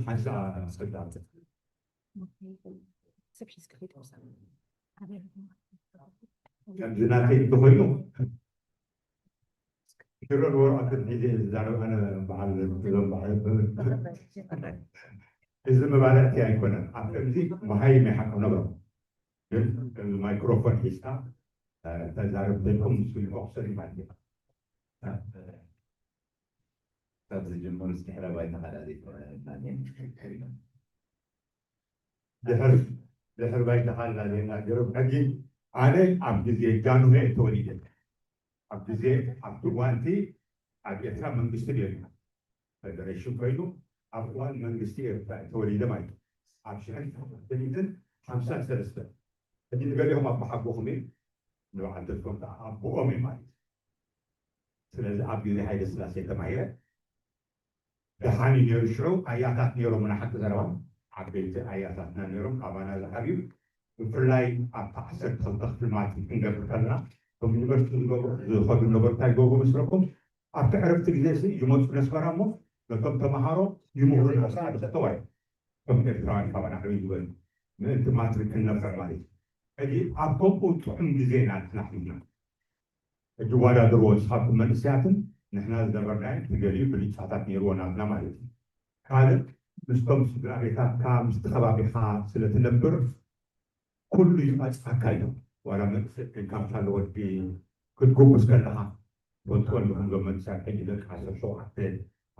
ሓንሳ ኣስረዳእ። ከምዚ ናተይ እንተኾይኑ ሽረን ወረቐትን ሒዘ እየ ዝዛረብ። ኣነ በዓል እዞም በዓል እዚ መባልዕቲ ኣይኮነን። ኣብ ከምዚ መሃይም ይሓቅ ነብሮ ግን ከምዚ ማይክሮፎን ሒዝካ ተዛረብ ደልኩም ንሱ ይቆቕሰል ማለት እዩ። ካብ ዝጅምር እስኪ ሕረ ባይታ ካልኣት ዘይኮነ ድሕር ድሕር ባይታ ካልኣት ዘይናገርም ሕጂ ኣነ ኣብ ግዜ ጃንሆ ተወሊደ። ኣብ ግዜ ኣብቲ እዋንቲ ኣብ ኤርትራ መንግስቲ ነይሩ ፈደሬሽን ኮይኑ ኣብ እዋን መንግስቲ ኤርትራ ተወሊደ ማለት ኣብ ሽሕን ሓምሳን ሰለስተን ሕጂ ንገሊኦም ኣቦሓጎኹም እዩ ንበዓል ተስፎም ከዓ ኣቦኦም እዩ ማለት ስለዚ ኣብ ግዜ ሃይለ ስላሴ ተማሂረ ደሓን እዩ ነይሩ ሽዑ ኣያታት ነይሮም ንሓቂ ዘረባ ዓበይቲ ኣያታትና ነይሮም ካባና ዝዓብዩ ብፍላይ ኣብቲ ዓሰርተ ክልተ ክፍሊ ማትሪክ ክንገብር ከለና እቶም ዩኒቨርሲቲ ዝኸዱ ነበሩ እንታይ ይገብሩ መስለኩም ኣብቲ ዕረፍቲ ግዜ ይመፁ ነስመራ እሞ ነቶም ተምሃሮ ይምህሩ ነበሩ ሓደ ክልተ ዋይ ከም ኤርትራውያን ካባና ዕብይ ዝበሉ ምእንቲ ማትሪክ ክንነፍዕ ማለት እዩ ሕጂ ኣብ ከምኡ ጥዑም ግዜ ኢና ንሕና ሕልና እጅዋዳድርዎ ዝሃብኩም መንእሰያትን ንሕና ዝነበርናዮ ትገሊኡ ብልጫታት ነይርዎ ናትና ማለት እዩ። ካልእ ምስቶም ስድራ ቤታትካ ምስቲ ከባቢኻ ስለ ትነብር ኩሉ ይመፅኣካ እዩ። ዋላ መንእሰይ ኮይንካ ምስ ኣሎ ወዲ ክትጉብዝ ከለኻ ትፈልጥዎ ኣለኹም ዞም መንእሰያት ሕጂ ደቂ ዓሰርተ ሸውዓተ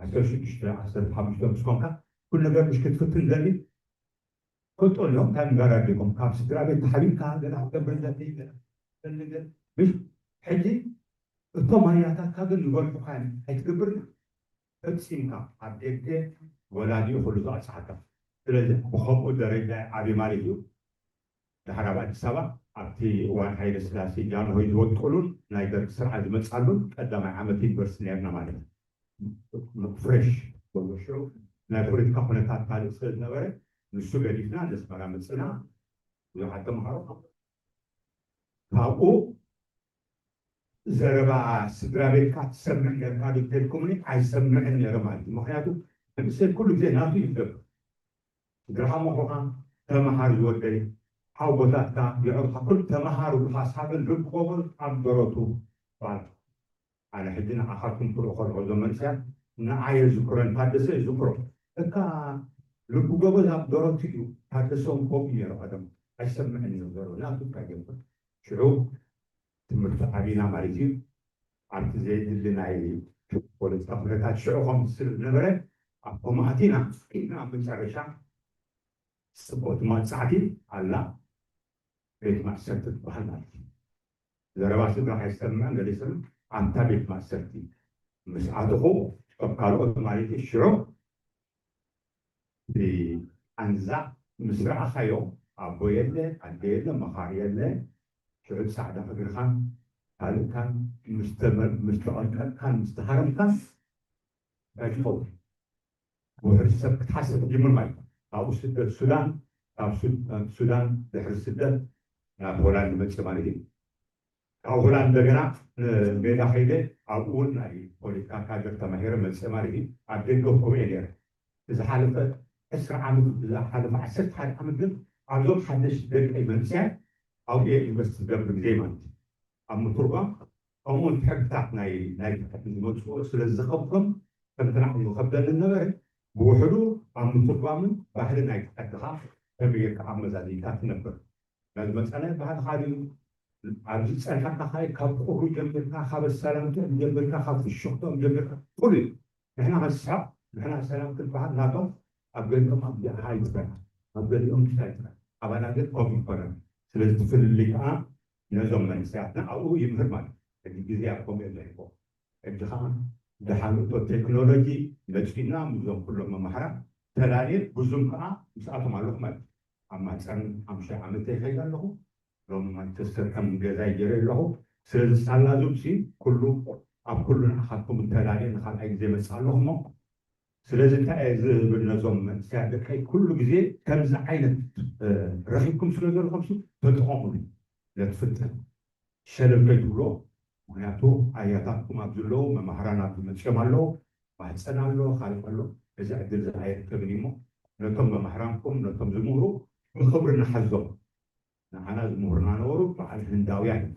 ዓሰርተ ሽዱሽተ ዓሰርተ ሓሙሽተ ምስ ኮንካ ኩሉ ነገር ምሽ ክትፍትን ደሊ ፈልጦ ኣለኹም እንታይ ምጋር ኣድሊኩም ካብ ስድራ ቤት ተሓቢእካ ገለ ክትገብር ዘድሊ ገለ ገለ ገለ ምሽ ሕጂ እቶም ኣያታትካ ግን ዝበልሑካ እዮም ኣይትገብርን ፈጺምካ ኣብ ደገ ወላዲኡ ኩሉ ዝቐጽዓካ ስለዚ ብኸምኡ ደረጃ ዓብዩ ማለት እዩ ድሓር ኣብ ኣዲስ ኣበባ ኣብቲ እዋን ሃይለ ስላሴ ጃንሆይ ዝወድቀሉን ናይ ደርግ ስርዓት ዝመጻሉን ቀዳማይ ዓመት ዩኒቨርሲቲ ነርና ማለት እዩ ፍሬሽ ሽዑ ናይ ፖለቲካ ኩነታት ካልእ ስለ ዝነበረ ንሱ ገዲፍና ነስመራ መፅና ብዙሓት ተምሃሮ ካብኡ ዘረባ ስድራ ቤትካ ትሰምዕ ነርካ ዶ ተልኩምኒ ኣይሰምዕን ነረ ማለት እዩ ምክንያቱ መንእሰይ ኩሉ ግዜ ናቱ እዩ ዝገብር ስድራኻ መኹኻ ተምሃር ዝወደይ ሓው ቦታትካ የዕሩኻ ኩሉ ተምሃሩ ኢልካ ሳብን ልቆቦን ኣብ ደረቱ ባል ኣነ ሕጂ ንዓኻትኩም ክርኢ ከለኹ እዞም መንእሰያት ንዓየ ዝክሮን ታደሰ ዝክሮ እካ ልቡ ጎበዝ ኣብ ደረቱ እዩ ታደሰ እውን ከምኡ ነይሩ ቀደም ኣይሰምዕን እዩ ዘረቡ ናቱ እንታይ ገብር ሽዑ ትምህርቲ ዓቢና ማለት እዩ ኣብቲ ዘየድሊ ናይ ፖለቲካ ኩነታት ሽዑ ከም ስለ ዝነበረ ኣብ ከምኣቲና ኢና ኣብ መጨረሻ ፅቡቅ መቅፃዕቲ ኣላ ቤት ማእሰርቲ ትበሃል ማለት እዩ ዘረባ ስድራ ኣይሰምዕን ገሊስም ኣንታ ቤት ማእሰርቲ ምስ ኣተኹ ካብ ካልኦት ማለት እዩ ሽዑ ኣንዛ ምስ ረኣኻዮ ኣቦ የለ ኣደ የለ መኻሪ የለ ሽዑ ፃዕዳ እግርኻን ካልእካን ምስ ተቐንቀጥካን ምስ ተሃረምካን እንታይ ትኸውን ውሕድ ሰብ ክትሓስብ ትጅምር ማለት ካብኡ ስደት ሱዳን ካብ ሱዳን ድሕሪ ስደት ናብ ሆላንድ መፅእ ማለት እዩ ካብ ሆላንድ እንደገና ሜዳ ከይደ ኣብኡ እውን ናይ ፖለቲካ ካድር ተማሂረ መፅእ ማለት እዩ ኣብ ደገ ኮበየ ነረ ዝሓለፈ ዕስራ ዓመት ዝሓለፈ ዓሰርተ ሓደ ዓመት ግን ኣብዞም ሓደሽ ደቀይ መንፅያ ኣብኡ ኢንቨስት ዝገብር ግዜ ማለት እዩ ኣብ ምትርጓም ከምኡውን ሕግታት ናይ ናይ ዝመፅኡ ስለ ዝኸብሮም ከምቲ ንዓይ ዝኸብደኒ ነበረ ብውሕዱ ኣብ ምትርጓምን ባህሊ ናይ ዓድኻ ከመይ ጌርካ ኣመዛዚንካ ትነብር ናይ ዝመፀና ባህልኻ ድዩ ኣብዚ ዝፀንሐካ ካይ ካብ ቁሩ ጀሚርካ ካብ ኣሰላምትኦም ጀሚርካ ካብ ፍሽኽትኦም ጀሚርካ ኩሉ እዩ ንሕና ከስሓቕ ንሕና ሰላም ክትበሃል ናቶም ኣብ ገሊኦም ኣብ ዲኻ ይትረፍ ኣብ ገሊኦም ክስታ ይትረፍ ኣባና ግን ከምኡ ይኮነን ስለዚ ትፍልልይ ከዓ ነዞም መንእሰያትና ኣብኡ ይምህር ማለት ሕጂ ግዜ ኣብ ከምኡ እዮም ዘሕልፎ ሕጂ ከዓ ደሓን እቶ ቴክኖሎጂ መፂና ምስዞም ኩሎም መማህራን ተላልየ ብዙም ከዓ ምስኣቶም ኣለኹ ማለት ኣብ ማፀን ሓሙሽተ ዓመተ ይኸይድ ኣለኹ ሎም ማንቸስተር ከም ገዛይ ገይረ ኣለኹ ስለዚ ሳላ ዙም ሲ ኩሉ ኣብ ኩሉ ንዓኻትኩም ተላልየ ንካልኣይ ግዜ መፅእ ኣለኹ እሞ ስለዚ እንታይ እየ ዝብል ነዞም መንእሰያት ደቀይ ኩሉ ግዜ ከምዚ ዓይነት ረኺብኩም ስለ ዘለኹም ተጠቐሙሉ ነቲ ፍልጠት ሸለል ከይትብሎ ምክንያቱ ኣያታትኩም ኣብ ዝለዉ መማህራን ኣብ ዝመፅኦም ኣለዉ ማህፀን ኣሎ፣ ካልእ ኣሎ። እዚ ዕድል እዚ ኣይርከብን እዩ እሞ ነቶም መማህራንኩም፣ ነቶም ዝምህሩ ብኽብሪ ንሓዞም። ንዓና ዝምህሩና ነበሩ በዓል ህንዳውያን እዮም።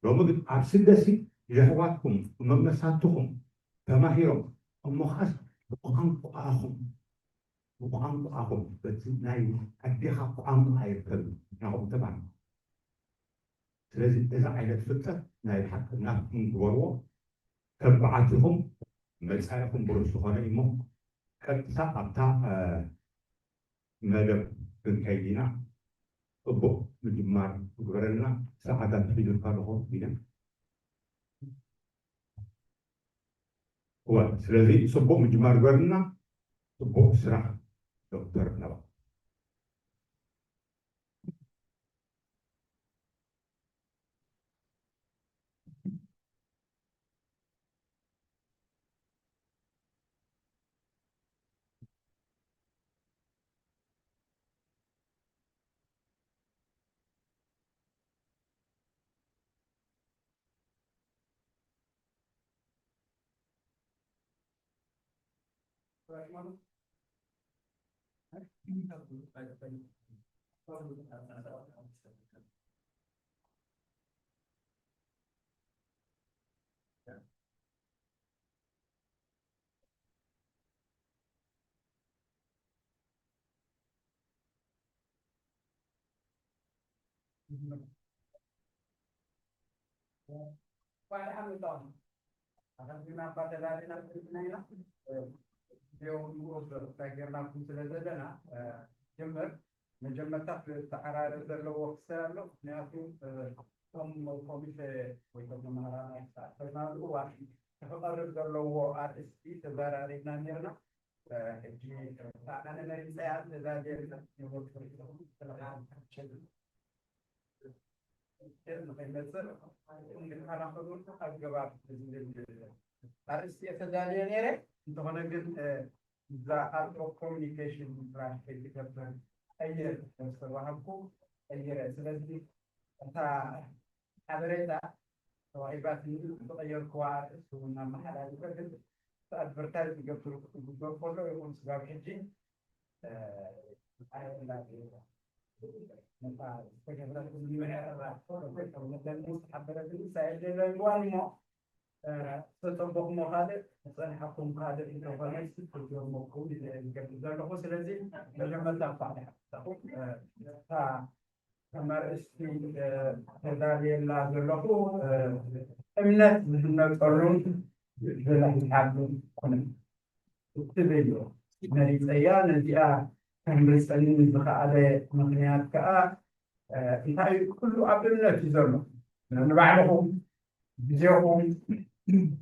ሎሚ ግን ኣብ ስደትሲ የሕዋትኩም መመሳትኹም ተማሂሮም እሞ ኸዓስ ብቋንቋኹም ብቋንቋኹም በቲ ናይ ኣዴኻ ቋንቋ ኣይርከብን ናኹም ተማሂሩ። ስለዚ እዚ ዓይነት ፍልጠት ናይ ብሓቂ ናትኩም ግበርዎ። ተባዓት ኢኹም፣ መጻኢኹም ብሩህ ዝኾነ እሞ ቀጥታ ኣብታ መደብ ክንከይድ ኢና። ጽቡቕ ምጅማር ይግበረልና። ሰዓታት ሒዙልካ ኣለኹ ቢነ። እወ፣ ስለዚ ጽቡቕ ምጅማር ይግበረልና። ጽቡቕ ስራሕ ዶክተር ነባ። እንኳዕ ደሓን መጻኹም። ኣኸዚና እኳ ተላሊና ፍልጥና ኢና። እ፣ ቪድዮ ንኡስ ተጌርናኩም ስለ ዘለና፣ እ፣ ጀምር። መጀመርታ ክተዓራረብ ዘለዎ ክስተር ኣሎ። ምኽንያቱ፣ እ፣ እቶም ኮሚቴ ወይ እቶም መምህራን ኣይተሳተፍናሉ እዋን ክቐርብ ዘለዎ ኣርእስቲ ተዘራሪብና ነይርና። እ፣ ሕጂ፣ እ፣ ኣነ መሪጸያ ተዛዚርና ንወርቂ ንኸይመጽእ ክንከላኸሉ ኣገባብ ዝብል ኣርእስቲ እየ ተዳልየ ነይረ። እንተኾነ ግን፣ እ፣ እዛ ኣርት ኦፍ ኮሚኒኬሽን ጥራሕ ከይትገብር ቀይር ዝተባሃልኩ ቀይረ። ስለዚ እታ ሓበሬታ ተዋሂባትኒ ዝቐየርኩዋ ኣርእስቲ እውን ኣመሓላሊፈ፣ ግን እቲ ኣድቨርታይዝ ዝገብር ክግበር ከሎ ይኹን ስጋብ ሕጂ፣ እ፣ ኣየላ ነታ ዝተገብረትኒ ምዕራፍ ዝተሓበረትኒ ሳይድ ለይዋን እሞ፣ እ፣ ዝተጸበኹሞ ካልእ፣ ዝጸንሐኩም ካልእ እንተኾነ፣ እስኪ ክትገርመኩም ኢለ ዝገብር ዘለኹ። ስለዚ መጀመርታ እንኳዕ ደሓን መጻኹም። እ፣ እታ ከም ኣርእስቲ፣ እ፣ ተዳልየላ ዘለኹ፣ እ፣ እምነት ዝህነጸሉን ዝልሕልሓሉን ኩነ እትብል መሪጸያ። ነዚኣ ከምርጸኒ ዝኸኣለ ምኽንያት ከኣ፣ እ፣ እንታይ እዩ? ኩሉ ኣብ እምነት እዩ ዘሎ። ንባዕልኹም፣ ግዜኹም፣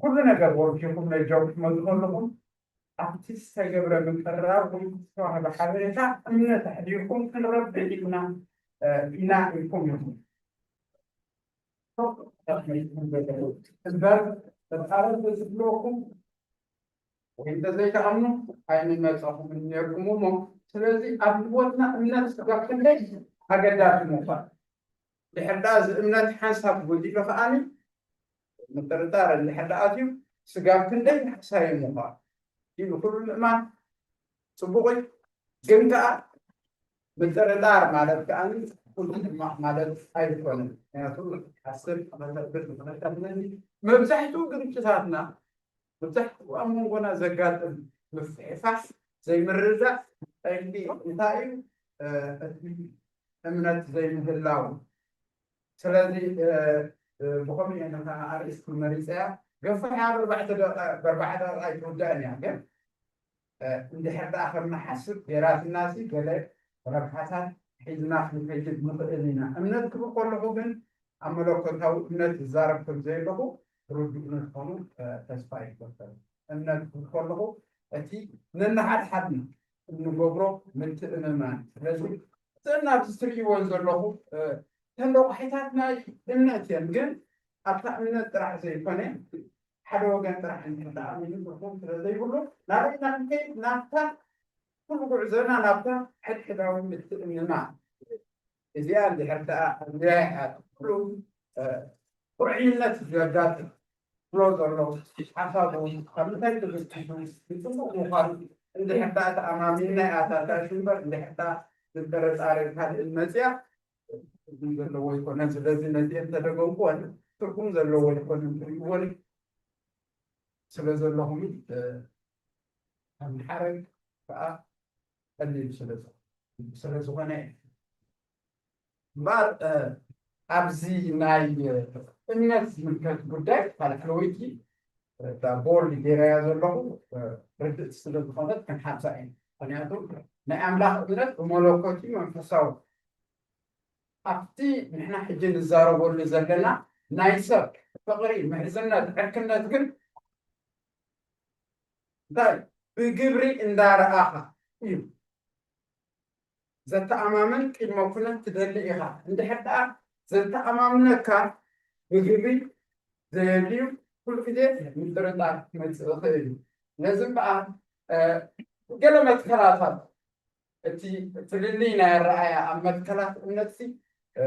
ኩሉ ነገር ወርኪኹም ነጃኹም ትመጹ ከለኹም ኣብቲ ዝተገብረ ምቅርራብ ወይ ዝተዋህበ ሓበሬታ እምነት ኣሕዲርኩም ክንረብሕ ኢልና፣ እ፣ ኢና ኢልኩም ኢኹም። እምበር፣ ተጻረር ዝብለኩም ወይ እንተዘይትኣምኑ ኣይምመጻኹምን ነይርኩም እሞ፣ ስለዚ ኣብ ህይወትና እምነት ስጋብ ክንደይ ኣገዳሲ ምዃን፣ ድሕር ደኣ እዚ እምነት ሓንሳብ ጎዲሉ ከኣኒ ምጥርጣር እንድሕር ደኣ ኣትዩ ስጋብ ክንደይ ሓሳዊ ምዃን ኢሉ ኩሉ ምእማን ጽቡቕ እዩ። ግን ከኣ ምጥርጣር ማለት ከኣ ኩሉ ሕማቕ ማለት ኣይኮነን። ምክንያቱ ሓስብ መተብር መተብር መብዛሕትኡ ግርጭታትና፣ መብዛሕትኡ ኣብ መንጎና ዘጋጥም ምፍሕፋሕ፣ ዘይምርዳእ ቀንዲ እንታይ እዩ? እ፣ እቲ እምነት ዘይምህላው። ስለዚ፣ እ፣ እ፣ ብኸምኡ እየ ነታ ኣርእስቲ መሪጸያ። ገፊሓ ብኣርባዕተ ደቂቃ፣ ብኣርባዕተ ደቂቃ ኣይትውዳእን እያ። ግን፣ እ፣ እንድሕር ደኣ ከም ንሓስብ ጌራትናሲ ገለ ረብሓታት ሒዝና ክንከይድ ንኽእል ኢና። እምነት ክብል ከለኹ ግን ኣብ መለኮታዊ እምነት ዝዛረብ ከም ዘየለኹ ርዱእ ንክኾኑ፣ እ፣ ተስፋ ይገብር። እምነት ክብል ከለኹ እቲ ነንሓድሓድና እንገብሮ ምትእምማን። ስለዚ እተን ኣብዚ ትርእይወን ዘለኹ፣ እ፣ እተን ረቋሒታት ናይ እምነት እየን፣ ግን ኣብታ እምነት ጥራሕ ዘይኮነ ሓደ ወገን ጥራሕ እንተኣሚኑ ትርጉም ስለ ዘይብሉ ናበይና ክንከይድ ናብታ ኩሉ ጉዕዞና ናብታ ሕድሕዳዊ ምትእምማን እዚኣ እንድሕር ደኣ ኣብዚኣ እያ ኩሉ፣ እ፣ ቁርዕይነት ዘጋጥም። ዝብሎ ዘሎ ሓሳቡ ካብ ምንታይ ዝብትሑ ንፅቡቕ ምዃኑ እንድሕር ደኣ ተኣማሚንና እያ እታ ዳሽ እምበር፣ እንድሕር ደኣ ንጥርጣሬ ካልእ መፅያ ትርጉም ዘለዎ ኣይኮነን። ስለዚ ነዚአን ተደገምኩወን ትርጉም ዘለዎ ኣይኮነን ትብልዎን ስለ ዘለኹም፣ እ፣ ከም ሓረግ ከዓ ቀሊል ስለ ዝኾነ፣ ስለ ዝኾነ እዩ። እምበኣር፣ እ፣ ኣብዚ ናይ፣ እ፣ እምነት ዝምልከት ጉዳይ ካልእ ለወይቲ፣ እ፣ እታ ቦልድ ገይረያ ዘለኹ፣ እ፣ ርድእቲ ስለ ዝኾነት ክንሓብሳ እዩ። ምኽንያቱ ናይ ኣምላኽ እምነት ብመለኮት እዩ መንፈሳዊ። ኣብቲ ንሕና ሕጂ ንዛረበሉ ዘለና ናይ ሰብ ፍቕሪ፣ ምሕዝነት፣ ዕርክነት ግን እንታይ ብግብሪ እንዳረኣኻ እዩ። ዘተኣማምን ቅድመ ኩነት ትደሊ ኢኻ። እንድሕር ደኣ ዘተኣማምነካ ብግብሪ ዘየድልዩ ኩሉ ግዜ ምጥርጣር ክመጽእ ይኽእል እዩ። ነዚ እምበኣር፣ እ፣ ገለ መትከላት ኣሎ። እቲ ፍልልይ ናይ ኣረኣእያ ኣብ መትከላት እምነትሲ፣ እ፣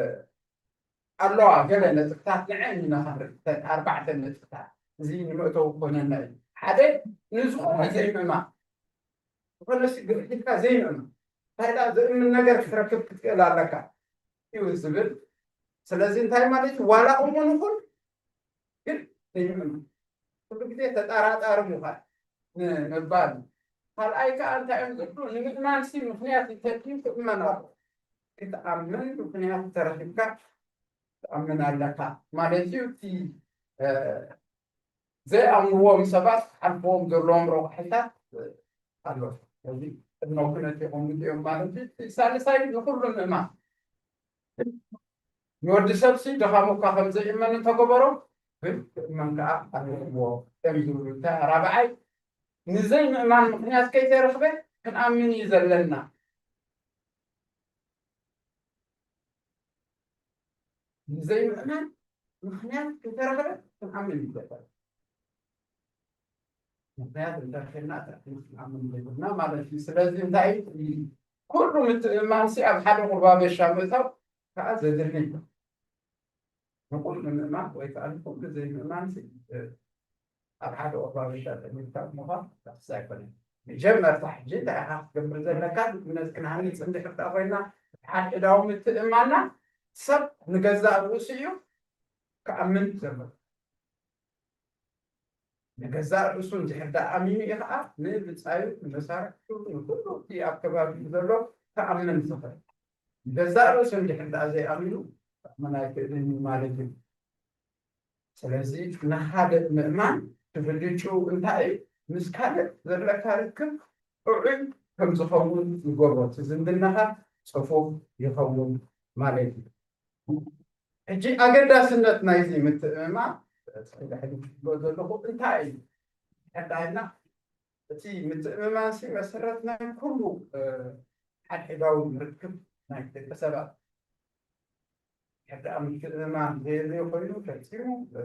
ኣለዋ ገለ ነጥብታት ንዐን ኢና ክንርኢ፣ እተን ኣርባዕተ ነጥብታት። እዚ ንመእተዊ ክኾነና እዩ። ሓደ፣ ንዝኾነ ዘይምእማን። ዝኾነ ሽግር ሒዝካ ዘይምእማን። እንታይ ደኣ ዘእምን ነገር ክትረክብ ክትክእል ኣለካ እዩ ዝብል። ስለዚ እንታይ ማለት እዩ? ዋላ እሙን ይኹን ግን ዘይምእማን። ኩሉ ግዜ ተጠራጣሪ ምዃን ን-፣ ምባል። ካልኣይ ከኣ እንታይ እዮም ዝብሉ? ንምእማንሲ ምኽንያት እንተድልዩ ክእመን ኣሎ። ክትኣምን ምኽንያት ተረኺብካ ትኣምን ኣለካ ማለት እዩ። እቲ፣ እ፣ ዘይኣምንዎም ሰባት ሓልፍዎም ዘለዎም ረቑሒታት ኣሎ። እዚ ቅድመ ኩነት የቐምጡ እዮም ማለት እዩ። እቲ ሳልሳይ ንኹሉ ምእማን። ንወዲ ሰብሲ ድኻሙ እኳ ከም ዘይእመን እንተገበሮ፣ ግን ክእመን ከኣ ኣለዎ እዮም ዝብሉ። እንታይ ራብዓይ ንዘይምእማን ምኽንያት ከይተረኽበ ክንኣምን እዩ ዘለና። ንዘይምእማን ምኽንያት ከይተረኽበ ክንኣምን ይግበር። ምኽንያት እንተረኺብና ጥራሕ ክንኣምን ዘይብልና ማለት እዩ። ስለዚ እንታይ እዩ? ኩሉ ምትእምማንሲ ኣብ ሓደ ቁርባበሻ ምእታው ከዓ ዘድሊ እዩ። ንኹሉ ምእማን ወይ ከዓ ንኹሉ ዘይምእማንሲ፣ እ፣ ኣብ ሓደ ቁርባበሻ ጠሚርካ ምዃን ዳሕሳ ኣይኮነን። መጀመርታ ሕጂ እንታይ ኢኻ ክትገብር ዘለካ? እምነት ክንሃንፅ እንድሕር ደኣ ኮይና፣ ሓድሕዳዊ ምትእምማንና ሰብ ንገዛእ ርእሱ እዩ ክኣምን ዘለዎ። ንገዛእ ርእሱ እንድሕር ደኣ ኣሚኑ እዩ ኸዓ ንብጻዩ፣ ንመሳርሕቱ፣ ንኹሉ እቲ ኣብ ከባቢኡ ዘሎ ክኣምን ዝኽእል። ንገዛእ ርእሱ እንድሕር ደኣ ዘይኣሚኑ ክኣምን ኣይክእልን እዩ ማለት እዩ። ስለዚ ንሓደ ምእማን እቲ ብልጭኡ እንታይ እዩ? ምስ ካልእ ዘለካ ርክብ ጥዑይ ከም ዝኸውን ይገብሮ። እቲ ዝምድናኻ ጽፉፍ ይኸውን ማለት እዩ። ሕጂ ኣገዳስነት ናይዚ ምትእምማን፣ ሕጂ ክብሎ ዘለኹ እንታይ እዩ? ሕዳይና እቲ ምትእምማንሲ መሰረት ናይ ኩሉ፣ እ፣ ሓድሕዳዊ ርክብ ናይ ደቂ ሰባት። ሕዳኣ ምትእምማን ዘየድልዮ ኮይኑ ፈጺሙ፣ እ፣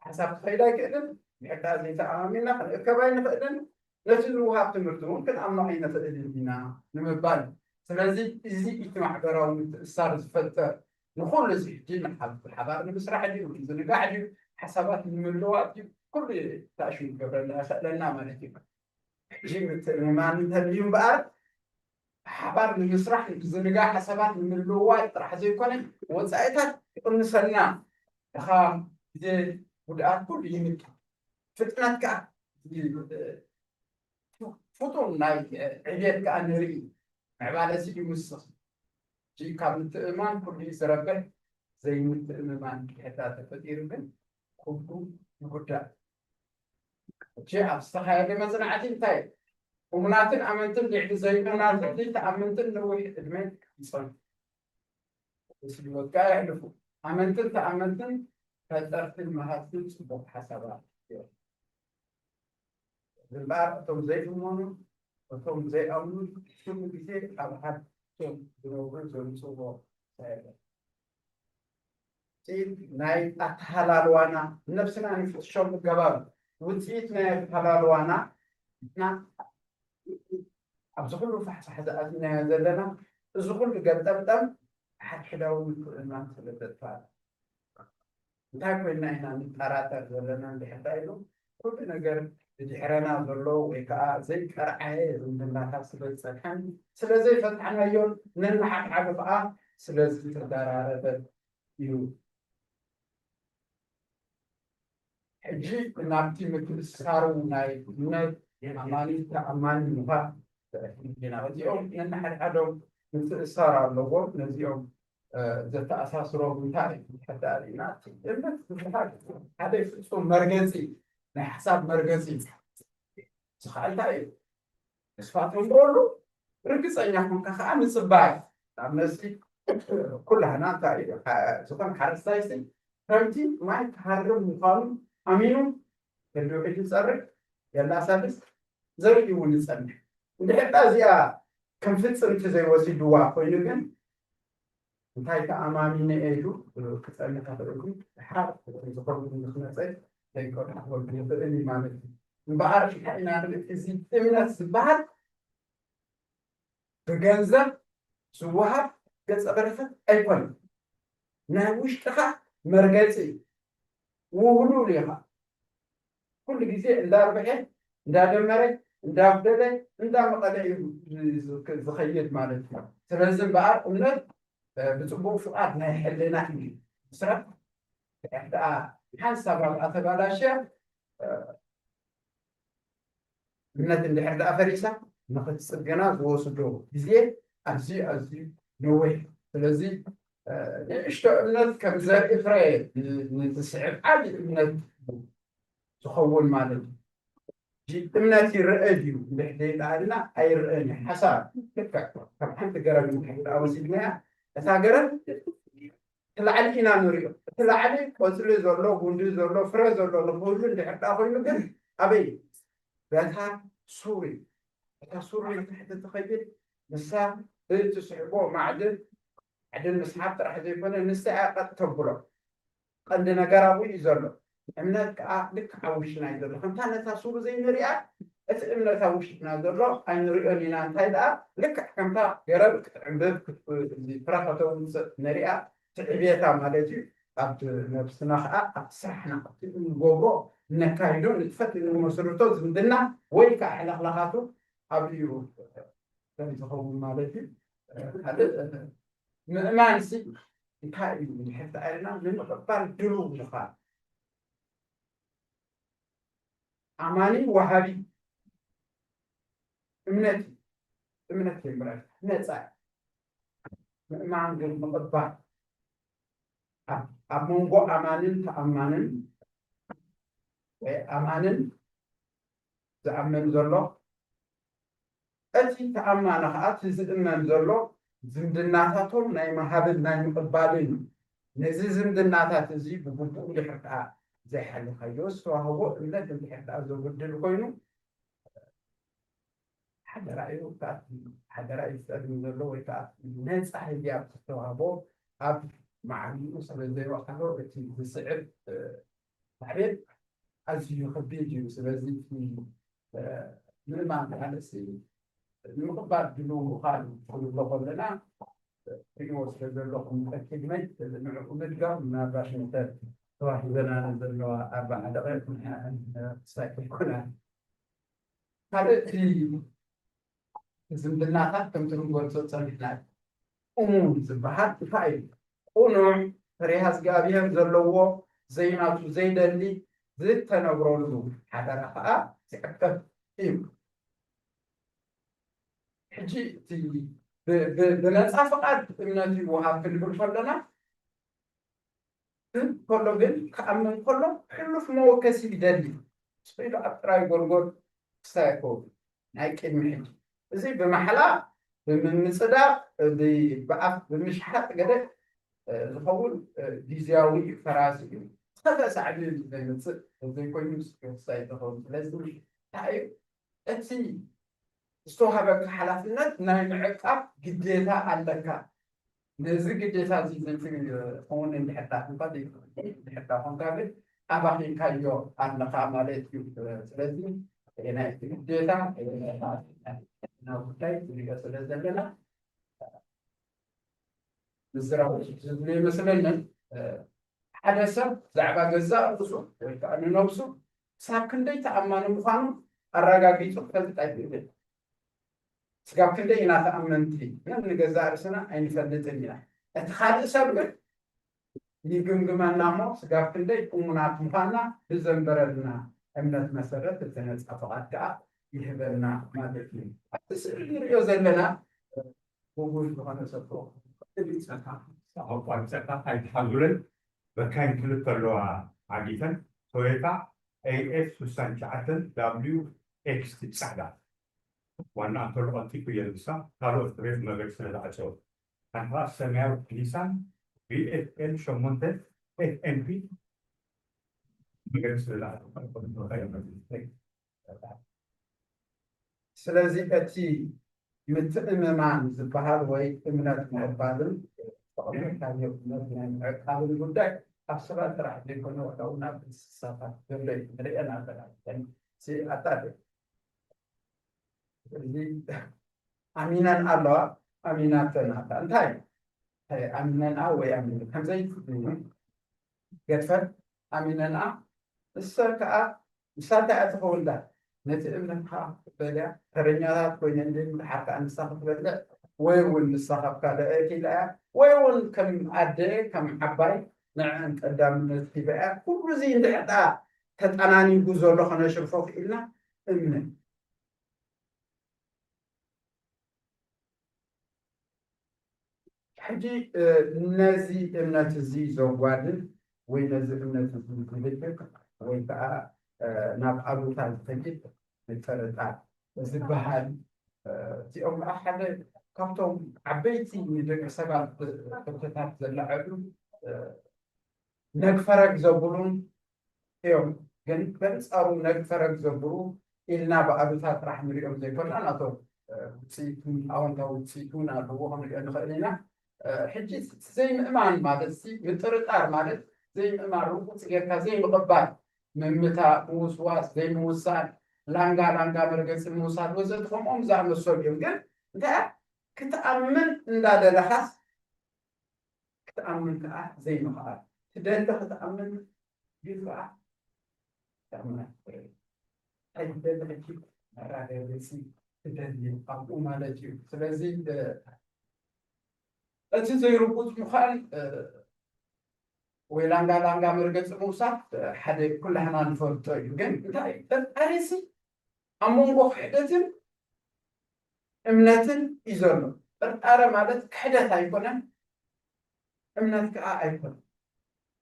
ሓሳብ ክኸይድ ኣይክእልን። ሕዳኣ ዘይተኣማሚና ክንእከብ ኣይንኽእልን። ነቲ ዝወሃብ ትምህርቲ እውን ክንኣምኖ ኣይንኽእልን ኢና ንምባል እዩ። ስለዚ እዚ እቲ ማሕበራዊ ምትእስሳር ዝፈጥር ንኹሉ እዚ ሕጂ ንሓብ-፣ ብሓባር ንምስራሕ ድዩ፣ ዝንጋዕ ድዩ፣ ሓሳባት ንምልዋጥ ድዩ፣ ኩሉ ታእሽሙ ክገብረና ይኽእለና ማለት እዩ። ሕጂ ምትእምማን እንተልዩ እምበኣር ብሓባር ንምስራሕ፣ ዝንጋዕ ሓሳባት ንምልዋጥ ጥራሕ ዘይኮነ ወፃኢታት ይቕንሰልና፣ ድኻም፣ ግዜ፣ ጉድኣት ኩሉ ይምቅል። ፍጥነት ከዓ ፍጡን ናይ ዕብየት ከዓ ንርኢ። ምዕባለ እዚ ይውስኽ። ሕጂ ካብ ምትእምማን ኩሉ እዩ ዝረብሕ፣ ዘይምትእምማን ድሕዳ ተፈጢሩ ግን ኩሉ ይጉዳእ። ሕጂ ኣብ ዝተኻየደ መጽናዕቲ እንታይ እሙናትን ኣመንትን ልዕሊ ዘይእሙናትን ዘይተኣመንትን ነዊሕ ዕድመ ይጸንሑ። ምስ ህይወት ከኣ የሕልፉ። ኣመንትን ተኣመንትን ፈጠርትን መሃዝትን ጽቡቕ ሓሳባት እዮም። እምበኣር እቶም ዘይእመኑ፣ እቶም ዘይኣምኑ ኩሉ ግዜ ኣብ ሓድቶም ዝነብሩ ዘምጽእዎ ሳይበር። ውፅኢት ናይ ኣተሃላልዋና፣ ነብስና ንፍትሸሉ ገባብ ውፅኢት ናይ ኣተሃላልዋና እና ኣብዚ ኩሉ ፋሕፋሕ ዝኣትናዮ ዘለና እዚ ኩሉ ገጠምጠም ሓድሕዳዊ ምትእምማን ስለ ዘጥፋእ። እንታይ ኮይና ኢና ንጠራጠር ዘለና እንድሕር ኢሉ፣ ኩሉ ነገር ብድሕረና ዘሎ ወይ ከዓ ዘይቀርዓየ ዝምድናታት ስለ ዝፀንሐን ስለ ዘይፈታሕናዮን ነንሓድሓዱ ከዓ ስለ ዝተደራረበ እዩ። ሕጂ ናብቲ ምትእስሳሩ ናይ እምነት ኣማኒ ተኣማኒ ምዃን ኢና። እዚኦም ነንሓድሓዶም ምትእስሳር ኣለዎም። ነዚኦም ዘተኣሳስሮም እንታይ እዩ? ሕዳር ኢና እምነት ዝበሃል ሓደ ፍፁም መርገፂ ናይ ሓሳብ መርገፂ ዝኸኣልካ እዩ። ተስፋ ተንብረሉ ርግፀኛ ኮንካ ከዓ ምፅባይ ኣብ ነሲ ኩላህና እንታይ እዩ ዝኾነ ሓረስታይ ሲ ከምቲ ማይ ክሃርም ምዃኑ ኣሚኑ ከድውዒ ዝፀርግ የላሳልስ ዘርኢ እውን ይፀንሕ። እንድሕር እዚኣ ከም ፍፅምቲ ዘይወሲድዋ ኮይኑ ግን እንታይ ተኣማሚነ ኢሉ ክፀንሕ ይኽእል። ድሓር ዝኸውን ዝመፀ ዘይቀርቦ ይኽእል እዩ ማለት እዩ። እምበኣር እንታይ ኢና ንርኢ? እዚ እምነት ዝበሃል ብገንዘብ ዝወሃብ ገፀ በረከት ኣይኮነን። ናይ ውሽጥኻ መርገፂ እዩ። ውህሉል ኢኻ። ኩሉ ግዜ እንዳርብሐ እንዳደመረ እንዳጉደለ እንዳመቐለ እዩ ዝኸይድ ማለት እዩ። ስለዚ እምበኣር እምነት ብፅቡቅ ፍቃድ ናይ ሕልና እዩ። ስራሕ ድሕር ደኣ ሓንሳብ ኣብኣ ተባላሽያ እምነት እንድሕር ደኣ ፈሪሳ ንክትፅገና ዝወስዶ ግዜ ኣዝዩ ኣዝዩ ነዊሕ። ስለዚ ንእሽቶ እምነት ከም ዘርኢ ፍረ ንዝስዕብ ዓብዪ እምነት ዝኸውን ማለት እዩ። እምነት ይረአ ድዩ እንድሕር ደይበሃልና ኣይረአን እዩ። ሓሳብ ልክዕ ከም ሓንቲ ገረብ እንድሕር ደኣ ወሲድናያ እታ ገረብ እቲ ላዕሊ ኢና ንሪኦ። እቲ ላዕሊ ቆፅሊ ዘሎ፣ ጉንዲ ዘሎ፣ ፍረ ዘሎ ንክህሉ እንድሕር ደኣ ኮይኑ ግን ኣበይ በታ ሱር እዩ። እታ ሱር ንታሕቲ ትኸይድ ንሳ ብእትስሕቦ ማዕድን ማዕድን ምስሓብ ጥራሕ ዘይኮነ ንሳ እያ ቀጥ ተብሎ። ቀንዲ ነገር ኣብኡ እዩ ዘሎ። እምነት ከዓ ልክዕ ኣብ ውሽጥና እዩ ዘሎ። ከምታ ነታ ሱር ዘይንሪኣ እቲ እምነት ኣብ ውሽጥና ዘሎ ኣይንሪኦን ኢና። እንታይ ደኣ ልክዕ ከምታ ገረብ ክትዕንብብ ፍረ ከተውፅእ ንሪኣ ትዕብየታ ማለት እዩ። ኣብ ነብስና ከዓ ኣብቲ ስራሕና ኣብቲ እንገብሮ እነካይዶ ንጥፈት እንመሰርቶ ዝምድና ወይ ከዓ ሕልኽላኻቱ ኣብኡ እዩ ከም ዝኸውን ማለት እዩ። ካልእ ምእማን ሲ እንታይ እዩ? ንሕፍቲ ኣይልና ንምቕባል ድሉው ምዃን ኣማኒ ወሃቢ እምነት እዩ። እምነት የምረል ነፃ እዩ። ምእማን ግን ምቕባል ኣብ መንጎ ኣማንን ተኣማንን ወይ ኣማንን ዝኣምን ዘሎ እቲ ተኣማኒ ከዓ እቲ ዝእመን ዘሎ ዝምድናታቶም ናይ ምሃብን ናይ ምቕባልን እዩ። ነዚ ዝምድናታት እዚ ብግቡእ እንድሕር ከዓ ዘይሓለኻዮ ዝተዋህቦ እምነት እንድሕር ከዓ ዘጉድል ኮይኑ ሓደራ እዩ። ሓደራ እዩ ዝጠልም ዘሎ ወይ ከዓ ነፃ ህያብ ዝተዋህቦ ኣብ ማዕሪኡ ስለ ዘይወዓሎ እቲ ዝስዕብ ሳዕቤን ኣዝዩ ከቢድ እዩ። ስለዚ እቲ ምእማን ማለት ንምቕባል ድሉው ምዃን ክንብሎ ከለና ሪእዎ ስለ ዘለኹም ተኪድመይ ንዕኡ ምድጋም ምናልባሽ እንተ ተዋሂበና ዘለዋ ኣርባዓ ደቂቕ ሳይኮና ካልእ እቲ ዝምድናታት ከምቲ ንገልጾ ጸኒሕና እዩ። እሙን ዝበሃል እንታይ እዩ? ቅኑዕ ፈሪሃ እግዚኣብሔር ዘለዎ ዘይናቱ ዘይደሊ ዝተነግረሉ ሓደራ ከዓ ዝዕቀብ እዩ። ሕጂ እቲ ብነፃ ፍቃድ እምነት ይወሃብ ክንብል ከለና ግን ከሎ ግን ክኣምን ከሎ ሕሉፍ መወከሲ ይደሊ ስኢሉ ኣብ ጥራይ ጎልጎል ክሳይ ኣይከውን ናይ ቅድሚ ሕጂ እዚ ብማሕላ ብምምፅዳቕ ብኣፍ ብምሽሓጥ ገለ ዝኸውን ግዜያዊ ፈራሲ እዩ። ዝኸፈ ሳዕቢ ዘይመፅእ ዘይኮይኑ ክሳይ ዝኸውን ስለዚ እንታይ እዩ እቲ ዝተዋሃበካ ሓላፍነት ናይ ምዕቃብ ግዴታ ኣለካ። ነዚ ግዴታ እዚ ዝንፍግ እውን እንድሕዳ ኮንካ እንድሕዳ ኮንካ ግን ኣባኺንካዮ ኣለኻ ማለት እዩ። ስለዚ ናይ እቲ ግዴታ ናብ ጉዳይ ንሪኦ ስለ ዘለና ምዝራብ ዝብሉ ይመስለንን። ሓደ ሰብ ብዛዕባ ገዛእ ርእሱ ወይ ከዓ ንነብሱ ክሳብ ክንደይ ተኣማኒ ምዃኑ ኣረጋጊጹ ክፈልጥ ኣይክእልን። ስጋብ ክንደይ ኢና ተኣመንቲ? ንገዛእ ርእስና ኣይንፈልጥን ኢና። እቲ ካልእ ሰብ ግን ይግምግመና እሞ ስጋብ ክንደይ እሙናት ምዃንና ብዘንበረልና እምነት መሰረት እተነፃ ፍቓድ ከዓ ይህበና ማለት እዩ። ኣብቲ ስእሊ ንሪኦ ዘለና ብጉል ዝኾነ ሰብ ኣቋርፀካ ኣይትሓዙለይ። መካይን ክልተ ኣለዋ ዓጊተን ቶዮታ ኤኤፍ ስሳን ትሽዓተን ዳብሊው ኤክስቲ ፃዕዳ ዋና እንተሎ ቀልጢፉ እየ ንሳ ካልኦት ሬት መገድ ስለ ዝዓፀወ ሓንቲ ከዓ ሰማያዊ ኒሳን ቪኤፍኤል ሸሞንተ ኤፍኤምፒ መገድ ስለ ዝዓፀወ ስለዚ እቲ ምትእምማን ዝበሃል ወይ እምነት ምቕባልን ተቐቢልካዮ እምነት ናይ ምዕቃብን ጉዳይ ኣብ ሰባት ጥራሕ ዘይኮነ ዋላ እውን ኣብ እንስሳታት ዘሎ እዩ ንሪአን ኣለና። ኣጣ እዚ ኣሚነን ኣለዋ ኣሚናተን ኣላ እንታይ ኣሚነንኣ ወይ ኣሚነ ከምዘይ ገድፈን ኣሚነንኣ ንሰን ከዓ ንሳ እንታይ እያ ትኸውን ዳር ነቲ እምነትካ ክትበልያ ተረኛታት ኮይነን ድን ድሓር ከዓ ንሳ ክትበልዕ ወይ እውን ንሳ ካብ ካልእ ኣእኪላ እያ ወይ እውን ከም ኣደ ከም ዓባይ ንዕን ቀዳምነት ሂባ እያ ኩሉ እዚ እንድሕር ከዓ ተጠናኒጉ ዘሎ ከነሽርፎ ክኢልና እምነት ሕጂ ነዚ እምነት እዚ ዘጓድል ወይ ነዚ እምነት እዚ ዝልክክ ወይ ከዓ ናብ ኣሉታ ዝኸይድ ምጥርጣር ዝበሃል እዚኦም ከዓ ሓደ ካብቶም ዓበይቲ ንደቂ ሰባት ሕቶታት ዘለዓሉ ነግፈረግ ዘብሉን እዮም። ግን በንፃሩ ነግፈረግ ዘብሉ ኢልና ብኣሉታ ጥራሕ ንሪኦም ዘይኮና ናቶም ውፅኢት እውን ኣወንታዊ ውፅኢት እውን ኣለዎ ክንሪኦ ንኽእል ኢና። ሕጂ ዘይምእማን ማለት ምጥርጣር ማለት ዘይምእማን ርጉፅ ጌርካ ዘይምቕባል ምምታእ ምውስዋስ ዘይምውሳን ላንጋ ላንጋ መርገፂ ምውሳድ ወዘተ ከምኦም ዝኣመሰሉ እዮም። ግን እንታይ ክትኣምን እንዳደለኻስ ክትኣምን ከዓ ዘይምኽኣል ትደሊ ክትኣምን ግን ከዓ ክትኣምን ኣይትኽእልን። እንታይ ትደሊ ሕጂ መራገፂ ትደሊ ኣብኡ ማለት እዩ። ስለዚ እቲ ዘይርጉፅ ምዃን ወይ ላንጋ ላንጋ መርገፂ ምውሳድ ሓደ ኩላህና ንፈልጦ እዩ። ግን እንታይ ጥርጣሬ ሲ ኣብ መንጎ ክሕደትን እምነትን እዩ ዘሎ። ጥርጣረ ማለት ክሕደት ኣይኮነን፣ እምነት ከዓ ኣይኮነን፣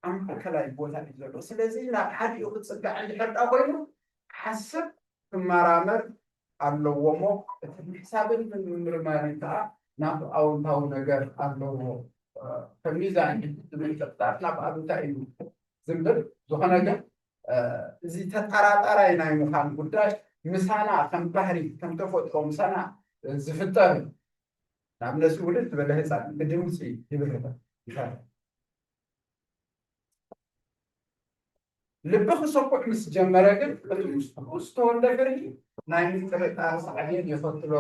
ኣብ ማእከላይ ቦታ እዩ ዘሎ። ስለዚ ናብ ሓዲኡ ክፅጋዕ እንድሕር ዳ ኮይኑ ክሓስብ ክመራመር ኣለዎ እሞ እቲ ምሕሳብን ምምርማርን ከዓ ናብ ኣወንታዊ ነገር ኣለዎ። ከም ሚዛን ዝብል ጥርጣር ናብ ኣሉታ እዩ ዝምብል። ዝኾነ ግን እዚ ተጠራጣራይ ናይ ምዃን ጉዳይ ምሳና ከም ባህሪ ከም ተፈጥሮ ምሳና ዝፍጠር እዩ። ንኣብነት ውልድ ዝበለ ህፃን ብድምፂ ይብርህ ይፈርህ። ልቢ ክሰኩዕ ምስ ጀመረ ግን እቲ ውስጡ ዝተወልደ ፍርሂ ናይ ምጥርጣር ሳዕቤን የኸትሎ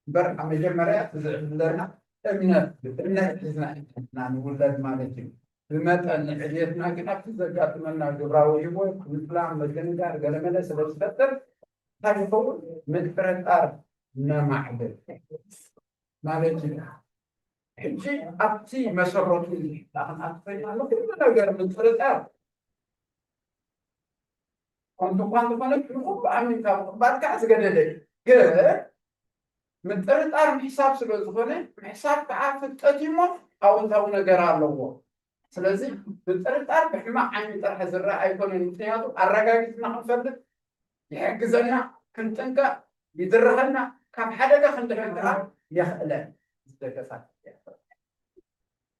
እምበር ኣብ መጀመርያ እቲ ዝዕብለና እምነት ብእምነት ሒዝና ኢና ንውለድ ማለት እዩ። ብመጠን ንዕብየትና ግን ኣብቲ ዘጋጥመና ግብራዊ ህይወት ምጥላም፣ ምድንጋር፣ ገለመለ ስለ ዝፈጥር እንታይ ይኸውን? ምጥርጣር ነማዕብል ማለት እዩ። ሕጂ ኣብቲ መሰረቱ ንክንኣትፈና ንኩሉ ነገር ምጥርጣር ከምቲ እኳ እንተኾነ ንኩሉ ኣሚንካ ምቕባል ከዓ ዝገደደ እዩ። ግን ምጥርጣር ምሕሳብ ስለ ዝኾነ ምሕሳብ ከዓ ፍልጠት እዩ እሞ ኣወንታዊ ነገር ኣለዎ። ስለዚ ምጥርጣር ብሕማቕ ዓይኒ ጥራሕ ዝረአ ኣይኮነን። ምክንያቱ ኣረጋጊፅና ክንፈልጥ ይሕግዘና፣ ክንጥንቀቕ ይድርኸና፣ ካብ ሓደጋ ክንድሕን ከዓ የኽእለን። ዝደገፋት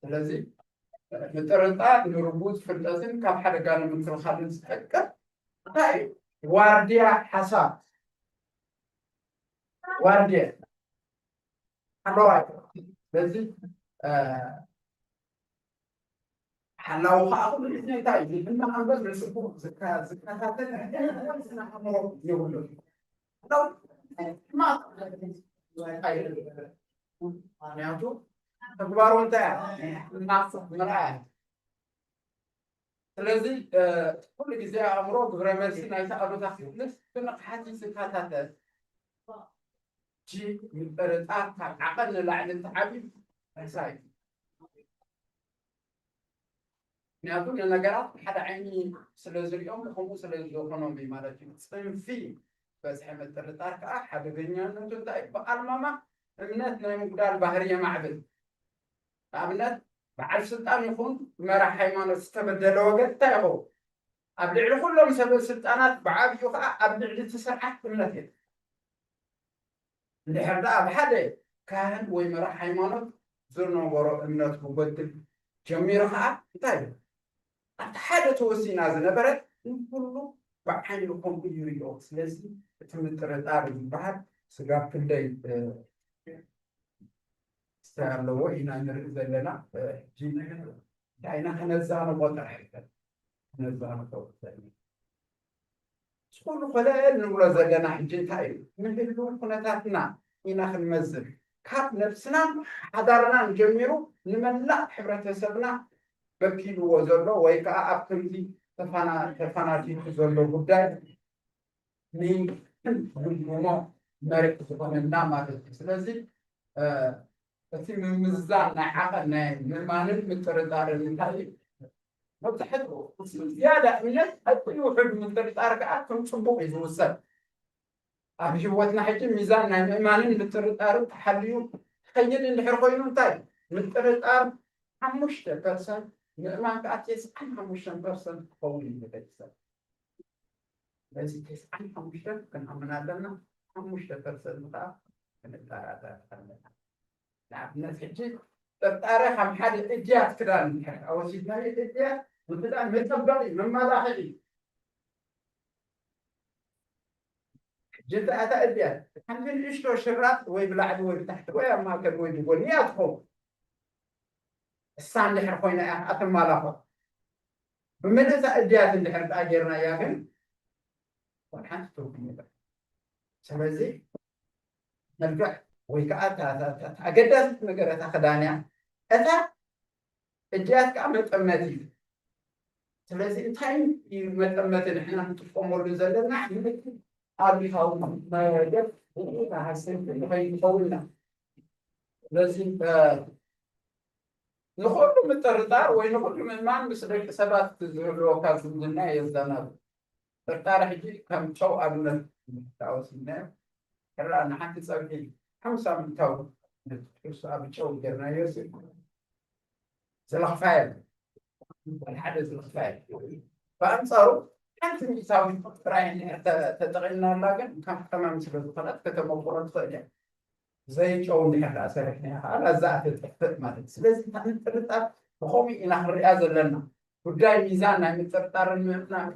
ስለዚ ምጥርጣር ንርጉፅ ፍልጠትን ካብ ሓደጋ ንምክልኻልን ዝጠቅም እንታይ እዩ? ዋርድያ ሓሳብ ዋርድያ ሓለዋይ በዚ ሓላው ከዓ ኩሉ ግዜ እንታይ እዩ ዝብል እምበር ንፅቡቅ ዝከታተል ኣእምሮ የብሉን። ምክንያቱ ተግባሩ እንታይ እናፍቕ ምርኣያ ስለዚ ኩሉ ግዜ ኣእምሮ ግብረ መልሲ ናይቲ ኣሉታ ክፍልስ ብንቕሓት እዩ ዝከታተል። ጂ ምጥርጣር ካብ ዓቐን ንላዕሊ እንትዓብዩ እንታይ እዩ? ምክንያቱ ንነገራት ሓደ ዓይኒ ስለ ዝሪኦም ከምኡ ስለ ዝኾኖም እዩ ማለት እዩ። ፅንፊ በዝሒ ምጥርጣር ከዓ ሓደገኛነቱ እንታይ እዩ? ብኣልማማ እምነት ናይ ምጉዳል ባህሪ የማዕብል። ንኣብነት በዓል ስልጣን ይኹን መራሕ ሃይማኖት ዝተበደለ ወገን እንታይ ይኸውን? ኣብ ልዕሊ ኩሎም ሰበ ስልጣናት ብዓብዩ ከዓ ኣብ ልዕሊ እቲ ስርዓት እምነት የለን። እንድሕር ደኣ ኣብ ሓደ ካህን ወይ መራሕ ሃይማኖት ዝነበሮ እምነት ክጎድል ጀሚሩ ከዓ እንታይ እዩ? ኣብቲ ሓደ ተወሲና ዝነበረት ንኩሉ ብዓይኒ ከምኡ ይሪኦ። ስለዚ እቲ ምጥርጣር ዝበሃል ስጋብ ክንደይ ኣለዎ ኢና ንርኢ ዘለና። ሕጂ እንታይ ኢና ክነዛንቆ ጥራሕ ይከል ክነዛንቆ ይከል ኩሉ ኮለል ንብሎ ዘለና ሕጂ እንታይ እዩ? ንህልው ኩነታትና ኢና ክንመዝን። ካብ ነብስናን ሓዳርናን ጀሚሩ ንመላእ ሕብረተሰብና በኪልዎ ዘሎ ወይ ከዓ ኣብ ክንዲ ተፋና- ተፋናቲቱ ዘሎ ጉዳይ ንግምግሞ መሪሕ ዝኾነና ማለት እዩ። ስለዚ እቲ ምምዛን ናይ ዓቐን ናይ ምእማንን ምጥርጣርን እንታይ እዩ? መብዛሕትኡ ዝያዳ እምነት ኣዝዩ ውሑድ ምጥርጣር ከዓ ከም ፅቡቕ እዩ ዝውሰድ። ኣብ ህይወትና ሕጂ ሚዛን ናይ ምእማንን ምጥርጣርን ተሓልዩ ክኸይድ እንድሕር ኮይኑ እንታይ ምጥርጣር ሓሙሽተ ፐርሰንት ምእማን ከዓ ተስዓን ሓሙሽተን ፐርሰንት ክኸውን እዩ ንደቂ ሰብ። ስለዚ ተስዓን ሓሙሽተን ክንኣምን ኣለና፣ ሓሙሽተ ፐርሰንት ከዓ ክንጠራጠር ኣለና። ንኣብነት ሕጂ ጥርጣረ ከም ሓደ እድያት ክዳን እንድሕር ወሲድናዮ እድያት ንክዳን መፀበቂ መመላኽዒ ሕጂ እንታይ እታ እድያት ሓንቲ ንእሽቶ ሽራጥ ወይ ብላዕሊ ወይ ብታሕቲ ወይ ኣብ ማእከል ወይ ብጎኒ እያ ትኸውን። እሳ እንድሕር ኮይና እያ ኣትማላኾ ብምልእታ እድያት እንድሕር ደኣ ጌርናያ ግን ሓንቲ ትርጉም የለን። ስለዚ መልክዕ ወይ ከዓ ኣገዳሲት ነገር እታ ክዳን እያ። እታ እድያት ከዓ መጠመት እዩ። ስለዚ እንታይ እዩ መጠመት ንሕና ንጥቀመሉ ዘለና ኣብሪካዊ መደብ ንኸይንኸውንና ስለዚ ንኹሉ ምጥርጣር ወይ ንኹሉ ምእማን ምስ ደቂ ሰባት ዝህልወካ ዝምድና የዘናብ። ጥርጣረ ሕጂ ከም ጨው ኣብነት ተወሲድናዮ። ሕራ ንሓንቲ ፀብሒ ሓምሳ ሚእታዊ ንሱ ኣብ ጨው ጌርናዮ ዝልኽፋ የለን። ሓደ ዝልኽፋ የለን። ብኣንፃሩ ሓንቲ ሚእታዊ ጥራይ ተጠቒምናላ ግን ከም ቀመም ስለ ዝኾነት ከተመቁሮ ትኽእል እያ። ዘይጨው እንድሕር ደኣ ሰሪሕናዮ ከዓ ናብዛ ትጠፍእ ማለት እዩ። ስለዚ እታ ምጥርጣር ብኸምኡ ኢና ክንሪኣ ዘለና። ጉዳይ ሚዛን ናይ ምጥርጣርን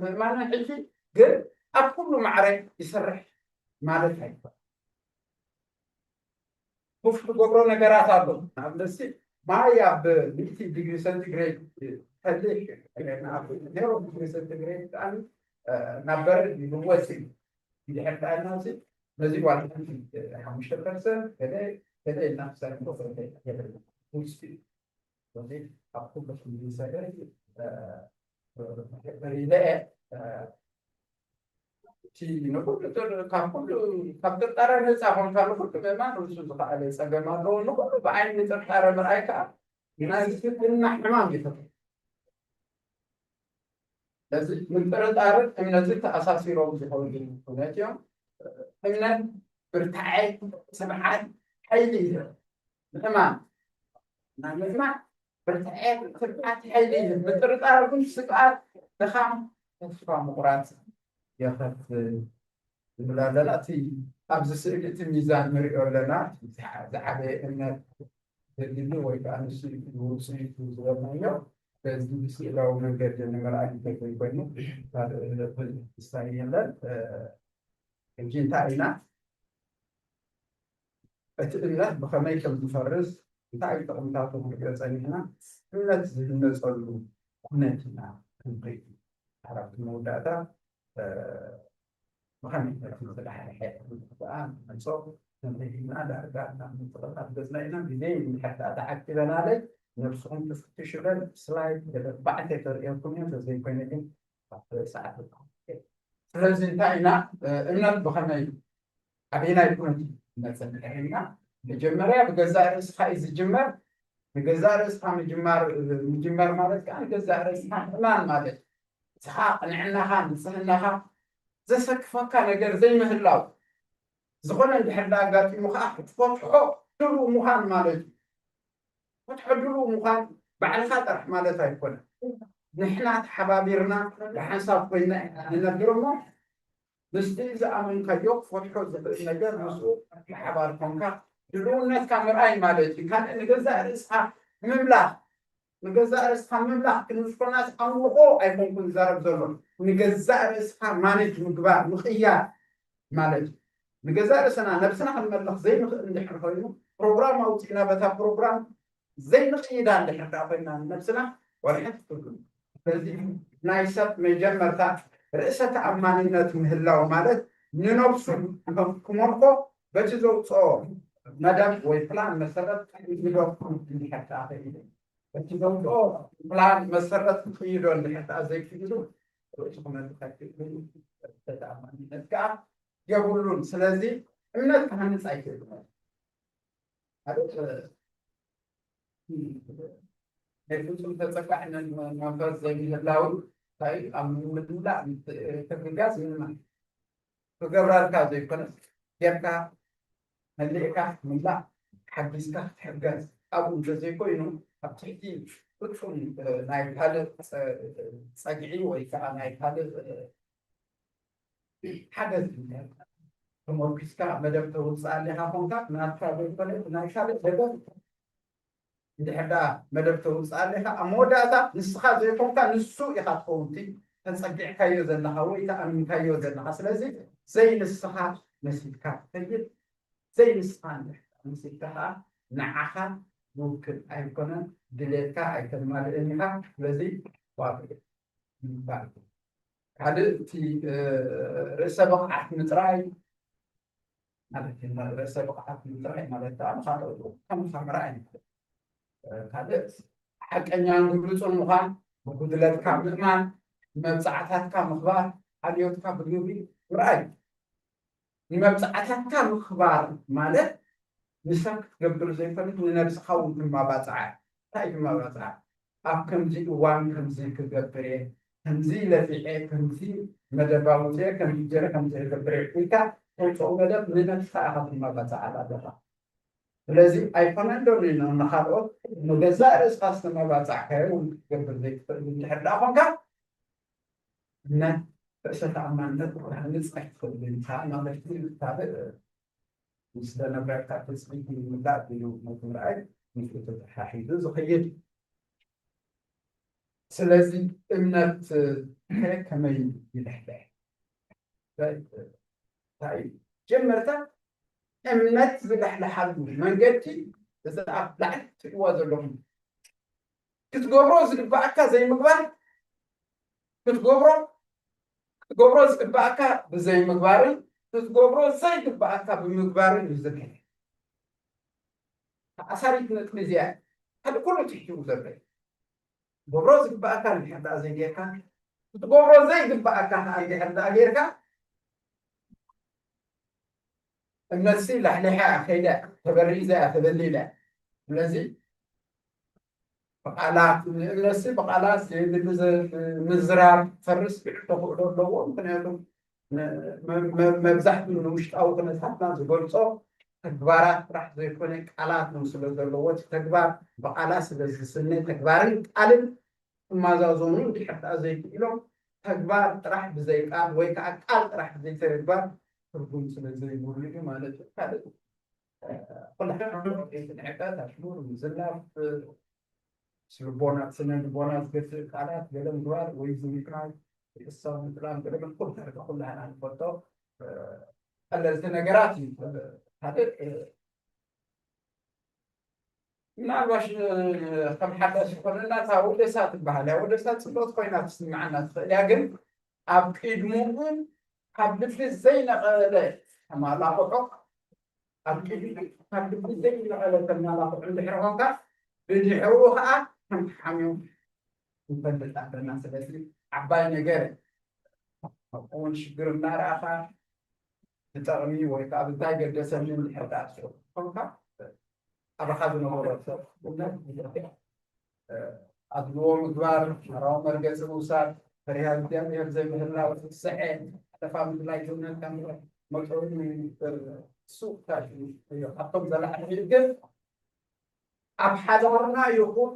ምእማንን ሕጂ ግን ኣብ ኩሉ ማዕረ ይሰርሕ ማለት ኣይኮን። ኩፍ ትገብሮ ነገራት ኣሎ። ንኣብነት ማይ ኣብ ሚእቲ ዲግሪ ሰንቲግሬድ ከልሕ ዜሮ ዲግሪ ሰንቲግሬድ ከኣ ናብ በረድ ይልወስ እዩ። እንድሕር ከኣልና ነዚ ዋላ ሓንቲ ሓሙሽተ ፐርሰንት ገለ ገለ ኢልና ክሰርሕ ንኽእል ውስጢ እዩ። ስለዚ ኣብ ኩሉ ክንዲ ዝሰገር ሪለ እቲ ንኩሉ ካብ ኩሉ ካብ ጥርጣረ ነፃ ኮንካ ንኩሉ ምእማን ርእሱ ዝኸኣለ ፀገም ኣለዎ። ንኩሉ ብዓይኒ ጥርጣረ ምርኣይ ከዓ ናይ ዝፍትና ሕማም ይፈጥር። ስለዚ ምጥርጣርን እምነትን ተኣሳሲሮም ዝኸዱ እውነት እዮም። እምነት ብርታዐ፣ ትብዓት፣ ሓይሊ ይህብ። ምእማን ናይ ምእማን ብርታዐ፣ ትብዓት፣ ሓይሊ ይህብ። ምጥርጣር ግን ስግኣት፣ ድኻም፣ ተስፋ ምቑራፅ የኸትል። ዝብል ኣለና። እቲ ኣብዚ ስእሊ እቲ ሚዛን ንሪኦ ኣለና። ዝዓበየ እምነት ዘድሊ ወይ ከዓ ንሱ ውፅኢቱ ዝበልናዮ በዚ ብስእላዊ መንገዲ ንምርኣይ እንተዘይኮይኑ ካልእ ውሳኔ የለን። ሕጂ እንታይ ኢና እቲ እምነት ብኸመይ ከም ዝፈርስ እንታይ ጥቕምታቱ ክንሪኦ ፀኒሕና እምነት ዝህነፀሉ ኩነት ኢና ክንርኢ። ኣብቲ መወዳእታ ብኸመይ ከም ዝተዳሕርሐ ከዓ ንመፆ ንሪኢና ዳርጋ ናብ ምጥቕጣል ገፅና ኢና ግዜ እንድሕር ተዓቂበናለይ ነብስኹም ትፍትሹ በል። ስላይድ ገለ ባዕተይ ከርእየኩም እየ፣ እንተዘይኮይነ ግን ኣብ ሰዓት። ስለዚ እንታይ ኢና፣ እ፣ እምነት ብኸመይ፣ ኣበየናይ ኩነት ይመጽእ እንድሕር ኢልና፣ መጀመርያ ብገዛእ ርእስኻ እዩ ዝጅመር። ንገዛእ ርእስኻ ምጅማር፣ ምጅማር ማለት ከዓ ንገዛእ ርእስኻ ምእማን ማለት እዩ። ንስኻ ቅንዕናኻ፣ ንጽህናኻ ዘሰክፈካ ነገር ዘይምህላው፣ ዝኾነ እንድሕር ደኣ ኣጋጢሙ ከዓ ክትፈትሖ ድሉው ምዃን ማለት እዩ። ክትፈትሖ ድሉው ምዃን ባዕልኻ ጥራሕ ማለት ኣይኮነን። ንሕና ተሓባቢርና ብሓንሳብ ኮይና ኢና ንነብር እሞ፣ ምስቲ ዝኣመንካዮ ክትፈትሖ ዝኽእል ነገር ምስኡ ብሓባር ኮንካ ድልውነትካ ምርኣይ ማለት እዩ። ካልእ ንገዛእ ርእስኻ ምምላኽ፣ ንገዛእ ርእስኻ ምምላኽ ክንብል ከለና ኣምልኾ ኣይኮንኩን ዝዛረብ ዘሎ። ንገዛእ ርእስኻ ማኔጅ ምግባር፣ ምቕያር ማለት እዩ። ንገዛእ ርእስና፣ ነብስና ክንመልኽ ዘይንኽእል እንድሕር ኮይኑ፣ ፕሮግራም ኣውፂእና በታ ፕሮግራም ዘይንቕይዳ እንድሕር ደኣ ኮይና ንነብስና፣ ዋላ ሓንቲ ትርጉም። ስለዚ ናይ ሰብ መጀመርታ ርእሰ ተኣማንነት ምህላው ማለት ንነብሱ ክመርሖ በቲ ዘውፅኦ መደብ ወይ ፕላን መሰረት ይደኩም እንድሕር ደኣ ከይዱ፣ በቲ ዘውፅኦ ፕላን መሰረት ክይዶ እንድሕር ደኣ ዘይክይዱ፣ ርእሱ ክመልኽ ኣይክእልን። ርእሰ ተኣማንነት ከዓ የብሉን። ስለዚ እምነት ክሃንፅ ኣይክእልን። ማለት ናይ ፍጹም ተጸጋዕነት መንፈስ ዘይምህላውን እንታይ ኣብ ምምላእ ምትእትጋዝ ምንም ክገብራልካ ዘይኮነስ ጌርካ መሊእካ ምላእ ሓጊዝካ ክትሕገዝ ኣብኡ እንተዘይኮይኑ ኣብ ትሕቲ ፍጹም ናይ ካልእ ጸግዒ ወይ ከዓ ናይ ካልእ ሓገዝ ተመርኪስካ መደብ ተውፅእ ኣለኻ ኮንካ ናትካ ዘይኮነ ናይ ካልእ ደገፍ እንድሕር ደኣ መደብ ተውፅእ ኣለኻ ኣብ መወዳእታ ንስኻ ዘይኮንካ ንሱ ኢኻ ትኸውን እቲ ተፀጊዕካዮ ዘለኻ ወይ ተኣሚንካዮ ዘለኻ ስለዚ ዘይንስኻ መሲልካ ትኸይድ ዘይንስኻ እንድሕር መሲልካ ከዓ ንዓኻ ዝውክል ኣይኮነን ድሌትካ ኣይተማልእን ኢኻ ስለዚ ዋጋ ይባል ካልእ እቲ ርእሰ ብቕዓት ምጥራይ ማለት እዩ። ርእሰ ብቕዓት ምጥራይ ማለት ከዓ ንካልኦት ከምካ ምርኣይ ማለት ካልእ ሓቀኛን ግሉፅን ምዃን ብጉድለትካ ምእማን መብፃዕታትካ ምኽባር ሓልዮትካ ብግብሪ ምርኣይ ንመብፃዕታትካ ምኽባር ማለት ንሰብ ክትገብር ዘይኮነት ንነብስኻ እውን ትማባፅዓ እንታይ ትማባፅዓ ኣብ ከምዚ እዋን ከምዚ ክገብር እየ ከምዚ ለፊዐ ከምዚ መደብ ኣውፅአ ከምዚ ገይረ ከምዚ ክገብር እየ ኢልካ ተውፅኦ መደብ ንነብስኻ ኢኻ ትማባፅዓ ኣለኻ ስለዚ ኣይኮነን ዶ ንካልኦት ንገዛእ ርእስኻ ዝተማባፃዕካዮ እውን ክትገብር ዘይትኽእል እንድሕር ደኣ ኮንካ እምነት ርእሰ ተኣማንነት ክትሃንፅ ኣይትኽእልን ኢኻ ማለት እዩ ካልእ ምስ ተነብረካ ትፅቢት ንምምላእ ድዩ ነቲ ምርኣይ ምስኡ ተተሓሒዙ ዝኸይድ ስለዚ እምነት ከ ከመይ ይልሕልሕ እንታይ ጀመርታ እምነት ዝልሕልሓሉ መንገዲ እዛ ኣብ ላዕሊ ትሪእዋ ዘለኹም ክትገብሮ ዝግባኣካ ዘይምግባር ክትገብሮ ክትገብሮ ዝግባኣካ ብዘይምግባርን ክትገብሮ ዘይግባኣካ ብምግባርን እዩ ዝግበር ተኣሳሪት ነጥቢ እዚኣ ሓደ ኩሉ ትሕትኡ ዘሎ እዩ ክትገብሮ ዝግባኣካ እንድሕር ደኣ ዘይጌርካ ክትገብሮ ዘይግባኣካ ከዓ እንድሕር ደኣ ጌርካ እምነትሲ ላሕሊሓ ከይዳ ተበሪዘ ተበሊለ ስለዚ ብቃላት ንእምነትሲ ብቃላት ዘይድሊ ምዝራብ ፈርስ ክዕቶ ክእሎ ኣለዎ ምክንያቱ መብዛሕትኡ ንውሽጣዊ ኩነታትና ዝገልፆ ተግባራት ጥራሕ ዘይኮነ ቃላት ነው ስለ ዘለዎ እቲ ተግባር ብቃላት ስለ ዝስነ ተግባርን ቃልን ክመዛዘኑ እንድሕር ደኣ ዘይክኢሎም ተግባር ጥራሕ ብዘይ ቃል ወይ ከዓ ቃል ጥራሕ ብዘይ ተግባር ትርጉም ስለ ዘይብሉ እዩ ማለት እዩ ካልእ ኩላሕቲ ንዕቀት ኣሽሙር ምዝላፍ ስልቦና ስነ ልቦና ዝገዝእ ቃላት ገለ ምግባር ወይ ዝምክራይ ሕሳብ ምጥላም ገለ ምልኩል ተርቀ ኩላህና ንፈልጦ ቀለልቲ ነገራት እዩ ሓደ ምናልባሽ ከም ሓዳሽ ይኮነና እታ ወደሳ ትበሃል እያ ወደሳ ፅሎት ኮይና ትስምዓና ትኽእል እያ ግን ኣብ ቅድሙኡ ካብ ልቢ ዘይነቐለ ተማላኽዖ ኣብ ቅድሚ ካብ ልቢ ዘይነቐለ ተማላኽዖ እንድሕር ኾንካ ብድሕሩ ከዓ ሓምሓምዮም ንፈልጥ ኣለና። ስለዚ ዓባይ ነገር እውን ሽግር እናረኣኻ ብጠቕሚ ወይ ከዓ ብታይ ገደሰኒ እንድሕር ደኣ ትስርሑ ኮንካ ኣባኻ ዝነበሮ ሰብ ኣድልዎ ምግባር፣ ማሕበራዊ መርገፂ ምውሳድ፣ ፈሪሃ እግዚኣብሔር ዘይምህላው፣ ስስዐ፣ ጠፋ ምድላይ ክእነትካ መጠኑ ሱቅ ካብቶም ዘላዕለ ግን ኣብ ሓዳርና ይኹን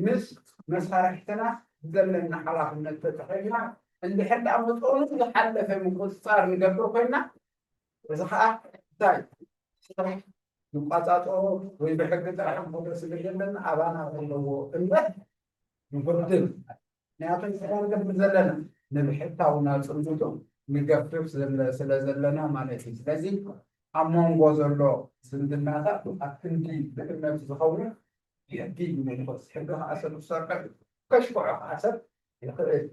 ምስ መሳርሕትና ዘለና ሓላፍነት ተጠቒምና እንድሕር ደኣ መጠኑ ዝሓለፈ ምቁፅፃር ንገብር ኮይና እዚ ከዓ እንታይ ስራሕ ንቋፃፀሮ ወይ ብሕጊ ጥራሕ ንክወስድ ዘለና ኣባና ዘለዎ እምነት ንጎድል። ምክንያቱ ንስራሕ ንገብር ዘለና ንብሕታዊ ናፅነቱ ንገፍፍ ስለ ዘለና ማለት እዩ። ስለዚ ኣብ መንጎ ዘሎ ዝምድናታት ኣብ ክንዲ ብእምነት ዝኸውን ብሕጊ ይመርኮስ። ሕጊ ከዓ ሰብ ዝሰርሖ ከሽክዖ ከዓ ሰብ ይኽእል።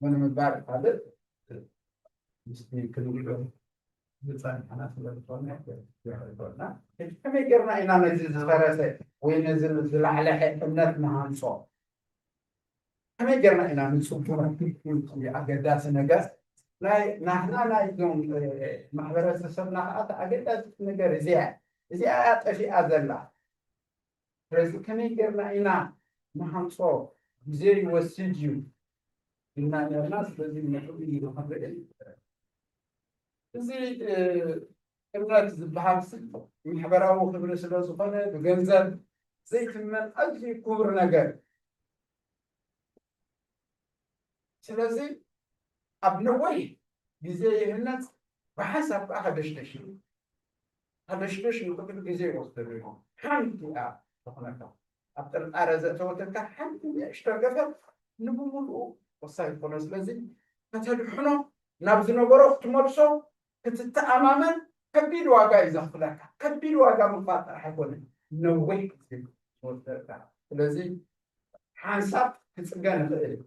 ምንምባር ካልእ ምስቲ ክንብሎ ዝፀንሐና ስለ ዝኾነ ይኽእልና። ከመይ ጌርና ኢና ነዚ ዝፈረሰ ወይ ነዚ ዝላዕለሐ እምነት ንሃንጾ? ከመይ ጌርና ኢና ንፅቡቅ? ኣገዳሲ ነገር ናይ ናህና ናይዞም ማሕበረተሰብና ከዓ ኣገዳሲ ነገር እዚኣ እዚኣ ጠፊኣ ዘላ ስለዚ ከመይ ጌርና ኢና ንሃንጾ ግዜ ይወስድ እዩ ኢልና ነርና። ስለዚ ንዕኡ እዩ ክንርኢ። እዚ እምነት ዝበሃል ማሕበራዊ ክብሪ ስለ ዝኾነ ብገንዘብ ዘይትመን ኣዝዩ ክቡር ነገር። ስለዚ ኣብ ነዊሕ ግዜ ይህነፅ ብሓንሳብ ከዓ ከደሽደሽ እዩ። ከደሽደሽ ንክብል ግዜ ይወስደሉ እዩ። ሓንቲ እያ ዝኾነካ ኣብ ጥርጣረ ዘእተወተካ ሓንቲ ንእሽቶ ገፈት ንብምሉኡ ወሳኝ ዝኾነ ስለዚ ከተድሕኖ ናብ ዝነበሮ ክትመልሶ ክትተኣማመን ከቢድ ዋጋ እዩ ዘኽፍለካ። ከቢድ ዋጋ ምኽፋል ጥራሕ ኣይኮነ ነዊሕ ግዜ ዝወስደካ። ስለዚ ሓንሳብ ክፅገን ይኽእል እዩ።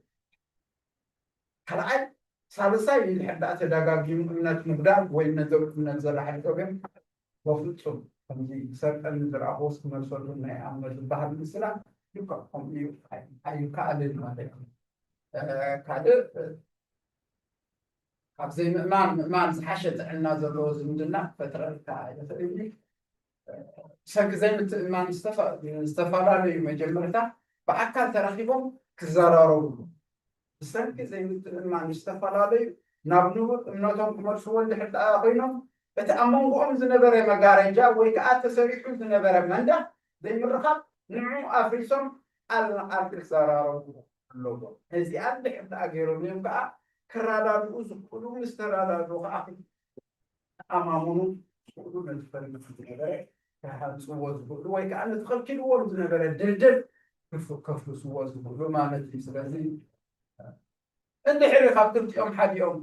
ካልኣይ ሳልሳይ እንድሕር ደኣ ተደጋጊሙ እምነት ምጉዳል ወይ ነዞም እምነት ዘላሕልጦ ግን በፍፁም ከምዚ ክሰርቀኒ ዝረኣኽዎስ ክመልሰሉ ናይ ኣምነት ዝበሃል ምስላ ልክዕ ከምኡ እዩ ኣይከኣልን ማለት እዩ። ካልእ ካብ ዘይምእማን ምእማን ዝሓሸ ጥዕና ዘለዎ ዝምድና ክፈጥረልካ ይኽእል እዩ። ብሰንኪ ዘይምትእምማን ዝተፈላለዩ መጀመርታ ብኣካል ተራኺቦም ክዘራረብሉ ብሰንኪ ዘይምትእምማን ዝተፈላለዩ ናብ ንቡር እምነቶም ክመልስዎ እንድሕር ደኣ ኮይኖም እቲ ኣብ መንጎኦም ዝነበረ መጋረጃ ወይ ከዓ ተሰሪሑ ዝነበረ መንደቕ ዘይምርኻብ ንዕኡ ኣፍሪሶም ቃል ንቃል ክዘራረቡ ኣለዎም። ነዚኣ እንድሕር ደኣ ገይሮም እዮም ከዓ ክረዳድኡ ዝኽእሉ። ምስ ተረዳድኡ ከዓ ክተኣማመኑ ዝኽእሉ ነቲ ፈሪሱ ዝነበረ ክሃንፅዎ ዝኽእሉ ወይ ከዓ ነቲ ከልኪልዎም ዝነበረ ድልድል ከፍርስዎ ዝኽእሉ ማለት እዩ። ስለዚ እንድሕሪ ካብ ክልቲኦም ሓዲኦም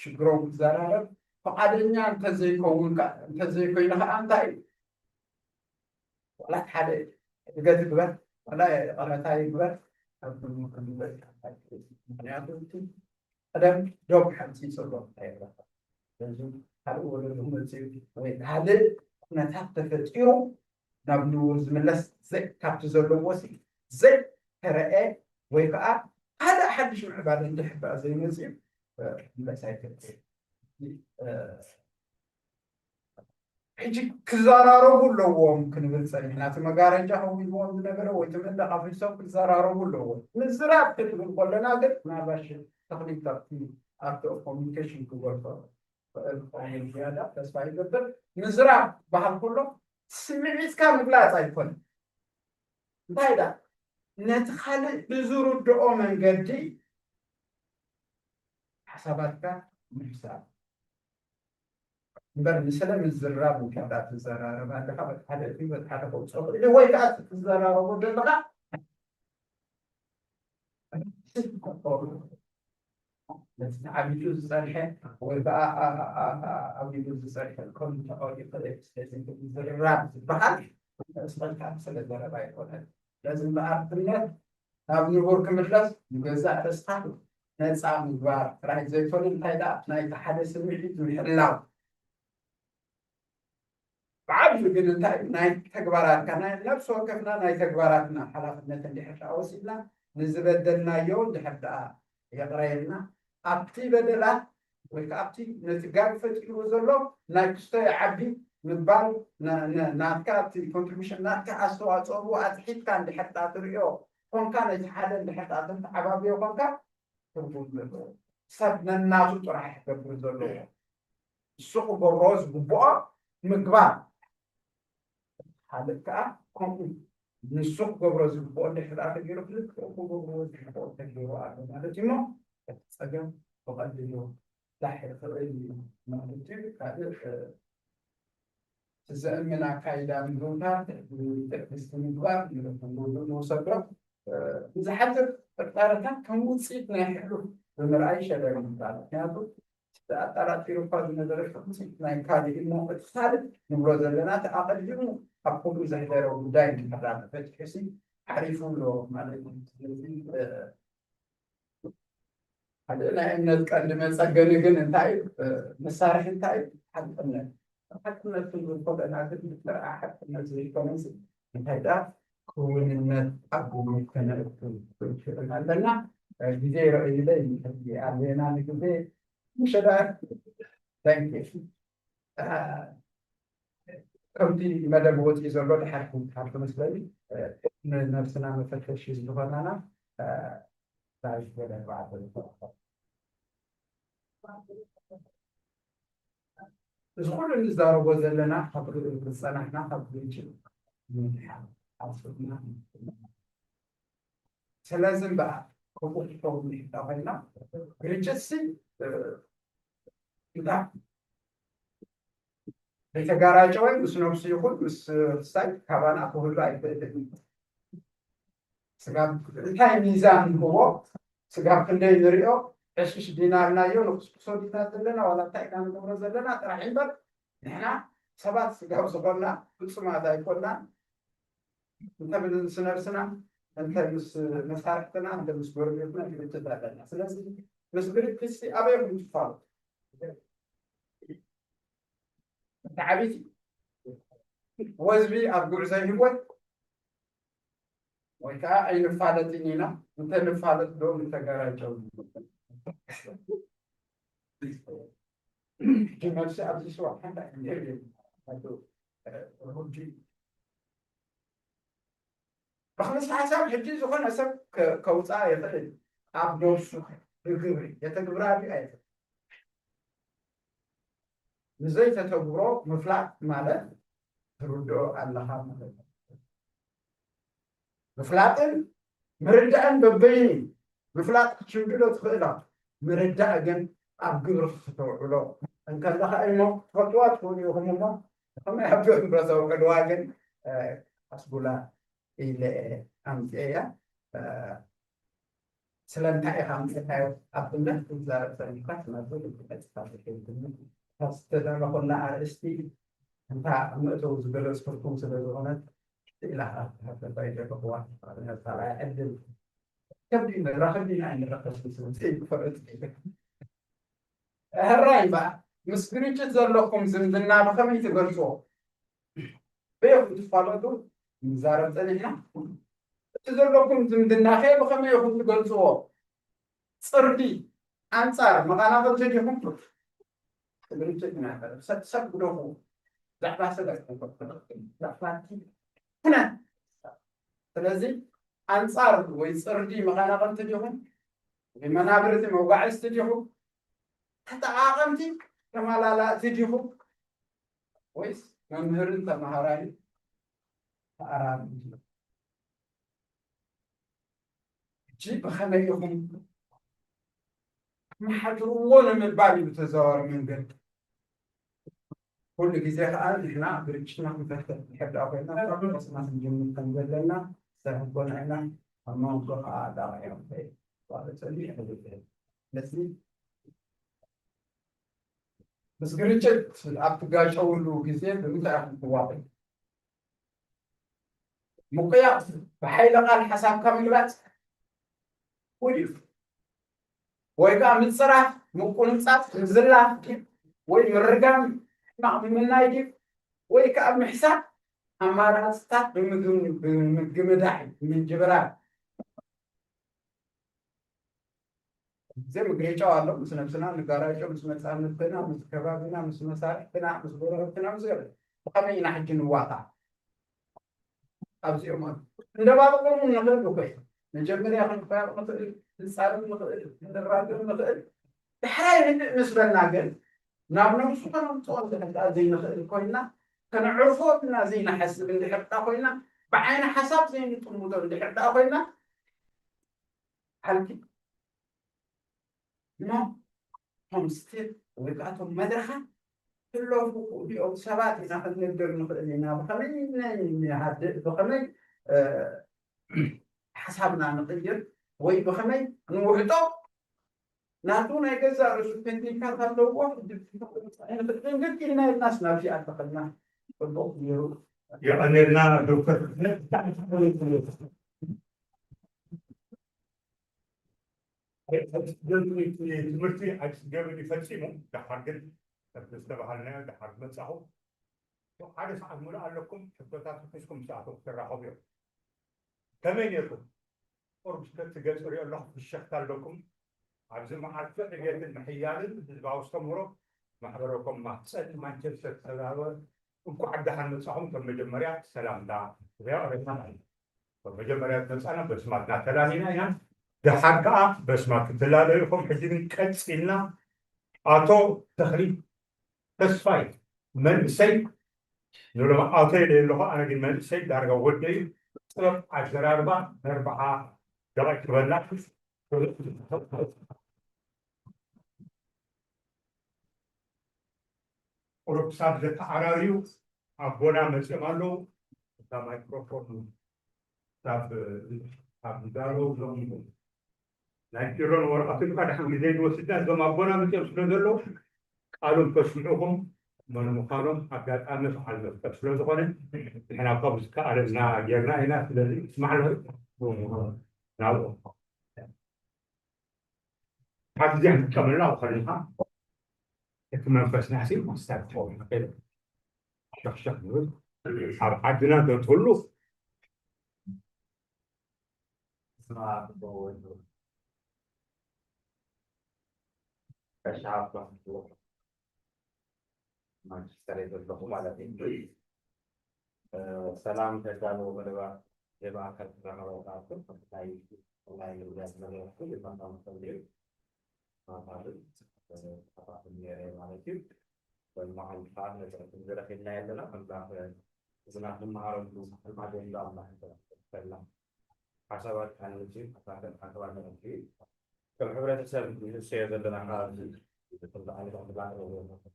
ሽግሮም ክዘራረብ ፍቓደኛ እንተዘይከውን እንተዘይኮይኑ ከዓ እንታይ እዩ ዋላ ሓደ እገት ግበር ዋላ ይቕረታ ይግበር ምክንያቱ ቀደም ዶብ ሓንቲ ይፅሎ ኣይረኸብ እዚ ካልእ ወለዶ መፅኡ ወይ ካልእ ኩነታት ተፈጢሩ ናብ ንቡር ዝምለስ ዘይ ካብቲ ዘለዎ ሲ ዘይተረአ ወይ ከዓ ካልእ ሓድሽ ምዕባለ እንድሕር ደኣ ዘይመፅኡ ምለስ ኣይከትል ሕጂ ክዘራረቡ ኣለዎም ክንብል ፀኒሕና። እቲ መጋረጃ ከዊልዎም ዝነበረ ወይ እቲ መንደቕ ኣፍሪሶም ክዘራረቡ ኣለዎም። ምዝራብ ክንብል ከለና ግን ምናልባሽ ተክኒክ ኣብቲ ኣርት ኦፍ ኮሚኒኬሽን ክገልፆ ክእል ክኸውን ዝያዳ ተስፋ ይገብር። ምዝራብ በሃል ከሎ ስምዒትካ ምግላፅ ኣይኮነን። እንታይ ዳ ነቲ ካልእ ብዝርድኦ መንገዲ ሓሳባትካ ምሕሳብ እምበር ንስለ ምዝራብ ውሕዳ ትዘራረብ ኣለካ በቲ ሓደ እቲ በቲ ሓደ ከውፅኦ ክእል ወይ ከዓ ትዘራረቦ ዘለካ ነቲ ተዓቢጡ ዝፀንሐ ወይ ከዓ ዓቢዱ ዝፀንሐ ከም ተቐሪቡ ዝዝራብ ዝበሃል ስፈልካ ስለ ዘረባ ኣይኮነን። ስለዚ እምበኣር እምነት ናብ ንቡር ክምለስ ንገዛእ ርእስኻ ነፃ ምግባር ጥራይ ዘይኮነ እንታይ ደኣ ናይቲ ሓደ ስምዒት ምሕላው ዓብዩ ግን እንታይ ናይ ተግባራትካ ናይ ነፍሲ ወከፍና ናይ ተግባራትና ሓላፍነት እንድሕር ደኣ ወሲድና ንዝበደልናዮ እንድሕር ደኣ የቕረየልና ኣብቲ በደላት ወይ ከዓ ኣብቲ ነቲ ጋግ ፈጢርዎ ዘሎ ናይ ክስቶ ይዓቢ ምባል ናትካ ኣብቲ ኮንትሪቢሽን ናትካ ኣስተዋፅኦ ኣትሒትካ እንድሕር ደኣ ትሪኦ ኮንካ ነቲ ሓደ እንድሕር ደኣ ተተዓባብዮ ኮንካ ትርጉም ዘለዎ ሰብ ነናቱ ጥራሕ ክገብር ዘለዎ ንሱ ክገብሮ ዝግብኦ ምግባር ካልእ ከዓ ከምኡ ንሱ ክገብሮ ዝግብኦ እንድሕር ደኣ ተገይሩ ክልቲኦም ክገብርዎ ዝግብኦ ተገይሩ ኣሎ ማለት እዩ እሞ እቲ ፀገም ብቐሊሉ ላሕ ይኽእል እዩ ማለት እዩ ካልእ ዘእምን ኣካይዳ ምግብታት ትዕግስቲ ምግባር ንውሰዶ ንዝሓድር ጥርጣረታት ከም ውፅኢት ናይ ሕሉፍ ብምርኣይ ሸለል ምባል ምክንያቱ ኣጠራጢሩ እኳ ዝነበረ ውፅኢት ናይ ካልእ እሞ እቲ ካልእ ንብሎ ዘለና እቲ ኣቐዲሙ ኣብ ኩሉ ዘሕደረ ጉዳይ እንድሕር ተፈቲሑሲ ዓሪፉ ኣሎ ማለት እዩ ስለዚ ሓደ ናይ እምነት ቀንዲ መፀገኒ ግን እንታይ እዩ መሳርሒ እንታይ እዩ ሓቅነት ሓቅነት ክንብል ከለና ግን ብጥርዓ ሓቅነት ዘይኮነስ እንታይ ደኣ ክውንነት ኣብ ግምት ከነእቱ ክንክእል ኣለና ግዜ ይረእዩለይ ኣለና ንግዜ ምሸዳ ከምቲ መደብ ወፂኡ ዘሎ ድሓር ክምትሓል ክመስለኒ ንነብስና መፈተሺ ዝኾናና እዚ ኩሉ እንዛረቦ ዘለና ካብ ዝፀናሕና ካብ ዝችል ስለዚ እምበኣር ክቁጥጠው ንሕዳ ኮይና ግርጭት ሲ እንዳ ዘይተጋራጨወ ምስ ነብሱ ይኹን ምስ ክስታይ ካባና ክህሉ ኣይክእልን ስጋብ እንታይ ሚዛን ንህቦ ስጋብ ክንደይ ንሪኦ ዕሽሽ ዲና ኢልናዮ ንክስክሶ ዲና ዘለና ዋላ እንታይ ኢና ንገብሮ ዘለና ጥራሕ እምበር ንሕና ሰባት ስጋብ ዝኾንና ፍፁማት ኣይኮንና እንተ ምስ ነብስና እንተ ምስ መሳርሕትና እንተ ምስ ጎረቤትና ግጭት ኣለና ስለዚ ምስ ግርጭት ኣበይ ኹም ትፋሉ እቲ ዓብይቲ ወዝቢ ኣብ ጉዕዞ ህይወት ወይ ከዓ ኣይንፋለጥን ኢና እንተንፋለጥ ዶ ንተጋራጨው ሕጂ መልሲ ኣብዚ ስዋ ሓንዳ ሕጂ ብክልሲ ሓሳብ ሕጂ ዝኾነ ሰብ ከውፅኣ ይኽእል ኣብ ነብሱ ብግብሪ የተግብራ ድዩ ኣይኽእል ንዘይተተግብሮ ምፍላጥ ማለት ትርድኦ ኣለኻ ማለት እዩ። ምፍላጥን ምርዳእን በበይኑ ምፍላጥ ክትሽምድዶ ትኽእላ ምርዳእ ግን ኣብ ግብሪ ክተውዕሎ እንከለኻ እሞ ትፈልጥዋ ትኽእሉ ኢኹም እሞ ከመይ ኣብ ግብረሰብ ቅድዋ ግን ኣስጉላ ኢለ ኣምፅኤያ ስለምንታይ ኢኻ ኣምፅእካዮ ኣብ ትምህርት ትዛረብ ሰሚዕካ ትነብር ልብቀፅካ ዝሕልትኒ ካብ ዝተደረኹላ ኣርእስቲ እንታ ምእተው ዝገለፅኩልኩም ስለ ዝኾነት ኢላ ክትሓተታ ይደረኽዋ ነብሳላ ዕድል ከብዲ መራኸብ ዲና ኣይንረኸብ ዝፈለጥ ሕራይ እምበኣር ምስ ግርጭት ዘለኩም ዝምድና ብኸመይ ትገልፅዎ በየኹም ትፋለጡ ንዛረብ ፀኒሕና እቲ ዘለኩም ዝምድና ከ ብኸመይ ኢኹም ትገልፅዎ ፅርዲ ኣንፃር መቐናቕልቲ ዲኹም ትብል ሰብ ግደፉ ዛዕባ ሰብ ኣይኮንኩም ዛዕባቲ ኩነ ስለዚ ኣንፃር ወይ ፅርዲ መቐናቕልቲ ዲኹም ወይ መናብርቲ መጓዕዝቲ ዲኹም ተጠቓቐምቲ ተመላላእቲ ዲኹም ወይስ መምህርን ተምሃራይን ተኣራርምቲ ሕጂ ብኸመይ ኢኹም ኣመሓድርዎ ንምባል እዩ ብተዘዋዋሪ መንገዲ ኩሉ ግዜ ከዓ ንሕና ግርጭትና ክንፈትሕ ንሕዳ ኮይና ካብ ርእስና ክንጅምር ከም ዘለና ዝተረጎና ኢና ኣብ መንጎ ከዓ ዳቂዖም ከይቋረፀሉ ይሕልፍ ስለዚ ምስ ግርጭት ኣብ ትጋጨውሉ ግዜ ብምንታይ ኢኹም ትዋቀዩ ምቁያቕ ብሓይሊ ቃል ሓሳብካ ምግላፅ ውድዩ ወይ ከዓ ምፅራፍ ምቁንፃፍ ምዝላፍ ድዩ ወይ ምርጋም ሕማቕ ምምናይ ድዩ ወይ ከዓ ምሕሳብ ኣማራፅታት ብምግምዳሕ ብምንጅብራር። እዚ ምግሪ ጨው ኣሎ ምስ ነብስና ንጋራጮ ምስ መፃምድትና ምስ ከባቢና ምስ መሳርሕትና ምስ ጎረበትና ምስ ገለ ብኸመይ ኢና ሕጂ ንዋጣ? ኣብዚኦም ኣሉ እንደባብቆም ንኽእል እኮ እዩ። መጀመርያ ክንባብቕ ንኽእል፣ ክንፃረፍ ንኽእል፣ ክንራገም ንኽእል። ዳሕራይ ህድእ ምስ በልና ግን ናብ ነብሱ ከነምፅኦ እንድሕር ዘይንኽእል ኮይና ከነዕርፎ ብና ዘይንሓስብ እንድሕር ዳ ኮይና ብዓይኒ ሓሳብ ዘይንጥምቶ እንድሕር ዳ ኮይና ሓልኪ እሞ እቶም ስቴፕ ወይ ከዓ እቶም መድረኻት ክለፉ እዚኦም ሰባት ኢና ክንነግር ንኽእል ኢና ብኸመይ ናይ ሃድእ ብኸመይ ሓሳብና ንቕይር ወይ ብኸመይ ንውሕጦ ናቱ ናይ ገዛእ ርእሱ ቴክኒካት ኣለዎ። ሕጂ ክንግድ ኢልና ኢልናስ ናብዚ ኣተኸልና ጽቡቕ ነይሩ። የቐኔልና ዶክተር። ትምህርቲ ኣዲስ ገበን ይፈፂሙ። ደሓር ግን ዝተባሃልናዮ ደሓር መፃኹ ሓደ ሰዓት ሙሉእ ኣለኩም። ሕቶታት ሒዝኩም ምስኣቶም ክትራኸቡ እዮም። ከመይ ነርኩም? ቁሩብ እስከ እቲ ገጽ ሪኦ ኣለኹ ፍሸኽታ ኣለኩም። ኣብዚ መዓልቲ ዕብየትን ምሕያልን ህዝባዊ ኣስተምህሮ ማሕበረኮም ማህጸን ማንቸስተር ተዛረበ። እንኳዕ ደሓን መጻኹም። ከም መጀመርያ ሰላምታ ሪኦ ረና ከም መጀመርያ መጻና በስማትና ተላሊና ኢና። ደሓር ከኣ በስማት ትላለዩ ኢኹም። ሕጂ ግን ቀጺልና ኣቶ ተኽሊ ተስፋይ መንእሰይ ንሎም ኣቶ ኢለ ኣለኹ። ኣነ ግን መንእሰይ ዳርጋ ወደይ ጥበብ ኣዘራርባ ኣርባዓ ደቂቅ ክበላ ቁሩብ ክሳብ ዘተዓራርዩ ኣቦና መፅኦም ኣለዉ። እታ ማይክሮፎን ካብ ካብ ዳሎ ዞም ናይ ቢሮን ወረቐትን እኳ ድሓን ግዜ ንወስዳ እዞም ኣቦና መፅኦም ስለ ዘለዉ ቃሎም ከስምዑኹም መን ምዃኖም ኣጋጣሚ በዓል መፍቀድ ስለ ዝኾነ ንሕና እኳ ብዝከኣለና ጌርና ኢና። ስለዚ ስማዕ ናብኦም ካብዚኣ ንጥቀመላ ከለኻ እቲ መንፈስና ሲ ማስታር ክኸውን ይኽእል። ሸኽሸኽ ንብል ኣብ ዓድና ተትህሉ ማንቸስተር ዘለኹ ማለት እዩ። ሰላም ተዳለዎ መደባት የማእከል ተራኸበታቱ ናይ ናይ ንብረት መደረቱ የማእከል ተንቢሩ ማታልን ተፋትን ነረ ማለት እዩ። በመዓል ከዓ ነጥረትን ዝረኺብና የለና ኣምላኽ እዝና ንመሃረሉ ኣልማደሉ ኣምላኽ ተላ ሓሳባት ኣነጂ ኣካተል ሓሳባት ነረጂ ከም ሕብረተሰብ ንህሰዮ ዘለና ካብ ዝብሉ ዓይነት ኣመጋግባ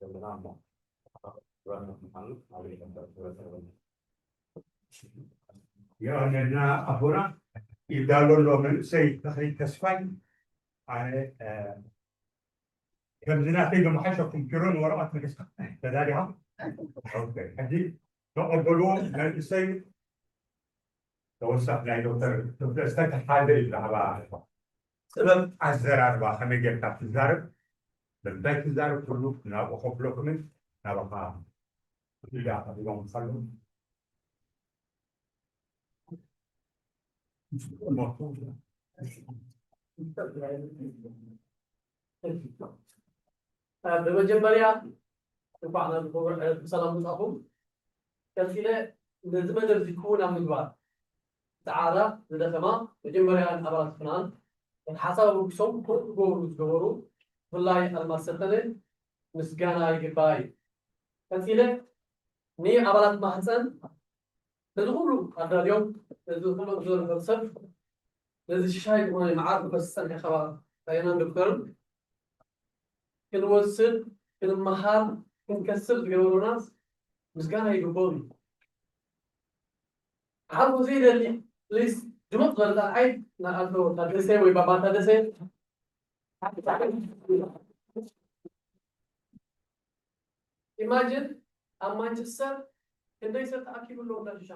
ዘለና እሞ የቐነልና ኣቦና ይዳሎ ኣሎ መንእሰይ ተኽሊ ተስፋይ ኣነ ከምዚ ናተይ ዝመሓሸኩም ኪሮን ወረቐት ንገስካ ተዳሊኻ ሕጂ ተቐበልዎ መንእሰይ ተወሳኺ ናይ ዶክተር ክፍለስታይ ተሓደ እዩ ብዛዕባ ጥበብ ኣዘራርባ ከመይ ጌርካ ትዛረብ ብምንታይ ትዛረብ ኩሉ ናብኡ ከፍለኩምን ናባኻ ኢዳ ከፊሎም ከሉ ብመጀመርያ እንኳዕ ናብ ክቡር ዕለት ብሰላም መጻእኩም። ቀጺለ ነዚ መደብ እዚ ክውን ኣብ ምግባር ዝጸዓራ ዝደኸማ መጀመርያ ኣባላት ፍናን ነቲ ሓሳብ ኣበጊሶም ከምኡ ክገብሩ ዝገበሩ ብፍላይ ኣልማዝ ሰልጠነ ምስጋና ይግባእ እዩ። ቀጺለ ንኣባላት ማህጸን ነዚ ኩሉ ኣዳልዮም ነዚ ኩሉ ዝበሉ ሰብ ነዚ ሽሻይ ዝኾነ መዓር ክፈስሰን ከባ ዳይናን ዶክተርን ክንወስድ ክንመሃር ክንከስብ ዝገበሩና ምስጋና ይግብኦም እዩ። ዓርኩ ዘይደሊ ፕሊስ ድምቕ በል ጣልዓይ ንኣቶ ታደሰ ወይ ባባ ታደሰ ኢማጅን ኣብ ማንቸስተር ክንደይ ሰብ ተኣኪቡ ኣሎ እንዳ ሽሻ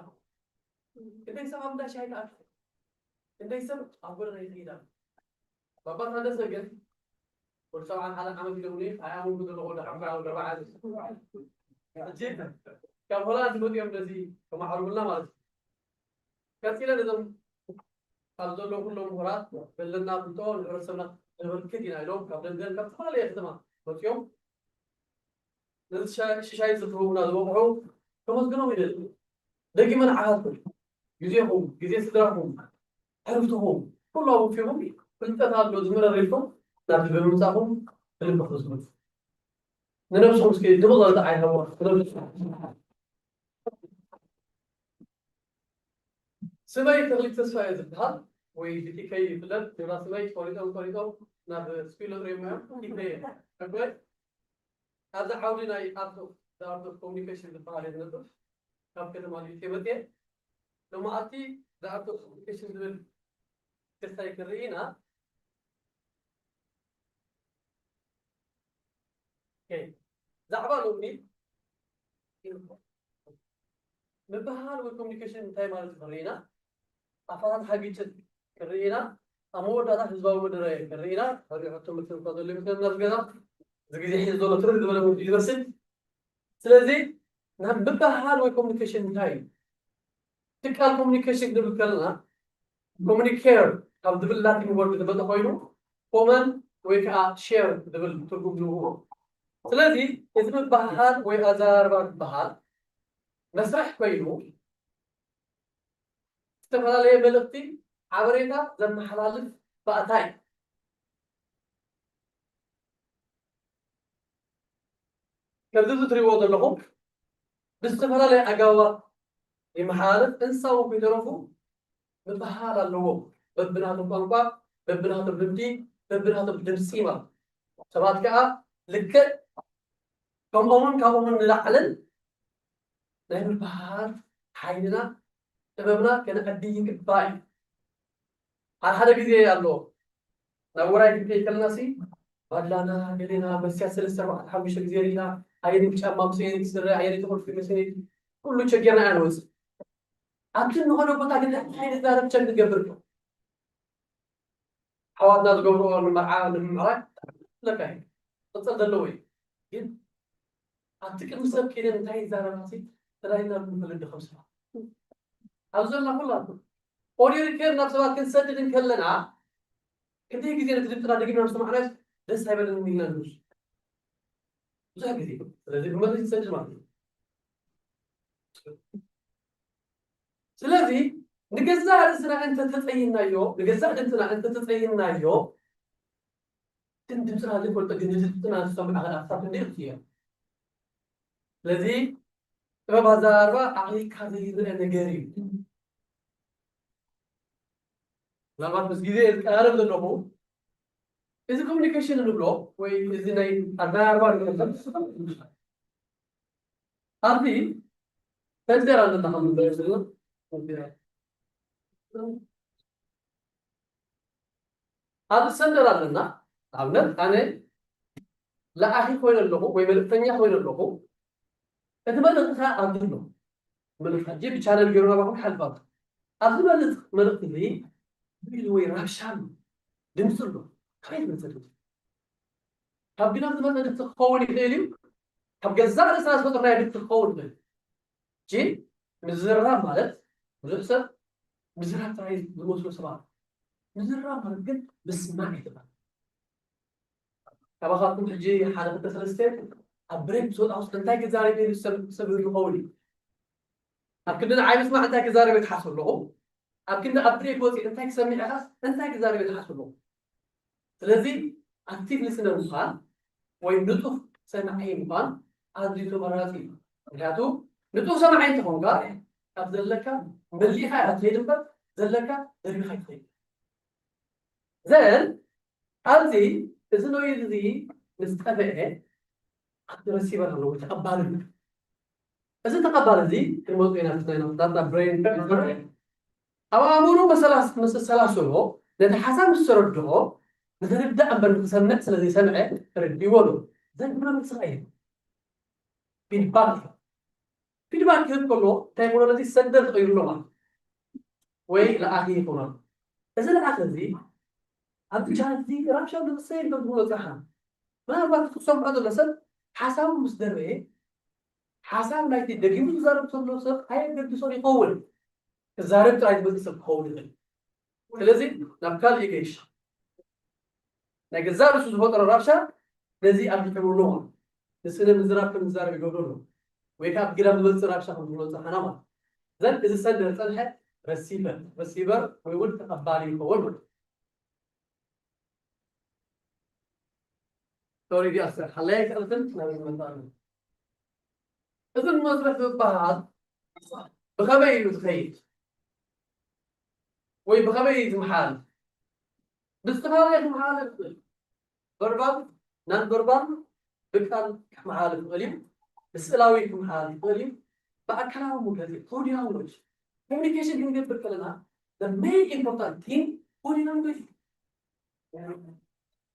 ክንደይ ሰብ ኣብ እንዳ ሻይ ተኣኪቡ ክንደይ ሰብ ኣብ ጎደና ይኸይድ ኣሎ ባባ ታደሰ ግን ወዲ ሰብዓን ሓደ ዓመት ኢሎምኒ ኣይኣመንኩ ዘለኹ ወዲ ሓምሳ ወዲ ኣርባዓ ሕጂ ካብ ሆላንድ መፅኦም ነዚ ከማዕርጉልና ማለት እዩ። ቀፂለ ነዞም ኣብ ዘለዉ ኩሎም ምሁራት ዘለና ፍልጦ ንሕብረተሰብና ነበርክት ኢና ኢሎም ካብ ለንደን ካብ ዝተፈላለየ ከተማ መፅኦም ነዚ ሽሻይ ዝህቡና ዝበቕዑ ከመስግኖም ይደሊ። ደጊመ ንዓኻትኩም ግዜኹም፣ ግዜ ስድራኹም ዕርፍትኹም ኩሉ ኣውፊኹም ፍልጠት ኣሎ ዝምረር ኢልኩም ናብዚ ብምምፃእኹም ብልቢ ክምስግን ንነብስኹም እስኪ ድምቕ ዝበለ ዓይኒ ሃብዋ። ስመይ ተኽሊት ተስፋ እየ ዝበሃል ወይ ብቲከይ ይፍለጥ ግብራ ስመይ ቆሪጦም ቆሪጦም ናብ ስኩል እሪኦም እዮም ቲከይ እየ። ኣብዚ ዓውዲ ናይ ኣርት ኦፍ ኮሚኒኬሽን ዝበሃል እየ ዝነጥፍ ካብ ከተማ ሊሴ መፅየ ሎማዓልቲ ዛዕባ ኮሚኒኬሽን ዝብል ክስታይ ክርኢ ኢና። ዛዕባ ሎሚ ምብህሃል ወይ ኮሚኒኬሽን እንታይ ማለት እዩ ክርኢ ኢና። ኣፈታትሓ ግጭት ክርኢ ኢና። ኣብ መወዳእታ ህዝባዊ መደረ ክርኢ ኢና። ሕቶ ምትንኳ ዘሎ ይመስለና ዝገዛ እዚ ግዜ ሒዝ ዘሎ ትርር ዝበለ ወዲ ይመስል። ስለዚ ናብ ምብህሃል ወይ ኮሚኒኬሽን እንታይ እዩ? ትካል ኮሚኒኬሽን ክንብል ከለና ኮሚኒኬር ካብ ዝብል ላቲን ወርድ ዝመፀ ኮይኑ ኮመን ወይ ከዓ ሼር ዝብል ትርጉም ዝህቦ። ስለዚ እዚ ምብህሃል ወይ ኣዘራርባ ዝበሃል መስርሕ ኮይኑ ዝተፈላለየ መልእኽቲ ሓበሬታ ዘመሓላልፍ ባእታ እዩ። ከምዚ እዚ ትሪእዎ ዘለኹም ብዝተፈላለየ ኣገባባት ይመሓላለፍ። እንስሳ እውን ከይተረፉ ምብህሃል ኣለዎም። በብናቶም ቋንቋ፣ በብናቶም ልምዲ፣ በብናቶም ድምፂ ማለት ሰባት ከዓ ልክዕ ከምኦምን ካብኦምን ንላዕልን ናይ ምብህሃል ሓይልና ጥበብና ከነዕቢ ይግባእ እዩ። ሓደ ሓደ ግዜ ኣሎ ናብ ወራይ ክንከይ ከለና ሲ ባድላና ገሌና መስያ ሰለስተ ኣርባዕተ ሓሙሽተ ግዜ ሪና ኣየነይቲ ጫማ ምስ ኣየነይቲ ስረ ኣየነይቲ ቁልፊ ምስ ኣየነይቲ ኩሉ ቸጌርና ኢና ንወፅእ። ኣብቲ ንኸዶ ቦታ ግን እንታይ ንዛረብ ቸክ ንገብር ዶ ኣሕዋትና ዝገብርኦ ንመርዓ ንምምዕራይ ለካ እዩ ቅፅል ዘለዎ እዩ ግን ኣብቲ ቅድሚ ሰብ ከይደ እንታይ ይዛረብ ሲ ተላይና ንፈልጥ ዶ ከም ሰባት ኣብ ዘለና ኩላቱ ኦዲዮ ሪከርድ ናብ ሰባት ክንሰድድ እንከለና ክንደይ ግዜ ነቲ ድምፅና ደጊምና ምስ ሰማዕናዮስ ደስ ኣይበለንን ኢልና ንብሱ ብዙሕ ግዜ ስለዚ ብመልእኽቲ ትሰድድ ማለት እዩ ስለዚ ንገዛእ ርእስና እንተተፀይናዮ ንገዛእ ድምፅና እንተተፀይናዮ ግን ድምፅና ዘይፈልጦ ግን ንድምፅና ዝሰምዑ ኣካላት ክሳብ ክንደይ ክፅዮ ስለዚ ጥበብ ኣዘራርባ ኣቕሊልካ ዘይረአ ነገር እዩ ምናልባት ምስ ግዜ ዝቀራረብ ዘለኹ እዚ ኮሚኒኬሽን ንብሎ ወይ እዚ ናይ ኣዘራርባ ንብሎ ኣብዚ ሰንደር ኣለና ኣብዚ ሰንደር ኣለና ኣብነት ኣነ ለኣኺ ኮይነ ኣለኹ ወይ መልእክተኛ ኮይነ ኣለኹ እቲ መልእክቲ ከዓ ኣብዚ ኣሎ መልእክቲ ሕጂ ብቻነል ገይሩ ናባኹም ሓልፋ ኣብዚ መልእክቲ እዚ ወይ ራብሻን ድምፂ ኣሎ ካበይ ዝመፀ ድምፂ ካብ ግና ዝመፀ ድምፂ ክኸውን ይኽእል እዩ ካብ ገዛእ ርእስና ዝፈጥርናዮ ድምፂ ክኸውን ይኽእል ሕጂ ምዝራብ ማለት ብዙሕ ሰብ ምዝራብ ጥራይ ዝመስሎ ሰባት ምዝራብ ማለት ግን ምስማዕ ይትባል ካባኻትኩም ሕጂ ሓደ ክልተ ሰለስተ ኣብ ብሬክ ምስ ወፃኹስ እንታይ ክዛረብ ኢሉ ሰብ ዝኸውን እዩ ኣብ ክንዲ ንዓይ ምስማዕ እንታይ ክዛረብ እየ ትሓስቡ ኣለኹ ኣብ ክንዲ ኣብ ብሬክ ወፂ እንታይ ክሰምዕ ኢኻስ እንታይ ክዛረብ እየ ትሓስቡ ኣለኹ ስለዚ ኣክቲቭ ሊስነር ምዃን ወይ ንጡፍ ሰማዒ ምዃን ኣዝዩ ተመራፂ እዩ ምክንያቱ ንጡፍ ሰማዒ እንተኾንካ ካብ ዘለካ መሊእካ ኢኻ ትኸይድ እምበር ዘለካ ደሪኻ ይትኸይድ ዘን ኣብዚ እዚ ኖይዝ እዚ ምስ ጠፍአ ኣብቲ ረሲቨር ኣለዎ ተቐባሊ እዚ ተቐባሊ እዚ ክንመፁ ኢና ናይ ናፍጣት ናብ ብሬን ኣብ ኣእምሩ መሰላሰሎ ነቲ ሓሳብ ምስ ተረድኦ ንክርዳእ እምበር ንክሰምዕ ስለ ዘይሰምዐ ተረዲዎ ኣሎ ዘግብረ ምስኻ እዩ ፊድባክ ፊድባክ ክህብ ከሎ እንታይ ይኮኖ ነቲ ሰንደር ተቀይሩ ኣሎ ማለት ወይ ለኣኺ ይኮኖ እዚ ለኣኺ እዚ ኣብቲ ቻነል እዚ ራብሻ ዝሰይ ከም ዝብሎ ፃሓ ምናልባት ክሰምዖ ዘሎ ሰብ ሓሳቡ ምስ ደረየ ሓሳብ ናይቲ ደጊሙ ዝዛረብ ዘሎ ሰብ ኣየገድሶን ይኸውን። ክዛረብ ጥራይ ዝመጽእ ሰብ ክኸውን ይኽእል። ስለዚ ናብ ካልእ ይገይሽ። ናይ ገዛእ ርእሱ ዝፈጠሮ ራብሻ ነዚ ኣብ ዝሕብሩ ኣለዎ። ንስነ ምዝራብ ከም ዝዛረብ ይገብሩ ኣለዉ። ወይ ከዓ ኣብ ግዳም ዝመጽእ ራብሻ ከም ዝብሎ ዝጸሓና ማለት። ዘን እዚ ሰንድ ዝጸንሐ ረሲቨር፣ ረሲቨር ወይ እውን ተቐባሊ ይኸውን ማለት። ሶሪ ዲኣስተር ሓላይ ክእልትን ናብ ዝመጣሉ እዚ መስርሕ ዝበሃል ብኸመይ እዩ ዝኸይድ ወይ ብኸመይ እዩ ዝመሓል? ብዝተፈላለየ ክመሓላለፍ ይኽእል። ቨርባል፣ ናን ቨርባል፣ ብቃል ክመሓላለፍ ይኽእል እዩ። ብስእላዊ ክመሓላለፍ ይኽእል እዩ። ብኣካላዊ መግለጺ፣ ቦዲ ላንጉጅ፣ ኮሚኒኬሽን ክንገብር ከለና the main important thing ቦዲ ላንጉጅ እዩ።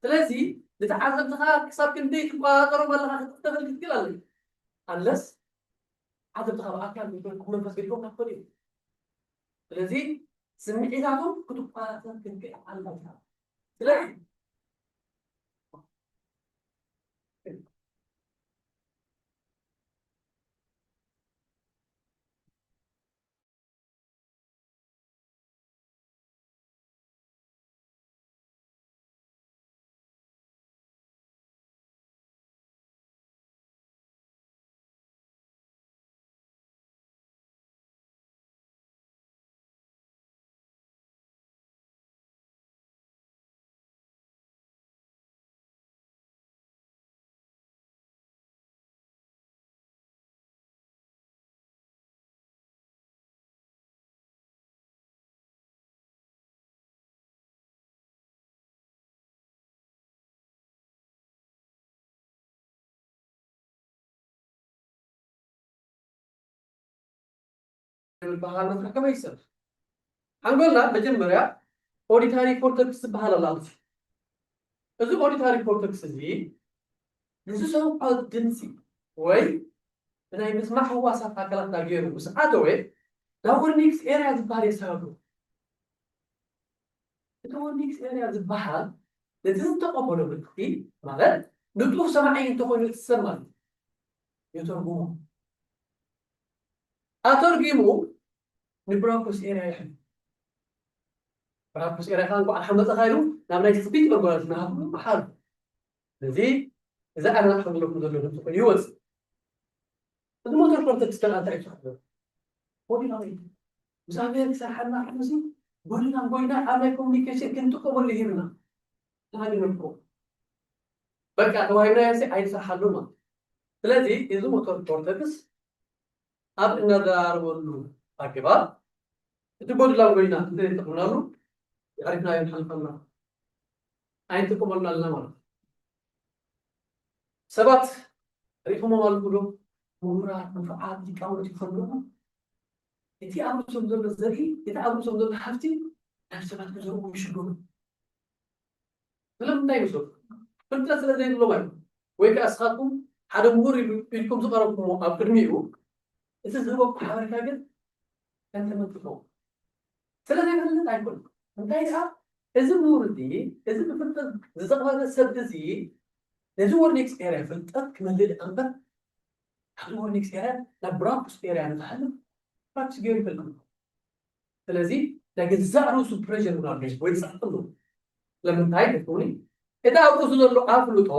ስለዚ ንተዓዘብትኻ ክሳብ ክንደይ ትቆጻጸሮም ኣለኻ ክትብል ክትክእል ኣለካ። ኣንለስ ተዓዘብትኻ ብኣካል ወይ ብመንፈስ ገዲፎም ክኾኑ እዮም። ስለዚ ስምዒታቶም ክትቆጻጸር ክትክእል ኣለካ። ስለዚ ዝበሃል መስርሕ ከመይ ይሰርሕ? ሓንጎልና መጀመርያ ኦዲታሪ ኮርተክስ ዝበሃል ኣላ። እዚ ኦዲታሪ ኮርተክስ እዚ ንዝሰምዖ ድምፂ ወይ ብናይ ምስማዕ ህዋሳት ኣካላትና ገይሩ ምስ ኣተወ ናብ ወርኒክስ ኤርያ ዝበሃል የሰጋግሮ። እቲ ወርኒክስ ኤርያ ዝበሃል ነቲ ዝተቐበሎ ምልክቲ ማለት ንጡፍ ሰማዒ እንተኾይኑ እቲ ሰብ ማለት እዩ ተርጉሞ። ኣተርጊሙ ንብራኮስ ኤርያ ይሕል። ብራኮስ ኤርያ ከዓ እንኳዕ ሓመፀኻ ኢሉ ናብ ናይ ስፒች ኦርጋናይዝ ናሃብሉ መሓሉ። እዚ እዚ ኣና ሓብለኩም ዘሎ ድምፂ ኮይኑ ይወፅእ። እዚ ሞተር ኮርተክስ ተራ እንታይ እዩ ዝሕብር? ቦዲ ላንጉጅ። ምስ ኣሜሪካ ይሰርሓልና ሕዚ ቦዲ ላንጉጅና ኣብ ናይ ኮሚኒኬሽን ክንጥቀመሉ ሂብና። ተሃዲመልኩ በቃ ተዋሂብናዮ ሲ ኣይንሰርሓሉ ማለት። ስለዚ እዚ ሞተር ኮርተክስ ኣብ እናዘራረበሉ ኣገባብ እቲ ቦዲ ላንጉጅና እንተዘይተጠቕምናሉ የዕሪፍናዮ ንሓልፍ ኣለና። ኣይንጥቀመሉን ኣለና ማለት እዩ። ሰባት ርኢኹሞም ኣለኹም ዶ? ምሁራት፣ ንፉዓት፣ ሊቃውንቲ ይፈልጡ። እቲ ኣብ ርእሶም ዘሎ ዘርኢ፣ እቲ ኣብ ርእሶም ዘሎ ሃብቲ ናብ ሰባት ክዘርኡ ይሽገሩ። ስለምንታይ ይመስለኩም? ፍልጠት ስለ ዘይብሎም ኣይኮን። ወይ ከኣ እስኻትኩም ሓደ ምሁር ኢሉ ኢልኩም ዝቐረብኩሞ ኣብ ቅድሚኡ እቲ ዝህበኩም ሓበሬታ ግን ከንተመልክቶ ስለ ዘይፈልጥ ኣይኮን። እንታይ ደኣ እዚ ምሁር እዚ እዚ ብፍልጠት ዝዘቕበለ ሰብ እዚ ነዚ ወርኒክስ ኤርያ ፍልጠት ክመልእ ደኣ እምበር ካብዚ ወርኒክስ ኤርያ ናብ ብራኩስ ኤርያ ንክሓልፍ ፕራክቲስ ገይሩ ይፈልጥ። ስለዚ ናይ ገዛእ ርእሱ ፕሬሽር እውን ኣሎ ወይ ፃዕቂ ኣሎ። ስለምንታይ ክትብሉኒ እቲ ኣብ ርእሱ ዘሎ ኣፍልጦ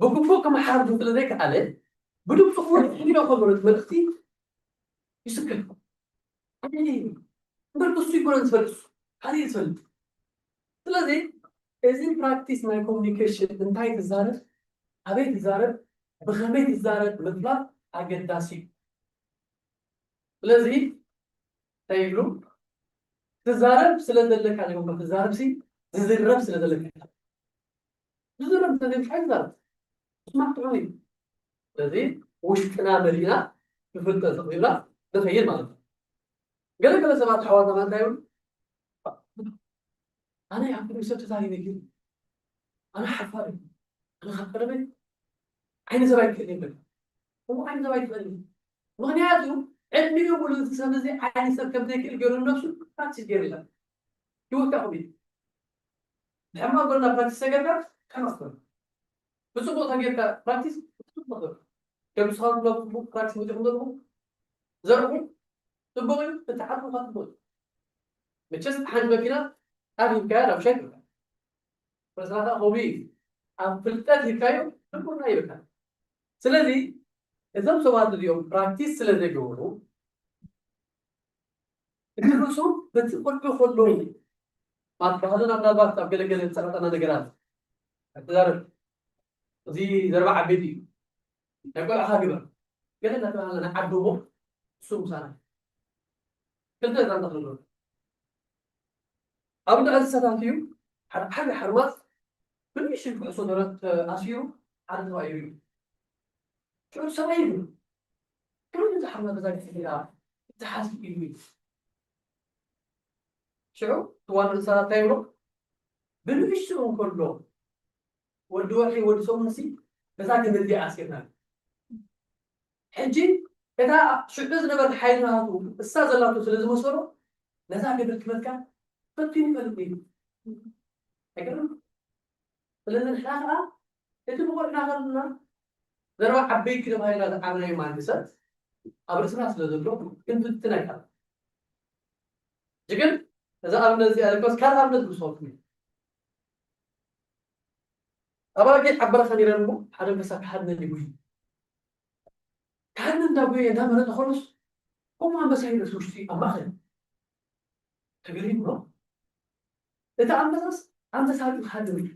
ብግቡእ ክመሓር ስለ ዘይከኣለ ብድምፁ ክወርድ ክሪኦ ከሎ ነቲ መልእኽቲ ይስክል። እምበር እሱ ይኮነን ዝፈልጥ እሱ ካልእ እዩ ዝፈልጥ። ስለዚ እዚ ፕራክቲስ ናይ ኮሚኒኬሽን እንታይ ትዛረብ፣ ኣበይ ትዛረብ፣ ብኸመይ ትዛረብ ምፍላጥ ኣገዳሲ እዩ። ስለዚ እንታይ ይብሉ? ትዛረብ ስለ ዘለካ ዲኹም ትዛረብ ሲ ዝዝረብ ስለ ዘለካ ዝዝረብ ስለ ዘይብልካ ይዛረብ። ምስማዕ ጥዑም እዩ። ስለዚ ውሽጥና መሊእና ብፍልጠት ዘቕሪብና ንኸይድ ማለት እዩ። ገለ ገለ ሰባት ኣሕዋትና እንታይ ይብሉ? ኣነ ኣብ ቅድሚ ሰብ ተዛሪበ ግን ኣነ ሓፋር እዩ። ኣነ ካብ ቀደመ ዓይኒ ሰብ ኣይክእል ይብል። እሞ ዓይኒ ሰብ ኣይክእል እዩ። ምክንያቱ ዕድሚኡ ሙሉ እዚ ሰብ እዚ ዓይኒ ሰብ ከም ዘይክእል ገይሩ ነብሱ ፕራክቲስ ገይሩ ይላል። ህይወትካ ከመይ እዩ? ብሕማቕ ጎና ፕራክቲስ ተገርካ ሕማቕ ትኾን። ብፅቡቕ ተገርካ ፕራክቲስ ብፅቡቕ ትኾን። ከም ንስኻትኩም ናብ ጽቡቕ ፕራክቲስ መጺኹም ዘለኹም ዘርኹም ጽቡቕ እዩ፣ እቲ ዓቕምኻ ጽቡቕ እዩ። መቸስ ሓንቲ መኪና ኣብ ሂብካያ ናብ ሻይ ትብላ። ፈስራታ ከምኡ እዩ። ኣብ ፍልጠት ሂብካዮ ንቡርና ይብልካ። ስለዚ እዞም ሰባት እዚኦም ፕራክቲስ ስለ ዘይገበሩ እቲ ርእሱ በቲ ቆልዑ ከለዉ ማለት ባህልና ምናልባት ኣብ ገለገለ ዝጸቐጠና ነገራት ኣተዛረብ እዚ ዘረባ ዓበይቲ እዩ። ናይ ቆልዕኻ ግበር ገለ እናተባሃለ ንዓድሞ እሱ ምሳና ክልተ ዛንታ ከሎ ኣብ እንዳ እንስሳታት እዩ ሓደ ዓቢ ሓርማዝ ብንእሽተይ ኩዕሶ ተረ- ተኣሲሩ ሓደ ተባኢሩ እዩ። ሽዑ ሰብኣይ ይብሉ ከመይ እዚ ሓርማዝ በዛ ግዜ እዚኣ እትሓዝ ኢሉ እዩ። ሽዑ እቲ ዋና እንስሳታት እንታይ ይብሎ ብንእሽተኡ እንከሎ ወዲ ወርሒ ወዲ ሰሙንሲ በዛ ገመድ እዚኣ ኣሲርና ሕጂ እታ ሽዑ ዝነበረት ሓይሊ ናቱ እሳ ዘላቶ ስለ ዝመሰሎ ነዛ ገመድ ክመትካ ፈቲኑ ይፈልጥ እዩ። ኣይገርም? ስለዚ ንሕና ከዓ እቲ ብቆልዕና ከለና ዘረባ ዓበይቲ ተባሂልና ዝዓበናዮ ማንሰት ኣብ ርእስና ስለ ዘሎ ክንፍትን ኣይከኣል። ሕጂ ግን እዛ ኣብነት እዚኣ ዘኮስ ካልእ ኣብነት ክስወኩም እዩ። ኣባጊዕ ኣብ በረኻ ነይረን እሞ ሓደ ኣንበሳ ክሃድነን ይጉሂ። ክሃድነን እንዳጉየ እንዳመረጠ ከሎስ ከምኡ ኣንበሳ ይረስ ውሽጢ ኣብ ማእኸል ተገሪሙ ነው። እቲ ኣንበሳስ ኣንበሳ ድዩ ክሃድን እዩ።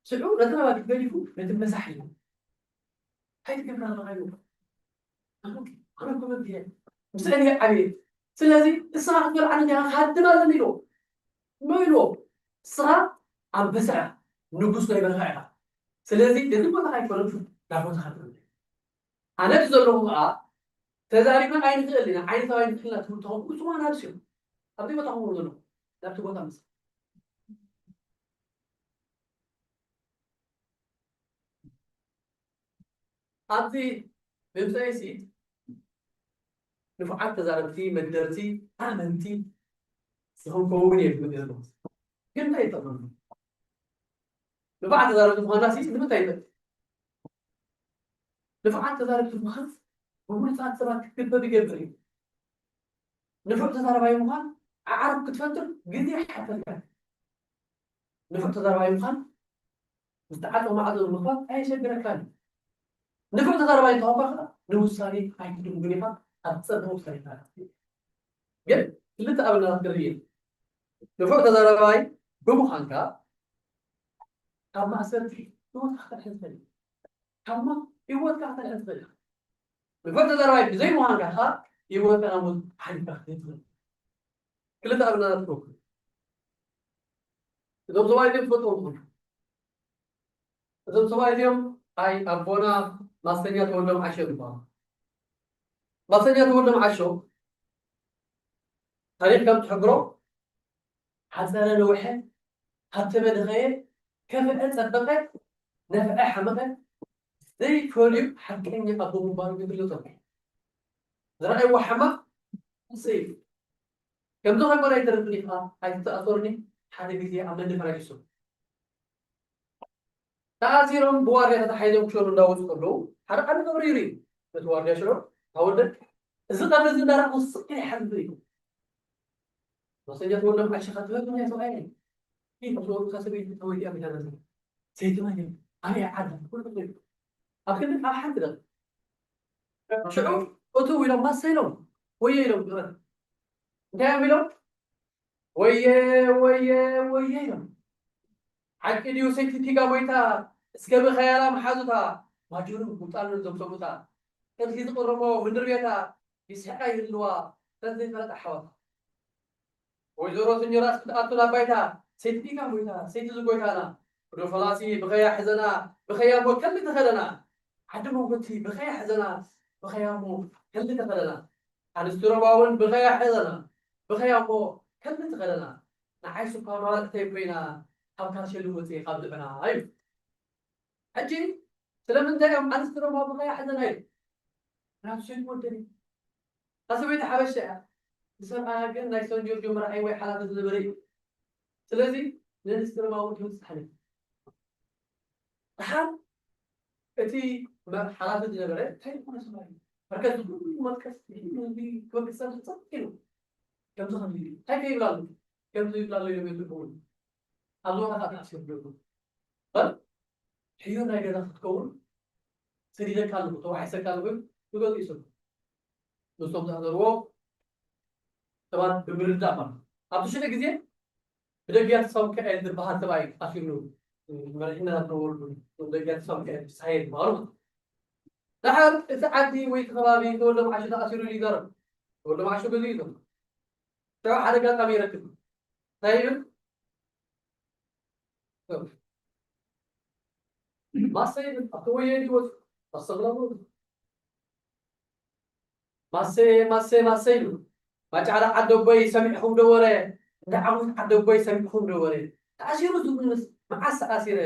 ሽዑ ነቲ ኣባጊዕ ገዲፉ ነቲ ኣንበሳ ሒዙ እንታይ ትገብር ኣለኻ ኢሉ ኣነ እኮ መምህር እየ ምስዕን እየ ዓብየ ስለዚ ንስኻ ክትበልዓኒ እንዲኻ ክሃድን ኣለኒ ኢልዎ። ኖ ኢልዎ ንስኻ ኣንበሳ ኢኻ ንጉስ ናይ በረኻ ኢኻ ስለዚ እዚ ቦታኻ ኣይኮነን ናብ ቦታኻ ትመለስ ኣነ እቲ ዘለኹ ከዓ ተዛሪብና ኣይንኽእል ኢና ዓይነታዊ ኣይንኽእልና ትብል ተኾንኩም እሱማ ናብስ እዮም ኣብቲ ቦታ ክምሩ ዘለኹ ናብቲ ቦታ ምስ ኣብዚ ምምፃኤ ሲ ንፉዓት ተዛረብቲ መደርቲ ኣመንቲ ዝኸውን ከውን እየ ዝብል ዘለኹ ግን እንታይ ይጠቕመና ንፉዓት ተዛረብቲ ምዃንና ሲ ንምንታይ ይጠቅም ንፉዓት ተዛረብቲ ምዃን ብብሉፃት ሰባት ክትክበብ ይገብር እዩ ንፉዕ ተዛረባይ ምዃን ዓዓርኩ ክትፈጥር ግዜ ይሓተልካ ንፉዕ ተዛረባይ ምዃን ዝተዓፀወ ማዕጾ ንምኽፋት ኣየሸግረካን እዩ። ንፉዕ ተዛረባይ እንተኾንካ ከዓ ንውሳኔ ኣይትድንጉን ኢኻ ኣብ ፀበባ ውሳኔ ትኣቱ። ግን ክልተ ኣብነታት ክርኢ እየ። ንፉዕ ተዛረባይ ብምዃንካ ካብ ማእሰርቲ ህይወትካ ክትሕዝ ትኽእል ኢኻ። ካብ ሞት ህይወትካ ክትሕዝ ትኽእል ኢኻ። ንፉዕ ተዛረባይ ብዘይምዃንካ ከዓ ህይወትካ ናብ ሞት ሓሊፍካ ክትህብ ትኽእል። ክልተ ኣብነታት ክወክል እዞም ሰብኣይ እዚኦም ትፈልጥዎም ትኾኑ እዞም ሰብኣይ እዚኦም ኣይ ኣቦና ማስተኛ ተወልዶም ዓሾ ይበሃሉ ማስተኛ ተወልዶም ዓሾ ታሪክ ከም ትሕብሮ ሓፀረ ነውሐ ሃብተመ ድኸየ ከፍዐ ፀበቐ ነፍዐ ሓመቐ ዘይፈልዩ ሓቀኛ ኣቦ ምባሉ ይፍለጦም ዝረኣይዎ ሓማቕ ሰይፍ ከምዚ ከይኮነ ኣይተርፍን ኢኻ ኣይትተኣሰሩኒ ሓደ ግዜ ኣብ መንዲ ፈራጅሶም ተኣሲሮም ብዋርድያ ተታሓሒዞም ክሸኑ እንዳወፁ ከለዉ ሓደ ዓቢ ቀብሪ ይርኢ ነቲ ዋርድያ ሽዑ ኣወደ እዚ ቀብሪ እዚ እንዳረኣኹ ስቅ ኢለ ይሓልፍ እዩ መሰኛ ተወልዶም ዓሽኻ ትበልኛ ሰብኣይ ይህ ዝወሩካ ሰበይቲ ተወልያ ሚዳነዘ ሰይትማ ኣበይ ዓዲ ኩሉ ኣብ ክንዲ ኣብ ሓንቲ ደቕ ሽዑ እትው ኢሎም ማሰ ኢሎም ወየ ኢሎም ግረ እንታይ እዮም ኢሎም ወየ ወየ ወየ ኢሎም ሓቂ ድዩ ሰይቲ ቲጋ ሞይታ እስከ ብኸያላ መሓዙታ ማጆርን ጉብጣንን ዘምሰሙታ ቅድሲ ዝቕርሞ ምንድር ቤታ ይስሕቃ ይህልዋ ተዘይፈለጣ ሓወታ ወይዘሮ ስኞራስ ክትኣቱ ናብ ባይታ ሰይቲ ዲጋ ሞይታ ሰይቲ ዝጎይታና ዶ ፈላሲ ብኸያ ሕዘና ብኸያ ሞ ከሊ ተኸደና ዓዲ መንጎቲ ብኸያ ሕዘና ብኸያ ሞ ከሊ ተኸደና ኣንስቲ ሮማ እውን ብኸያ ሕዘና ብኸያ ሞ ከሊ ተኸደና ንዓይ ስኳ ማርዕተይ ኮይና ካብ ካርሸሊ ወፂ ካብ ዝዕና እዩ ሕጂ ስለምንታይ እዮም ኣንስቲ ሮማ ብኸያ ሕዘና እዩ ናቱ ሰይቲ ወደን እዩ ኣሰበይቲ ሓበሻ እያ ንሰብኣያ ግን ናይ ሰን ጆርጆ መርዓይ ወይ ሓላፊ ዝነበረ እዩ ስለዚ ንንስቲ ሮማ እውን ትምፅእ ሓሊፍ ደሓር እቲ መ- ሓላፊ ዝነበረ እንታይ ዝኾነ ሰብኣይ እዩ? መርከዝ ኩሉ መጥቀስ ክበግስ ሰብ ጸጥ ኢሉ ከምዚ ከምዚ ኢሉ እንታይ ከይብላ ኣሎ? ከምዚ ይብላ ኣሎ ኢሎም የትርጉሙሉ። ኣብዚ ቦታ ከዓ ተኣሲሩ ነይሩ። በል ሕዮ ናይ ገዛ ክትከውን ሰዲደካ ኣለኹ ተዋሒሰካ ኣለኹ ኢሉ ንገዝኡ ይሰዱ። ምስቶም ዝኣሰርዎ ሰባት ብምርዳእ ማለት ኣብቲ ሽዑ ግዜ ብደጊያ ተሳዊ ሚካኤል ዝበሃል ሰብኣይ ኣሲሩ መሪሕነት ዝነበሩ ደጊያ ተሳዊ ሚካኤል ሳሄል ዝበሃሉ። ድሓር እቲ ዓዲ ወይ እቲ ከባቢ ተወልደ መዓሾ ተኣሲሩ ኢሉ ይዛረብ። ተወልደ መዓሾ ገዚኡ እዩ ዘሎ። ሽዑ ሓደ ኣጋጣሚ ይረክብ እንታይ ይብል? ማሰ ይብል ኣብቲ ወየ ይወት ኣስተብለሙ ማሰ ማሰ ማሰ ኢሉ ማጫራ ዓደቦይ ሰሚዕኹም ዶ ወረ? እንዳ ዓሙት ዓደቦይ ሰሚዕኹም ዶ ወረ? ተኣሲሩ ዝምንስ መዓስ ተኣሲረ?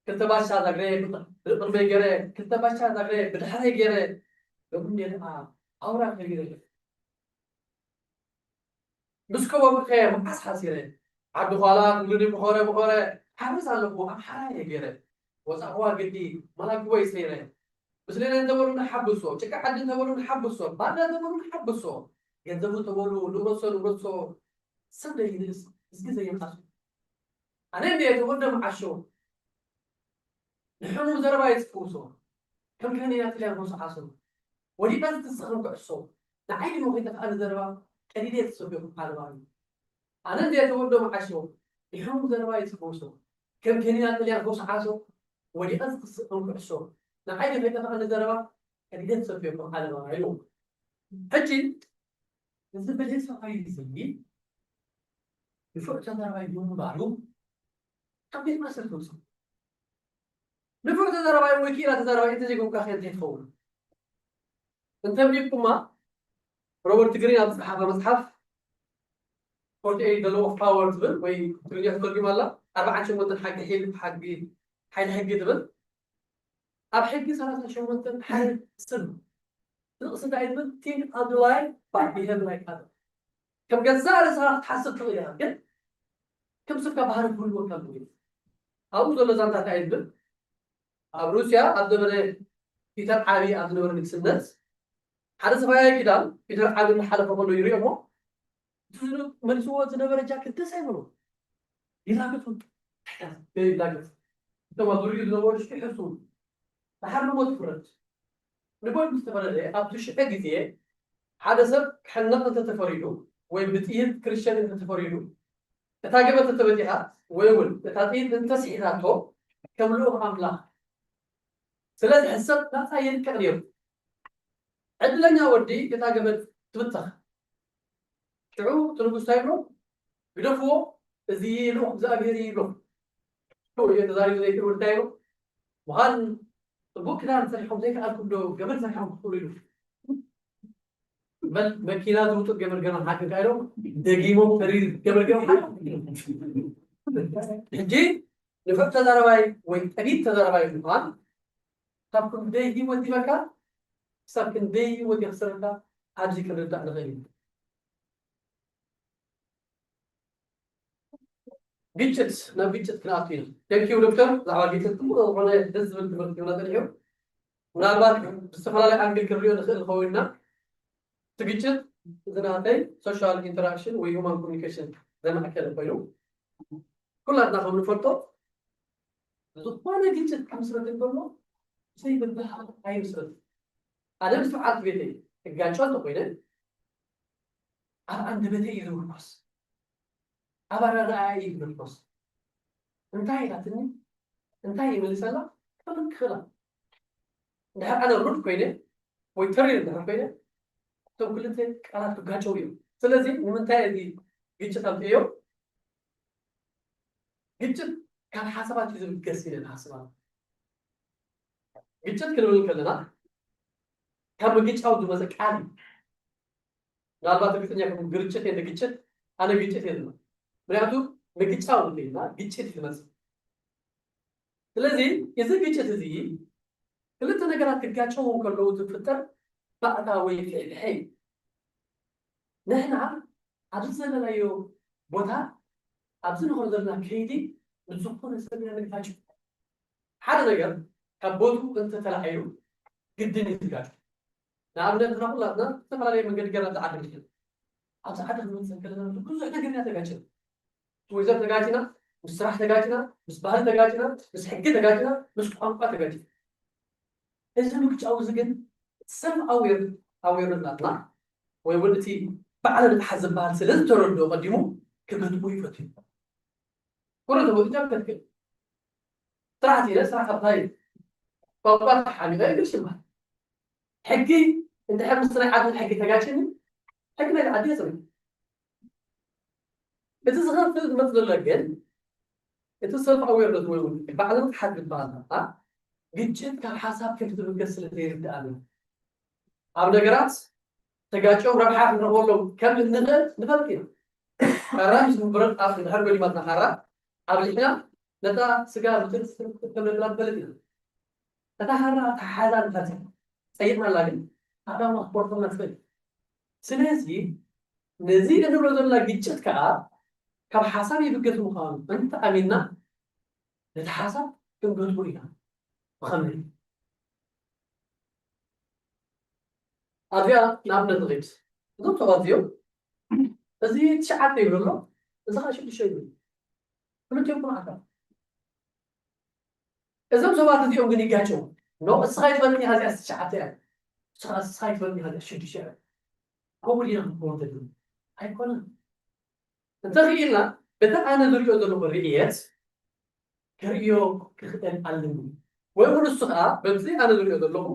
ክልተ ባሻ ዛግረ ብቕድመይ ገረ ክልተ ባሻ ዛግረ ብድሕረይ ገረ ሎሚ እንዴ ከዓ ኣውራ ከይረ ምስ ከበቡኸ መዓስ ሓሲረ ዓዲ ኋላ ክብሉኒ ብኾረ ብኾረ ሓርስ ኣለኹ ኣምሓራ እየ ገይረ ወፃእኽዋ ግዲ መላግቦይ ሰይረ ምስሌነ እንተበሉኒ ሓብሶ ጭቃ ዓዲ እንተበሉኒ ሓብሶ ባዳ እንተበሉኒ ሓብሶ ገንዘቡ እንተበሉ ንብረሶ ንብረሶ ሰብ ዘይንእስ እዝጊ ዘይምሓሱ ኣነ እንደ ተወደ መዓሾ ንሕሙም ዘረባ ይጽውሶ ከም ከኒና ጥልያን ሆሶ ዓሶ ወዲቐ ዝትስኽን ኩዕሶ ንዓይ ድሞ ከይጠፍኣኒ ዘረባ ቀዲደ የተሰቢኹ ዓለባ እዩ ኣነ እንደ ተወዶ መዓሾ ንሕሙም ዘረባ ይጽውሶ ከም ከኒና ጥልያን ሆሶ ዓሶ ወዲቐ ዝትስኽን ኩዕሶ ንዓይ ድሞ ከይጠፍኣኒ ዘረባ ቀዲደ የተሰቢኹ ዓለባ እዩ ሕጂ እዚ ብልህ ሰብኣይ እዚ ንፉዕ ተዛራባይ ብምንባሩ ካብ ቤት ማእሰርቲ ወፂኡ ንፉዕ ተዛራባይ ወይ ክኢላ ተዛራባይ እንተዘይኮንካ ከ እንታይ ትኸውን እንተምሊኩማ ሮበርት ግሪን ኣብ ዝፀሓፈ መፅሓፍ forty eight the law of power ትብል ወይ ትግርኛ ተተርጉማ ኣላ ኣርባዓን ሸሞንተን ሓቂ ሓይሊ ሕጊ ትብል ኣብ ሕጊ ሰላሳ ሸሞንተን ሓደ ስም ንቕስ እንታይ ትብል think as you like but behave like others ከም ገዛእ ርእስኻ ክትሓስብ ትኽእል ኢኻ ግን ከም ስብካ ባህሪ ክህልወካ ኣለዎ ኣብኡ ዘሎ ዛንታ እንታይ ትብል ኣብ ሩስያ ኣብ ዘበነ ፒተር ዓቢ ኣብ ዝነበረ ንግስነት ሓደ ሰብኣይ ኪዳን ፒተር ዓቢ እናሓለፈ ከሎ ይሪኦ እሞ እቲ ዝነ- መሊስዎ ዝነበረ ጃኬት ደስ ኣይበሎ ይላገጹ ይላገጹ እቶም ኣብ ዙሪኡ ዝነበሩ ሽሕሱ ድሓር ንሞት ይፍረድ ንሞት ምስ ተፈረደ ኣብቲ ሽሐ ግዜ ሓደ ሰብ ክሕነቕ እንተተፈሪዱ ወይ ብጥይት ክርስቲያን እንተተፈሪዱ እታ ገመድ እንተተበጢሓ ወይ እውን እታ ጥይት እንተስሒታቶ ከም ልኡኽ ኣምላኽ ስለ ዝሕሰብ ናፃ የልቅቕ ነይሩ ዕድለኛ ወዲ እታ ገመድ ትብተኽ ሽዑ እቲ ንጉስ እንታይ ይብሎ ግደፍዎ እዚ ልኡኽ እግዚኣብሔር እዩ ይብሎ ሽዑ እየ ተዛሪቡ ዘይክእል እንታይ ይብሎ ምዃን ፅቡቅ ክዳን ሰሪሖም ዘይከኣልኩም ዶ ገመድ ሰሪሖም ክኽእሉ ኢሉ በል መኪና ዝውጡ ገመድ ገመድ ሓቂ እንታይ ኢሎም ደጊሞም ተሪር ገመድ ገመድ ሓቂ ሕጂ ንፉዕ ተዛረባይ ወይ ጠቢብ ተዛረባይ ምዃን ካብ ክንደይ ህይወት ይበካ ክሳብ ክንደይ ህይወት የኽስረካ ኣብዚ ክንርዳእ ንኽእል ኢና ግጭት ናብ ግጭት ክንኣቱ ኢና thank you ዶክተር ብዛዕባ ግጭት ፅቡቅ ዝኾነ ደስ ዝብል ትምህርቲ ክብና ፀኒሑ ምናልባት ብዝተፈላለየ ኣንግል ክንሪኦ ንኽእል ንኸውን ኢና እቲ ግጭት እዚ ናተይ social interaction ወይ human communication ዘማእከለ ኮይኑ ኩላትና ከም ንፈልጦ ዝኾነ ግጭት ክምስረት እንከሎ ብዘይ ምብህሃል ኣይምስረትን ኣነ ምስ በዓልቲ ቤተይ እጋጮ እንተኮይነ ኣብ ኣንደበተይ እዩ ዝምርኮስ ኣብ ኣረኣእያ እዩ ዝምርኮስ እንታይ ኢላትኒ እንታይ ይምልሰላ ክብል ክኽእል ኣለዎ እንድሕር ኣነ ሩድ ኮይነ ወይ ተሪር እንድሕር ኮይነ እቶም ክልተ ቃላት ክጋጨው እዮም ስለዚ ንምንታይ እዚ ግጭት ኣምፅእዮ ግጭት ካብ ሓሳባት እዩ ዝብገስ ኢለ ዝሓስብ ኣለኹ ግጭት ክንብል ከለና ካብ ምግጫው ዝመፀ ቃል እዩ ምናልባት እርግጠኛ ከም ግርጭት የለ ግጭት ኣነ ግጭት የለ ምክንያቱ ምግጫው እንተይልና ግጭት እዩ ዝመፅእ ስለዚ እዚ ግጭት እዚ ክልተ ነገራት ክጋጨው ከለዉ ዝፍጠር ባእታ ወይ ፍሕፍሐ እዩ ንሕና ኣብዚ ዘለናዮ ቦታ ኣብዚ ንኸዶ ዘለና ከይዲ ንዝኾነ ሰብ ኢና ንጋጭ ሓደ ነገር ካብ ቦቱ እንተተላዒሉ ግድን እዩ ዝጋጭ። ንኣብነት ንሕና ኩላትና ዝተፈላለየ መንገዲ ገይርና ኣብዚ ዓዲ ንሕና ኣብዚ ዓዲ ክንመፅእ ከለና ብዙሕ ነገር ኢና ተጋጭና። ምስ ወይዘር ተጋጭና፣ ምስ ስራሕ ተጋጭና፣ ምስ ባህሊ ተጋጭና፣ ምስ ሕጊ ተጋጭና፣ ምስ ቋንቋ ተጋጭና። እዚ ምግጫው እዚ ግን ሰልፍ ኣዌር ኣዌርነት ናትና ወይ እውን እቲ ባዕለ ንትሓዝ ዝበሃል ስለ ዝተረድኦ ቀዲሙ ክገጥሞ ይፈትዩ። ኩሉ ተወዲጃ ከተክል ስራሕ ትኢለ ስራሕ ኣብታይ ቋንቋ ተሓሚቐ ግልሽ ይበሃል። ሕጊ እንድሕር ምስ ናይ ዓድን ሕጊ ተጋጭኒ ሕጊ ናይ ዓዲ የፅንዕ። እቲ ዝኸፍል ዝመፅ ዘሎ ግን እቲ ሰልፍ ኣዌርነት ወይ እውን ባዕለ ንትሓዝ ዝበሃል ግጭት ካብ ሓሳብ ከም ዝብገስ ስለ ዘይርድኣና ኣብ ነገራት ተጋጭዮም ረብሓ ክንረኽበሎም ከም እንኽእል ንፈልጥ ኢና። ካራ ምስ ምብረቕ ኣብ ድሕር ገሊማትና ካራ ኣብሊሕና ነታ ስጋ ብትርፍ ከም ነብላ ንፈልጥ ኢና። እታ ካራ ተሓዛ ንፈልጥ ጸይቕናላ ግን ኣዳማ ክቆርጠልና ትኽእል። ስለዚ ነዚ እንብሎ ዘለና ግጭት ከዓ ካብ ሓሳብ ይብገስ ምዃኑ እንተኣሚንና ነቲ ሓሳብ ክንገጥሞ ኢና። ብኸመይ? ኣብዚኣ ንኣብነት ንኺድ። እዞም ሰባት እዚኦም እዚ ትሽዓተ ይብሉ ኣሎ፣ እዚ ኸዓ ሽዱሽተ ይብሉ። ክልቲኦም ኩነዓታት። እዞም ሰባት እዚኦም ግን ይጋጨው። ኖ እስኻ ይትበልኒ እዚኣ ትሽዓተ እያ። እስኻ እስኻ ይትበልኒ እዚኣ ሽዱሽተ እያ። ከምኡ ዲና ክንከውን ዘለና? ኣይኮነን። እንተኽኢልና በቲ ኣነ ዝሪኦ ዘለኹ ርእየት ክርእዮ ክኽእል ኣለኒ ወይ እውን እሱ ከዓ በዚ ኣነ ዝሪኦ ዘለኹ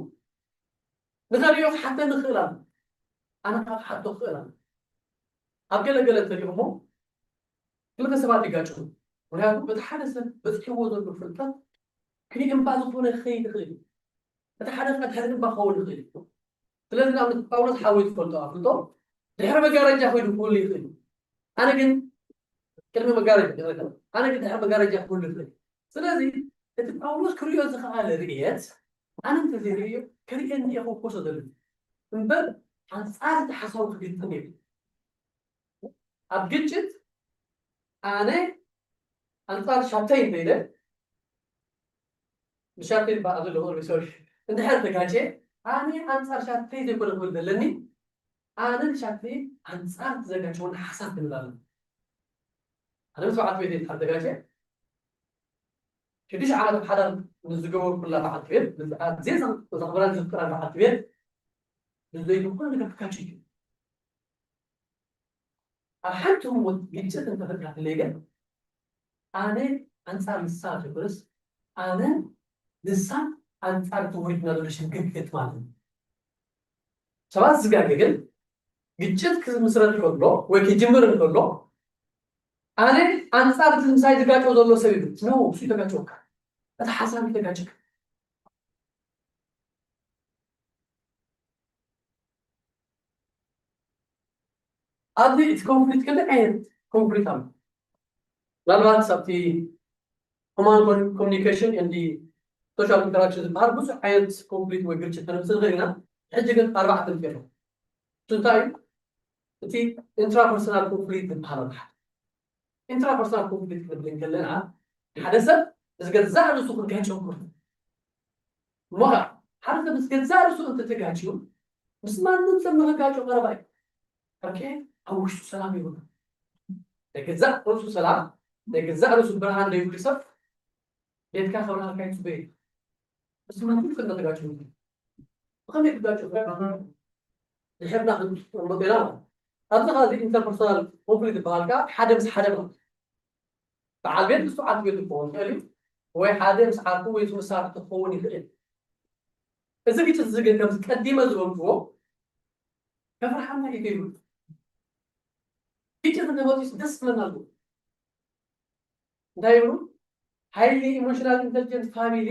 ንኸርእዮ ክሓተኒ ክኽእል ኣሎ። ኣነ ከዓ ክሓቶ ክኽእል ኣሎ። ኣብ ገለ ገለ እንተሪኦሞ ክልተ ሰባት ይጋጭኹ። ምክንያቱ በቲ ሓደ ሰብ በፅሕዎ ዘሎ ፍልጠት ክሊእምባ ዝኾነ ክኸይድ ይኽእል እዩ። እቲ ሓደ ከዓ ድሕሪ እምባ ክኸውን ይኽእል እዩ። ስለዚ ንኣብነት ጳውሎስ ሓወይ ዝፈልጦ ኣፍልጦ ድሕሪ መጋረጃ ኮይኑ ክህሉ ይኽእል እዩ። ኣነ ግን ቅድሚ መጋረጃ ኣነ ግን ድሕሪ መጋረጃ ክህሉ ይኽእል። ስለዚ እቲ ጳውሎስ ክርእዮ ዝኸኣለ ርእየት ኣነ እንተዘይርእዮ ክርእየኒ እየ ክውከሶ ዘለኒ እምበር ኣንፃር እቲ ሓሳቡ ክግጥም የብሉ። ኣብ ግጭት ኣነ ኣንፃር ሻተይ እንተኢለ ብሻተይ በዓል ዘሎ ቁርቢ ሶሪ እንድሕር ተጋጨ ኣነ ኣንፃር ሻተይ ዘይኮነ ክብል ዘለኒ ኣነ ንሻተይ ኣንፃር ዘጋጭወኒ ሓሳብ ክንብል ኣለና። ኣነ ምስ በዓልቲ ቤተይ እንድሕር ተጋጨ ሽዱሽተ ዓመት ሓዳር ንዝገበርኩላ በዓልቲ ቤት ኣዝየ ዘኽብራን ዘፍቅራን በዓልቲ ቤት ንዘይብሉ ነገር ክጋጭ እዩ። ኣብ ሓንቲ ህሞት ግጭት እንተፈጢራትለይ ግን ኣነ ኣንፃር ንሳ ዘይኮነስ ኣነ ንሳ ኣንፃር እቲ ወሪድና ዘሎ ሽግር ክገጥማ ኣለና። ሰባት ዝጋገ ግን ግጭት ክምስረት ከሎ ወይ ክጅምር እንከሎ ኣነ ኣንፃር እቲ ምሳይ ዝጋጨው ዘሎ ሰብ ይብል ነው እሱ ተጋጨውካ እቲ ሓሳብ ተጋጭካ ኣብዚ እቲ ኮንፍሊክት ክልተ ዓይነት ኮንፍሊክት ኣሎ። ምናልባት ኣብቲ human communication and social interaction ዝበሃል ብዙሕ ዓይነት ኮንፍሊክት ወይ ግጭት ተነምስል ኽእል ኢና። ሕጂ ግን ኣርባዕተ ንፈሎ። እንታይ እዩ? እቲ ኢንትራፐርሶናል ኮንፍሊክት ዝበሃል ኣሎ። ኢንትራፐርሶናል ኮንፍሊክት ክንብል ከለና ሓደ ሰብ ምስ ገዛእ ርእሱ ክጋጨው ክኽእል እሞ ከዓ ሓደ ሰብ ምስ ገዛእ ርእሱ እንተተጋጭዩ ምስ ማንም ሰብ ንኽጋጨው ቀረባ እዩ። ኦኬ ኣብ ውሽጡ ሰላም ይብሉ ናይ ገዛእ ርእሱ ሰላም ናይ ገዛእ ርእሱ ብርሃን ዘይብሉ ሰብ ቤትካ ከብርሃልካ ይፅበ እዩ። ምስ ማንም ሰብ ንኽጋጨው ብኸመይ ክጋጨው ድሕርና ክንመጤና ማለት ኣብዚ ኸዚ ኢንተርፐርሶናል ኮንፍሊክት ዝበሃል ከዓ ሓደ ምስ ሓደ ማለት በዓል ቤት ምስ ዓርኩ ቤት ክኸውን ይኽእል እዩ ወይ ሓደ ምስ ዓርኩ ወይ ምስ መሳርሕቱ ክኸውን ይኽእል እዚ ግጭት እዚ ግን ከምዚ ቀዲመ ዝበልክዎ ከፍርሓና እዩ ዘይብሉ ግጭት እንተመፂኡስ ደስ ክብለና ኣለዎ እንታይ ይብሉ ሓይሊ ኢሞሽናል ኢንተሊጀንት ፋሚሊ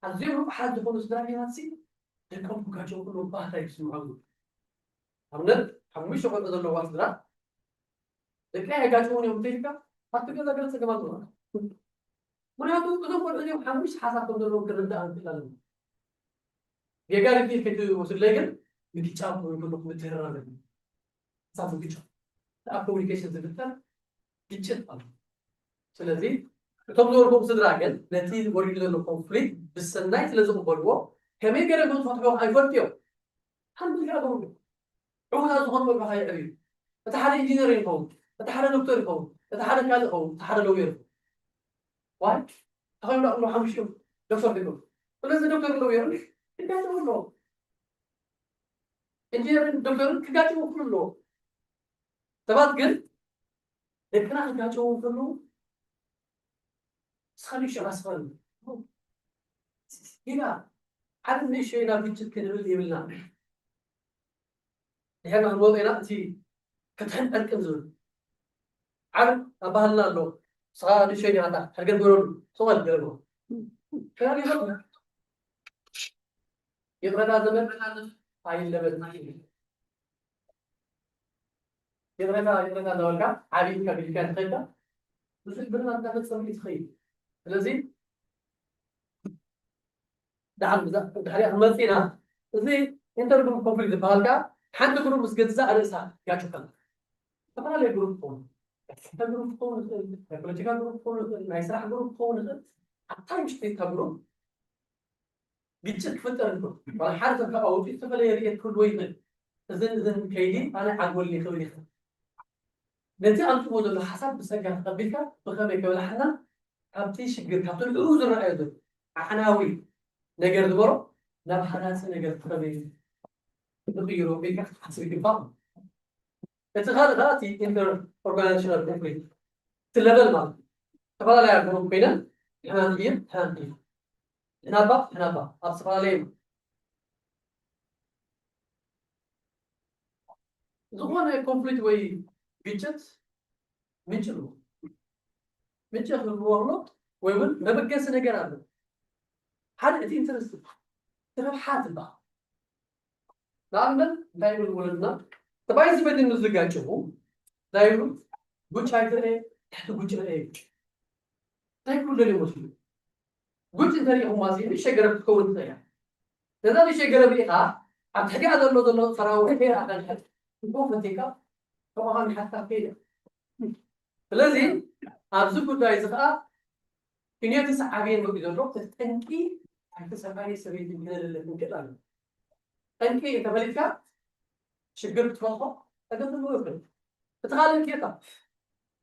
ኣዝዮም ንቑሓት ዝኾኑ ስድራ ቤታት ሲ ደቆም ክጋጨው ከለዉ ባህታ ይስምዖም። ኣብነት ሓሙሽተ ቆልዑ ዘለዋ ስድራ ደቂ ኣየጋጭውን እዮም እንተኢልካ ኣብቲ ገዛ ገለ ፀገማት ኣለዋ። ምክንያቱ እዞም ቆልዑ እዚኦም ሓሙሽተ ሓሳብ ከም ዘለዎም ክንርዳእ ንክእል ኣለና። ጌጋ ርድኢት ከይትወስድለይ ግን ምግጫ ኮይኑ ምትህርራብ ኣለና። ሓሳብ ምግጫ ኣብ ኮሚኒኬሽን ዝፍጠር ግጭት ኣሎ። ስለዚ እቶም ዝበልኩም ስድራ ግን ነቲ ወሪዱ ዘሎ ኮንፍሊክት ብሰናይ ስለ ዝቕበልዎ ከመይ ገይሮም ከም ዝፈትሕዎ ኣይፈልጡ እዮም። ሓንቲ ዚኣ ገሩ ዕውታት ዝኾኑ መብርኻ የዕብዩ። እቲ ሓደ ኢንጂነር ይኸውን፣ እቲ ሓደ ዶክተር ይኸውን፣ እቲ ሓደ ካልእ ይኸውን፣ እቲ ሓደ ለውየር ይኸውን። ዋይ ተኸይሉ ኣሉ ሓሙሽቶም ዶክተር ይኸውን። ስለዚ ዶክተር ለውየር ክጋጨው ኣለዎ። ኢንጂነርን ዶክተርን ክጋጨው ክሉ ኣለዎ። ሰባት ግን ደቅና ክጋጨው ከለዉ ስኻ ንእሽቶ ኣስፋል ኢና ዓብ ንእሽቶ ኢና ግጭት ክንብል የብልና። ድሕርና ክንወፀ ኢና እቲ ክትሕን ዕርቅን ዝብል ዓብ ኣባህልና ኣሎ። ስኻ ንእሽቶ ኢና ታ ሕርገት ገረሉ ስቐል ገረሉ ከናል ይኸልና ይቕረታ ዘመድ ኣይለበትና ይብል። ይቕረታ ይቕረታ እንዳበልካ ዓብይ ኢልካ ቢልካ ትኸይዳ ብዙሕ ብርና እንዳፈፀምካ ትኸይድ። ስለዚ ድሓን ድሕሪያ ክንመፅእ ኢና። እዚ ኢንተርግሩፕ ኮንፍሊክት ዝበሃል ከዓ ሓንቲ ግሩፕ ምስ ገዛእ ርእሳ ትጋጭ ከላ ዝተፈላለየ ግሩፕ ክኸውን ናይ ግሩፕ ክኸውን ይኽእል ናይ ፖለቲካ ግሩፕ ክኸውን ይኽእል ናይ ስራሕ ግሩፕ ክኸውን ይኽእል። ኣብታ ውሽጢ እታ ግሩፕ ግጭት ክፍጠር እንከሎ ዋላ ሓደ ሰብ ካብ ኣውፅኡ ዝተፈለየ ርኢት ክህልዎ ይኽእል። እዝን እዝን ከይዲ ኣነ ዓግበልኒ ክብል ይኽእል። ነቲ ኣምፅዎ ዘሎ ሓሳብ ብፀጋ ተቐቢልካ ብኸመይ ከበላሕና ካብቲ ሽግር ካብቲ ንዕኡ ዝረኣዮ ዘሎ ኣዕናዊ ነገር ዝበሮ ናብ ሃናፂ ነገር ብኸመይ ንቕይሮ ኢልካ ክትሓስብ ይግባእ። እቲ ካልእ ከዓ እቲ ኢንተር ኦርጋናይዜሽናል ኮንፍሊክት እቲ ለቨል ማለት እዩ። ዝተፈላለያ ግሩፕ ኮይነን ሕማም እዩ ሕማም እዩ ሕናባ ሕናባ ኣብ ዝተፈላለየ ዝኾነ ኮንፍሊክት ወይ ግጭት ምንጭ ኣለዎ። ምንጭ ክህልዎ ከሎ ወይ እውን መበገሲ ነገር ኣሎ። ሓደ እቲ ኢንተረስት እቲ ረብሓ ዝበሃል ንኣብነት እንታይ ይብል ወለድና ሰብኣይ ዝበድን ምስ ዝጋጭኹ እንታይ ይብሉ ጉጭ ኣይትርአ ትሕቲ ጉጭ ርአ ይብሉ። እንታይ ክብሉ ደልዮም መስሉ ጉጭ እንተሪኢኹማ ንእሽተይ ገረብ ክትከውን ትኽእል እያ። ነዛ ንእሽተይ ገረብ ሪኢኻ ኣብ ትሕቲኣ ዘሎ ዘሎ ሰራዊት ከይረኣኻ ንሕት ትቦ ፈቲካ ሕቆኻ ንሓትካ ትኽእል እያ። ስለዚ ኣብዚ ጉዳይ እዚ ከዓ ክንዮቲ ሰዓብየን መፅኡ ዘሎ እቲ ጠንቂ ኣብቲ ሰብኣይ ሰበይቲ ክነለለ ክንክእል ኣለና። ጠንቂ እንተፈሊጥካ ሽግር ክትፈትሖ ፀገም ዘለዎ ይኽእል። እቲ ካልእ ጌታ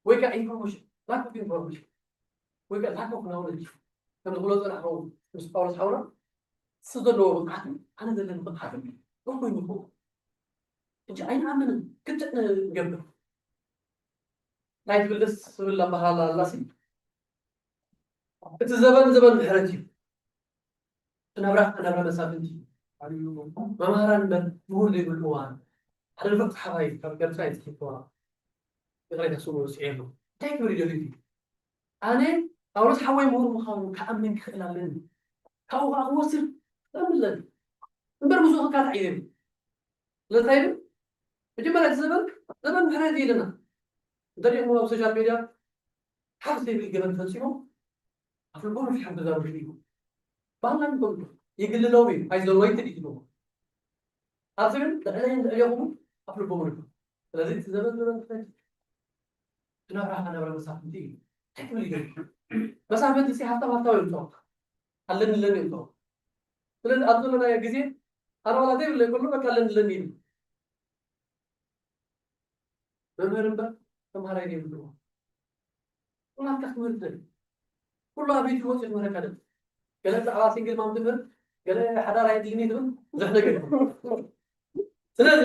ወይ ከዓ ኢንፎርሜሽን ላክ ኦፍ ኢንፎርሜሽን ወይ ከዓ ላክ ኦፍ ናውለጅ ከም ዝብሎ ዝረኣኸው ምስ ጳውሎስ ሓውና እሱ ዘለዎ ብቕዓት ኣነ ዘለኒ ብቕዓት እኮ ይምክሩ ሕጂ ኣይንኣምንን ክትዕ ንገብር ናይ ትብል ደስ ዝብል ኣባሃላ ኣላሲ እቲ ዘበን ዘበን ምሕረት እዩ። እቲ ናብራ ናብራ መሳፍንቲ እዩ። መምሃራን እምበር ምሁር ዘይብሉ እዋን ሓደ ንፈት ሓባይ ካብ ገርሳ ይፅሒፍዋ ይቕሬታ ስሙ ወፅኤ ኣሎ እንታይ ክብል ይደልዩ ኣነ ጳውሎስ ሓወይ ምሁር ምዃኑ ክኣምን ክኽእል ኣለኒ። ካብኡ ከዓ ክወስድ ክእምን ኣለኒ። እምበር ምስኡ ክካታዕ እዩ። ስለዚ እንታይ ይብል? መጀመርያ እቲ ዘበን ዘበን ምሕረት እዩ ኢልና እንተሪእኹም ኣብ ሶሻል ሚድያ ሓፍ ዘይብል ገበን ፈፂሞም ኣፍልቦም ይሓግዛ ውሽጢ እዩ። ባህልና ንፈልጦ ይግልለው እዩ ኣይዘወይትን እዩ ዝብልዎ። ኣብዚ ግን ልዕለይን ልዕሌኹም ኣፍልቦም ንፈልጦ። ስለዚ እቲ ዘበን ዘበን ምሕረት እዩ። ዝነብራ ከነብረ መሳፍንቲ እዩ። እንታይ ክብል ይገርም? መሳፍንቲ ሲ ሃፍታም ሃፍታም እዮም ዝፀወቱ ኣለኒ ኣለኒ እዮም ዝፀወቱ። ስለዚ ኣብ ዘለናዮ ግዜ ኣነ ዋላ ዘይብለይ ከሎ በቃ ኣለኒ ኣለኒ ይብል። መምህር እምበር ተምሃራይ ዘይብልዎ ናትካ ክምህር ትደሊ ኩሉ ኣብ ዩቱብ ወፂኡ ክምህረካ ደሊ ገለ ብዛዕባ ሲንግል ማም ትምህር ገለ ሓዳር ኣይድልኒ ትብል ብዙሕ ነገር ይብል። ስለዚ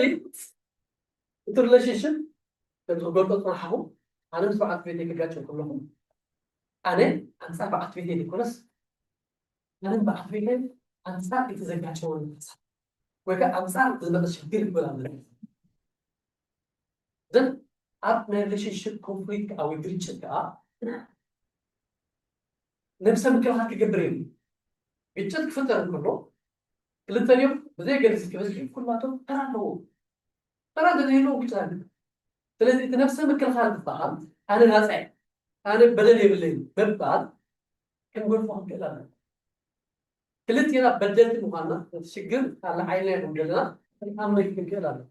እቲ ሪሌሽንሽፕ ከምዚ ክገልፆ ዝፀናሓኹ ኣነ ምስ በዓልቲ ቤተይ ክጋጨው ከለኹ ኣነ ኣንፃር በዓልቲ ቤተይ ዘይኮነስ ኣነ በዓልቲ ቤተይ ኣንፃር እቲ ዘጋጨወኒ ሓሳብ ወይ ከዓ ኣንፃር ዝመፀ ሽግር ክብል ኣለኒ። ግን ኣብ ናይ ሪሌሽንሽፕ ኮንፍሊክት ከዓ ወይ ግርጭት ከዓ ነብሰ ምክልኻል ክገብር የብሉ። ግጭት ክፍጠር እንከሎ ክልተኦም ብዘይ ገለ ክበዝሒ ኩላቶም ተራ ኣለዎ። ተራ እንተዘይህልዎ ግጭት ኣለ። ስለዚ እቲ ነብሰ ምክልኻል ዝበሃል ኣነ ናፃ እየ፣ ኣነ በደል የብለይን ምባል ክንገድፎ ክንክእል ኣለና። ክልቴና በደልቲ ምዃንና ነቲ ሽግር ኣለዓዒልና ይኹን ዘለና ክንኣምን ክንክእል ኣለና።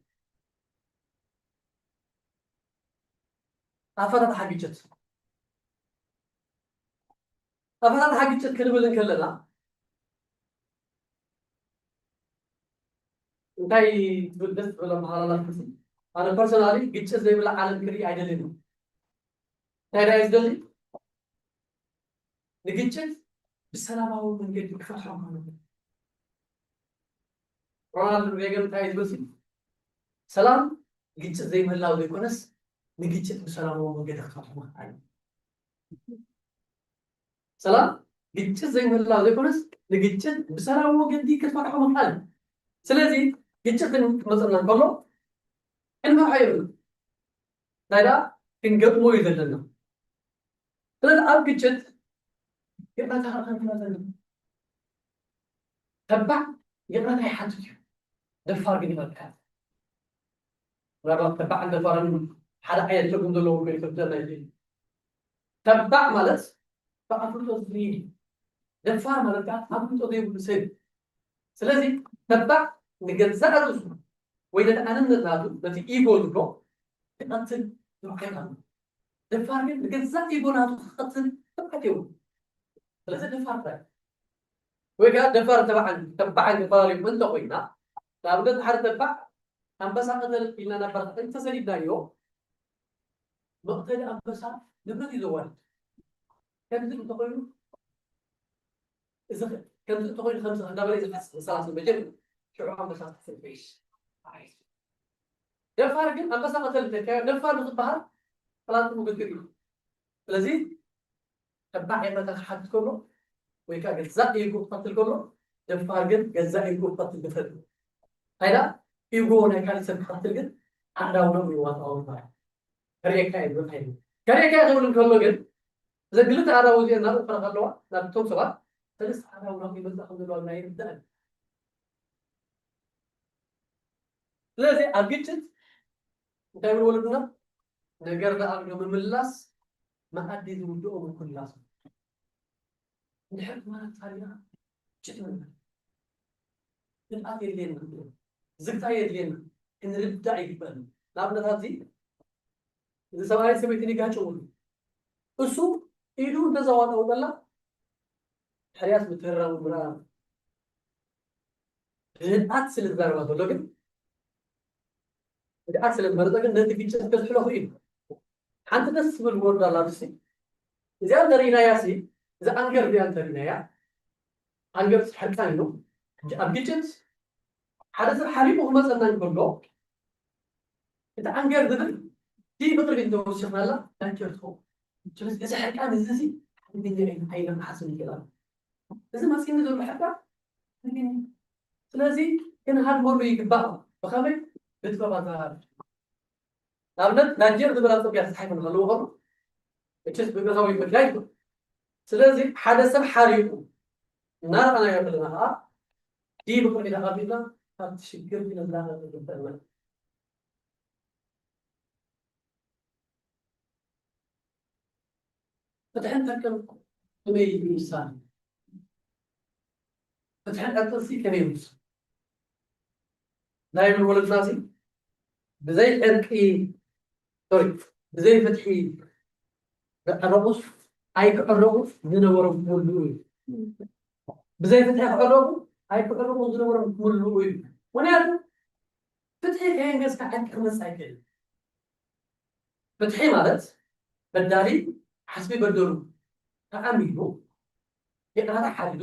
ኣፈታትሓ ግጭት ኣፈታትሓ ግጭት ክንብል እንከለና እንታይ ትብል ደስ ትብል ኣመሃላላት? ኣነ ፐርሶናሊ ግጭት ዘይብላ ዓለም ክርኢ ኣይደልን። እንታይ ዳ ዝደሊ? ንግጭት ብሰላማዊ መንገዲ ክፈትሖ ማለት። ሮናልድ ሬገን እንታይ ዝብል? ሰላም ግጭት ዘይምህላው ዘይኮነስ ንግጭት ብሰላማዊ መንገዲ ክፈትሖ ማለት። ሰላም ግጭት ዘይምህላው ዘይኮነስ ንግጭት ብሰላማዊ መንገዲ ክትፈትሖ ምኽኣል። ስለዚ ግጭት ክመፀና እንከሎ ክንፈርሖ የብልና። እንታይ ደኣ ክንገጥሞ እዩ ዘለና። ስለዚ ኣብ ግጭት ይቕረታ ክረክበና ዘለና። ተባዕ ይቕረታ ይሓትት እዩ። ደፋር ግን ይቐርታ። ምናልባት ተባዕን ደፋርን ሓደ ዓይነት ትርጉም ዘለዎ ኮይኑ ክርደና ይኽእል። ተባዕ ማለት ብኣፍልጦ ዝብል እዩ። ደፋር ማለት ከዓ ኣፍልጦ ዘይብሉ ሰብ እዩ። ስለዚ ተባዕ ንገዛእ ርእሱ ወይ ነቲ ኣነነት ናቱ ነቲ ኢጎ ዝብሎ ክቐትል ዝብዓይ ኣሎ። ደፋር ግን ንገዛእ ኢጎ ናቱ ክቐትል ዝብዓት የብሉ። ስለዚ ደፋር እንታይ? ወይ ከዓ ደፋር ተባዕን ተባዕን ክፈላለዩ እንተ ኮይና ንኣብነት ሓደ ተባዕ ኣንበሳ ቅተል ኢልና ናብ በረኻ እንተሰዲድናዮ መቕተሊ ኣንበሳ ንብረት እዩ ዘዋርድ። ከምዚ እንተኮይኑ እዚ ከምዚ እንተኮይኑ ከምዚ እንዳበለ ዝሓስብ ሰላሳ መጀመር ሽዑ ኣንበሳ ክትፍርሽ። ደፋር ግን ኣንበሳ ቀተል እንተካዮ ደፋር ንክበሃል ጠላት ምግግር እዩ። ስለዚ ተባዕ ይቕረታ ክሓትት ከሎ ወይ ከዓ ገዛእ ኢጉ ክቐትል ከሎ ደፋር ግን ገዛእ ኢጉ ክቐትል ድፍረት እዩ። እንታይ ደኣ ኢጎ ናይ ካልእ ሰብ ክቐትል ግን ኣዕዳውነቱ ይዋጣው ይባሃል። ከርእየካ እየ ዝብል ከርእየካ እየ ክብል እንከሎ ግን እዘን ክልተ ኣዕዳው እዚአን ናብኡ ክኾና ከለዋ ናብቶም ሰባት ሰለስተ ኣዕዳው ናብኡ ይመፅእ ከም ዘለዋ ግና ይርዳእ። ስለዚ ኣብ ግጭት እንታይ ይብሉ ወለድና? ነገር ደኣ ንምምላስ መኣዲ ዝውድኦ ምኩላስ። እንድሕር ትማረክ ታሪና ጭት ምንበር ግድኣት የድልየና፣ ዝግታ የድልየና፣ ክንርዳእ ይግበአና። ንኣብነት ኣብዚ እዚ ሰብኣይ ሰበይትን ይጋጨው። እሱ ኢዱ እንተዘዋጠው በላ ሕርያት ምትህራሙ ምራ ብህድኣት ስለ ዝዛረባ ዘሎ ግን ህድኣት ስለ ዝመረጸ ግን ነቲ ግጭት ከዝሕሎ ክኢሉ። ሓንቲ ደስ ትብል ወርድ ኣላ ርሲ እዚኣ እንተርኢናያ ሲ እዛ ኣንገር እዚኣ እንተርኢናያ ኣንገር ሕርቃን እዩ። ኣብ ግጭት ሓደ ሰብ ሓሪቑ ክመፀና እንከሎ እቲ ኣንገር ዝብል ዲ ብቅድሚት እንተወሲኽናላ ኣንገር ትኸውን። ስለዚ እዚ ሕርቃን እዚ እዚ ሓደገኛ እዩ ኣይነ መሓስብ ይክእል ኣሎ። እዚ መፂኒ ዘሎ ሕርቃን ሓደገኛ እዩ። ስለዚ ክንሃድመሉ ይግባእ። ብኸመይ? ብጥበብ ኣዘራርባ። ንኣብነት ናይጀር ዝበላ ፅርግያ ተፃሒፉ ንክህልዎ ከሎ እችስ ብግርሃዊ ምክንያት ይኹን። ስለዚ ሓደ ሰብ ሓሪቑ እናረኣናዮ ከለና ከዓ ዲ ብቅድሚት ኣቐቢልና ካብቲ ሽግር ክንላቐቕ ይግበእና። ፍትሕን ዕርቅን ከመይ ይምሳል? ፍትሕን ዕርቅን ሲ ከመይ ይምሳል? ናይ ምን ወለድና ሲ ብዘይ ዕርቂ ሶሪ ብዘይ ፍትሒ ዝዕረቑስ ኣይክዕረቑ ዝነበሮም ክምልኡ እዩ። ብዘይ ፍትሒ ክዕረቑ ኣይክዕረቑ ዝነበሮም ክምልኡ እዩ። ምክንያቱ ፍትሒ ከየንገስካ ዕርቂ ክመፅእ ኣይክእልን። ፍትሒ ማለት በዳሊ ዓስቢ በደሉ ተኣሚኑ ይቕረታ ሓቲቱ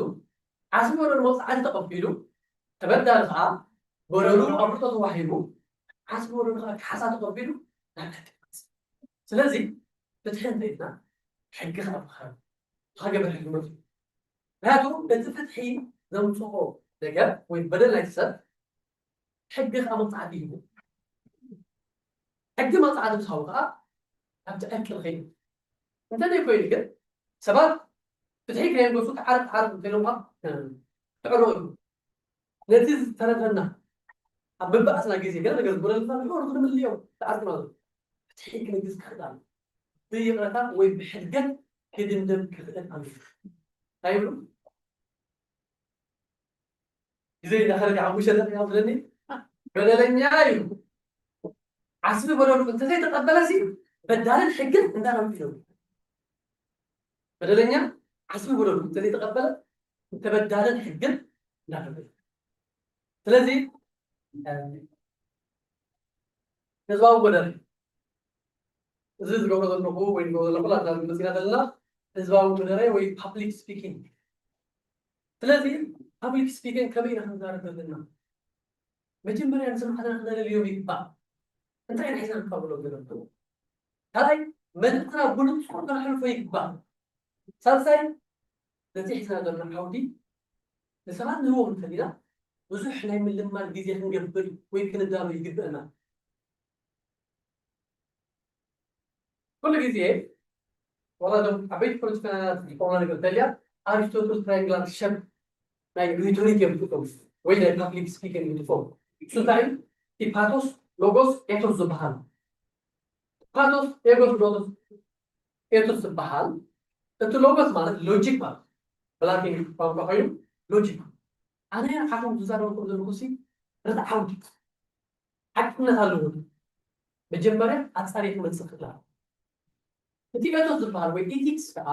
ዓስቢ በደሉ መቕፃዕቲ ተቐቢሉ ተበዳሊ ከዓ በደሉ ኣፍልጦ ተዋሂቡ ዓስቢ በደሉ ከዓ ካሕሳ ተቐቢሉ ናብ ሕጊ ይመፅእ። ስለዚ ፍትሒ እንተኢልና ሕጊ ከዓ ብኸም ተኸገበ ሕጊ መፅኡ። ምክንያቱ እቲ ፍትሒ ዘምፅኦ ነገር ወይ በደል ናይቲ ሰብ ሕጊ ከዓ መቕፃዕቲ ሂቡ ሕጊ መቕፃዕቲ ምስ ሃቡ ከዓ ኣብቲ ዕርቂ ንኸይድ እንተዘይኮይኑ ግን ሰባት ፍትሒ ከየንገሱ ተዓረቕ ተዓረቕ እንተኢሎም ከዓ ክዕረቑ እዩ። ነቲ ዝተረፈና ኣብ ምብኣስና ግዜ ገለ ነገር ዝጎደለና ንሕና ክንምልዮ ተዓርቂ ማለት እዩ። ፍትሒ ክንግስ ክኽእል ኣሎ። ብይቕረታ ወይ ብሕድገት ክድምደም ክኽእል ኣሎ። እንታይ ይብሉ? ግዜ እንዳኸደ ከዓ ሙሸ ደቂቃ ዝብለኒ በደለኛ እዩ። ዓስቢ በደሉ እንተዘይተቐበለ ሲ በዳልን ሕግን እንዳረምፊ ነው። በደለኛ ዓስቢ ውረዱ እንተዘይተቐበለ እንተበዳለን ሕግን እንዳፈለገ ስለዚ ህዝባዊ መደረ እዚ ዝገብሮ ዘለኹ ወይ ንገብሮ ዘለኹ ላታ መፂና ዘለና ህዝባዊ መደረ ወይ ፓብሊክ ስፒኪንግ ስለዚ ፓብሊክ ስፒኪንግ ከመይ ኢና ክንዛረብ ዘለና መጀመርያ ንስማዕትና ክነለልዮም ይግባእ እንታይ ኢና ሒዝና ንካብሎም ዘለና ካልኣይ መልእክትና ብንፁር ከነሕልፎ ይግባእ ሳልሳይ ነዚ ሒዝና ዘለና ዓውዲ ንሰባት ንህቦም እንተሊና ብዙሕ ናይ ምልማን ግዜ ክንገብር ወይ ክንዳሎ ይግብእና ኩሉ ግዜ ዋላ ቶም ዓበይቲ ፖለቲካውያን ዝኾኑና ነገር ተልያ ኣሪስቶትል ትራይንግላር ሸፕ ናይ ሪቶሪክ እዮም ዝጥቀሙ ወይ ናይ ፓብሊክ ስፒኪንግ ዝጥቀሙ እሱ እንታይ እዩ ፓቶስ ሎጎስ ኤቶስ ዝበሃል ፓቶስ ኤጎስ ሎጎስ ኤቶስ ዝበሃል እቲ ሎጎስ ማለት ሎጂክ ማለት ብላቲን ቋንቋ ኮይኑ ሎጂክ ኣነ ሓቶም ዝዛረበኩም ዘለኩ ሲ ርትዓዊ ሓቅነት ኣለዎ መጀመርያ ኣጻሪ ክመጽእ ክላ እቲ ኤቶስ ዝበሃል ወይ ኢቲክስ ከዓ